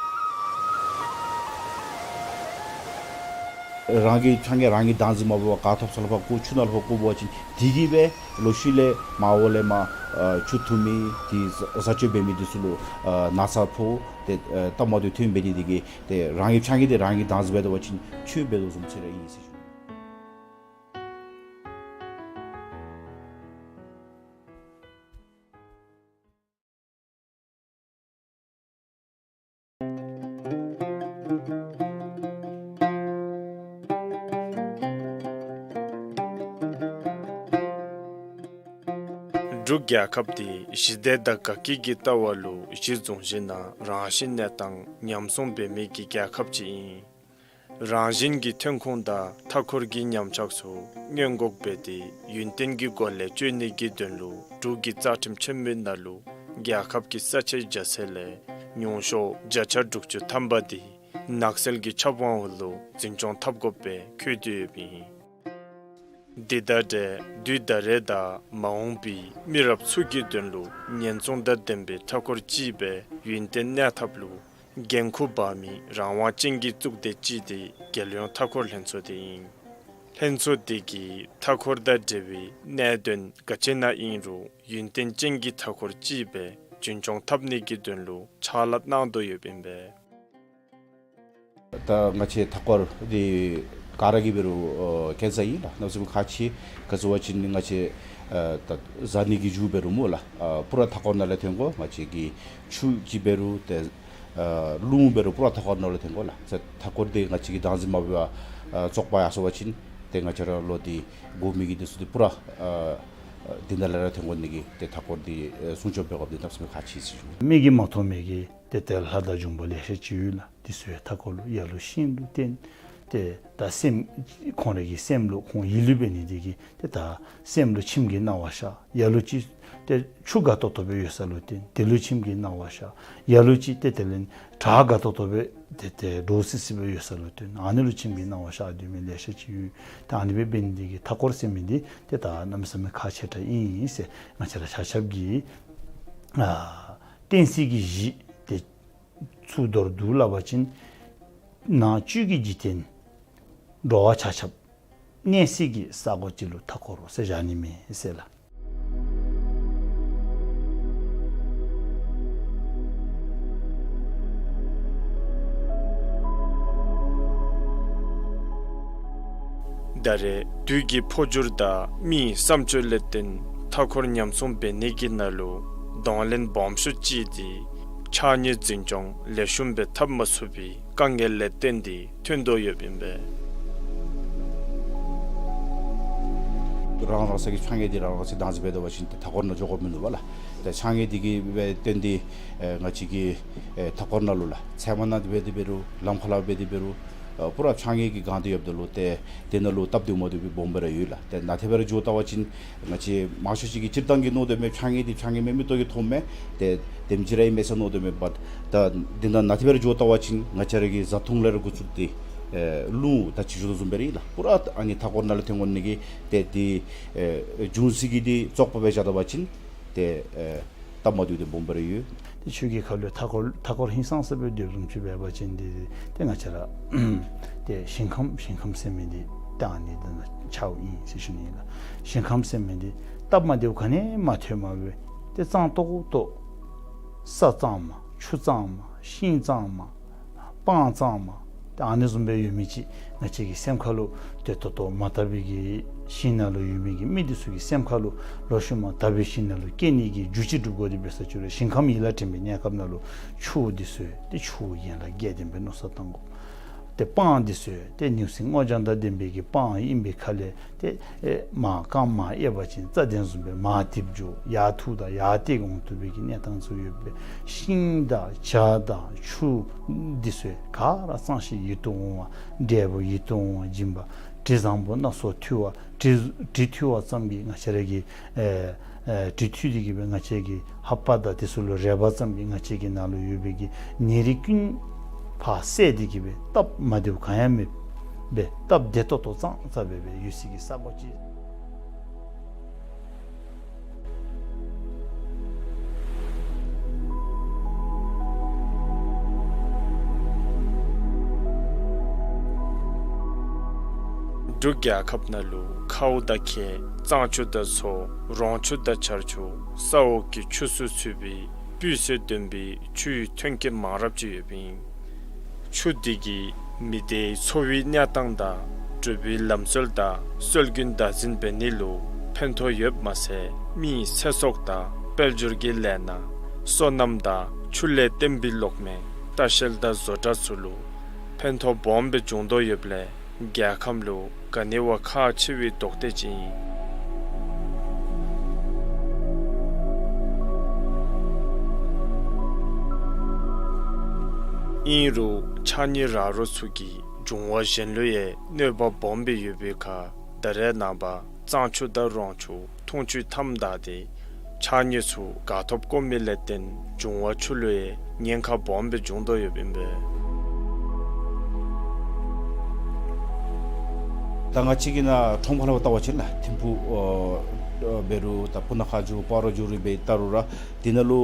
རང་གི་ཕྱགས་སྙིགས་རང་གིས་བདག་འཛིན་མ་འབད་བར་ག་ཐོབ་ས་ལུ་ཕར་བཀོ་ཆུ་ནང་ལུ་ཕར་བཀོ་བ་ཅིན་དེ་གིས་སྦེ་ལོག་ཤུལ་ལས་མར་འོག་ལས་མར་ཨ་ཆུ་འཐུང་མི་དེ་བཟའ་བཅའ་འབད་མི་དེ་ཚུ་ལུ་ཨ་ན་ཚ་ཕོག། ཏེ་ཨ་སྟབས་མ་བདེཝ་ཐོན་འབད་ནི་དེ་གིས་ཏེ་རང་གི་ཕྱགས་སྙིགས་དེ་རང་གིས་བདག་འཛིན་འབད་དོ་བ་ཅིན་ཆོས་འབད་དོ་བཟུམ་ཅིག་ར་ཨིན་ཟེར་ཞུ། འབྲུག་རྒྱལ་ཁབ་འདི་ཞི་བདེ་དང་དགའ་སྐྱིད་ཀྱི་ལྟ་བ་ལུ་གཞི་བཟུང་ཞིནམ་ལས་རང་བཞིན་གནས་སྟངས་ཉམས་སྲུང་འབད་མི་གི་རྒྱལ་ཁབ་ཅིག་ཨིན། རང་བཞིན་གྱི་ཐོན་ཁུངས་དང་མཐའ་འཁོར་གྱི་ཉམས་ཆག་ཚུ་སྔོན་འགོག་འབད་དེ་ཡུན་བརྟན་གྱི་སྒོ་ལས་སྤྱོད་ནི་གི་དོན་ལུ་འབྲུག་གི་རྩ་ཁྲིམས་ཆེན་མོའི་ནང་ལུ་རྒྱལ་ཁབ་ཀྱི་ས་ཆའི་རྒྱ་ཚད་ལས་ཉུང་ཤོས་བརྒྱ་ཆ་དྲུག་ཅུ་ཐམ་པ་འདི་ནགས་ཚལ་གྱི་ཆབ་དབང་འོག་ལུ་འཛིན་སྐྱོང་འཐབ་དགོཔ་སྦེ་འཁོད་དེ་ཡོདཔ་ཨིན། འདི་དང་འབྲེལ་དུས་ད་རེས་དང་མ་འོངས་པའི་མི་རབས་ཚུ་གི་དོན་ལུ་ཉེན་སྲུང་དང་ལྡན་པའི་མཐའ་འཁོར་ཅིག་སྦེ་ཡུན་བརྟན་གནས་ཐབས་ལུ་འགན་ཁུར་འབག་མི་རང་དབང་ཅན་གྱི་གཙུག་སྡེ་ཅིག་འདི་རྒྱལ་ཡོངས་མཐའ་འཁོར་ལྷན་ཚོགས་འདི་ཨིན། ལྷན་ཚོགས་འདི་གིས་མཐའ་འཁོར་དང་འབྲེལ་བའི་གནད་དོན་ག་ཅི་ནང་ཨིན་རུང་ཡུན་བརྟན་ཅན་གྱི་མཐའ་འཁོར་ཅིག་སྦེ་རྒྱུན་སྐྱོང་འཐབ་ནི་གི་དོན་ལུ་ཕྱག་ལཱ་གནང་དོ་ཡོདཔ་ཨིན་པས། ད་ང་བཅས་མཐའ་འཁོར་འདི་ག་ར་གིས་འབད་རུང་ཨ་མཁྱེན་ས་ཨིན་ལགས། གནམ་མེད་ས་མེད་ཁག་ཆེ། ག་ཅི་སྨོ་ཟེར་བ་ཅིན་ང་བཅས་ཨ་ད་བཟའ་ནི་གི་རྒྱུ་འབད་རུང་སྨོ་ལགས། ཨ་པུ་ར་མཐའ་འཁོར་ནང་ལས་ཐོན་དགོ། ང་བཅས་ཀྱི་ཆུ་ཅིག་འབད་རུང་ཏེ་ཨ་རླུང་འབད་རུང་པུ་ར་མཐའ་འཁོར་ནང་ལས་ཐོན་དགོ་ལགས། ཏེ་མཐའ་འཁོར་འདི་ང་བཅས་ཀྱིས་བདག་འཛིན་མ་འབད་བར་ཨ་བཙོག་པ་ཡར་སོང་པ་ཅིན་ཏེ་ང་བཅས་ར་ལུ་འདི་དགོ་མི་གི་འདི་ཚུ་འདི་པུ་ར་ཨ་འདི་ནང་ལས་ར་ཐོན་དགོ་ནི་གི་ཏེ་མཐའ་འཁོར་འདི་ཨ་སྲུང་སྐྱོབ་འབད་དགོཔ་འདི་གནམ་མེད་ས་མེད་ཁག་ཆེ་ཟེར་ཞུ། མིག་གིས་མ་མཐོང་མི་གི་ཏེ་ཏེ་ལྷ་དང་འབྱུང་པོ་ལེ་ཤ་ཅིག་ཡོད་ལགས། འདི་ཚུ་ཡང་མཐའ་འཁོར་ལུ་ཡར་ལུ་ཤིང་ལུ་བརྟེན་ཏེ་ད་སེམས་ཁོང་རའི་གི་སེམས་ལུ་ཁོང་ཡིད་བློ་འབད་ནི་འདི་གིས་ཏེ་ད་སེམས་ལུ་ཁྱིམ་གྱི་སྣང་བ་ཤར། ཡར་ལུ་ཅིག་ཏེ་ཆུ་དགའ་ཏོག་ཏོ་སྦེ་ཡོད་ས་ལུ་བརྟེན་དེ་ལུ་ཁྱིམ་གྱི་སྣང་བ་ཤར། ཡར་ལུ་ཅིག་ཏེ་དེ་ལས་བྲག་དགའ་ཏོག་ཏོ་སྦེ་ཏེ་ཏེ་འདྲོག་སི་སི་སྦེ་ཡོད་ས་ལུ་བརྟེན་ཨ་ནི་ལུ་ཁྱིམ་གྱི་སྣང་བ་ཤར་སྡོད་མི་ལེ་ཤ་ཅིག་ཡོད། ད་ཨ་ནི་སྦེ་འབད་ནི་འདི་གིས་མཐའ་འཁོར་ཟེར་མི་འདི་ཏེ་ད་གནམ་མེད་ས་མེད་ཁག་ཆེ་དྲགས་ཨིན་ཟེར་ང་བཅས་ར་ཆ་ཁྱབ་ཀྱིས་ཨ་བསྟན་སྲིད་ཀྱི་གཞི་ཏེ་ཚུ་མདོར་བསྡུ་སླབ་པ་ཅིན་ནང་བཅུད་ཀྱི་འཇིག་རྟེན་འགྲོ་བ་ཆ་ཁྱབ་གནས་སྲིད་ཀྱི་ས་གོ་ཅིག་ལུ་མཐའ་འཁོར་ཟེར་བཞག་ནི་མས་ཟེར་ལགས། ད་རེས་དུས་ཀྱི་འཕོ་འགྱུར་དང་མིའི་བསམ་སྤྱོད་ལས་བརྟེན་མཐའ་འཁོར་ཉམས་སྲུང་འབད་ནི་གི་ནང་ལུ་གདོང་ལེན་སྦོམ་ཤོས་ཅིག་འདི་ཕྱགས་སྙིགས་འཛིན་སྐྱོང་ལེགས་ཤོམ་སྦེ་འཐབ་མ་ཚུགས་པའི་དཀའ་ངལ་ལས་བརྟེན་ཏེ་ཐོན་དོ་ཡོདཔ་ཨིན་པས། རང་རང་སོའི་གི་ཕྱགས་སྙིགས་འདི་རང་རང་སོའི་བདག་འཛིན་འབད་དོ་བ་ཅིན་ཏེ་མཐའ་འཁོར་ནང་འགྱོ་དགོཔ་མིན་འདུག་པ་ལགས། ཏེ་ཕྱགས་སྙིགས་འདི་གིས་སྦེ་བརྟེན་ཏེ་ཨེ་ང་བཅས་ཀྱི་ཨེ་མཐའ་འཁོར་ནང་ལུ་ལགས་ཚལ་མ་ནང་འབད་དེ་འབད་རུང་ལམ་ཁ་ལུ་འབད་དེ་འབད་རུང་ཨ་པུ་ར་ཕྱགས་སྙིགས་ཀྱིས་གང་སྟེ་ཡོདཔ་ད་ལུ་ཏེ་དེ་ནང་ལུ་སྟབས་བདེཝ་མ་བདེཝ་སྦེ་སྦོམ་སྦེ་ར་ཡོད་ལགས། ཏེ་ནཱ་ཏེ་འབད་ར་འགྱོ་བལྟ་བ་ཅིན་ང་བཅས་མང་ཤོས་ཅིག་གིས་སྤྱིར་བཏང་གི་མནོ་དོ་མས་ཕྱགས་སྙིགས་འདི་ཕྱགས་སྙིགས་མེན་མི་ཏོག་གི་མཐོངམ་མས། ཏེ་དེམ་ཅིག་ར་ཨིན་མས་ཟེར་མནོ་དོ་མས། བཊ་ད་འདི་ནང་ནཱ་ཏེ་འབད་ར་འགྱོ་བལྟ་བ་ཅིན་ང་བཅས་ར་གི་བཟའ་འཐུང་ལས་ར་འགོ་བཙུགས་ཏེ་ཨེ་རླུང་ད་ཅི་ཞུ་དོ་བཟུམ་སྦེ་ར་ཨིན་ལགས། པུ་ར་ཨ་ནི་མཐའ་འཁོར་ནང་ལུ་ཐོན་དགོ་ནི་གི་ཏེ་འདི་ཨེ་འབྱུང་སྲིད་ཀྱི་འདི་བཙོག་པ་སྦེ་བཞག་ད་བ་ཅིན་ཏེ་ཨེ་ སྟབས་མ་བདེཝ་དེ་སྦོམ་སྦེ་ར་ཡོད། ཏེ་ཆོས་ཀྱི་ཁ་ལུ་མཐའ་འཁོར་མཐའ་འཁོར་ཧིང་སངས་ས་སྦེ་སྡོདཔ་བཟུམ་ཅིག་འབད་བ་ཅིན་ཏེ་ཏེ་ང་བཅས་ར་ཏེ་ཞིང་ཁམས་ཞིང་ཁམས་ཟེར་མི་འདི་ད་ཨ་ནི་འདི་ནང་ཆགསཔ་ཨིན་ཟེར་ཞུ་ནི་ཨིན་ལགས། ཞིང་ཁམས་ཟེར་མི་འདི་སྟབས་མ་བདེཝ་ག་ནི་ཡང་མ་ཐོནམ་སྦེ་ཏེ་གཙང་ཏོག་ཏོ་ས་གཙང་མ་ཆུ་གཙང་མ་ཤིང་གཙང་མ་སྤང་གཙང་མ་ཏེ་ཨ་ནི་བཟུམ་སྦེ་ཡོད་མི་ཅིག་ང་བཅས་ཀྱི་སེམས་ཁ་ལུ་ཏེ་ད་ལྟོ་མ་དག་པའི་གི་ཞིང་ནང་ལུ་ཡོད་མི་གི་མི་འདི་ཚུ་གི་སེམས་ཁ་ལུ་ལོག་ཤུལ་མ་དག་པའི་ཞིང་ནང་ལུ་སྐྱེ་ནི་གི་རྒྱུ་ཅིག་སྒྲུབ་དགོ། དེ་འབད་ས་ཅིག་རུང་ཞིང་ཁམས་ཡིད་ལ་དྲན་པའི་གནས་སྐབས་ནང་ལུ་ཆུ་འདི་ཚུ་ཏེ་ཆུ་ཡན་ལག་བརྒྱད་ལྡན་པའི་མནོ་བསམ་བཏང་དགོ། ཏེ་སྤང་འདི་ཚུ་ཏེ་ནུས་ཤིང་སྔོ་ལྗང་དང་ལྡན་པའི་གི་སྤང་ཨིན་པའི་ཁ་ལས་ཏེ་ཨེ་མར་རྐངམ་མར་གཡས་པ་ཅིན་རྩ་གདན་བཟུམ་སྦེ་མར་རྡིབ་འགྱོ། ཡར་འཐུ་ད་ཡར་བཏེག་འོང་བཏུབ་པའི་གི་གནས་སྟངས་ཚུ་ཡོད་པས། ཤིང་དང་བྱ་དང་ཆུ་འདི་ཚུ་ག་ར་གཙང་ཞིང་ཡིད་དུ་འོང་བ་འབྲས་བུ་ཡིད་དུ་འོང་བ་སྦྱིན་པ་དྲི་བཟང་པོ་སྣ་ཚོགས་འཐུལ་བ་དྲི་དྲི་འཐུལ་བ་ཙམ་གྱིས་ང་བཅས་ར་གི་ཨེ་ཨེ་དྲི་འཐུལ་ཏེ་གི་སྦེ་ང་བཅས་ཀྱི་ལྷ་པ་དང་དེ་ཚུ་ལུ་རེག་པ་ཙམ་གྱིས་ང་བཅས་ཀྱི་ནང་ལུ་ཡོད་པའི་གི་ནད་རིགས་ཀུན་ཕར་བསལ་ཏེ་གི་སྦེ་སྟབས་མ་བདེཝ་གང་ཡང་མེདཔ་སྦེ་སྟབས་བདེ་ཏོག་ཏོ་གཙང་གཙང་སྦེ་སྦེ་ཡོད་སའི་གི་ས་གོ་ཅིག། འབྲུག་རྒྱལ་ཁབ་ནང་ལུ་ཁཝ་དང་ཁྱེགས་གཙང་ཆུ་དང་མཚོ་རོང་ཆུ་དང་ཆར་ཆུ་ས་འོག་གི་ཆུ་ཚུ་ཚུད་པའི་སྤུས་ཚད་ལྡན་པའི་ཆུའི་ཐོན་སྐྱེད་མང་རབས་ཅིག་ཡོདཔ་ཨིན། ཆུ་འདི་གིས་མི་སྡེའི་འཚོ་བའི་གནས་སྟངས་དང་འགྲུལ་པའི་ལམ་སྲོལ་དང་སྲོལ་རྒྱུན་བདག་འཛིན་འབད་ནི་ལུ་ཕན་ཐོགས་ཡོདཔ་མ་ཚད་མིའི་ཚེ་སྲོག་དང་དཔལ་འབྱོར་གྱི་ལས་སྣ་སོ་ནམ་དང་ཆུ་ལས་བརྟེན་པའི་གློག་མེ་ལྟ་བཤལ་དང་བཟོ་གྲྭ་ཚུ་ལུ་ཕན་ཐོགས་སྦོམ་སྦེ་འབྱུང་དོ་ཡོདཔ་ལས་རྒྱལ་ཁམས་ལུ་ག་ནི་བ་ཁག་ཆེ་བའི་ལྡོག་སྟེ་ཅིག་ཨིན། ཨིན་རུང་ཕྱགས་སྙིགས་ར་རོ་ཚུ་གིས་འབྱུང་བ་གཞན་ལུ་ཡང་གནོད་པ་སྦོམ་སྦེ་ཡོད་པའི་ཁར་ད་རེས་ནངས་པ་གཙང་ཆུ་དང་རོང་ཆུ་འཐུང་ཆུའི་མཐའམ་བདའ་སྟེ་ཕྱགས་སྙིགས་ཚུ་ག་ཐོབ་བཀོ་མི་ལས་བརྟེན་འབྱུང་བ་ཆུ་ལུ་ཡང་ཉེན་ཁ་སྦོམ་སྦེ་འབྱུང་དོ་ཡོདཔ་ཨིན་པས། ད་ང་བཅས་ཀྱི་ནཱ་ཁྲོམ་ཁ་ལུ་བལྟ་བ་ཅིན་ལགས་ཐིམ་ཕུག་ཨོ་ཨོ་འབད་རུང་ད་སྤུ་ན་ཁ་འགྱོ་སྤ་རོ་འགྱོ་རུང་འབད་བལྟ་རུང་ར་འདི་ནང་ལུ་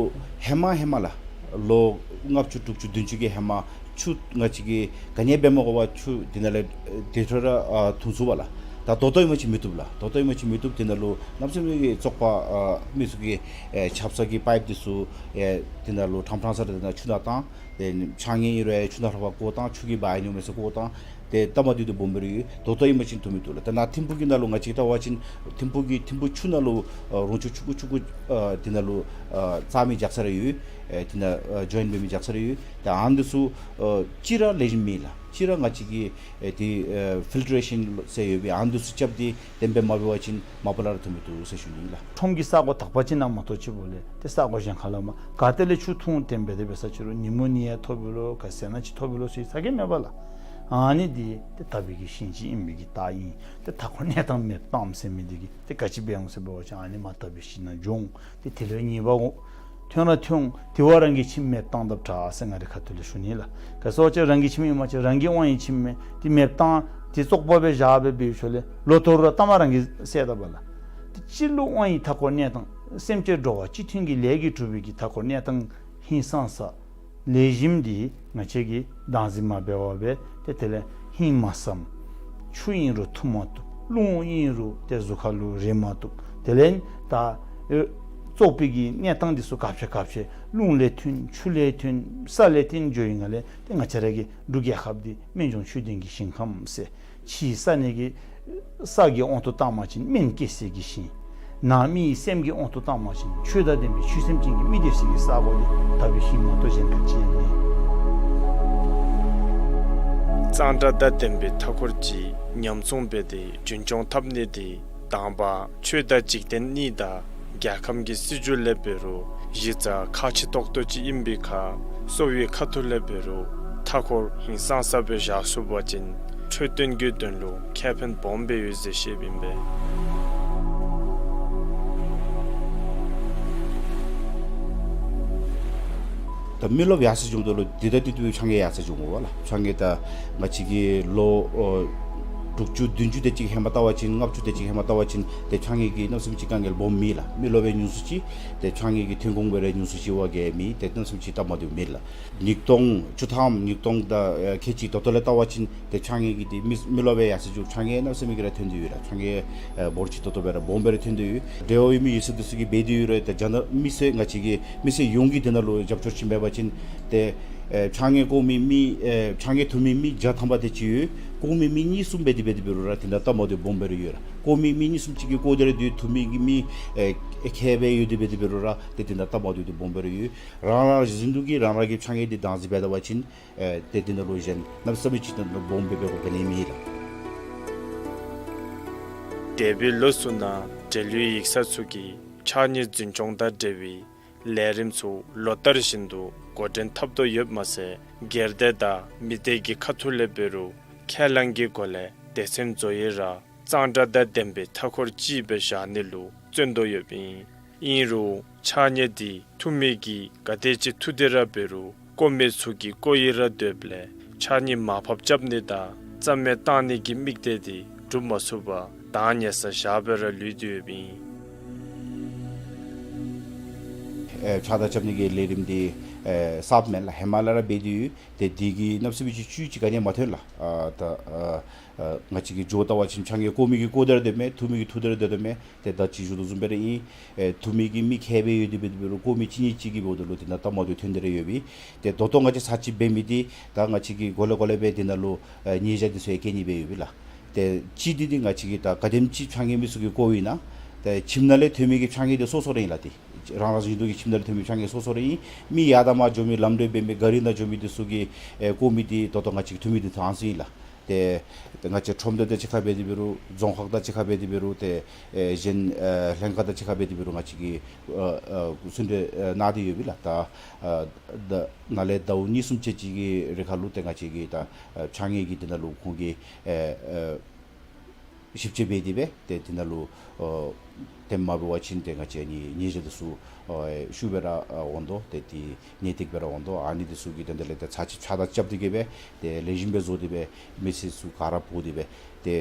ཧེ་མ་ཧེ་མ་ལགས་ལོ་ལྔ་བཅུ་དྲུག་ཅུ་བདུན་ཅུ་གི་ཧེ་མ་ཆུ་ང་བཅས་ཀྱིས་ག་ནི་འབད་མ་དགོ་པར་ཆུ་འདི་ནང་ལས་ཨེ་དེ་འཕྲོ་ར་ཨ་འཐུང་ཚུགས་པས་ལགས། ད་ད་ལྟོ་ཨིན་པ་ཅིན་མི་བཏུབ་ལགས། ད་ལྟོ་ཨིན་པ་ཅིན་མི་བཏུབ། འདི་ནང་ལུ་གནམ་མེད་ས་མེད་ཀྱི་བཙོག་པ་ཨ་མི་ཚུ་གིས་ཨེ་ཆབ་གསང་གི་པའིཔ་འདི་ཚུ་ཨེ་འདི་ནང་ལུ་ཕྲང་ཕྲང་ས་ར་འདི་ནང་ཆུ་ནང་བཏང་། ཏེ་ཕྱགས་སྙིགས་ཨིན་རུང་ཡང་ཆུ་ནང་ལྷག་པར་བཀོ་བཏང་། ཆུ་གི་བ་ཡི་ཉོ་མི་ཚུ་བཀོ་བཏང་། ཏེ་སྟབས་མ་བདེཝ་འདི་སྦོམ་སྦེ་ར་ཡོད། ད་ལྟོ་ཨིན་པ་ཅིན་འཐུང་མི་བཏུབ་ལགས། ད་ནཱ་ཐིམ་ཕུག་གི་ནང་ལུ་ང་བཅས་བལྟ་བ་ཅིན་ཐིམ་ཕུག་གི་ཐིམ་ཕུག་ཆུ་ནང་ལུ་ཨ་རོང་ཆུ་ཆུང་ཀུ་ཆུང་ཀུ་ཨ་འདི་ནང་ལུ་ཨ་བཙག་མི་རྒྱ་ཚ་ར་ཡོད། ཨེ་འདི་ནང་ཨ་ཇོའིན་འབད་མི་རྒྱ་ཚ་ར་ཡོད། ད་ཨ་ནི་འདི་ཚུ་ཨ་གཅིག་ར་ལེགས་ཤོམ་མེད་ལགས། གཅིག་ར་ང་བཅས་ཀྱི་ཨེ་འདི་ཨེ་ཕིལ་ཊ་རེ་ཤཱན་ཟེར་ཡོད་པའི་ཨ་ནི་འདི་ཚུ་རྐྱབ་སྟེ་གཏན་འབེབས་མ་འབད་བ་ཅིན་མ་པ་ལས་ར་འཐུང་མི་བཏུབ་ཟེར་ཞུ་ནི་ཨིན་ལགས། ཁྲོམ་གྱི་ས་གོ་དག་པ་ཅིག་ནང་མ་གཏོགས་ཅིག་པོ་ལས་ཏེ་ས་གོ་གཞན་ཁ་ལས་མར་ག་ཏེ་ལས་ཆུ་འཐུང་གཏན་འབེབས་དེ་འབད་ས་ཅིག་རུང་ཉིན་མོ་ནི་ཡང་ཐོབ་ཡོད་ལོ་ག་ཟེར་ན་ཅིག་ཐོབ་ཡོད་ལོ་ཟེར་ས་གི་མེད་པས་ལགས། ཨ་ནི་འདི་ཏེ་དག་པའི་གི་ཞིང་ཅིག་ཨིན་པའི་གི་རྟགས་ཨིན། ཏེ་མཐའ་འཁོར་གནས་སྟངས་མེདཔ་བཏངམ་ཟེར་མི་འདི་གིས་ཏེ་ག་ཅི་འབད་འོང་ཟེར་བ་ཅིན་ཨ་ནི་མར་དག་པའི་ཞིང་ནང་འགྱོ་འོང་། ཏེ་དེ་ལས་ཉེས་པ་འོང་། ཐོན་ར་ཐོན། དེ་བ་རང་གི་ཁྱིམ་མེདཔ་བཏངམ་དང་འདྲ་ཟེར་ང་རའི་ཁ་ཐུག་ལས་ཞུ་ནི་ལགས། ག་ཟེར་བ་ཅིན་རང་གི་ཁྱིམ་ཨིན་མ་ཅིག་རང་གི་དབང་ཡོད་ཁྱིམ་མེད་དེ་མེདཔ་བཏང་དེ་བཙོག་པ་སྦེ་བཞག་སྦེ་འབད་ཡོད་ཤུལ་ལས་ལོག་ཐོབ་རུང་ལྟ་མ་རང་གིས་བསལ་ད་པས་ལགས། ཏེ་སྤྱི་ལུ་དབང་ཡོད་མཐའ་འཁོར་གནས་སྟངས་སེམས་ཅན་འགྲོ་བ་སྤྱི་མཐུན་གྱི་ལས་ཀྱིས་གྲུབ་པའི་གི་མཐའ་འཁོར་གནས་སྟངས་ཧིང་སངས་ས་ལེགས་ཤོམ་འདི་ང་བཅས་ཀྱིས་བདག་འཛིན་མ་འབད་བར་སྦེ་ཏེ་དེ་ལས་ཧིང་མ་སངམ། ཆུ་ཨིན་རུང་འཐུང་མ་བཏུབ། རླུང་ཨིན་རུང་ཏེ་གཟུགས་ཁ་ལུ་རེག་མ་བཏུབ། དེ་ལས་ད་ཨེ་བཙོག་པའི་གི་གནས་སྟངས་འདི་ཚུ་ག་ཅི་ག་ཅི་རླུང་ལས་ཐོན་ཆུ་ལས་ཐོན་ས་ལས་ཐོན་འགྱོ་ཡི་ག་ལས་ཏེ་ང་བཅས་ར་གི་འབྲུག་རྒྱལ་ཁབ་འདི་སྨན་ལྗོངས་ཆོས་ལྡན་གྱི་ཞིང་ཁམས་ཟེར། ཕྱི་ས་གནས་ཀྱི་ས་གི་དབང་དུ་བཏང་བ་ཅིན་སྨན་སྐྱེ་སའི་གི་ཞིང་། ནང་མི་སེམས་ཀྱི་དབང་དུ་བཏང་བ་ཅིན་ཆོས་དང་ལྡན་པའི་ཆོས་སེམས་ཅན་གྱི་མི་སྡོད་སའི་གི་ས་གོ་འདི་དག་པའི་ཞིང་མ་གཏོགས་གཞན་ག་ཅི་ཡང་མེད། གཙང་སྦྲ་དང་ལྡན་པའི་མཐའ་འཁོར་ཅིག་ཉམས་སྲུང་འབད་དེ་རྒྱུན་སྐྱོང་འཐབ་ནི་འདི་དང་པ་ཆོས་དང་འཇིག་རྟེན་གཉིས་དང་རྒྱལ་ཁམས་ཀྱི་སྲིད་བྱུས་ལས་འབད་རུང་གཞི་རྩ་ཁག་ཆེ་ཏོག་ཏོ་ཅིག་ཨིན་པའི་ཁར་གསོ་བའི་ཁ་ཐུག་ལས་འབད་རུང་མཐའ་འཁོར་ཧིང་སངས་ས་སྦེ་བཞག་ཚུགས་པ་ཅིན་འཕྲོད་བསྟེན་གྱི་དོན་ལུ་ཁེ་ཕན་སྦོམ་སྦེ་ཡོད་ཟེར་བཤདཔ་ཨིན་པས། ད་མི་རློབས་ཡར་སེང་འགྱོཝ་ད་ལུ་འདི་དང་འདི་ལྟ་བུའི་ཕྱགས་སྙིགས་ཡར་སེང་འགྱོ་འོང་བས་ལགས། ཕྱགས་སྙིགས་ད་ང་བཅས་ཀྱི་ལོ་ཨོ་ དྲུག་ཅུ་བདུན་ཅུ་དེ་ཅིག་ཧེ་མ་བལྟ་བ་ཅིན་ལྔ་བཅུ་དེ་ཅིག་ཧེ་མ་བལྟ་བ་ཅིན་ཏེ་ཕྱགས་སྙིགས་ཀྱི་གནམ་མེད་ས་མེད་ཅིག་དཀའ་ངལ་སྦོམ་མེད་ལགས། མི་རློབས་པའི་ཉུང་སུ་ཅིག་ཏེ་ཕྱགས་སྙིགས་ཀྱི་ཐོན་ཁུངས་འབད་རུང་ཉུང་སུ་ཅིག་བ་གིས་མེད། ཏེ་གནམ་མེད་ས་མེད་ཅིག་སྟབས་མ་བདེཝ་མེད་ལགས། ཉིས་སྟོང་བཅུ་ཐམ་ཉིས་སྟོང་དང་ཨེ་ཁལ་གཅིག་ད་ལྟོ་ལས་བལྟ་བ་ཅིན་ཏེ་ཕྱགས་སྙིགས་ཀྱི་ཏེ་མི་མི་རློབས་པའི་ཡར་སེང་འགྱོ་ཕྱགས་སྙིགས་གནམ་མེད་ས་མེད་ཅིག་ར་ཐོན་ཏེ་ཡོད་ལགས། ཕྱགས་སྙིགས་ཨེ་འབོར་ཅིག་ད་ལྟོ་སྦེ་ར་སྦོམ་སྦེ་ར་ཐོན་ཏེ་ཡོད། འབྲེལ་བ་ཡོད་མི་ཡོད་ས་འདི་ཚུ་གིས་འབད་དེ་ཡོད་རུང་ཏེ་རྒྱ་ནག་མི་སེར་ང་བཅས་ཀྱི་མི་སེར་ཡོངས་ཀྱིས་འདི་ནང་ལུ་རྒྱབ་སྐྱོར་ཅིག་མེད་པ་ཅིན་ཏེ་ཨེ་ཕྱགས་སྙིགས་བཀོག་མི་མི་ཨེ་ཕྱགས་སྙིགས་འཐུ་མི་མི་བརྒྱ་ཐམ་པ་དེ་ཅིག་ཡོད། བཀོག་མི་མི་གཉིས་གསུམ་འབད་དེ་འབད་རུང་ར་དེ་ནང་སྟབས་མ་བདེཝ་སྦོམ་སྦེ་ར་ཡོད་ལགས། བཀོག་མི་མི་གཉིས་གསུམ་ཅིག་གིས་བཀོག་སྟེ་ར་སྡོད། འཐུ་མི་གི་མི་ཨེ་ཁལ་སྦེ་ཡོད་དེ་འབད་དེ་འབད་རུང་ར་ཏེ་དེ་ནང་སྟབས་མ་བདེཝ་དེ་སྦོམ་སྦེ་ར་ཡོད། རང་རང་བཞིན་དུ་གིས་རང་རང་གི་ཕྱགས་སྙིགས་འདི་བདག་འཛིན་འབད་ད་པ་ཅིན་ཨེ་ཏེ་དེ་ནང་ལུ་གཞན་གནམ་མེད་ས་མེད་ཅིག་ནང་ལུ་སྦོམ་སྦེ་འབད་དགོཔ་ག་ནི་མེད་ལགས། འདས་པའི་ལོ་ཚུ་ནང་འབྲེལ་ཡོད་ཡིག་ཚང་ཚུ་གིས་ཕྱགས་སྙིགས་འཛིན་སྐྱོང་དང་འབྲེལ་བའི་ལས་རིམ་ཚུ་ལོ་ལྟར་བཞིན་དུ་འགོ་འདྲེན་འཐབ་དོ་ཡོདཔ་མ་ཚད་སྒེར་སྡེ་དང་མི་སྡེ་གི་ཁ་ཐུག་ལས་འབད་རུང་ཁས་བླངས་ཀྱི་སྒོ་ལས་སྡེ་ཚན་བཟོ་ཡི་ར་གཙང་སྦྲ་དང་ལྡན་པའི་མཐའ་འཁོར་ཅིག་སྦེ་བཞག་ནི་ལུ་བརྩོན་དོ་ཡོདཔ་ཨིན། ཨིན་རུང་ཕྱགས་སྙིགས་འདི་འཐུ་མི་གིས་ག་དེ་ཅིག་འཐུ་སྟེ་ར་འབད་རུང་བཀོག་མི་ཚུ་གིས་བཀོག་ཡི་ར་སྡོདཔ་ལས་ཕྱགས་སྙིགས་མར་ཕབ་རྐྱབ་ནི་དང་རྩ་མེད་བཏང་ནི་གི་དམིགས་གཏད་འདི་འགྲུབ་མ་ཚུགས་པར་བདག་ཉར་སར་བཞག་སྦེ་ར་ལུས་ཏེ་ཡོདཔ་ཨིན། ཨེ་ཕྱགས་བདའ་རྐྱབ་ནི་གི་ལས་རིམ་འདི་ཨེ་གསརཔ་མེན་ལགས། ཧེ་མ་ལས་ར་འབད་དེ་ཡོད། ཏེ་འདི་གིས་གནམ་མེད་ས་མེད་ཅིག་བཅུད་ཅིག་ག་ནི་མ་ཐོན་ལགས། ཨ་ད་ཨ་ཨ་ང་བཅས་ཀྱིས་འགྱོ་བལྟ་བ་ཅིན་ཕྱགས་སྙིགས་བཀོག་མི་གིས་བཀོག་སྟེ་ར་སྡོདཔ་མས། འཐུ་མི་གིས་འཐུ་སྟེ་ར་སྡོདཔ་མས། ཏེ་ད་ཅི་ཞུ་དོ་བཟུམ་སྦེ་ར་ཨིན། ཨེ་འཐུ་མི་གི་མི་ཁལ་སྦེ་ཡོད་དེ་འབད་དེ་འབད་རུང་བཀོག་མི་གཅིག་གཉིས་ཅིག་གིས་འབདཝ་ད་ལུ་དེ་ནང་སྟབས་མ་བདེཝ་ཐོན་ཏེ་ར་ཡོདཔ་ཨིན། ཏེ་ད་ལྟོ་ང་བཅས་ཚར་གཅིག་འབད་མི་འདི་ད་ང་བཅས་ཀྱིས་གོ་ལེ་གོ་ལེ་སྦེ་དེ་ནང་ལུ་ཨེ་ཉེས་བྱ་འདི་ཚུ་ཡང་བཀལ་ནི་སྦེ་ཡོད་པས་ལགས། ཏེ་གཅིག་འདི་འདི་ང་བཅས་ཀྱིས་ད་ག་དེམ་ཅིག་ཕྱགས་སྙིགས་མི་ཚུ་གིས་བཀོགཔ་ཨིན་ན་ཏེ་ཁྱིམ་ནང་ལས་ཐོན་མི་གི་ཕྱགས་སྙིགས་འདི་སོ་སོ་ར་ཨིན་ལགས། ཏེ་རང་རང་བཞིན་དུ་གིས་ཁྱིམ་ནང་ལས་ཐོན་མི་ཕྱགས་སྙིགས་སོ་སོ་ར་ཨིན། མི་ཡར་དང་མར་འགྱོ་མི་ལམ་འགྲོ་འབད་མི་ག་རི་ནང་འགྱོ་མི་འདི་ཚུ་གིས་ཨེ་བཀོག་མི་འདི་ད་ལྟོ་ང་བཅས་ཀྱིས་འཐུ་མི་འདི་ད་ཨ་ནི་ཚུ་ཨིན་ལགས། ཏེ་ཏེ་ང་བཅས་ཁྲོམ་སྡེ་དང་གཅིག་ཁར་འབད་དེ་འབད་རུང་རྫོང་ཁག་དང་གཅིག་ཁར་འབད་དེ་འབད་རུང་ཏེ་ཨེ་གཞན་ཨེ་ལྷན་ཁག་དང་གཅིག་ཁར་འབད་དེ་འབད་རུང་ང་བཅས་ཀྱིས་ཨ་ཨ་གསུང་གྲོས་ཨེ་གནང་སྟེ་ཡོད་པས་ལགས། ད་ཨ་ད་ནཱ་ལས་ཟླཝ་གཉིས་གསུམ་ཅིག་གི་རིང་ཁར་ལུ་ཏེ་ང་བཅས་ཀྱིས་ད་ཨ་ཕྱགས་སྙིགས་ཀྱི་དེ་ནང་ལུ་ཁོང་གིས་ཨེ་ཨེ་ཞིབ་དཔྱད་འབད་དེ་སྦེ་ཏེ་དེ་ནང་ལུ་ཨ་དེ་མ་འབད་བ་ཅིན་ཏེ་ང་བཅས་ཨ་ནི་ཉེས་བྱ་འདི་ཚུ་ཨ་ཤུགས་སྦེ་ར་ཨ་འོང་དོ། ཏེ་དེ་གནད་ཏིག་སྦེ་ར་འོང་དོ། ཨ་ནི་འདི་ཚུ་གི་དོན་དག་ལས་ཏེ་ཚར་གཅིག་ཕྱགས་བདའ་རྐྱབ་སྟེ་གི་སྦེ་ཏེ་ལེགས་ཤོམ་སྦེ་བཟོ་སྟེ་སྦེ་མི་སེར་ཚུ་ག་ར་འབོ་སྟེ་སྦེ་ཏེ་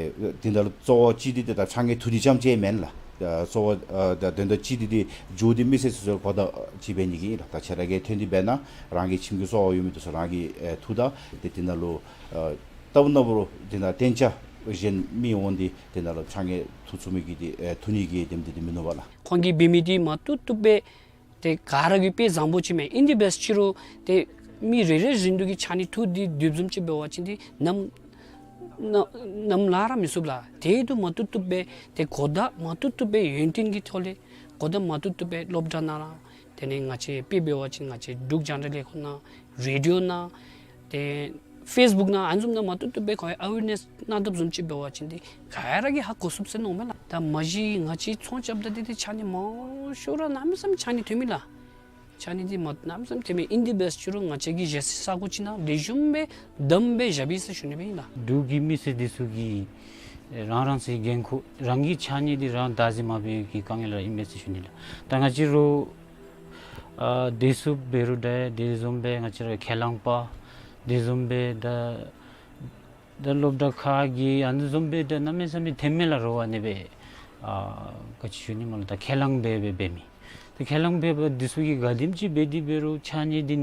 དེ་ནང་ལུ་གཙོ་བོ་ཅིག་འདི་ཏེ་ད་ཕྱགས་སྙིགས་འཐུ་ནི་རྐྱངམ་ཅིག་མེན་ལགས། ཨ་གཙོ་བོ་ཨ་ད་དོན་དག་ཅིག་འདི་ཏེ་འགྱོ་སྟེ་མི་སེར་ཚུ་ཚུར་གོ་བརྡ་ཅིག་འབད་ནི་གི་ཨིན་ལགས། ད་ཁྱེད་ར་གིས་ཐོན་ཏེ་འབད་ན་རང་གི་ཁྱིམ་གྱི་བཙོག་པ་ཡོད་མི་འདི་ཚུ་རང་གིས་ཨེ་འཐུ་ད། ཏེ་དེ་ནང་ལུ་ཨ་ལྟ་བུ་ན་འབད་རུང་དེ་ནང་གཏན་འཇགས་གཞན་མི་འོང་སྟེ་དེ་ནང་ལུ་ཕྱགས་སྙིགས་འཐུ་ཚུགས་མི་གི་དེ་ཨེ་འཐུ་ནི་གི་དེམ་དེ་དེ་མིན་ནུག་པ་ལགས། ཁོང་གིས་འབད་མི་འདི་མ་བཏུབ་བཏུབ་སྦེ་ཏེ་ག་ར་གིས་དཔེ་བཟང་པོ་ཅིག་མས། ཨིན་དེ་འབད་ཅི་རུང་ཏེ་མི་རེ་རེ་བཞིན་དུ་གིས་ཕྱགས་སྙིགས་འཐུ་སྟེ་སྡོདཔ་བཟུམ་ཅིག་འབད་བ་ཅིན་ཏེ་ནམ་ནམ་ནམ་ལངས་ར་མི་ཚུགས་ལགས། དེ་འདི་མ་བཏུབ་བཏུབ་སྦེ་ཏེ་གོ་བརྡ་མ་བཏུབ་བཏུབ་སྦེ་ཡུན་བརྟན་གྱི་ཐོག་ལས་གོ་བརྡ་མ་བཏུབ་བཏུབ་སྦེ་སློབ་གྲྭ་ནང་ར་དེ་ལས་ང་བཅས་དཔེ་འབད་བ་ཅིན་ང་བཅས་འབྲུག་རྒྱང་བསྒྲགས་ལས་ཁུངས་ནང་རེ་ཌི་ཡོ་ནང་ཏེ་ཕེསི་བུཀ་ནང་ཨ་ནི་བཟུམ་ནང་མ་བཏུབ་བཏུབ་སྦེ་ཁོང་ཨ་ཝེར་ནེསི་གནང་དོ་བཟུམ་ཅིག་འབད་བ་ཅིན་ཏེ་ག་ར་གིས་ཧ་གོ་ཚུགས་ཟེར་མནོཝ་མས་ལགས། ད་མ་གཞི་ང་བཅས་ཚོང་རྐྱབ་ད་འདི་ཏེ་ཕྱགས་སྙིགས་མང་ཤོས་ར་གནམ་མེད་ས་མེད་ཕྱགས་སྙིགས་ཐོན་མས་ལགས། ཕྱགས་སྙིགས་འདི་མ་གནམ་མེད་ས་མེད་ཐོན་མས། ཨིན་དེ་འབད་ཅི་རུང་ང་བཅས་ཀྱིས་བཞེས་སའི་ས་གོ་ཅིག་ནང་ལེགས་ཤོམ་སྦེ་བསྡམས་སྦེ་བཞག་པས་ཟེར་ཞུ་ནི་སྦེ་ཨིན་ལགས། འབྲུག་གི་མི་སེར་འདི་ཚུ་གིས་རང་རང་སོའི་འགན་ཁུར་རང་གི་ཕྱགས་སྙིགས་འདི་རང་བདག་འཛིན་མ་འབད་བའི་གི་དཀའ་ངལ་ར་ཨིན་པས་ཟེར་ཞུ་ནི་ལགས། ད་ང་བཅས་ར་ཨ་བདེ་སྲུངཔ་འབད་རུང་འདྲ་དེ་བཟུམ་སྦེ་ང་བཅས་ར་ཁས་བླངས་པ་དེ་བཟུམ་སྦེ་ད་ད་སློབ་གྲྭ་ཁག་གི་ཨ་ནི་བཟུམ་སྦེ་ད་གནམ་མེད་ས་མེད་ཐོན་མས་ལགས། རོགས་ཨ་ནི་སྦེ་ཨ་ག་ཅི་ཞུ་ནི་སྨོ་ལགས། ད་ཁས་བླངས་འབད་འབད་འབད་མི་ད་ཁས་བླངས་འབད་འབད་འདི་ཚུ་གིས་ག་དེམ་ཅིག་འབད་དེ་འབད་རུང་ཕྱགས་སྙིགས་འདི་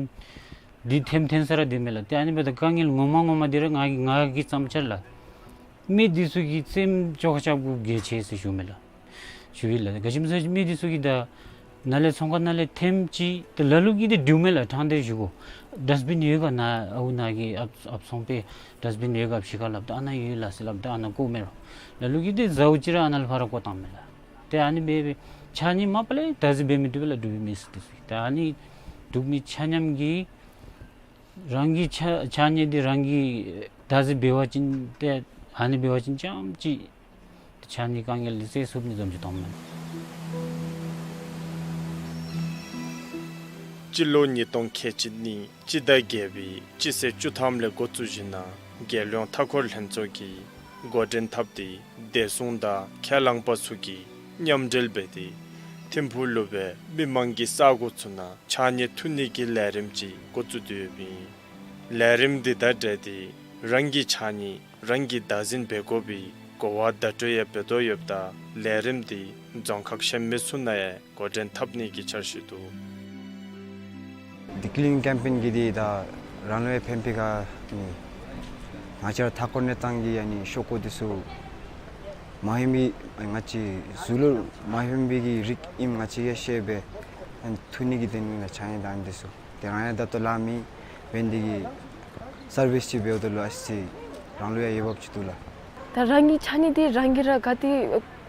འདི་ཐོནམ་ཐོན་ས་ར་སྡོད་མས་ལགས། ཏེ་ཨ་ནི་འབདཝ་ད་དཀའ་ངལ་ངོ་མ་ངོ་མ་འདི་ར་ང་གིས་ང་གིས་བསམ་འཆར་ལགས། མི་འདི་ཚུ་གིས་བཙེམ་བཅོ་ཁ་རྐྱབ་དགོཔ་གལ་ཆེ་ཟེར་ཞུཝ་མས་ལགས། ཞུ་ཡི་ལགས། ག་ཅི་སྨོ་ཟེར་མི་འདི་ཚུ་གིས་ད་ནཱ་ལས་ཚོང་ཁང་ནང་ལས་ཐོནམ་ཅིག་ད་ལ་ལུ་གིས་ཏེ་འདྲིཝ་མས་ལགས། ཕྲང་སྟེ་ཞུ་དགོ། ཌསཊ་བིན་ཡོད་ག་ནཱ་ཨའུ་ནཱ་གི་ཨཔ་ཨཔ་ཚོང་པས་ཌསཊ་བིན་ཡོད་ག་ཕྱི་ཁར་སླབ་ད་ཨ་ནཱ་ཡོད་ལགས་ཟེར་སླབ་ད་ཨ་ནཱ་བཀོ་མས་རོགས། ལ་ལུ་གིས་ཏེ་ཟཝ་ཅིག་ར་ཨ་ནཱ་ལས་ཕར་བཀོ་བཏངམ་མས་ལགས། ཏེ་ཨ་ནི་སྦེ་སྦེ་ཕྱགས་སྙིགས་མ་པ་ལས་བདག་འཛིན་འབད་མི་བཏུབ་པས་ལགས། འབྲུག་པའི་མི་སེར་འདི་ཚུ་གིས་ད་ཨ་ནི་འབྲུག་མི་ཆ་མཉམ་གྱིས་རང་གི་ཕྱགས་ཕྱགས་སྙིགས་འདི་རང་གིས་བདག་འཛིན་འབད་བ་ཅིན་ཏེ་ཨ་ནི་འབད་བ་ཅིན་རྐྱངམ་ཅིག་ཕྱགས་སྙིགས་དཀའ་ངལ་འདི་སེལ་ཚུགས་ནི་བཟུམ་ཅིག་མཐོངམ་མས། སྤྱི་ལོ་ཉིས་སྟོང་ཁལ་གཅིག་གཉིས་སྤྱི་ཟླ་བརྒྱད་པའི་སྤྱི་ཚེས་བཅུ་ཐམ་ལས་འགོ་བཙུགས་ཞིནམ་ལས་རྒྱལ་ཡོངས་མཐའ་འཁོར་ལྷན་ཚོགས་ཀྱིས་འགོ་འདྲེན་འཐབ་སྟེ་བདེ་སྲུང་དང་ཁས་བླངས་པ་ཚུ་གིས་མཉམ་འབྲེལ་འབད་དེ་ཐིམ་ཕུག་ལུ་སྦེ་མི་མང་གི་ས་གོ་ཚུ་ནང་ཕྱགས་སྙིགས་འཐུ་ནི་གི་ལས་རིམ་ཅིག་འགོ་བཙུགས་ཏེ་ཡོདཔ་ཨིན། ལས་རིམ་འདི་དང་འབྲེལ་ཏེ་ རང་གི་ཕྱགས་སྙིགས་རང་གིས་བདག་འཛིན་འབད་དགོ་པའི་གོ་བ་བརྡ་སྤྲོད་ཡང་འབད་དོ་ཡོདཔ་ད་ལས་རིམ་འདི་རྫོང་ཁག་གཞན་མི་ཚུ་ནང་ཡང་འགོ་འདྲེན་འཐབ་ནི་གི་འཆར་གཞི་འདུག། འདི་ཀི་ལིན་ཀེམ་པེན་གྱི་འདི་ད་རང་ལུ་ཡང་ཕན་པའི་ཁ་ནི་ང་བཅས་ར་མཐའ་འཁོར་གནས་སྟངས་ཀྱི་ཨ་ནི་ཤོག་གུ་འདི་ཚུ་མ་ཧེ་མི་ང་བཅས་གཟུགས་ལུ་མ་ཧེ་མི་གི་རིགས་ཨིནམ་ང་བཅས་ཡང་ཤེས་སྦེ་ཨ་ནི་འཐུ་ནི་གི་དོན་ལུ་ཕྱགས་སྙིགས་དང་འདི་ཚུ་ཏེ་རང་ཡང་ད་ལྟོ་ལཱ་མེད་འབད་ནི་དེ་གིས་སར་བིསི་ཅིག་འབདཝ་ད་ལུ་ཨ་ཙི་རང་ལུ་ཡང་འོས་འབབ་ཅིག་འདུག་ལགས། ད་རང་གི་ཕྱགས་སྙིགས་འདི་རང་གིས་ར་ག་ཏེ་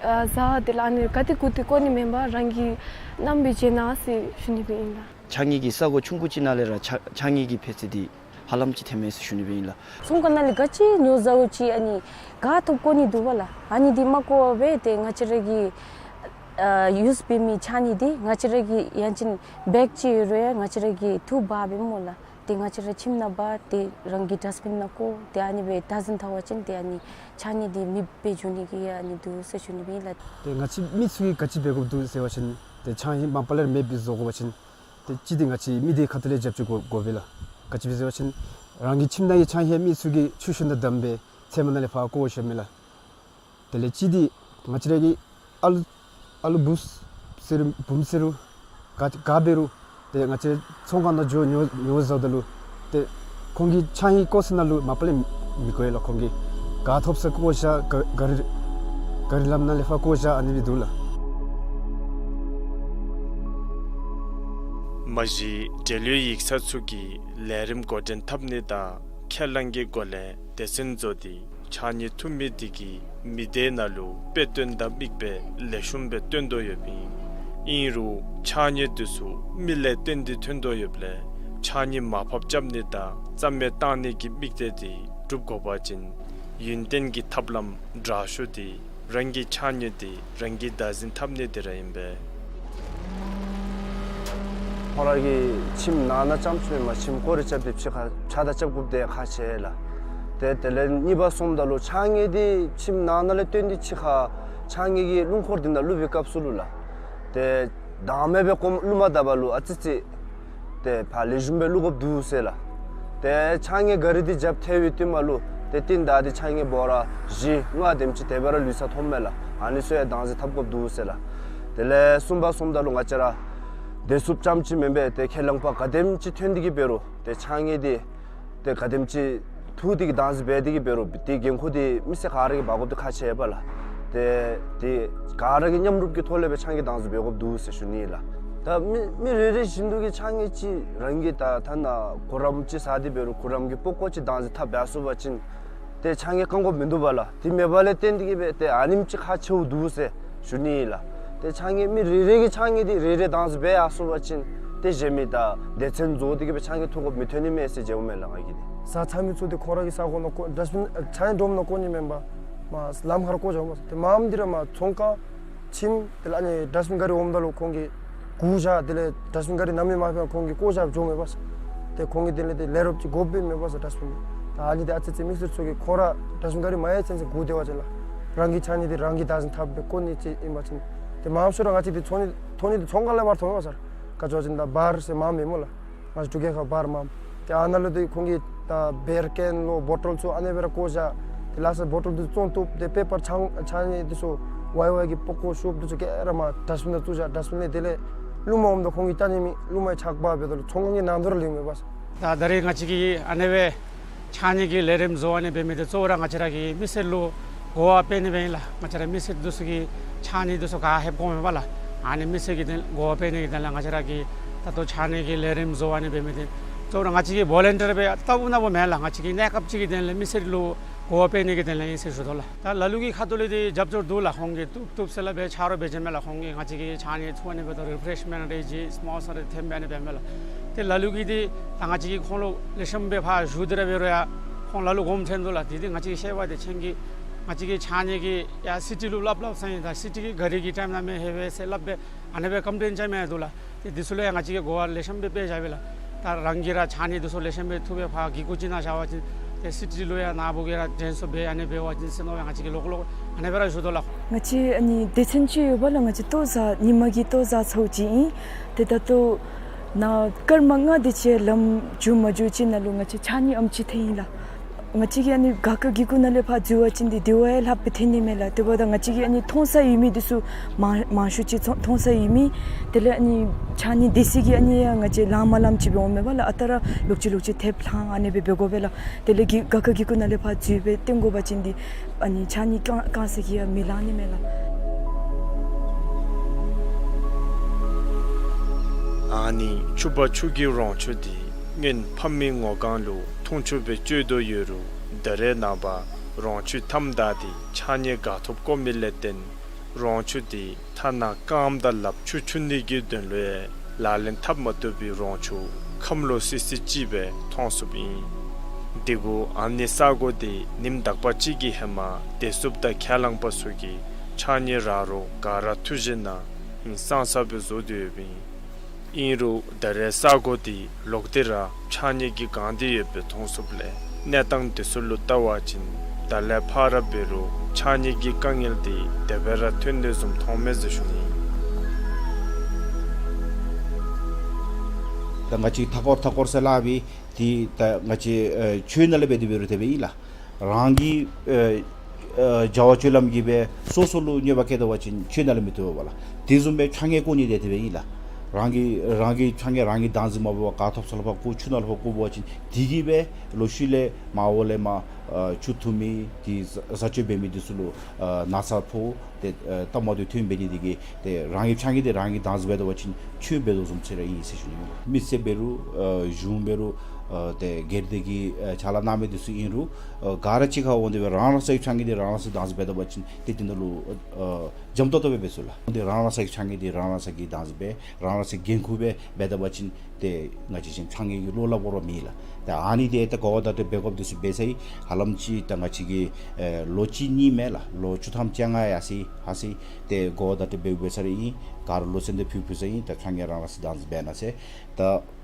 ཨ་བཟའ་དེ་ལས་ཨ་ནི་ག་ཏེ་བཀོ་སྟེ་བཀོ་ནི་མེན་པར་རང་གིས་བསྣམས་སྦེ་བྱིན་གནང་ཟེར་ཞུ་ནི་སྦེ་ཨིན་ལགས། ཕྱགས་སྙིགས་ཀྱི་ས་གོ་ཆུང་ཀུ་ཅིག་ནང་ལས་ར་ཕྱགས་ཕྱགས་སྙིགས་ཀྱི་འཕེལ་ཚད་འདི་ཧ་ལམ་ཅིག་ཐོནམ་མས་ཟེར་ཞུ་ནི་སྦེ་ཨིན་ལགས། ཚོང་ཁང་ནང་ལས་ག་ཅི་ཉོ་བཟའཝ་ཅིག་ཨ་ནི་ག་ཐོབ་བཀོ་ནི་འདུག་པ་ལགས། ཨ་ནི་འདི་མ་བཀོ་བར་ཏེ་ང་བཅས་ར་གི་ཨ་ཡུསི་འབད་མི་ཕྱགས་སྙིགས་འདི་ང་བཅས་ར་གི་ཡང་ཅིན་བེག་ཅིག་ཡོད་རུང་ཡང་ང་བཅས་ར་གིས་འཐུ་འབག་འབདཝ་སྨོ་ལགས། ཏེ་ང་བཅས་ར་ཁྱིམ་ནང་འབག་སྟེ་རང་གི་ཌསཊ་བིན་ནང་བཀོ། ཏེ་ཨ་ནི་སྦེ་བདག་འཛིན་འཐབ་པ་ཅིན་ཏེ་ཨ་ནི་ཕྱགས་སྙིགས་འདི་མེདཔ་སྦེ་འགྱོ་ནི་གི་ཨ་ནི་འདུག་ཟེར་ཞུ་ནི་སྦེ་ཨིན་ལགས། ཏེ་ང་བཅས་མི་ཚུ་གིས་ག་ཅི་འབད་དགོཔ་འདུག་ཟེར་བ་ཅིན་ཏེ་ཕྱགས་སྙིགས་མ་པ་ལས་ར་མེདཔ་སྦེ་བཟོ་དགོ་པ་ཅིན་ཏེ་གཅིག་འདི་ང་བཅས་མི་སྡེ་ཁ་ཐུག་ལས་རྒྱབ་སྐྱོར་དགོ་དགོ་པས་ལགས། ག་ཅི་སྦེ་ཟེར་བ་ཅིན་རང་གི་ཁྱིམ་ནང་གི་ཕྱགས་སྙིགས་མི་ཚུ་གིས་ཆུ་ཤུལ་ནང་བསྡམས་སྦེ་ཚལ་མ་ནང་ལས་ཕར་བཀོ་བཞགཔ་མས་ལགས། དེ་ལས་གཅིག་འདི་ང་བཅས་ར་གི་ཨ་ལུ་ཨ་ལུ་བུཚ་ཟེར་རུང་བུམོ་ཟེར་རུང་ག་ག་འབད་རུང་ཏེ་ང་བཅས་ཚོང་ཁང་ནང་འགྱོ་ཉོ་ཉོ་བཟའཝ་ད་ལུ་ཏེ་ཁོང་གི་ཕྱགས་སྙིགས་བཀོ་ས་ནང་ལུ་མ་པ་ལས་མི་བཀོ་ཡི་ལགས། ཁོང་གིས་ག་ཐོབ་ས་བཀོ་བཞག་ག་ག་རི་ག་རི་ལམ་ནང་ལས་ཕར་བཀོ་བཞག་ཨ་ནི་སྦེ་འདུག་ལགས། མ་གཞི་འབྲེལ་ཡོད་ཡིག་ཚང་ཚུ་གིས་ལས་རིམ་འགོ་འདྲེན་འཐབ་ནི་དང་ཁས་བླངས་ཀྱི་སྒོ་ལས་སྡེ་ཚན་བཟོ་སྟེ་ཕྱགས་སྙིགས་འཐུ་མི་དེ་གིས་མི་སྡེ་ནང་ལུ་དཔེ་སྟོན་དང་མིག་དཔེ་ལེགས་ཤོམ་སྦེ་སྟོན་དོ་ཡོདཔ་ཨིན། ཨིན་རུང་ཕྱགས་སྙིགས་དེ་ཚུ་མི་ལས་བཏོན་ཏེ་ཐོན་དོ་ཡོདཔ་ལས་ཕྱགས་སྙིགས་མར་ཕབ་རྐྱབ་ནི་དང་རྩ་མེད་བཏང་ནི་གི་དམིགས་གཏད་དེ་འགྲུབ་དགོ་པ་ཅིན་ཡུན་བརྟན་གྱི་ཐབས་ལམ་དྲག་ཤོས་དེ་རང་གི་ཕྱགས་སྙིགས་དེ་རང་གིས་བདག་འཛིན་འཐབ་ནི་དེ་ར་ཨིན་པས། ཁོང་ར་གི་ཁྱིམ་ནང་ན་རྐྱངམ་ཅིག་མེན་པར་ཁྱིམ་སྐོར་ར་རྐྱབ་སྟེ་ཕྱི་ཁར་ཕྱགས་བདའ་རྐྱབ་དགོཔ་དེ་ཁག་ཆེ་ལགས། ཏེ་དེ་ལས་གཉིས་པ་སོངམ་ད་ལུ་ཕྱགས་སྙིགས་དེ་ཁྱིམ་ནང་ན་ལས་བཏོན་ཏེ་ཕྱི་ཁར་ཕྱགས་སྙིགས་ཀྱི་རླུང་འཁོར་དེ་ནང་བླུག་པའི་སྐབས་སུ་ལུ་ལགས། ཏེ་བདག་མེད་སྦེ་ཀོམ་བླུག་མ་ད་པ་ལུ་ཨ་ཙི་ཙི་ཏེ་ཕར་ལེགས་ཤོམ་སྦེ་བླུག་དགོཔ་འདུག་ཟེར་ལགས། ཏེ་ཕྱགས་སྙིགས་ག་རི་དེ་རྒྱབ་ཐལ་བའི་རྟིང་མ་ལུ་ཏེ་རྟིང་བདའ་སྟེ་ཕྱགས་སྙིགས་སྦོ་ར་བཞི་ལྔ་དེམ་ཅིག་དེ་སྦེ་ར་ལུས་ས་མཐོངམ་མས་ལགས། ཨ་ནི་ཚུ་ཡང་བདག་འཛིན་འཐབ་དགོཔ་འདུག་ཟེར་ལགས། དེ་ལས་གསུམ་པ་སོངམ་ད་ལུ་ང་བཅས་ར་བདེ་སྲུངཔ་རྐྱངམ་ཅིག་མེན་པར་ཏེ་ཁས་བླངས་པ་ག་དེམ་ཅིག་ཐོན་ཏེ་གིས་འབད་རུང་ཏེ་ཕྱགས་སྙིགས་དེ་ཏེ་ག་དེམ་ཅིག་འཐུ་སྟེ་གིས་བདག་འཛིན་འབད་དེ་གིས་འབད་རུང་དེ་འགན་ཁུར་དེ་མི་སེར་ག་ར་གིས་འབག་དགོཔ་དེ་ཁག་ཆེ་བས་ལགས། ཏེ་དེ་ག་ར་གིས་མཉམ་རུབ་ཀྱི་ཐོག་ལས་སྦེ་ཕྱགས་སྙིགས་བདག་འཛིན་འབད་དགོཔ་འདུག་ཟེར་ཞུ་ནི་ལགས། ད་མི་མི་རེ་རེ་བཞིན་དུ་གིས་ཕྱགས་སྙིགས་ཅིག་རང་གིས་ད་ཐ་ན་གུ་རམ་ཅིག་ཟ་སྟེ་འབད་རུང་གུ་རམ་གྱི་པགས་ཀོ་ཅིག་བདག་འཛིན་འཐབ་འབད་ཚུགས་པ་ཅིན་ཏེ་ཕྱགས་སྙིགས་བཀང་དགོཔ་མིན་འདུག་པ་ལགས། དེ་མེད་པ་ལས་བརྟེན་ཏེ་གིས་སྦེ་ཏེ་ཨ་ནེམ་ཅིག་ཁག་ཆེཝ་འདུག་ཟེར་ཞུ་ནི་ལགས། ཏེ་ཕྱགས་སྙིགས་མི་རེ་རེ་གིས་ཕྱགས་སྙིགས་དེ་རེ་རེ་བདག་འཛིན་འབད་ཡར་སོང་པ་ཅིན་ཏེ་གཞན་མི་དང་སྡེ་ཚན་བཟོ་སྟེ་གིས་སྦེ་ཕྱགས་སྙིགས་འཐུ་དགོཔ་མི་ཐོན་ནི་མས་ཟེར་མཇལཝ་མས་ལགས་ང་གིས་ཏེ། བཟའ་ཚང་མི་ཚུ་ཏེ་ཁོང་ར་གི་ས་གོ་ནང་བཀོ་ཌསཊ་བིན་ཨ་ཕྱགས་སྙིགས་སྒྲོམ་ནང་བཀོ་ནི་མེན་པར་མར་ལམ་ཁར་བཀོ་བཞགཔ་མས། ཏེ་མངམ་འདི་ར་མར་ཚོང་ཁང་ཁྱིམ་དེ་ལས་ཨ་ནི་ཌསཊ་བིན་ག་རི་འོངམ་ད་ལུ་ཁོང་གིས་བཀོ་བཞག། དེ་ལས་ཌསཊ་བིན་ག་རི་ནམ་ཡང་མ་ཕར་ཁོང་གིས་བཀོ་བཞག་འགྱོཝ་མས་པ་ས། ཏེ་ཁོང་གིས་དེ་ལས་ཏེ་ལས་རོགསཔ་ཅིག་དགོཔ་སྦེ་མས་པ་ས་ཌསཊ་བིན། ད་ཨ་ནི་དེ་ཨ་ཙི་ཙི་མི་སེར་ཚུ་གིས་ཁོང་ར་ཌསཊ་བིན་ག་རི་མ་ཡལ་ཚུན་ཚོད་བཀོ་སྡོད་པ་ཅིན་ལགས། རང་གི་ཕྱགས་སྙིགས་དེ་རང་གིས་བདག་འཛིན་འཐབ་སྦེ་བཀོ་ནི་ཅིག་ཨིན་པ་ཅིན། ཏེ་མང་ཤོས་ར་ང་བཅས་ཏེ་ཚོང་ནི་ཚོང་ནི་དེ་ཚོང་ཁང་ལས་མར་ཐོན་པ་ས། ག་ཅི་བ་ཅིན་ད་བར་ཟེར་མངམ་མས་སྨོ་ལགས། ང་བཅས་འབྲུག་རྒྱལ་ཁབ་བར་མངམ། ཏེ་ཨ་ནཱ་ལུ་ཏེ་ཁོང་གིས་ད་བེར་ཀེན་ལོ་བོ་ཊོལ་ཚུ་ཨ་ནི་སྦེ་ར་བཀོ་བཞག། ཏེ་ལ་སོགས་བོ་ཊོལ་དེ་བཙོང་བཏུབ། ཏེ་པེ་པར་ཕྱགས་ཕྱགས་སྙིགས་དེ་ཚུ་ཝའི་ཝའི་གི་པགས་ཀོ་ཤོབ་དེ་ཚུ་ག་ར་མར་ཌསཊ་བིན་ནང་བཙུགས་བཞག། ཌསཊ་བིན་ལས་དེ་ལས་རླུང་མ་འོངམ་ད་ཁོང་གིས་བཏང་ནི་མེད། རླུང་མ་ཆག་པ་འབདཝ་ད་ལུ་ཚོང་ཁང་གི་ནང་དོ་ར་ལུས་མས་པ་ས། ད་ད་རེས་ང་བཅས་ཀྱིས་ཨ་ནི་སྦེ་ཕྱགས་སྙིགས་ཀྱི་ལས་རིམ་བཟོ་ཨ་ནི་འབད་མི་དེ་གཙོ་བོ་ར་ང་བཅས་ར་གིས་མི་སེར་ལུ་གོ་བ་སྤེལ་ནི་སྦེ་ཨིན་ལགས། ང་བཅས་ར་མི་སེར་དེ་ཚུ་གིས་ཕྱགས་སྙིགས་དེ་ཚུ་ག་ལྷོདཔ་གོཝ་མས་པ་ལགས། ཨ་ནི་མི་སེར་གྱི་དོན་གོ་བ་སྤེལ་ནི་གི་དོན་ལས་ང་བཅས་ར་གིས་ད་ལྟོ་ཕྱགས་སྙིགས་ཀྱི་ལས་རིམ་བཟོ་ཨ་ནི་འབད་མི་དེ་གཙོ་བོ་ར་ང་བཅས་ཀྱིས་བོ་ལན་ཊིར་སྦེ་ལྟ་བུ་ནང་འབདཝ་མེན་ལགས། ང་བཅས་ཀྱིས་གནས་སྐབས་ཅིག་གི་དོན་ལས་མི་སེར་ལུ་གོ་བ་སྤེལ་ནི་གི་དོན་ལས་ཨིན་ཟེར་ཞུ་དོ་ལགས། ད་ལ་ལུ་གི་ཁ་ཐུག་ལས་དེ་རྒྱབ་སྐྱོར་འདུག་ལགས། ཁོང་གིས་བཏུབ་བཏུབ་ཟེར་སླབ་སྦེ་ཆ་རོགས་འབད་བྱིན་མས་ལགས། ཁོང་གིས་ང་བཅས་ཀྱིས་ཕྱགས་སྙིགས་འཐུ་ཨ་ནི་འབདཝ་ད་རི་ཕེརེཤ་མེནཊ་རེ་བྱིན་སི་མོ་ས་རེ་ཐོནམ་སྦེ་ཨ་ནི་འབད་མས་ལགས། ཏེ་ལ་ལུ་གིས་ཏེ་ད་ང་བཅས་ཀྱིས་ཁོང་ལུ་ལེགས་ཤོམ་སྦེ་ཕར་ཞུ་སྟེ་ར་འབད་རུང་ཡང་ཁོང་ལ་ལུ་དགོངསམ་ཁྲེལ་འདུག་ལགས། དེ་དེ་ང་བཅས་ཀྱིས་ཤེས་པ་དེ་ཅིན་གྱི་ང་བཅས་ཀྱིས་ཕྱགས་སྙིགས་ཀྱི་ཡར་སི་ཊི་ལུ་སླབ་སླབ་ས་ཨིན། ད་སི་ཊི་གི་ག་རི་གི་ཊའིམ་ནང་མེན་ལྷོད་པས་ཟེར་སླབ་སྦེ་ཨ་ནི་སྦེ་ཀམ་པི་ལེན་རྐྱབ་མི་འདུག་ལགས། ཏེ་དེ་ཚུ་ལུ་ཡང་ང་བཅས་ཀྱིས་གོ་བ་ལེགས་ཤོམ་སྦེ་སྤེལ་བཞག་པས་ལགས། ད་རང་གིས་ར་ཕྱགས་སྙིགས་དེ་ཚུ་ལེགས་ཤོམ་སྦེ་འཐུ་སྦེ་ཕར་གི་གུ་ཅིག་ནང་བཞག་པ་ཅིན་ཏེ་སི་ཊི་ལུ་ཡང་ནཱ་བུ་གིས་ར་དྲན་གསོ་འབད་ཨ་ནི་འབད་བ་ཅིན་ཟེར་མནོ་སྦེ་ང་བཅས་ཀྱིས་ལོག་ལོག་ཨ་ནི་སྦེ་ར་ཞུ་དོ་ལགས། ང་བཅས་ཨ་ནི་སྡེ་ཚན་ཅིག་ཡོད་པ་ལགས། ང་བཅས་ལྟོ་བཟའ་ཉིན་མ་གི་ལྟོ་བཟའ་ཚརཝ་ཅིག་ཨིན། ཏེ་ད་ལྟོ་ནཱ་སྐར་མ་ལྔ་དེ་ཅིག་ལམ་མཇུག་མ་མཇུག་ཅིག་ནང་ལུ་ང་བཅས་ཕྱགས་སྙིགས་ཨམ་ཅིག་ཐོན་ཡི་ལགས། ང་བཅས་ཀྱིས་ཨ་ནི་སྒར་ཁ་གི་གུ་ནང་ལས་ཕར་འཛུལ་བ་ཅིན་འདི་དེ་བ་ཡང་ལྷགཔ་སྦེ་ཐོན་ནི་མས་ལགས། དེ་འབདཝ་ད་ང་བཅས་ཀྱིས་ཨ་ནི་མཐོང་ས་ཡོད་མི་འདི་ཚུ་མང་མང་ཤོས་ཅིག་མཐོང་མཐོང་ས་ཡོད་མི། དེ་ལས་ཨ་ནི་ཕྱགས་སྙིགས་སྡོད་ས་གི་ཨ་ནི་ཡང་ང་བཅས་ལངམ་ལངམ་ཅིག་སྦེ་འོང་མས་པ་ལགས། ཨ་རྟག་ར་ལོག་ཅི་ལོག་ཅི་ཐེབས་ལྷང་ཨ་ནི་སྦེ་འབད་དགོ་པས་ལགས། དེ་ལས་གི་སྒར་ཁ་གི་གུ་ནང་ལས་ཕར་འཛུལ་སྦེ་བཏོན་དགོ་པ་ཅིན་འདི་ཨ་ནི་ཕྱགས་སྙིགས་བཀང་བཀང་ས་གི་ཡང་མི་ལང་ནི་མས་ལགས། ཨ་ནི་ཕྱུ་པ་ཕྱུག་གི་རོང་ཆུ་འདི་སྔོན་ཕམ་གྱི་ངོ་གང་ལུ་འཐུང་ཆུ་སྦེ་སྤྱོད་དོ་ཡོད་རུང་ད་རེས་ནངས་པ་རོང་ཆུ་མཐའམ་བདའ་སྟེ་ཕྱགས་སྙིགས་ག་ཐོབ་བཀོ་མི་ལས་བརྟེན་རོང་ཆུ་འདི་ཐ་ན་རྐངམ་དང་ལགཔ་ཆུ་འཁྱུ་ནི་གི་དོན་ལུ་ཡང་ལག་ལེན་འཐབ་མ་བཏུབ་པའི་རོང་ཆུ་ཁམས་ལོག་སི་སི་ཅིག་སྦེ་མཐོང་ཚུགསཔ་ཨིན། དེ་གུ་ཨ་ནི་ས་གོ་འདི་ཉིནམ་དག་པ་ཅིག་གི་ཧེ་མ་བདེ་སྲུངཔ་དང་ཁས་བླངས་པ་ཚུ་གིས་ཕྱགས་སྙིགས་ར་རོ་ག་ར་འཐུ་ཞིནམ་ལས་ཧིང་སངས་ས་སྦེ་བཟོ་སྟེ་ཡོདཔ་ཨིན། ཨིན་རུང་ད་རེས་ས་གོ་འདི་ལོག་སྟེ་ར་ཕྱགས་སྙིགས་ཀྱིས་གང་སྟེ་ཡོདཔ་སྦེ་མཐོང་ཚུགསཔ་ལས་གནས་སྟངས་འདི་ཚུ་ལུ་བལྟ་བ་ཅིན་ད་ལས་ཕར་འབད་རུང་ཕྱགས་སྙིགས་ཀྱི་དཀའ་ངལ་འདི་དེ་སྦེ་ར་ཐོན་ནི་བཟུམ་མཐོངམ་མས་ཟེར་ཞུ་ནི། ད་ང་བཅས་མཐའ་འཁོར་མཐའ་འཁོར་ཟེར་སླབ་པའི་འདི་ད་ང་བཅས་ཨེ་ཆོས་ནང་ལས་འབད་དེ་འབད་རུང་དེ་སྦེ་ཨིན་ལགས། རང་གི་ཨེ་ཨེ་བྱ་བ་སྤྱོད་ལམ་གྱིས་སྦེ་སོ་སོ་ལུ་གནོད་པ་བཀལ་ད་པ་ཅིན་ཆོས་ནང་ལས་མི་བཏུབ་པས་ལགས། དེ་བཟུམ་སྦེ་ཕྱགས་སྙིགས་བཀོ་ནི་འདི་དེ་སྦེ་ཨིན་ལགས། རང་གི་རང་གི་ཕྱགས་སྙིགས་རང་གིས་བདག་འཛིན་མ་འབད་བར་ག་ཐོབ་ས་ལུ་ཕར་བཀོ་ཆུ་ནང་ལུ་ཕར་བཀོ་བ་ཅིན་དེ་གིས་སྦེ་ལོག་ཤུལ་ལས་མར་འོག་ལས་མར་ཨེ་ཆུ་འཐུང་མི་དེ་བཟའ་བཟའ་སྤྱོད་འབད་མི་འདི་ཚུ་ལུ་ཨེ་ན་ཚ་ཕོག་ཏེ་ཨེ་སྟབས་མ་བདེཝ་ཐོན་འབད་ནི་དེ་གིས་ཏེ་རང་གི་ཕྱགས་སྙིགས་འདི་རང་གིས་བདག་འཛིན་འབད་ད་པ་ཅིན་ཆོས་འབད་དོ་བཟུམ་ཅིག་ར་ཨིན་ཟེར་ཞུ་ནི། མི་སེར་འབད་རུང་ཨེ་གཞུང་འབད་རུང་ཨེ་ཏེ་སྒེར་སྡེ་གི་ཨེ་ཕྱག་ལཱ་གནང་མི་འདི་ཚུ་ཨིན་རུང་ཨེ་ག་ར་གཅིག་ཁར་འོང་སྟེ་སྦེ་རང་རང་སོའི་ཕྱགས་སྙིགས་འདི་རང་རང་སོ་བདག་འཛིན་འབད་ད་པ་ཅིན་ཏེ་དེ་ནང་ལུ་ཨེ་འཇམ་ཏོག་ཏོ་སྦེ་འབད་ཚུགས་ལགས། འདི་རང་རང་སོའི་ཕྱགས་སྙིགས་འདི་རང་རང་སོ་གིས་བདག་འཛིན་འབད་རང་རང་སོ་གིས་འགན་ཁུར་སྦེ་འབད་ད་པ་ཅིན་ཏེ་ང་བཅས་བཞིན་ཕྱགས་སྙིགས་ཀྱི་བློ་སླབ་དགོ་ར་མེད་ལགས། ཏེ་ཨ་ནི་འདི་ད་གོ་བརྡ་འདི་འབད་དགོཔ་འདི་ཚུ་འབད་ཚར་ཡི། ཧ་ལམ་ཅིག་ད་ང་བཅས་ཀྱིས་ཨེ་ལོ་གཅིག་གཉིས་མེན་ལགས། ལོ་བཅུ་ཐམ་བཅོ་ལྔ་ཡར་སོ་ཡི་ཧ་སོ་ཡི། ཏེ་གོ་བརྡ་འདི་འབད་འབད་ཚར་ཡི། ག་ར་ལུ་སེམས་འདི་ཕུལ་ཕུལ་ཚར་ཡི། ད་ཕྱགས་སྙིགས་རང་རང་སོ་བདག་འཛིན་འབད་གནང་ཟེར། ད་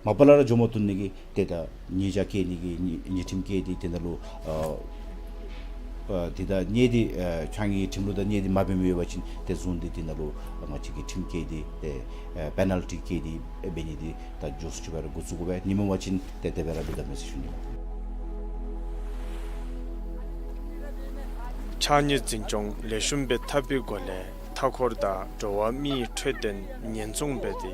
མ་པ་ལས་ར་འགྱོ་མ་བཏུབ་ནི་གི་ཏེ་ད་ཉེས་བྱ་བཀལ་ནི་གི་ཉེས་ཉེས་ཁྲིམས་བཀལ་ཏེ་དེ་ནང་ལུ་ཨ་ཨ་དེ་ད་ཉེས་འདི་ཨ་ཕྱགས་སྙིགས་ཁྲིམས་ལུགས་དང་ཉེས་འདི་མ་འབད་མི་ཡོད་པ་ཅིན་ཏེ་བཟུང་སྟེ་དེ་ནང་ལུ་ང་བཅས་ཀྱིས་ཁྲིམས་བཀལ་ཏེ་ཏེ་ཨ་པེ་ནཱལ་ཊི་བཀལ་ཏེ་འབད་ནི་འདི་ད་མགྱོགས་སུ་ཅིག་སྦེ་ར་འགོ་བཙུགས་དགོ་པས། ཉིནམ་མ་ཅིན་ཏེ་དེ་སྦེ་ར་འབད་དོ་མས་ཟེར་ཞུ་ནི། ཕྱགས་སྙིགས་འཛིན་སྐྱོང་ལེགས་ཤོམ་སྦེ་འཐབ་པའི་སྒོ་ལས་མཐའ་འཁོར་དང་འགྲོ་བ་མིའི་འཕྲོད་བསྟེན་ཉེན་སྲུང་འབད་དེ་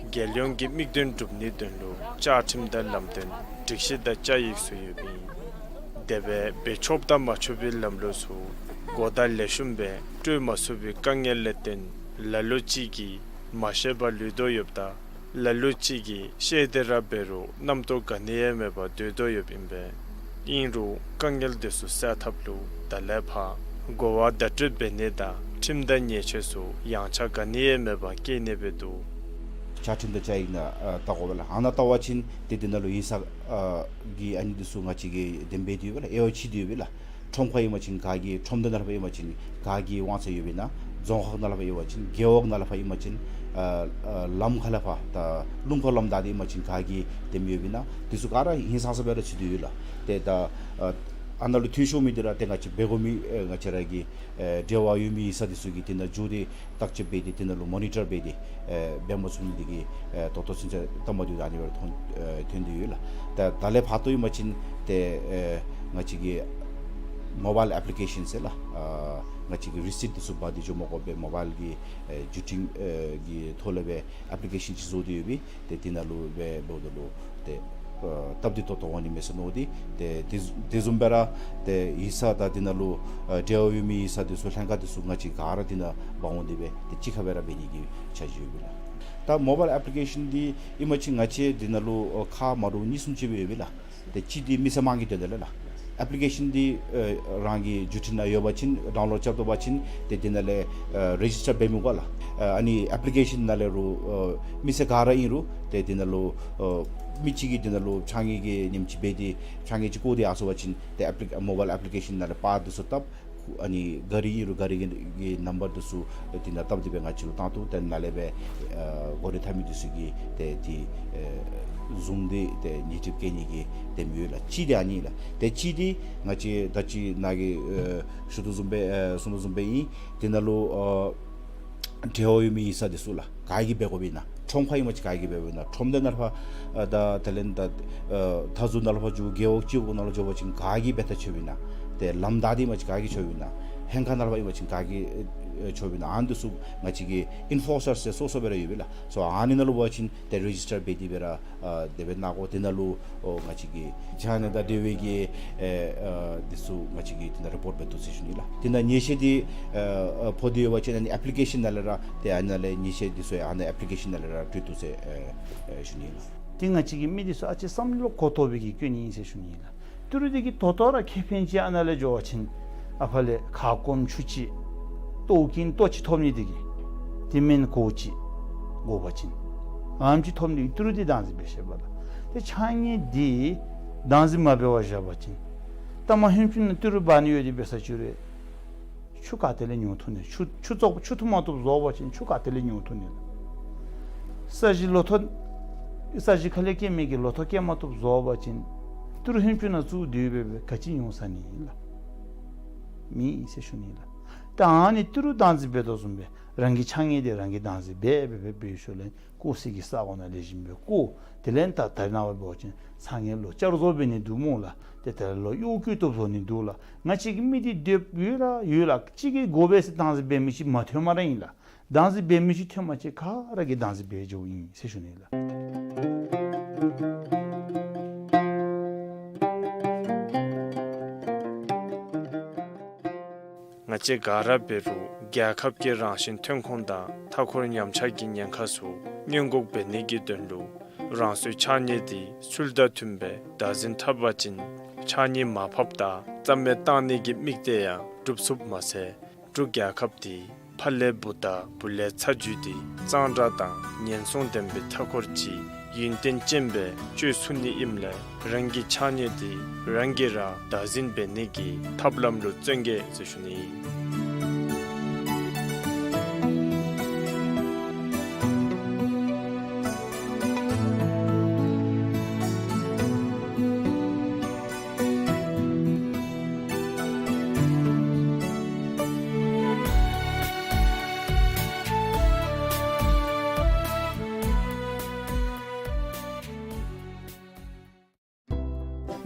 རྒྱལ་ཡོངས་ཀྱི་དམིགས་དོན་སྒྲུབ་ནིའི་དོན་ལུ་བཅའ་ཁྲིམས་དང་ལམ་སྟོན་སྒྲིག་གཞི་དང་བཅའ་ཡིག་ཚུ་ཡོདཔ་ཨིན། དེ་སྦེ་འབད་ཆོགཔ་དང་མ་ཆོག་པའི་ལམ་ལུགས་ཚུ་གོ་བརྡ་ལེགས་ཤོམ་སྦེ་སྤྲོད་མ་ཚུགས་པའི་དཀའ་ངལ་ལས་བརྟེན་ལ་ལུ་ཅིག་གིས་མ་ཤེས་པར་ལུས་དོ་ཡོདཔ་དང་ལ་ལུ་ཅིག་གིས་ཤེས་ཏེ་ར་འབད་རུང་རྣམ་རྟོག་ག་ནི་ཡང་མེད་པར་སྡོད་དོ་ཡོདཔ་ཨིན་པས། ཨིན་རུང་དཀའ་ངལ་འདི་ཚུ་སེལ་ཐབས་ལུ་ད་ལས་ཕར་གོ་བ་བརྡ་སྤྲོད་འབད་ནི་དང་ཁྲིམས་དང་ཉེས་ཆད་ཚུ་ཡངས་ཆག་ག་ནི་ཡང་མེད་པར་བཀལ་ནི་སྦེ་འདུག། བཅའ་ཁྲིམས་དང་བཅའ་ཡིག་ནང་ཨ་བལྟ་དགོ་པས་ལགས། ཨ་ནཱ་བལྟ་བ་ཅིན་ཏེ་དེ་ནང་ལུ་ཧིང་སངས་ཨ་གི་ཨ་ནི་འདི་ཚུ་ང་བཅས་ཀྱིས་དེ་སྦེ་འདུག་པས་ལགས། དབྱེ་བ་ཕྱེ་སྟེ་ཡོད་པས་ལགས། ཁྲོམ་ཁར་ཨིན་པ་ཅིན་ག་གི་ཁྲོམ་སྡེ་ནང་ལས་ཕར་ཨིན་པ་ཅིན་ག་གི་དབང་ཚད་ཡོདཔ་ཨིན་ན། རྫོང་ཁག་ནང་ལས་ཕར་ཨིན་པ་ཅིན་རྒེད་འོག་ནང་ལས་ཕར་ཨིན་པ་ཅིན་ཨ་ཨ་ལམ་ཁ་ལས་ཕར་ད་ལུང་ཁ་ལམ་བདའ་སྟེ་ཨིན་པ་ཅིན་ག་གི་དེམ་ཡོདཔ་ཨིན་ན། འདི་ཚུ་ག་ར་ཧིང་སངས་ས་སྦེ་ར་ཚུད་དེ་ཡོད་ལགས། ཏེ་ད་ཨ་ཨ་ནཱ་ལུ་འཐུས་ཤོར་མི་འདི་ར་ཏེ་ང་བཅས་འབད་དགོ་མི་ཨེ་ང་བཅས་ར་གི་ཨེ་འབྲེལ་བ་ཡོད་མི་ཡིག་ཚང་འདི་ཚུ་གིས་དེ་ནང་འགྱོ་སྟེ་བརྟག་དཔྱད་འབད་དེ་དེ་ནང་ལུ་མོ་ནི་ཊར་འབད་དེ་ཨེ་འབད་མ་ཚུགས་ནི་འདི་གིས་ཨེ་ད་ལྟོ་ཚུན་ཚོད་སྟབས་མ་བདེཝ་ཨ་ནི་སྦེ་ཐོན་ཨེ་ཐོན་ཏེ་ཡོད་ལགས། ད་ད་ལས་ཕར་ཏོ་ཨིན་པ་ཅིན་ཏེ་ཨེ་ང་བཅས་ཀྱི་མོ་བཱའིལ་ཨེཔ་ལི་ཀེ་ཤཱན་ཟེར་ལགས། ཨ་ང་བཅས་ཀྱི་རི་སིཊ་འདི་ཚུ་འབག་སྟེ་འགྱོ་མ་དགོ་པའི་མོ་བཱའིལ་གྱི་ཨེ་བརྒྱུད་འཕྲིན་ཨེ་གྱི་ཐོག་ལས་སྦེ་ཨེཔ་ལི་ཀེ་ཤཱན་ཅིག་བཟོ་སྟེ་ཡོད་པས། ཏེ་དེ་ནང་ལུ་སྦེ་འབདཝ་ད་ལུ་ཏེ་ཨ་སྟབས་བདེ་ཏོག་ཏོ་འོང་ནི་མས་ཟེར་མནོ་སྟེ། ཏེ་དེ་དེ་བཟུམ་སྦེ་ར་ཏེ་ཡིག་ཚང་དང་དེ་ནང་ལུ་ཨ་འབྲེལ་བ་ཡོད་མི་ཡིག་ཚང་འདི་ཚུ་ལྷན་ཁག་འདི་ཚུ་ང་བཅས་ག་ར་དེ་ནང་འབག་འོང་སྟེ་སྦེ་ཏེ་གཅིག་ཁར་སྦེ་ར་འབད་ནི་གི་འཆར་གཞི་ཡོད་པས་ལགས། ད་མོ་བཱའིལ་ཨེཔ་ལི་ཀེ་ཤཱན་འདི་ཨིན་པ་ཅིན་ང་བཅས་དེ་ནང་ལུ་ཨ་ཁག་མ་འདྲཝ་གཉིས་གསུམ་ཅིག་སྦེ་ཡོད་པས་ལགས། ཏེ་གཅིག་འདི་མི་སེར་དམངས་ཀྱི་དོན་དག་ལས་ལགས། ཨེཔ་ལི་ཀེ་ཤཱན་འདི་ཨ་རང་གི་བརྒྱུད་འཕྲིན་ནང་ཡོད་པ་ཅིན་ཌའུན་ལོཌ་རྐྱབ་ད་པ་ཅིན་ཏེ་དེ་ནང་ལས་ཨ་རེ་ཇིསི་ཊར་འབད་མི་དགོ་ལགས། ཨ་ཨ་ནི་ཨེཔ་ལི་ཀེ་ཤཱན་ནང་ལས་རུང་ཨ་མི་སེར་ག་ར་ཨིན་རུང་ཏེ་དེ་ནང་ལུ་ཨ་མི་གཅིག་གིས་དེ་ནང་ལུ་ཕྱགས་སྙིགས་ཀྱི་ཉེནམ་ཅིག་འབད་དེ་ཕྱགས་སྙིགས་ཅིག་བཀོ་སྟེ་ཡར་སོང་པ་ཅིན་ཏེ་ཨེཔ་ལི་མོ་བཱའིལ་ཨེཔ་ལི་ཀེ་ཤཱན་ནང་ལས་པར་འདི་ཚུ་བཏབ། ཨ་ནི་གཱ་རི་ཨིན་རུང་གཱ་རི་གི་གི་ནམ་བར་འདི་ཚུ་དེ་ནང་བཏབ་སྟེ་སྦེ་ང་བཅས་ལུ་བཏང་ད་ཏེ་ནཱ་ལས་སྦེ་ཨ་གོ་རིམ་འཐབ་མི་འདི་ཚུ་གིས་ཏེ་དེ་ཨ་བཟུང་སྟེ་ཏེ་ཉེས་ཁྲིམས་བཀལ་ནི་གི་དེམ་ཡོད་ལགས། གཅིག་འདི་ཨ་ནི་ལགས། ཏེ་གཅིག་འདི་ང་བཅས་ད་ཅི་ནཱ་གིས་ཨ་ཞུ་དོ་བཟུམ་སྦེ་ཨ་གསུང་དོ་བཟུམ་སྦེ་ཨིན། དེ་ནང་ལུ་ཨ་འབྲེལ་བ་ཡོད་མི་ཡིག་ཚང་འདི་ཚུ་ལགས་ག་གིས་འབད་དགོཔ་ཨིན་ན། ཁྲོམ་ཁར་ཨིན་མ་ཅིག་ག་གིས་འབདཝ་ཨིན་ན། ཁྲོམ་སྡེ་ནང་ལུ་ཕར་ཨ་ད་དེ་ལས་ད་ཨ་མཐའ་ཟུར་ནང་ལུ་ཕར་འགྱོ་རྒེད་འོག་སྤྱི་འོག་ནང་ལུ་འགྱོ་བ་ཅིན་ག་གིས་འབད་ཐབས་ཆོགཔ་ཨིན་ན། ཏེ་ལམ་བདའ་སྟེ་ཨིན་མ་ཅིག་ག་གིས་ཆོགཔ་ཨིན་ན། ཧེང་ཁ་ནང་ལུ་ཕར་ཨིན་མ་ཅིག་ག་གིས་ཨེ་ཆོགཔ་ཨིན་ན། ཨ་ནི་འདི་ཚུ་ང་བཅས་ཀྱི་ཨིན་ཕོར་སར་ཟེར་སོ་སོ་སྦེ་ར་ཡོད་པས་ལགས། སོ་ཨ་ནི་ནང་ལུ་འབད་བ་ཅིན་ཏེ་རེ་ཇིས་ཊར་འབད་དེ་སྦེ་ར་ཨ་དེ་སྦེ་གནང་དགོ། དེ་ནང་ལུ་ཨོ་ང་བཅས་ཀྱི་ཕྱགས་སྙིགས་དང་འབྲེལ་བའི་གི་ཨེ་ཨ་འདི་ཚུ་ང་བཅས་ཀྱིས་དེ་ནང་རི་པོརཊ་འབད་དོ་ཟེར་ཞུ་ནི་ལགས། དེ་ནང་ཉེས་ཆད་འདི་ཨ་ཨ་ཕོག་སྟེ་ཡོད་པ་ཅིན་ཨ་ནི་ཨེཔ་ལི་ཀེ་ཤཱན་ནང་ལས་ར་ཏེ་ཨ་ནི་ནང་ལས་ཉེས་ཆད་འདི་ཚུ་ཡང་ཨ་ནི་ཨེཔ་ལི་ཀེ་ཤཱན་ནང་ལས་ར་སྤྲོད་དོ་ཟེར་ཨེ་ཨེ་ཞུ་ནི་ལགས། ཏེ་ང་བཅས་ཀྱི་མི་འདི་ཚུ་ཨ་ཙི་བསམ་བློ་གོ་ཐོབ་པའི་གི་སྐྱོན་ཨིན་ཟེར་ཞུ་ནི་ལགས། ཏི་རུ་འདི་གིས་ད་ལྟོ་ར་ཁེ་ཕན་ཅིག་ཨ་ནཱ་ལས་འགྱོ་བ་ཅིན་ཨ་ཕར་ལས་ཁ་སྐོམ་ཆུ་ཅིག་ལྟོ་གིན་ལྟོ་ཅིག་ཐོབ་ནི་འདི་གིས་དེ་མེན་གོ་ཅིག་དགོ་པ་ཅིན་ཨ་ནེམ་ཅིག་ཐོབ་ནི་འདི་གིས་ཏི་རུ་འདི་བདག་འཛིན་འབད་ཤེས་པས་ལགས། ཏེ་ཕྱགས་སྙིགས་འདི་བདག་འཛིན་མ་འབད་བར་བཞག་པ་ཅིན་ད་མ་ཧེམ་ཆུང་ནང་ཏི་རུ་འབག་ནི་ཡོད་དེ་འབད་ས་ཅིག་རུང་ཆུ་ག་ཏེ་ལས་ཉོ་བཏུབ་ནི། ཆུ་ཆུ་བཙོག་ཆུ་འཐུང་མ་བཏུབ་བཟོ་བ་ཅིན་ཆུ་ག་ཏེ་ལས་ཉོ་བཏུབ་ནི་ལགས། ས་གཞི་ལོ་ཐོག་ས་གཞི་ཁ་ལས་སྐྱེ་མི་གི་ལོ་ཐོག་སྐྱེ་མ་བཏུབ་བཟོ་བ་ཅིན་ཏི་རུ་ཧེམ་ཆུང་ནང་བཙུགས་ཏེ་འབད་འབད་ག་ཅི་ཉོ་ས་ནི་ལགས། མེད་ཟེར་ཞུ་ནི་ལགས། ད་ཨ་ནི་ཏི་རུ་བདག་འཛིན་འབད་དོ་བཟུམ་སྦེ་རང་གི་ཕྱགས་སྙིགས་འདི་རང་གིས་བདག་འཛིན་འབད་འབད་འབད་འབད་ཤུལ་ལས་བཀོ་སའི་གི་ས་གོ་ནང་ལེགས་ཤོམ་སྦེ་བཀོ། དེ་ལས་ད་ད་རེས་ནངས་པ་འབད་བ་ཅིན་ཚ་དངོས་ལོག་བསྐྱར་བཟོ་འབད་ནི་འདུག་སྨོ་ལགས། ཏེ་དེ་ལས་ལོག་གཡོག་བཀོལ་ཏོག་ཏོ་བཟོ་ནི་འདུག་ལགས། ང་བཅས་ཀྱི་མི་འདི་འདོདཔ་ཡོད་ལགས་ཡོད་ལགས། གཅིག་གིས་དགོ་པས་ཟེར་བདག་འཛིན་འབད་མི་ཅིག་མ་ཐོནམ་ར་ཨིན་ལགས། བདག་འཛིན་འབད་མི་ཅིག་ཐོན་པ་ཅིན་ག་ར་གིས་བདག་འཛིན་འབད་འགྱོཝ་ཨིན་ཟེར་ཞུ་ནི་ལགས། ང་བཅས་ག་ར་འབད་རུང་རྒྱལ་ཁབ་ཀྱི་རང་བཞིན་ཐོན་ཁུངས་དང་མཐའ་འཁོར་ཉམས་ཆག་གི་ཉེན་ཁ་ཚུ་སྔོན་འགོག་འབད་ནི་གི་དོན་ལུ་རང་སོའི་ཕྱགས་སྙིགས་འདི་ཚུལ་དང་མཐུན་པའི་བདག་འཛིན་འཐབ་པ་ཅིན་ཕྱགས་སྙིགས་མར་ཕབ་དང་རྩ་མེད་བཏང་ནི་གི་དམིགས་གཏད་ཡང་འགྲུབ་ཚུགསཔ་མ་ཚད་འབྲུག་རྒྱལ་ཁབ་འདི་ཕ་ལས་བུ་དང་བུ་ལས་ཚ་བརྒྱུད་དེ་གཙང་སྦྲ་དང་ཉེན་སྲུང་ལྡན་པའི་མཐའ་འཁོར་ཅིག་ཡུན་བརྟན་ཅན་སྦེ་སྤྱོད་ཚུགས་ནི་ཨིནམ་ལས་རང་གི་ཕྱགས་སྙིགས་འདི་རང་གིས་ར་བདག་འཛིན་འབད་ནི་གི་ཐབས་ལམ་ལུ་བརྩོན་གེ་ཟེར་ཞུ་ནི་ཨིན།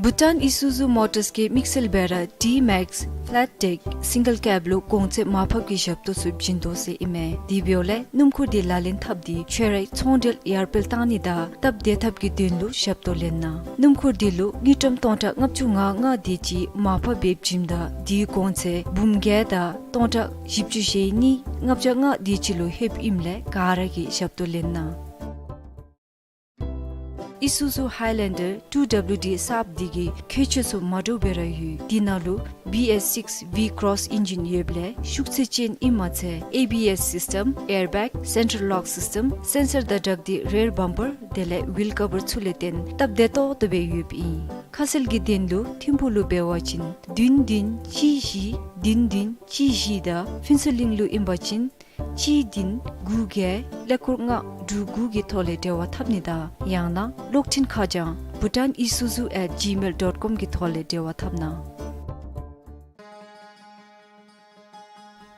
བྷུ་ཊཱན་ཨི་སུ་ཛུ་མོ་ཊརསི་གི་དམིགས་བསལ་སྦེ་ར་ཌི་མེགསི་ཕེ་ལེཊ་ཌེཀ་སིང་གལ་ཀེབ་ལུ་གོང་ཚད་མར་ཕབ་ཀྱི་ཞབས་ཏོག་ཚུ་བྱིན་དོ་ཟེར་ཨིན་མས། དེ་འབདཝ་ལས་སྣུམ་འཁོར་འདི་ལག་ལེན་འཐབ་སྟེ་ཁྱོད་རའི་ཚོང་འབྲེལ་ཡར་འཕེལ་བཏང་ནི་དང་སྟབས་བདེ་ཐབས་ཀྱི་དོན་ལུ་ཞབས་ཏོག་ལེན་གནང་། སྣུམ་འཁོར་འདི་ལུ་དངུལ་ཀྲམ་སྟོང་ཕྲག་ལྔ་བཅུ་ང་ལྔ་དེ་ཅིག་མར་ཕབ་འབད་བྱིནམ་ད་དེའི་གོང་ཚད་འབུམ་བརྒྱད་དང་སྟོང་ཕྲག་བཞི་བཅུ་ཞེ་གཉིས་ལྔ་བརྒྱ་ལྔ་དེ་ཅིག་ལུ་ལྷོདཔ་ཨིནམ་ལས་ག་ར་གིས་ཞབས་ཏོག་ལེན་གནང་། ཨི་སུ་ཛུ་ཧའི་ལེན་ཌར་ཊུ་ཌབ་ལུ་ཌི་གསརཔ་འདི་གི་ཁྱད་ཆོས་ཚུ་མ་འདྲཝ་སྦེ་ར་ཡོད། དེ་ནང་ལུ་བི་ཨེསི་སིགསི་ཝི་ཀོརོསི་ཨིན་ཇིན་ཡོདཔ་ལས་ཤུགས་ཚད་ཅན་ཨིནམ་མ་ཚད་ཨེ་བི་ཨེསི་སིསི་ཊམ་ཨེར་བེག་སེན་ཊར་ལོག་སིསི་ཊམ་སེན་སར་དང་སྦྲགས་ཏེ་རེར་བམ་པར་དེ་ལས་ཝིལ་ཀ་བར་ཚུ་ལས་བརྟེན་སྟབས་བདེ་ཏོག་ཏོ་སྦེ་ཡོདཔ་ཨིན། ཁ་གསལ་གྱི་དོན་ལུ་ཐིམ་ཕུག་ལུ་འབད་བ་ཅིན་བདུན་བདུན་གཅིག་བཞི་བདུན་བདུན་གཅིག་བཞི་དང་ཕུན་ཚོགས་གླིང་ལུ་ཨིན་པ་ཅིན་གཅིག་བདུན་དགུ་བརྒྱད་ཀླད་ཀོར་ལྔ་དྲུག་དགུ་གི་ཐོག་ལས་འབྲེལ་བ་འཐབ་ནི་དང་ཡང་ན་གློག་འཕྲིན་ཁ་བྱང་bhutanisuzu at gmail dot com གི་ཐོག་ལས་འབྲེལ་བ་འཐབ་གནང་།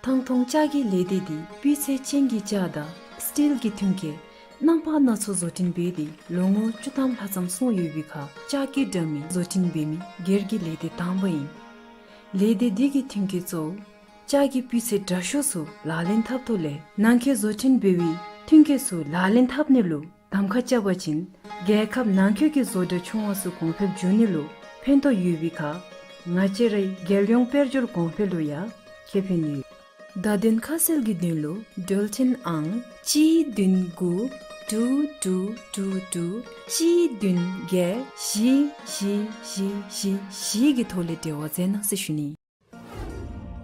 ཐང་སྟོང་ལྕགས་ཀྱི་ལས་སྡེ་འདི་སྤུས་ཚད་ཅན་གྱི་ལྕགས་དང་སི་ཊིལ་གྱི་ཐོན་སྐྱེད་རྣམ་པ་སྣ་ཚོགས་བཟོ་སྐྲུན་འབད་དེ་ལོ་ངོ་བཅུ་ཐམ་ལྷག་ཙམ་སོང་ཡོད་པའི་ཁར་ལྕགས་ཀྱི་འདྲ་མིན་བཟོ་སྐྲུན་འབད་མི་སྒེར་གྱི་ལས་སྡེ་དང་པ་ཨིན། ལས་སྡེ་འདི་གི་ཐོན་སྐྱེད་གཙོ་བོ་ལྕགས་ཀྱི་སྤུས་ཚད་དྲག་ཤོས་ཚུ་ལག་ལེན་འཐབ་ཐོག་ལས་ནང་འཁོད་བཟོ་སྐྲུན་འབད་བའི་ཐོན་སྐྱེད་ཚུ་ལག་ལེན་འཐབ་ནི་ལུ་གདམ་ཁ་རྐྱབ་པ་ཅིན་རྒྱལ་ཁབ་ནང་འཁོད་ཀྱི་བཟོ་གྲྭ་ཆུང་བ་ཚུ་གོང་འཕེལ་འགྱོ་ནི་ལུ་ཕན་ཐོགས་ཡོད་པའི་ཁར་ང་བཅས་རའི་རྒྱལ་ཡོངས་དཔལ་འབྱོར་གོང་འཕེལ་ལུ་ཡང་ཁེ་ཕན་ཡོད། བརྡ་དོན་ཁ་གསལ་གྱི་དོན་ལུ་འགྲུལ་འཕྲིན་ཨང་གཅིག་བདུན་དགུ་དྲུག་དྲུག་དྲུག་དྲུག་གཅིག་བདུན་བརྒྱད་བཞི་བཞི་བཞི་བཞི་བཞི་གི་ཐོག་ལས་འབྲེལ་བ་མཛད་གནང་ཟེར་ཞུ་ནི།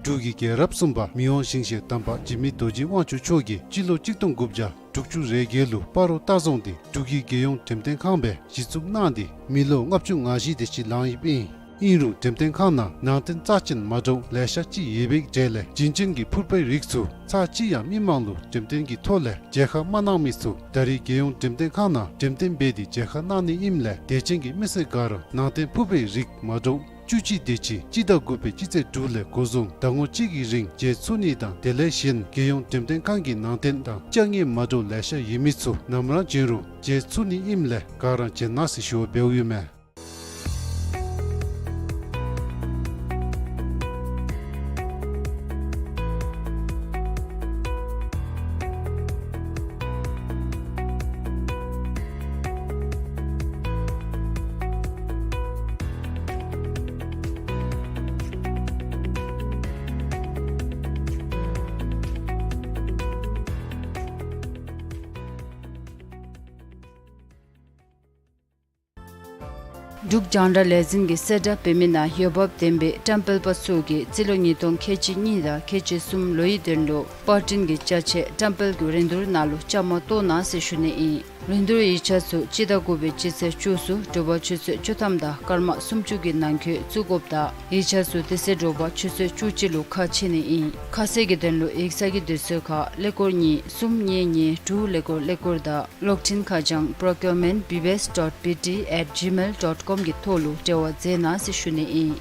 འབྲུག་གི་རྒྱལ་རབས་གསུམ་པ་མི་དབང་ཞིང་གཤེགས་དམ་པ་འཇིགས་མེད་རྡོ་རྗེ་དབང་ཕྱུག་མཆོག་གིས་སྤྱི་ལོ་གཅིག་སྟོང་དགུ་བརྒྱ་དྲུག་ཅུ་རེ་བརྒྱད་ལུ་སྤ་རོ་ལྟ་རྫོང་འདི་འབྲུག་གི་རྒྱལ་ཡོངས་འགྲེམས་སྟོན་ཁང་སྦེ་གཞི་བཙུགས་གནང་སྟེ་མི་ལོ་ལྔ་བཅུ་ང་བཞི་དེ་ཅིག་ལང་ཡོདཔ་ཨིན། ཨིན་རུང་འགྲེམས་སྟོན་ཁང་ནང་ནང་རྟེན་རྩ་ཅན་མ་འདྲཝ་ལེ་ཤ་ཅིག་ཡོད་པའི་གྲས་ལས་བྱིན་ཅན་གྱི་ཕུར་པའི་རིགས་ཚུ་ཚར་གཅིག་ཡང་མི་མང་ལུ་འགྲེམས་སྟོན་གྱི་ཐོག་ལས་མཇལ་ཁ་མ་གནང་མི་ཚུ་ད་རེས་རྒྱལ་ཡོངས་འགྲེམས་སྟོན་ཁང་ནང་འགྲེམས་སྟོན་འབད་དེ་མཇལ་ཁ་གནང་ནི་ཨིནམ་ལས་དད་ཅན་གྱི་མི་སེར་ག་ར་ནང་རྟེན་ཕུར་པའི་རིགས་མ་འདྲཝ་ བཅུ་གཅིག་དེ་ཅིག་སྤྱི་ཟླ་དགུ་པའི་སྤྱི་ཚེས་དྲུག་ལས་འགོ་བཟུང་ཟླ་ངོ་གཅིག་གི་རིང་མཇལ་ཚུགས་ནི་དང་དེ་ལས་གཞན་རྒྱལ་ཡོངས་འགྲེམས་སྟོན་ཁང་གི་ནང་རྟེན་དང་བཅའ་དངོས་མ་འདྲཝ་ལེ་ཤ་ཡོད་མི་ཚུ་ནམ་ར་བྱོན་རུང་མཇལ་ཚུགས་ནི་ཨིནམ་ལས་ག་ར་མཇལ་གནང་ཟེར་ཞུ་བ་འབདཝ་ཨིན་མས། འབྲུག་རྒྱང་བསྒྲགས་ལས་འཛིན་གྱིས་གསལ་བསྒྲགས་འབད་མི་ནང་འོས་འབབ་ལྡན་པའི་བཀྲམ་སྤེལ་པ་ཚུ་གིས་རྩིས་ལོ་ཉིས་སྟོང་ཁལ་གཅིག་གཉིས་དང་ཁལ་གཅིག་གསུམ་ལོའི་དོན་ལུ་པར་སྐྲུན་གྱི་ཅ་ཆས་བཀྲམ་སྤེལ་གྱི་རིན་བསྡུར་ནང་ལུ་བཅའ་མར་གཏོགས་གནང་ཟེར་ཞུ་ནི་ཨིན། རིན་བསྡུར་ཡིག་ཆ་ཚུ་སྤྱི་ཟླ་དགུ་པའི་སྤྱི་ཚེས་བཅུ་གསུམ་དྲོ་པ་ཆུ་ཚོད་བཅུ་ཐམ་དང་སྐར་མ་སུམ་ཅུ་གི་ནང་འཁོད་བཙུགས་དགོཔ་དང་ཡིག་ཆ་ཚུ་དེ་ཚེ་དྲོ་པ་ཆུ་ཚོད་བཅུ་གཅིག་ལུ་ཁ་ཕྱེ་ནི་ཨིན། ཁ་གསལ་གྱི་དོན་ལུ་ཡིག་ཚང་གི་དུས་ཚོད་ཁར་ཀླད་ཀོར་གཉིས་གསུམ་གཉིས་གཉིས་དྲུག་ཀླད་ཀོར་ཀླད་ཀོར་དང་གློག་འཕྲིན་ཁ་བྱང་procurement B B S dot B T at gmail dot com གི་ཐོག་ལུ་འབྲེལ་བ་མཛད་གནང་ཟེར་ཞུ་ནི་ཨིན།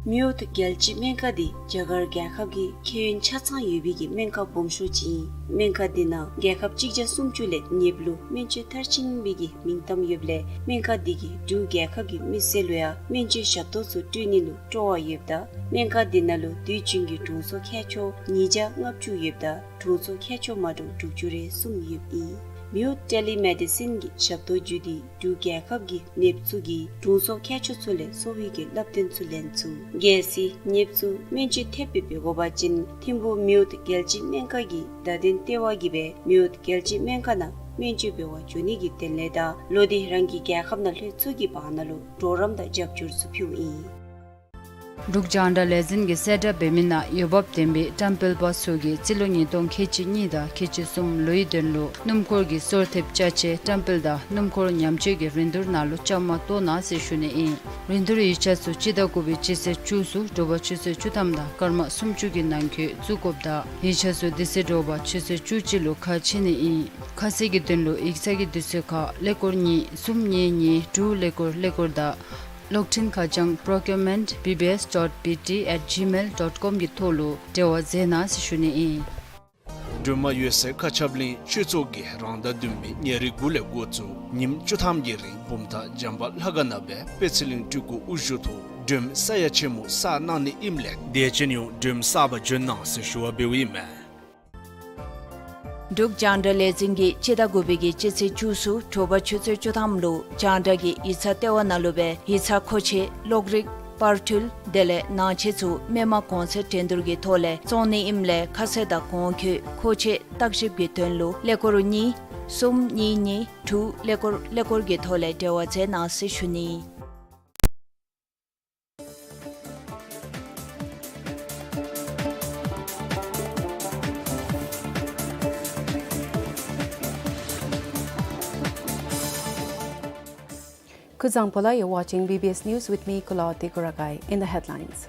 མེ་འོད་རྒྱལ་སྤྱིའི་སྨན་ཁང་འདི་རྒྱ་གར་རྒྱལ་ཁབ་ཀྱི་ཁེ་ཡོན་ཆ་ཚང་ཡོད་པའི་གི་སྨན་ཁང་སྦོམ་ཤོས་ཅིག་ཨིན། སྨན་ཁང་འདི་ནང་རྒྱལ་ཁབ་གཅིག་བརྒྱ་སུམ་ཅུ་ལས་ཉེ་བ་ལུ་སྨན་བཅོས་མཐར་ཕྱིན་པའི་གི་མིང་གཏམ་ཡོདཔ་ལས་སྨན་ཁང་འདི་གིས་འབྲུག་རྒྱལ་ཁབ་ཀྱི་མི་སེར་ལུ་ཡང་སྨན་བཅོས་ཞབས་ཏོག་ཚུ་སྤྲོད་ནི་ལུ་སྤྲོ་བ་ཡོདཔ་ད་སྨན་ཁང་འདི་ནང་ལུ་དུས་རྒྱུན་གྱི་དྲུང་འཚོ་མཁས་མཆོག་ཉིས་བརྒྱ་ལྔ་བཅུ་ཡོདཔ་ད་དྲུང་འཚོ་མཁས་མཆོག་མ་འདྲཝ་དྲུག་ཅུ་རེ་གསུམ་ཡོདཔ་ཨིན། མེ་འོད་ཊེ་ལི་མེ་ཌི་སིན་གྱི་ཞབས་ཏོག་བརྒྱུད་དེ་འབྲུག་རྒྱལ་ཁབ་ཀྱི་ནདཔ་ཚུ་གིས་དྲུང་འཚོ་མཁས་མཆོག་ཚུ་ལས་གསོ་བའི་གི་བསླབ་སྟོན་ཚུ་ལེན་ཚུགས། གལ་སྲིད་ནདཔ་ཚུ་སྨན་བཅོས་ཐེབས་སྦེ་འབད་དགོ་པ་ཅིན་ཐིམ་ཕུག་མེ་འོད་རྒྱལ་སྤྱིའི་སྨན་ཁང་གི་བརྡ་དོན་ལྟེ་བ་གིས་སྦེ་མེ་འོད་རྒྱལ་སྤྱིའི་སྨན་ཁང་ནང་སྨན་བཅོས་འབད་བར་འགྱོ་ནི་གི་དོན་ལས་དང་ལོག་སྟེ་རང་གི་རྒྱལ་ཁབ་ནང་ལྷོད་ཚུགས་ཀྱི་བར་ན་ལུ་གྲོགས་རམ་དང་རྒྱབ་སྐྱོར་ཚུ་ཕུལཝ་ཨིན། འབྲུག་རྒྱང་བསྒྲགས་ལས་འཛིན་གྱིས་གསལ་བསྒྲགས་འབད་མི་ནང་འོས་འབབ་ལྡན་པའི་བཀྲམ་སྤེལ་པ་ཚུ་གིས་རྩིས་ལོ་ཉིས་སྟོང་ཁལ་གཅིག་གཉིས་དང་ཁལ་གཅིག་གསུམ་ལོའི་དོན་ལུ་སྣུམ་འཁོར་གྱི་སོར་ཐེབས་ཅ་ཆས་བཀྲམ་སྤེལ་དང་སྣུམ་འཁོར་ཉམས་བཅོས་ཀྱི་རིན་བསྡུར་ནང་ལུ་བཅའ་མར་གཏོགས་གནང་ཟེར་ཞུ་ནི་ཨིན། རིན་བསྡུར་ཡིག་ཆ་ཚུ་སྤྱི་ཟླ་དགུ་པའི་སྤྱི་ཚེས་བཅུ་གསུམ་དྲོ་པ་ཆུ་ཚོད་བཅུ་ཐམ་དང་སྐར་མ་སུམ་ཅུ་གི་ནང་འཁོད་བཙུགས་དགོཔ་ད་ཡིག་ཆ་ཚུ་དེ་ཚེ་དྲོ་པ་ཆུ་ཚོད་བཅུ་གཅིག་ལུ་ཁ་ཕྱེ་ནི་ཨིན། ཁ་གསལ་གྱི་དོན་ལུ་ཡིག་ཚང་གི་དུས་ཚོད་ཁར་ཀླད་ཀོར་གཉིས་གསུམ་གཉིས་གཉིས་དྲུག་ཀླད་ཀོར་ཀླད་ཀོར་དང་གློག་འཕྲིན་ཁ་བྱང་procurement B B S dot B T at gmail dot com གི་ཐོག་ལུ་འབྲེལ་བ་མཛད་གནང་ཟེར་ཞུ་ནི་ཨིན། སྒྲོལ་མ་འོད་གསལ་མཁའ་ཁྱབ་གླིང་ཆོས་ཚོགས་ཀྱིས་རང་ཟླ་བདུན་པའི་ཉེར་དགུ་ལས་འགོ་བཙུགས་ཉིནམ་བཅུ་ཐམ་གྱི་རིང་བུམ་ཐང་བྱམས་པ་ལྷ་ཁང་ནང་སྦེ་དཔལ་ཚེ་རིང་སྤྲུལ་སྐུ་དབུ་བཞུགས་ཐོག་སྒྲོལམ་ས་ཡ་ཆེན་མོ་བསགས་གནང་ནི་ཨིནམ་ལས་དད་ཅན་ཡོངས་སྒྲོལམ་བསག་པར་འབྱོན་གནང་ཟེར་ཞུ་བ་འབདཝ་ཨིན་མས། འབྲུག་རྒྱང་བསྒྲགས་ལས་འཛིན་གྱིས་སྤྱི་ཟླ་དགུ་པའི་གི་སྤྱི་ཚེས་བཅུ་གསུམ་དྲོ་པ་ཆུ་ཚོད་བཅུ་ཐམ་ལུ་རྒྱང་བསྒྲགས་ཀྱི་ཡིག་ཚང་ལྟེ་བ་ནང་ལུ་སྦེ་ཡིག་ཚང་མཁོ་ཆས་གློག་རིག་པར་འཕྲུལ་དེ་ལས་ནང་ཆས་ཚུ་མི་མང་གོང་ཚད་འགྲན་བསྡུར་གྱི་ཐོག་ལས་བཙོང་ནི་ཨིནམ་ལས་ཁ་གསལ་དང་གོང་འཁོད་མཁོ་ཆས་བརྟག་ཞིབ་ཀྱི་དོན་ལུ་ཀླད་ཀོར་གཉིས་གསུམ་གཉིས་གཉིས་དྲུག་ཀླད་ཀོར་ཀླད་ཀོར་གྱི་ཐོག་ལས་འབྲེལ་བ་མཛད་གནང་ཟེར་ཞུ་ནི། Kuzuzangpo la, you're watching B B S News with me, Kulawarti Kurakai. In the headlines.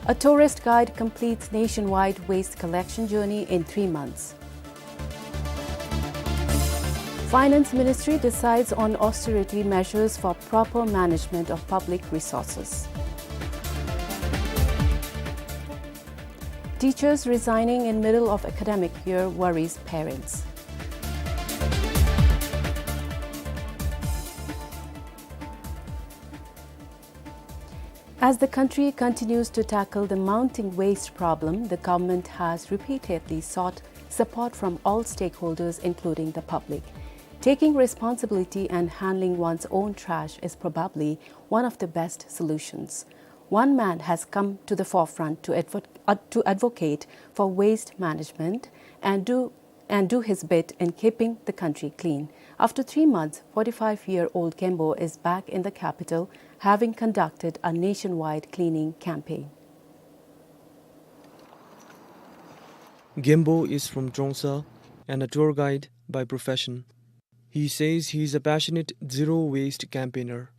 A tourist guide completes nationwide waste collection journey in three months. Finance Ministry decides on austerity measures for proper management of public resources. Teachers resigning in middle of academic year worries parents. As the country continues to tackle the mounting waste problem, the government has repeatedly sought support from all stakeholders, including the public. Taking responsibility and handling one's own trash is probably one of the best solutions. One man has come to the forefront to advo-, uh, to advocate for waste management and do and do his bit in keeping the country clean. After three months, forty-five-year-old Gembo is back in the capital, having conducted a nationwide cleaning campaign. Gembo is from Trongsa and a tour guide by profession. He says he is a passionate zero waste campaigner.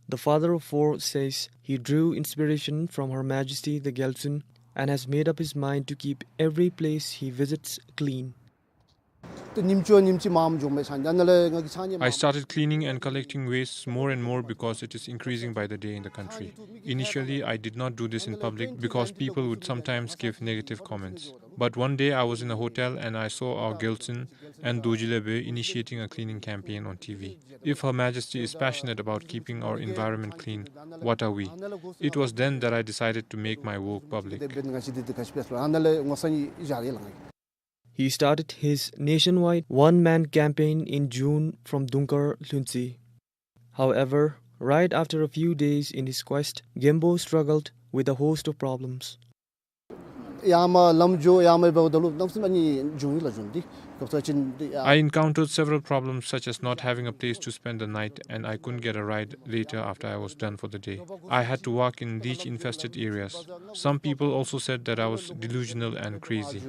The father of four says he drew inspiration from Her Majesty the Gyaltsuen and has made up his mind to keep every place he visits clean. ཉིནམ་གཅིག་ཉིནམ་གཅིག་མངམ་འགྱོཝ་མས་ཟེར་ཨ་ནི་ལས་ང་གིས་ཚར་གཉིས། I started cleaning and collecting waste more and more because it is increasing by the day in the country. Initially, I did not do this in public because people would sometimes give negative comments. But one day I was in a hotel and I saw our Gyaltsuen and Dorji Lhebe initiating a cleaning campaign on T V. If Her Majesty is passionate about keeping our environment clean, what are we? It was then that I decided to make my work public. He started his nationwide one-man campaign in June from Dungkar Lhuentse. However, right after a few days in his quest, Genpo struggled with a host of problems. ཡར་མར་ལམ་འགྱོ་ཡར་མར་འབདཝ་ད་ལུ་གནམ་མེད་ས་མེད་ཨ་ནི་འབྱུང་ཡི་ལགས། འབྱུང་སྟེ་སྐབས་སུ་ཅིག་འདི་ཡ། I encountered several problems such as not having a place to spend the night and I couldn't get a ride later after I was done for the day. I had to walk in leech-infested areas. Some people also said that I was delusional and crazy.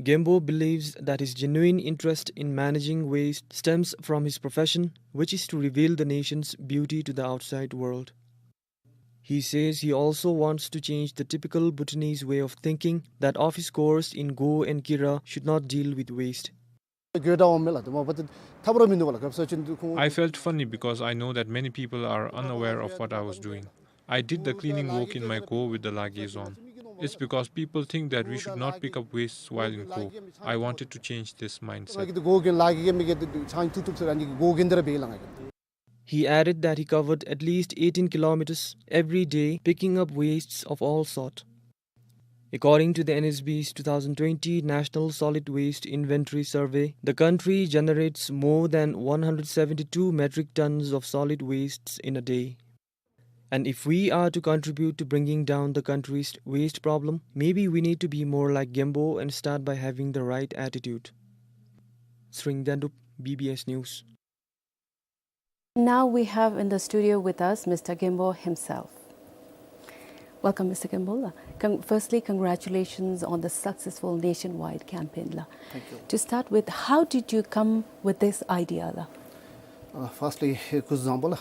Genpo believes that his genuine interest in managing waste stems from his profession, which is to reveal the nation's beauty to the outside world. He says he also wants to change the typical Bhutanese way of thinking that office goers in Go and Kira should not deal with waste. I felt funny because I know that many people are unaware of what I was doing. I did the cleaning work in my Go with the Lage zone. It's because people think that we should not pick up wastes while in Go. I wanted to change this mindset. He added that he covered at least eighteen kilometers every day, picking up wastes of all sort. According to the N S B's two thousand twenty National Solid Waste Inventory Survey, the country generates more than one hundred seventy-two metric tons of solid wastes in a day. And if we are to contribute to bringing down the country's waste problem, maybe we need to be more like Genpo and start by having the right attitude. Tshering Dendup, B B S News. Now we have in the studio with us Mister Genpo himself. Welcome, Mister Genpo la. Con- firstly, congratulations on the successful nationwide campaign la. Thank you. To start with, how did you come with this idea la? Uh, firstly, kuzuzangpo la.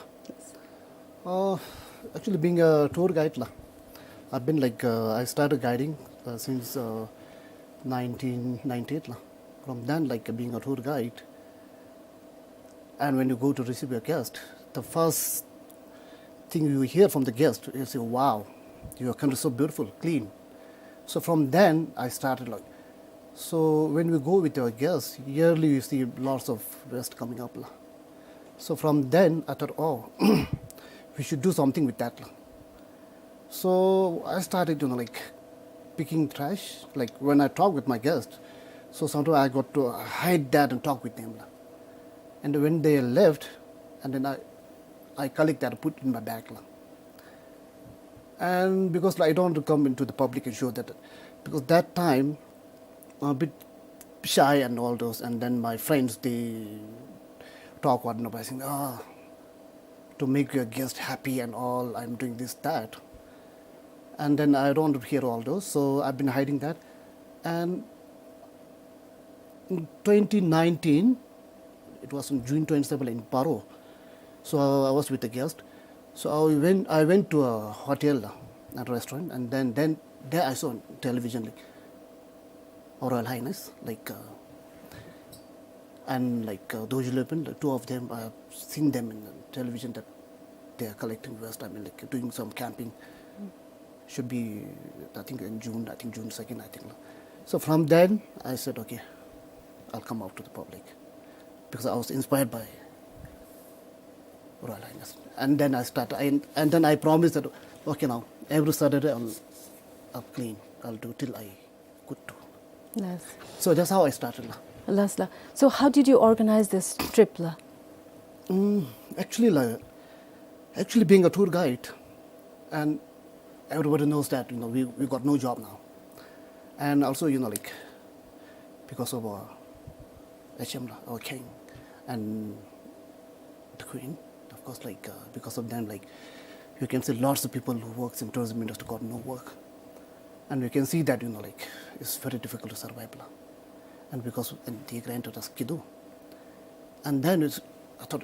Uh, actually, being a tour guide la, I've been like, uh, I started guiding, uh, since, uh, nineteen ninety-eight la. From then, like, being a tour guide, and when you go to receive your guest, the first thing you hear from the guest, you say, "Wow, your country is so beautiful, clean." So from then I started, like, so when we go with our guests, yearly we see lots of waste coming up la. So from then I thought, "Oh, we should do something with that la." So I started, you know, like, picking trash, like, when I talk with my guest. So sometimes I got to hide that and talk with them la. And when they left, and then I, I collect that and put in my bag la. And because I don't want to come into the public and show that, because that time I'm a bit shy and all those, and then my friends, they talk what, you know, by saying, "Ah, to make your guest happy and all, I'm doing this, that." And then I don't hear all those, so I've been hiding that. And in twenty nineteen, it was on June twenty-seven in Paro. So I was with a guest. So I went, I went to a hotel, uh, a restaurant, and then, then there I saw on television, like, Her Royal Highness, like, uh, and, like, uh, Dorji Lhebe, the two of them, I've seen them in the television that they are collecting waste, I mean, like, doing some camping. Should be, I think, in June, I think June second, I think. So from then, I said, "Okay, I'll come out to the public," because I was inspired by Royal Highness. And then I started, I, and then I promised that, "Okay, now every Saturday I'll, I'll clean, I'll do till I good to." Yes. So that's how I started la. Yes la. So how did you organize this trip la? Mm, actually, la, actually being a tour guide, and everybody knows that, you know, we, we got no job now. And also, you know, like, because of our H M la, our king, and the queen, of course, like, uh, because of them, like, you can see lots of people who works in tourism industry got no work. And we can see that, you know, like, it's very difficult to survive la. And because, and they granted us kido. And then it's, I thought,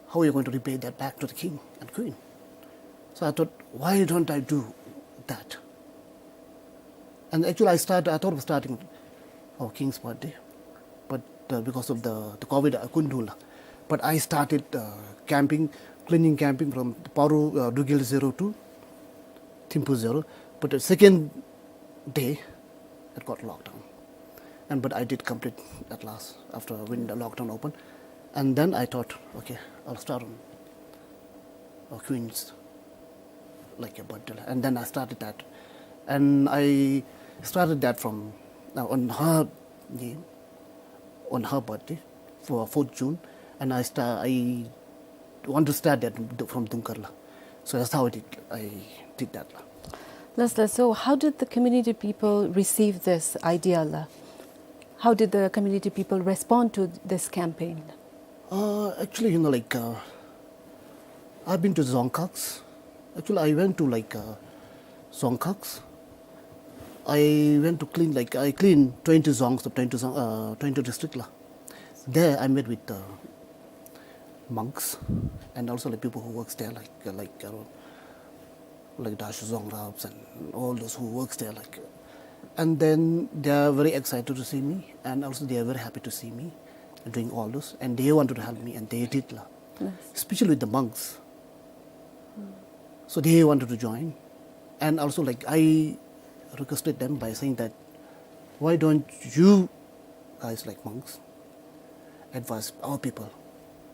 "How are you going to repay that back to the king and queen?" So I thought, "Why don't I do that. And actually, I start, I thought of starting our King's birthday, but, uh, because of the, the COVID, I couldn't do lah. But I started, uh, camping, cleaning camping from Paro, uh, Dugel zero to Thimphu zero. But the second day, it got locked down. And, but I did complete at last after when the lockdown opened. And then I thought, "Okay, I'll start on, uh, Queen's, like, a birthday." And then I started that. And I started that from, uh, on her name, on her birthday, for fourth June. And I sta-, I want to start that from Dungkar lah. So that's how I did, I did that lah. Lasu, so how did the community people receive this idea lah? How did the community people respond to this campaign? Uh, actually, you know, like, uh, I've been to Dzongkhags. Actually, I went to, like, uh, Dzongkhags. I went to clean, like, I clean twenty dzongs of twenty dzong-, uh, twenty district lah. There I met with, uh, monks and also, like, people who works there, like, uh, like, around, like, Dasho Dzongkhag and all those who works there, like, and then they are very excited to see me, and also they are very happy to see me doing all those, and they wanted to help me, and they did lah. Yes. Especially with the monks. So they wanted to join, and also, like, I requested them by saying that, "Why don't you guys, like, monks, advise our people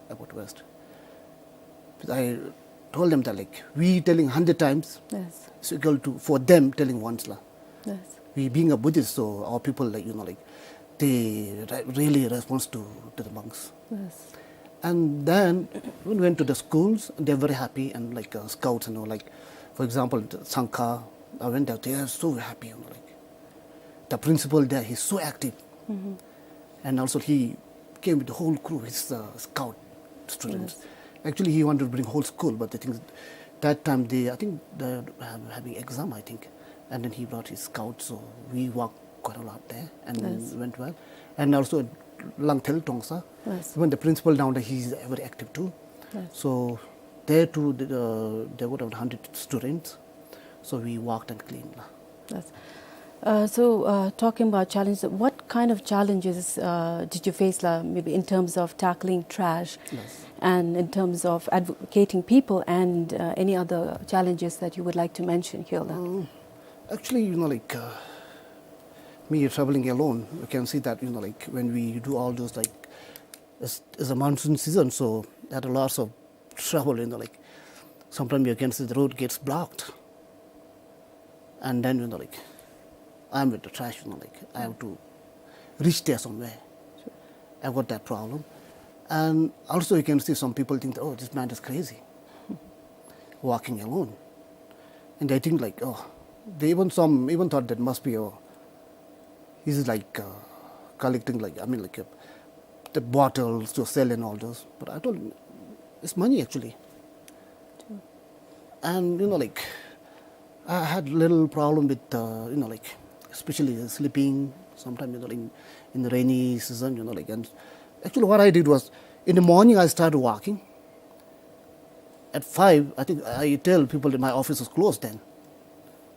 about West?" But I told them that, like, we telling hundred times, yes, is equal to for them telling once lah. Yes. We being a Buddhist, so our people, like, you know, like, they re-, really responds to, to the monks. Yes. And then we went to the schools, they're very happy, and, like, uh, scouts, you know, like, for example, the Sangha, I went there, they are so happy, you know, like, the principal there, he's so active. Mm-hmm. And also he came with the whole crew, his, uh, scout students. Yes. Actually, he wanted to bring whole school, but I think that time they, I think they're hav-, having exam, I think. And then he brought his scout, so we walked quite a lot there and, yes, went well. And also Langthel Tongsa, yes, even the principal down there, he's very active too. Yes. So there too, the, uh, there were about hundred students. So we walked and cleaned lah. Yes. Uh, so, uh, talking about challenges, what kind of challenges, uh, did you face lah, maybe in terms of tackling trash, yes, and in terms of advocating people and, uh, any other challenges that you would like to mention here lah? Um, actually, you know, like, uh, me traveling alone, you can see that, you know, like, when we do all those, like, it's, it's a monsoon season, so there are lots of trouble, you know, like, sometimes you can see the road gets blocked. And then, you know, like, I'm with the trash, you know, like, I have to reach there somewhere. Sure. I got that problem. And also you can see some people think that, "Oh, this man is crazy, walking alone." And they think like, oh, they even, some even thought that must be, oh, he's like, uh, collecting, like, I mean, like, uh, the bottles to sell and all those. But I told him, "It's money actually." True. And, you know, like, I had little problem with, uh, you know, like, especially sleeping sometime, you know, in, in the rainy season, you know, like, and actually what I did was, in the morning I started walking. At five, I think I tell people that my office was closed then.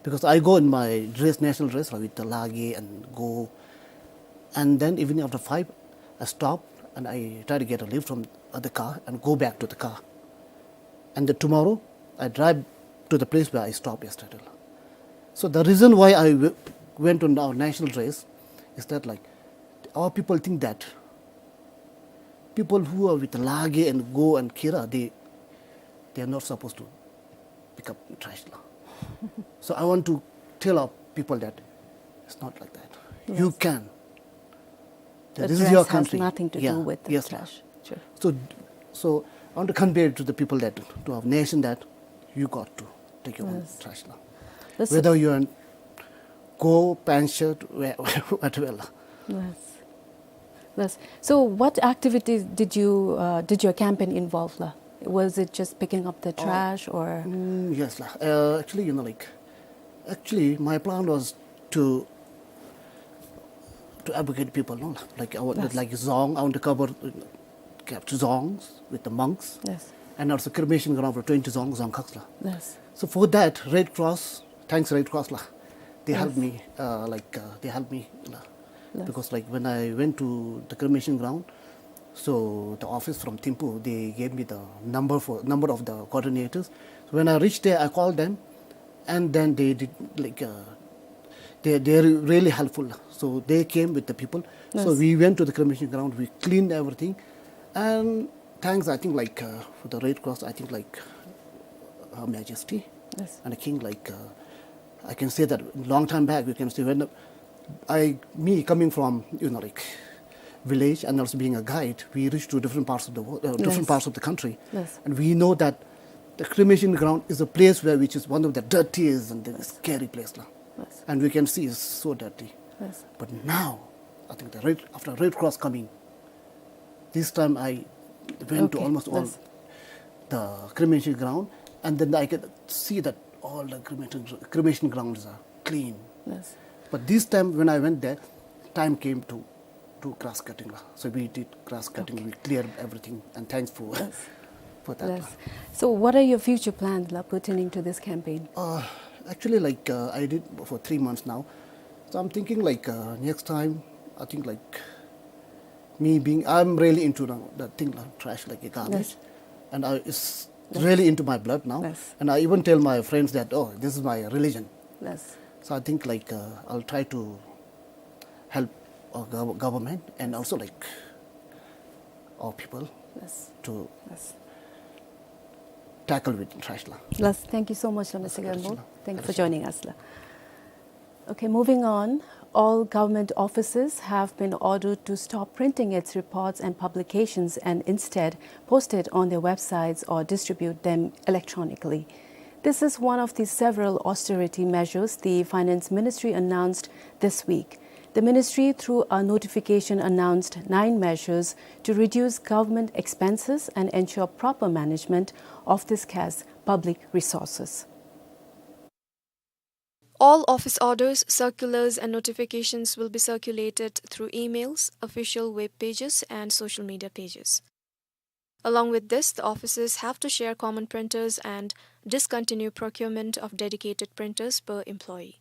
Because I go in my dress, national dress, like, with the lage and go. And then evening after five, I stop and I try to get a lift from other car and go back to the car. And the tomorrow, I drive to the place where I stopped yesterday. So the reason why I w-, went on our national dress is that, like, our people think that people who are with lage and go and kira, they, they are not supposed to pick up trash lah. So I want to tell our people that it's not like that. You, yes, can. That the this is your dress has country. Nothing to, yeah, do with the, yes, trash. Sure. So, so I want to convey to the people that, to our nation that you got to take your own, yes, trash lah. That's whether you are in go, pant shirt, where, whatever lah. Yes. Yes. So what activities did you, uh, did your campaign involve lah? Was it just picking up the, oh, trash or? Mm, yes lah. Uh, actually, you know, like, actually, my plan was to, to advocate people, no? Like, I want, yes, like, dzong, I want to cover, uh, capture dzongs with the monks. Yes. And also cremation ground for twenty dzong, dzongkhags lah. Yes. So for that, Red Cross thanks Red Cross lah. They helped me, uh, like, uh, they helped me lah. Because, like, when I went to the cremation ground, so the office from Thimphu, they gave me the number for, number of the coordinators. So when I reached there, I called them, and then they did, like, uh, they, they're really helpful lah. So they came with the people. So we went to the cremation ground, we cleaned everything, and thanks, I think, like, uh, for the Red Cross, I think, like, Her Majesty and the King, like, uh, I can say that long time back, you can say when I, me coming from, you know, like, village and also being a guide, we reach to different parts of the world, uh, different parts of the country, and we know that the cremation ground is a place where, which is one of the dirtiest and the scary place lah. And we can see it's so dirty. But now, I think the Red, after Red Cross coming, this time I went to almost all the cremation ground, and then I can see that all the cremation, cremation grounds are clean. But this time when I went there, time came to do grass cutting lah. So we did grass cutting, we cleared everything, and thanks for, for that lah. So what are your future plans lah, pertaining to this campaign? Uh, actually, like, uh, I did for three months now. So I'm thinking, like, uh, next time, I think, like, me being, I'm really into now that thing lah, trash, like, a garbage. And I, it's really into my blood now. And I even tell my friends that, "Oh, this is my religion." So I think, like, uh, I'll try to help our gov-, government and also, like, our people to tackle with trash lah. Thank you so much, Mister Gamble. Thank you for joining us lah. Okay, moving on. All government offices have been ordered to stop printing its reports and publications and instead post it on their websites or distribute them electronically. This is one of the several austerity measures the Finance Ministry announced this week. The ministry, through a notification, announced nine measures to reduce government expenses and ensure proper management of the scarce public resources. All office orders, circulars, and notifications will be circulated through emails, official web pages, and social media pages. Along with this, the offices have to share common printers and discontinue procurement of dedicated printers per employee.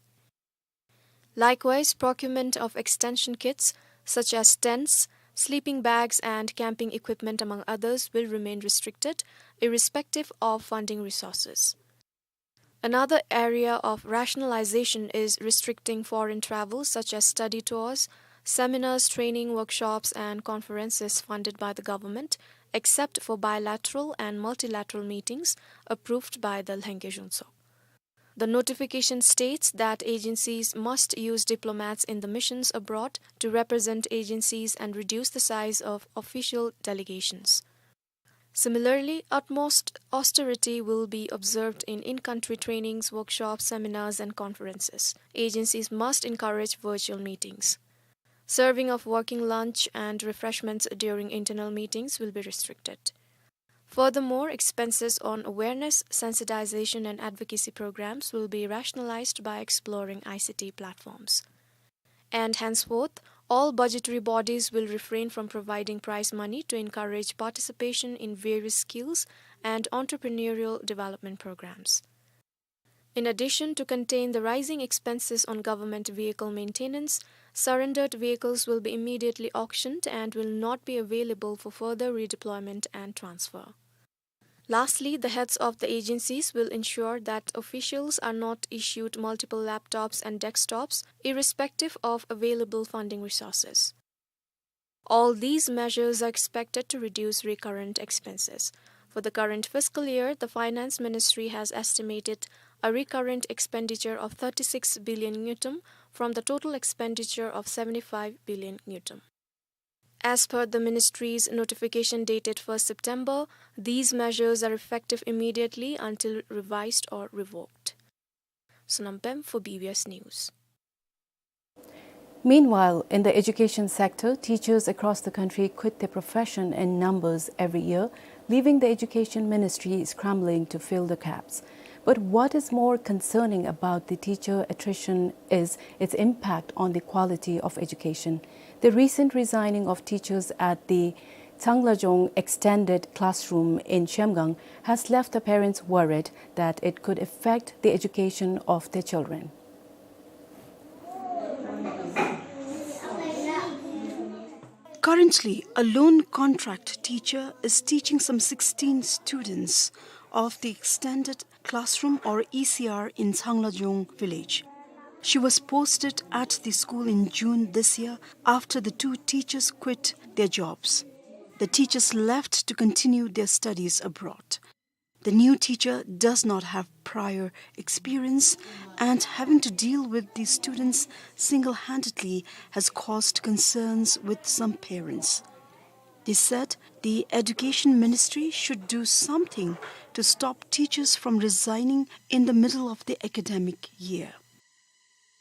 Likewise, procurement of extension kits such as tents, sleeping bags, and camping equipment, among others, will remain restricted, irrespective of funding resources. Another area of rationalization is restricting foreign travel, such as study tours, seminars, training workshops, and conferences funded by the government, except for bilateral and multilateral meetings approved by the Lhengke Junso. The notification states that agencies must use diplomats in the missions abroad to represent agencies and reduce the size of official delegations. Similarly, utmost austerity will be observed in in-country trainings, workshops, seminars, and conferences. Agencies must encourage virtual meetings. Serving of working lunch and refreshments during internal meetings will be restricted. Furthermore, expenses on awareness, sensitization, and advocacy programs will be rationalized by exploring I C T platforms. And henceforth, all budgetary bodies will refrain from providing prize money to encourage participation in various skills and entrepreneurial development programs. In addition, to contain the rising expenses on government vehicle maintenance, surrendered vehicles will be immediately auctioned and will not be available for further redeployment and transfer. Lastly, the heads of the agencies will ensure that officials are not issued multiple laptops and desktops, irrespective of available funding resources. All these measures are expected to reduce recurrent expenses. For the current fiscal year, the Finance Ministry has estimated a recurrent expenditure of thirty-six billion ngultrum from the total expenditure of seventy-five billion ngultrum. As per the ministry's notification dated first September, these measures are effective immediately until revised or revoked. Sonam Pem for B B S News. Meanwhile, in the education sector, teachers across the country quit their profession in numbers every year, leaving the Education Ministry scrambling to fill the gaps. But what is more concerning about the teacher attrition is its impact on the quality of education. The recent resigning of teachers at the Tsanglajong extended classroom in Zhemgang has left the parents worried that it could affect the education of their children. Currently, a lone contract teacher is teaching some sixteen students of the extended classroom or E C R in Tsanglajong village. She was posted at the school in June this year after the two teachers quit their jobs. The teachers left to continue their studies abroad. The new teacher does not have prior experience, and having to deal with the students single-handedly has caused concerns with some parents. They said the education ministry should do something to stop teachers from resigning in the middle of the academic year.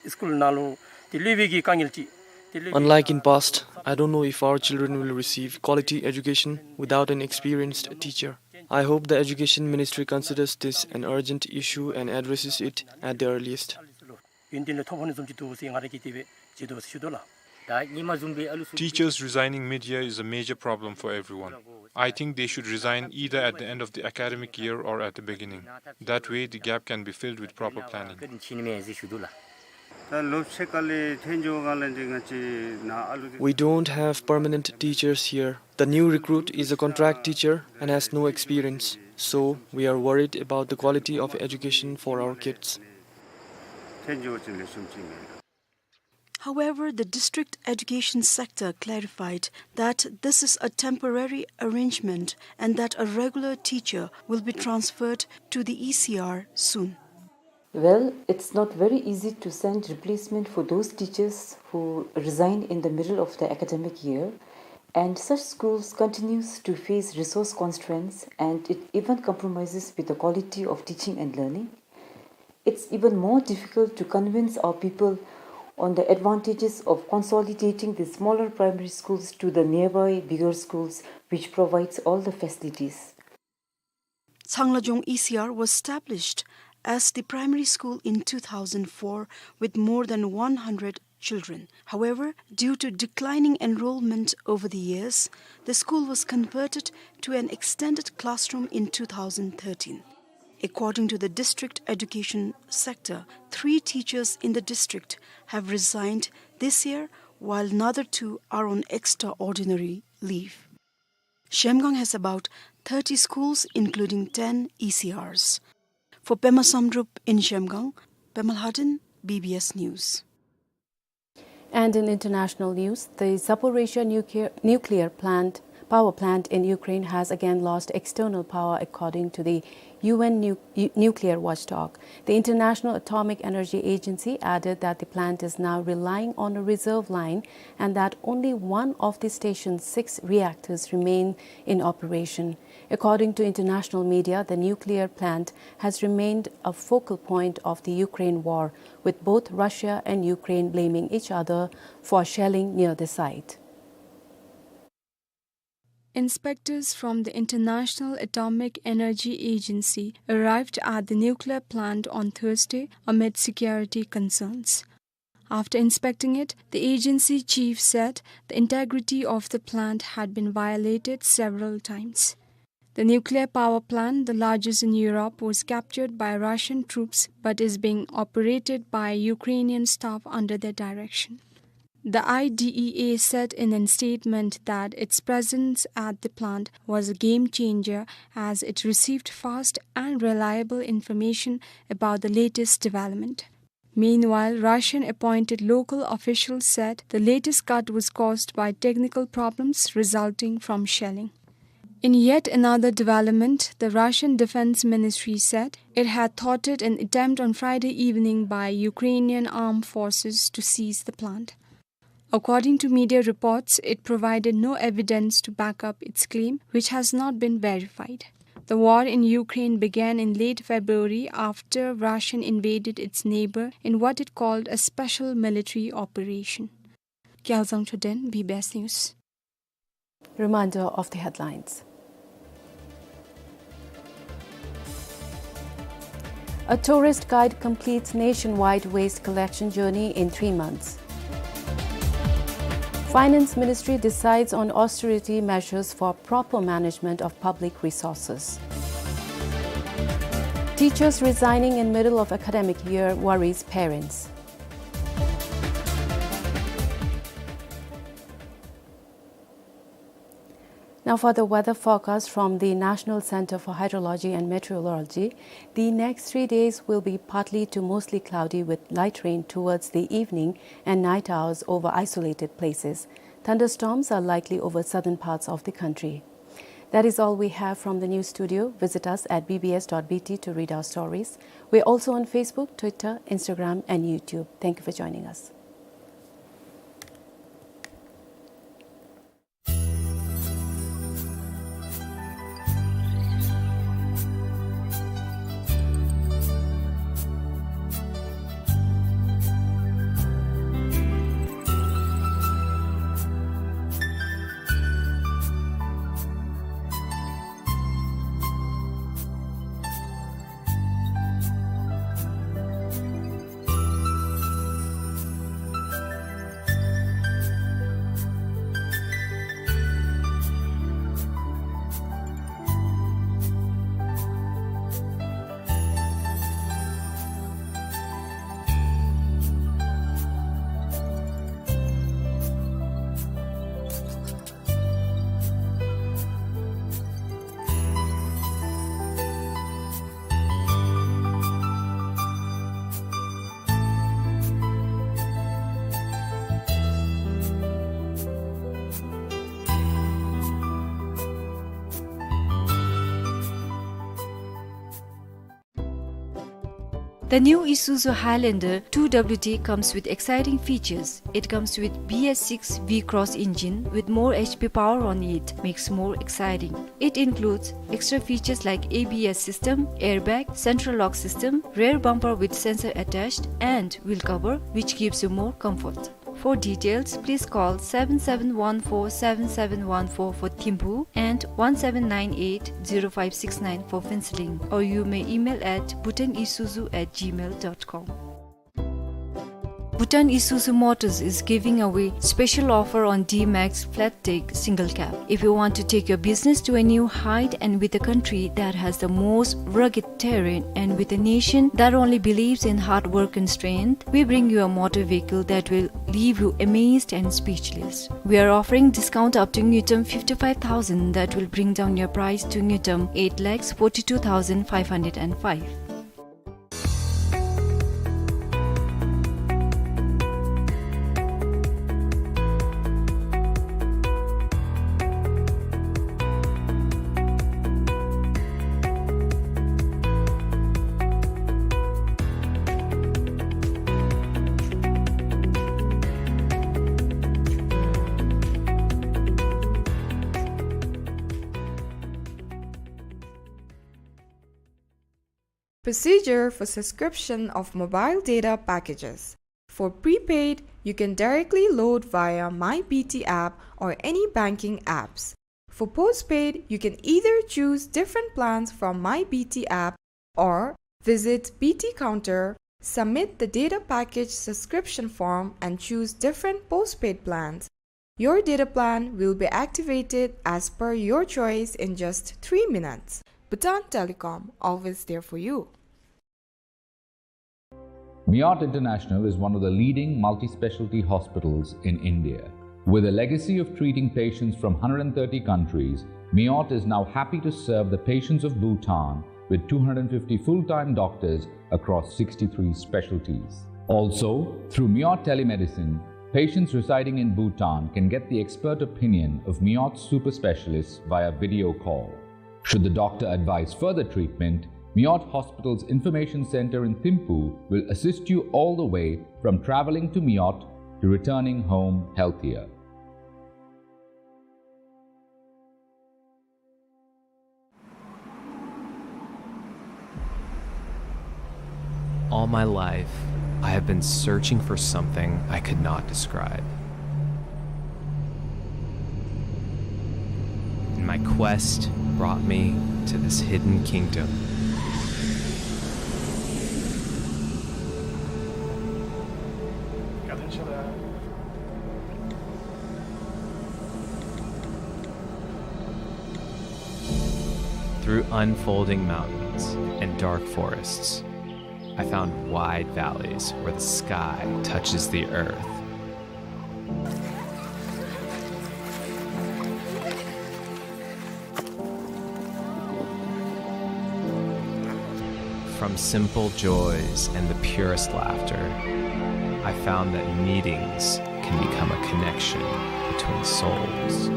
School ནང་ལུ་དེ་ལུ་བའི་གི་དཀའ་ངལ་ཅིག་དེ་ལུ། Unlike in past, I don't know if our children will receive quality education without an experienced teacher. I hope the education ministry considers this an urgent issue and addresses it at the earliest. ཡོན་ཏན་ལུ་ཐོ་ཕོག་ནི་བཟུམ་ཅིག་འདུག་ཟེར་ང་ར་གིས་དེ་སྦེ་བརྗོད་དོ་ཟེར་ཞུ་དོ་ལགས། ད་ཉི་མ་བཟུམ་སྦེ་ཨ་ལུ་ཚུ། Teachers resigning mid-year is a major problem for everyone. I think they should resign either at the end of the academic year or at the beginning. That way, the gap can be filled with proper planning. བཀའ་དྲིན་ཆེ་ནི་མས་ཟེར་ཞུ་དོ་ལགས། ད་སློབ་ཕྱི་ཁ་ལས་ཐོན་འགྱོ་ག་ལས་འདི་ང་བཅས་ནཱ་ཨ་ལུ་དེ། We don't have permanent teachers here. The new recruit is a contract teacher and has no experience, so we are worried about the quality of education for our kids. ཐོན་འགྱོ་ཅིག་ལེགས་ཤོམ་ཅིག་མེད། However, the district education sector clarified that this is a temporary arrangement and that a regular teacher will be transferred to the E C R soon. Well, it's not very easy to send replacement for those teachers who resign in the middle of the academic year, and such schools continues to face resource constraints, and it even compromises with the quality of teaching and learning. It's even more difficult to convince our people on the advantages of consolidating the smaller primary schools to the nearby bigger schools, which provides all the facilities. Tsanglajong E C R was established as the primary school in two thousand four with more than one hundred children. However, due to declining enrollment over the years, the school was converted to an extended classroom in two thousand thirteen. According to the district education sector, three teachers in the district have resigned this year, while another two are on extraordinary leave. Zhemgang has about thirty schools, including ten E C Rs. For Pema Samdrup in Zhemgang, Pema Lhaden, B B S News. And in international news, the Zaporizhzhia nuclear, nuclear plant, power plant in Ukraine has again lost external power, according to the U N nu-, u-, nuclear watchdog. The International Atomic Energy Agency added that the plant is now relying on a reserve line and that only one of the station's six reactors remain in operation. According to international media, the nuclear plant has remained a focal point of the Ukraine war, with both Russia and Ukraine blaming each other for shelling near the site. Inspectors from the International Atomic Energy Agency arrived at the nuclear plant on Thursday amid security concerns. After inspecting it, the agency chief said the integrity of the plant had been violated several times. The nuclear power plant, the largest in Europe, was captured by Russian troops but is being operated by Ukrainian staff under their direction. The I D E A said in a statement that its presence at the plant was a game changer as it received fast and reliable information about the latest development. Meanwhile, Russian-appointed local officials said the latest cut was caused by technical problems resulting from shelling. In yet another development, the Russian Defense Ministry said it had thwarted an attempt on Friday evening by Ukrainian armed forces to seize the plant. According to media reports, it provided no evidence to back up its claim, which has not been verified. The war in Ukraine began in late February after Russia invaded its neighbor in what it called a special military operation. Gyalzang Choden, B B S News. Reminder of the headlines. A tourist guide completes nationwide waste collection journey in three months. Finance Ministry decides on austerity measures for proper management of public resources. Teachers resigning in middle of academic year worries parents. Now for the weather forecast from the National Center for Hydrology and Meteorology, the next three days will be partly to mostly cloudy with light rain towards the evening and night hours over isolated places. Thunderstorms are likely over southern parts of the country. That is all we have from the news studio. Visit us at B B S dot B T to read our stories. We're also on Facebook, Twitter, Instagram, and YouTube. Thank you for joining us. The new Isuzu Highlander two W D comes with exciting features. It comes with B S six V-Cross engine with more H P power on it, makes more exciting. It includes extra features like A B S system, airbag, central lock system, rear bumper with sensor attached, and wheel cover, which gives you more comfort. For details, please call seven seven one four seven seven one four for Thimphu and one seven nine eight zero five six nine for Phuentsholing, or you may email at bhutan isuzu at gmail dot com. Bhutan Isuzu Motors is giving away special offer on D-Max flat deck single cab. If you want to take your business to a new height and with a country that has the most rugged terrain and with a nation that only believes in hard work and strength, we bring you a motor vehicle that will leave you amazed and speechless. We are offering discount up to ngultrum fifty-five thousand that will bring down your price to ngultrum eight lakhs forty-two thousand five hundred and five. Procedure for subscription of mobile data packages. For prepaid, you can directly load via My B T app or any banking apps. For postpaid, you can either choose different plans from My B T app or visit B T counter, submit the data package subscription form and choose different postpaid plans. Your data plan will be activated as per your choice in just three minutes. Bhutan Telecom, always there for you. Miot International is one of the leading multi-specialty hospitals in India. With a legacy of treating patients from hundred and thirty countries, Miot is now happy to serve the patients of Bhutan with two hundred fifty full-time doctors across sixty-three specialties. Also, through Miot Telemedicine, patients residing in Bhutan can get the expert opinion of Miot super specialists via video call. Should the doctor advise further treatment, Miot Hospital's Information Center in Thimphu will assist you all the way from traveling to Miot to returning home healthier. All my life, I have been searching for something I could not describe. And my quest brought me to this hidden kingdom. Gather each other. Through unfolding mountains and dark forests, I found wide valleys where the sky touches the earth. From simple joys and the purest laughter, I found that meetings can become a connection between souls.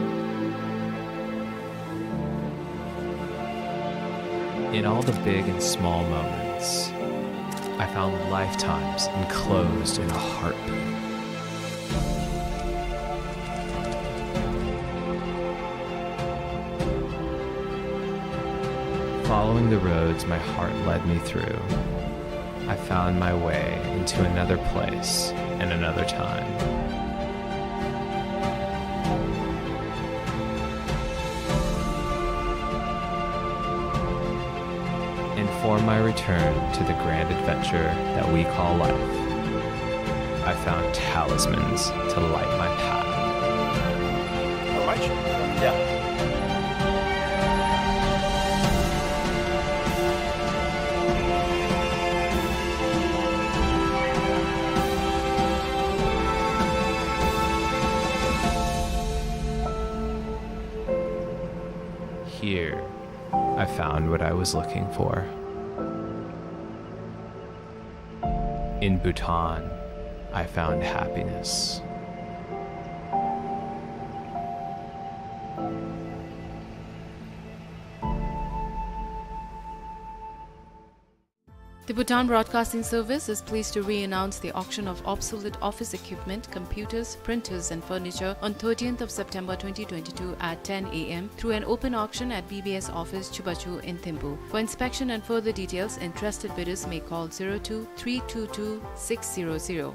In all the big and small moments, I found lifetimes enclosed in a heartbeat. Following the roads my heart led me through, I found my way into another place and another time. And for my return to the grand adventure that we call life, I found talismans to light my path. All right. Yeah. Here, I found what I was looking for. In Bhutan, I found happiness. The Bhutan Broadcasting Service is pleased to re-announce the auction of obsolete office equipment, computers, printers, and furniture on thirteenth of September twenty twenty-two at ten A M through an open auction at B B S office, Chubachu in Thimphu. For inspection and further details, interested bidders may call zero two three two two six zero zero.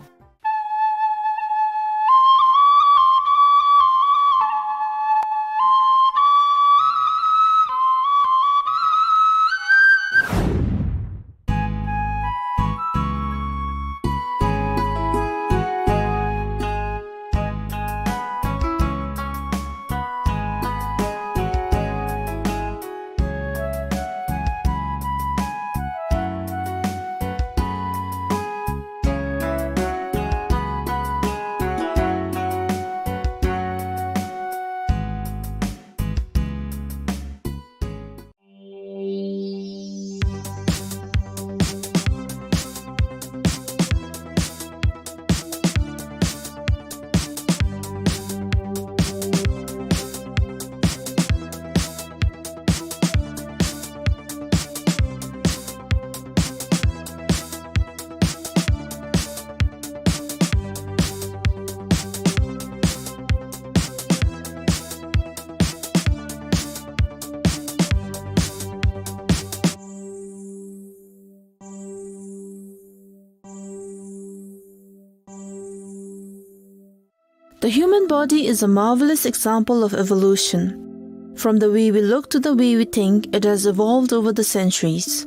The human body is a marvelous example of evolution. From the way we look to the way we think, it has evolved over the centuries.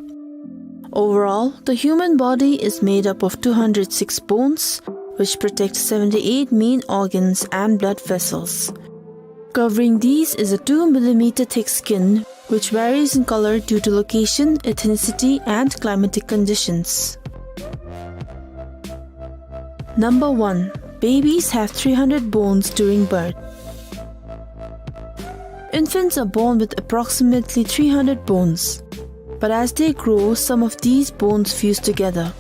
Overall, the human body is made up of two hundred six bones, which protect seventy-eight main organs and blood vessels. Covering these is a two millimeter thick skin, which varies in color due to location, ethnicity, and climatic conditions. Number one, babies have three hundred bones during birth. Infants are born with approximately three hundred bones, but as they grow, some of these bones fuse together.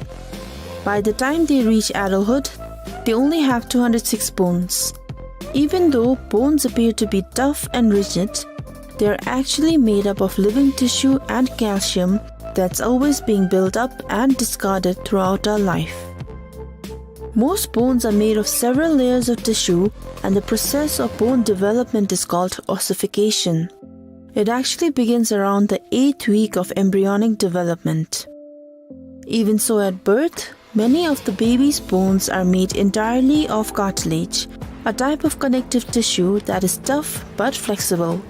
By the time they reach adulthood, they only have two hundred six bones. Even though bones appear to be tough and rigid, they are actually made up of living tissue and calcium that's always being built up and discarded throughout our life. Most bones are made of several layers of tissue, and the process of bone development is called ossification. It actually begins around the eighth week of embryonic development. Even so, at birth, many of the baby's bones are made entirely of cartilage, a type of connective tissue that is tough but flexible.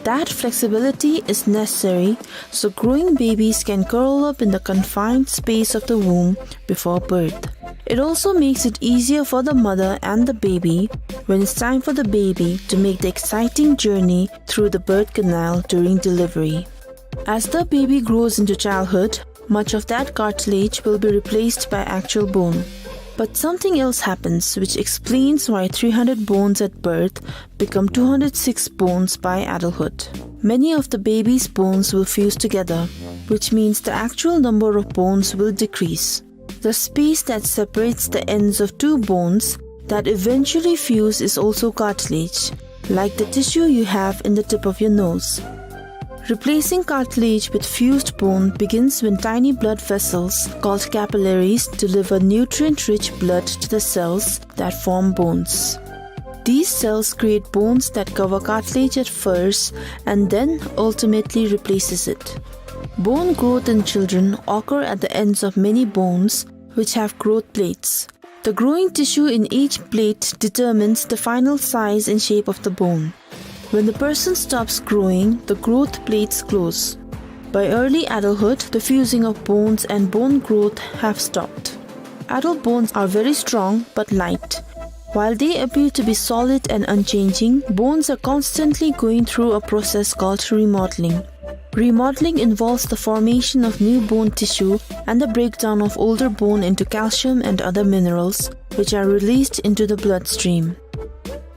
That flexibility is necessary so growing babies can curl up in the confined space of the womb before birth. It also makes it easier for the mother and the baby when it's time for the baby to make the exciting journey through the birth canal during delivery. As the baby grows into childhood, much of that cartilage will be replaced by actual bone. But something else happens, which explains why three hundred bones at birth become two hundred six bones by adulthood. Many of the baby's bones will fuse together, which means the actual number of bones will decrease. The space that separates the ends of two bones that eventually fuse is also cartilage, like the tissue you have in the tip of your nose. Replacing cartilage with fused bone begins when tiny blood vessels, called capillaries, deliver nutrient-rich blood to the cells that form bones. These cells create bones that cover cartilage at first and then ultimately replaces it. Bone growth in children occur at the ends of many bones, which have growth plates. The growing tissue in each plate determines the final size and shape of the bone. When the person stops growing, the growth plates close. By early adulthood, the fusing of bones and bone growth have stopped. Adult bones are very strong but light. While they appear to be solid and unchanging, bones are constantly going through a process called remodeling. Remodeling involves the formation of new bone tissue and the breakdown of older bone into calcium and other minerals, which are released into the bloodstream.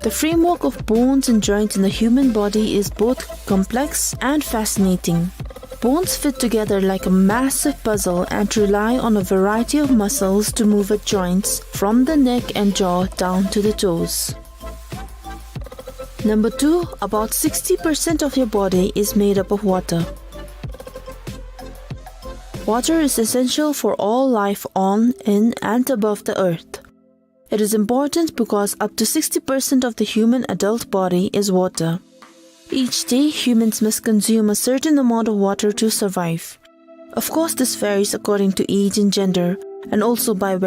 The framework of bones and joints in the human body is both complex and fascinating. Bones fit together like a massive puzzle and rely on a variety of muscles to move at joints, from the neck and jaw down to the toes. Number two, about sixty percent of your body is made up of water. Water is essential for all life on, in, and above the earth. It is important because up to sixty percent of the human adult body is water. Each day, humans must consume a certain amount of water to survive. Of course, this varies according to age and gender, and also by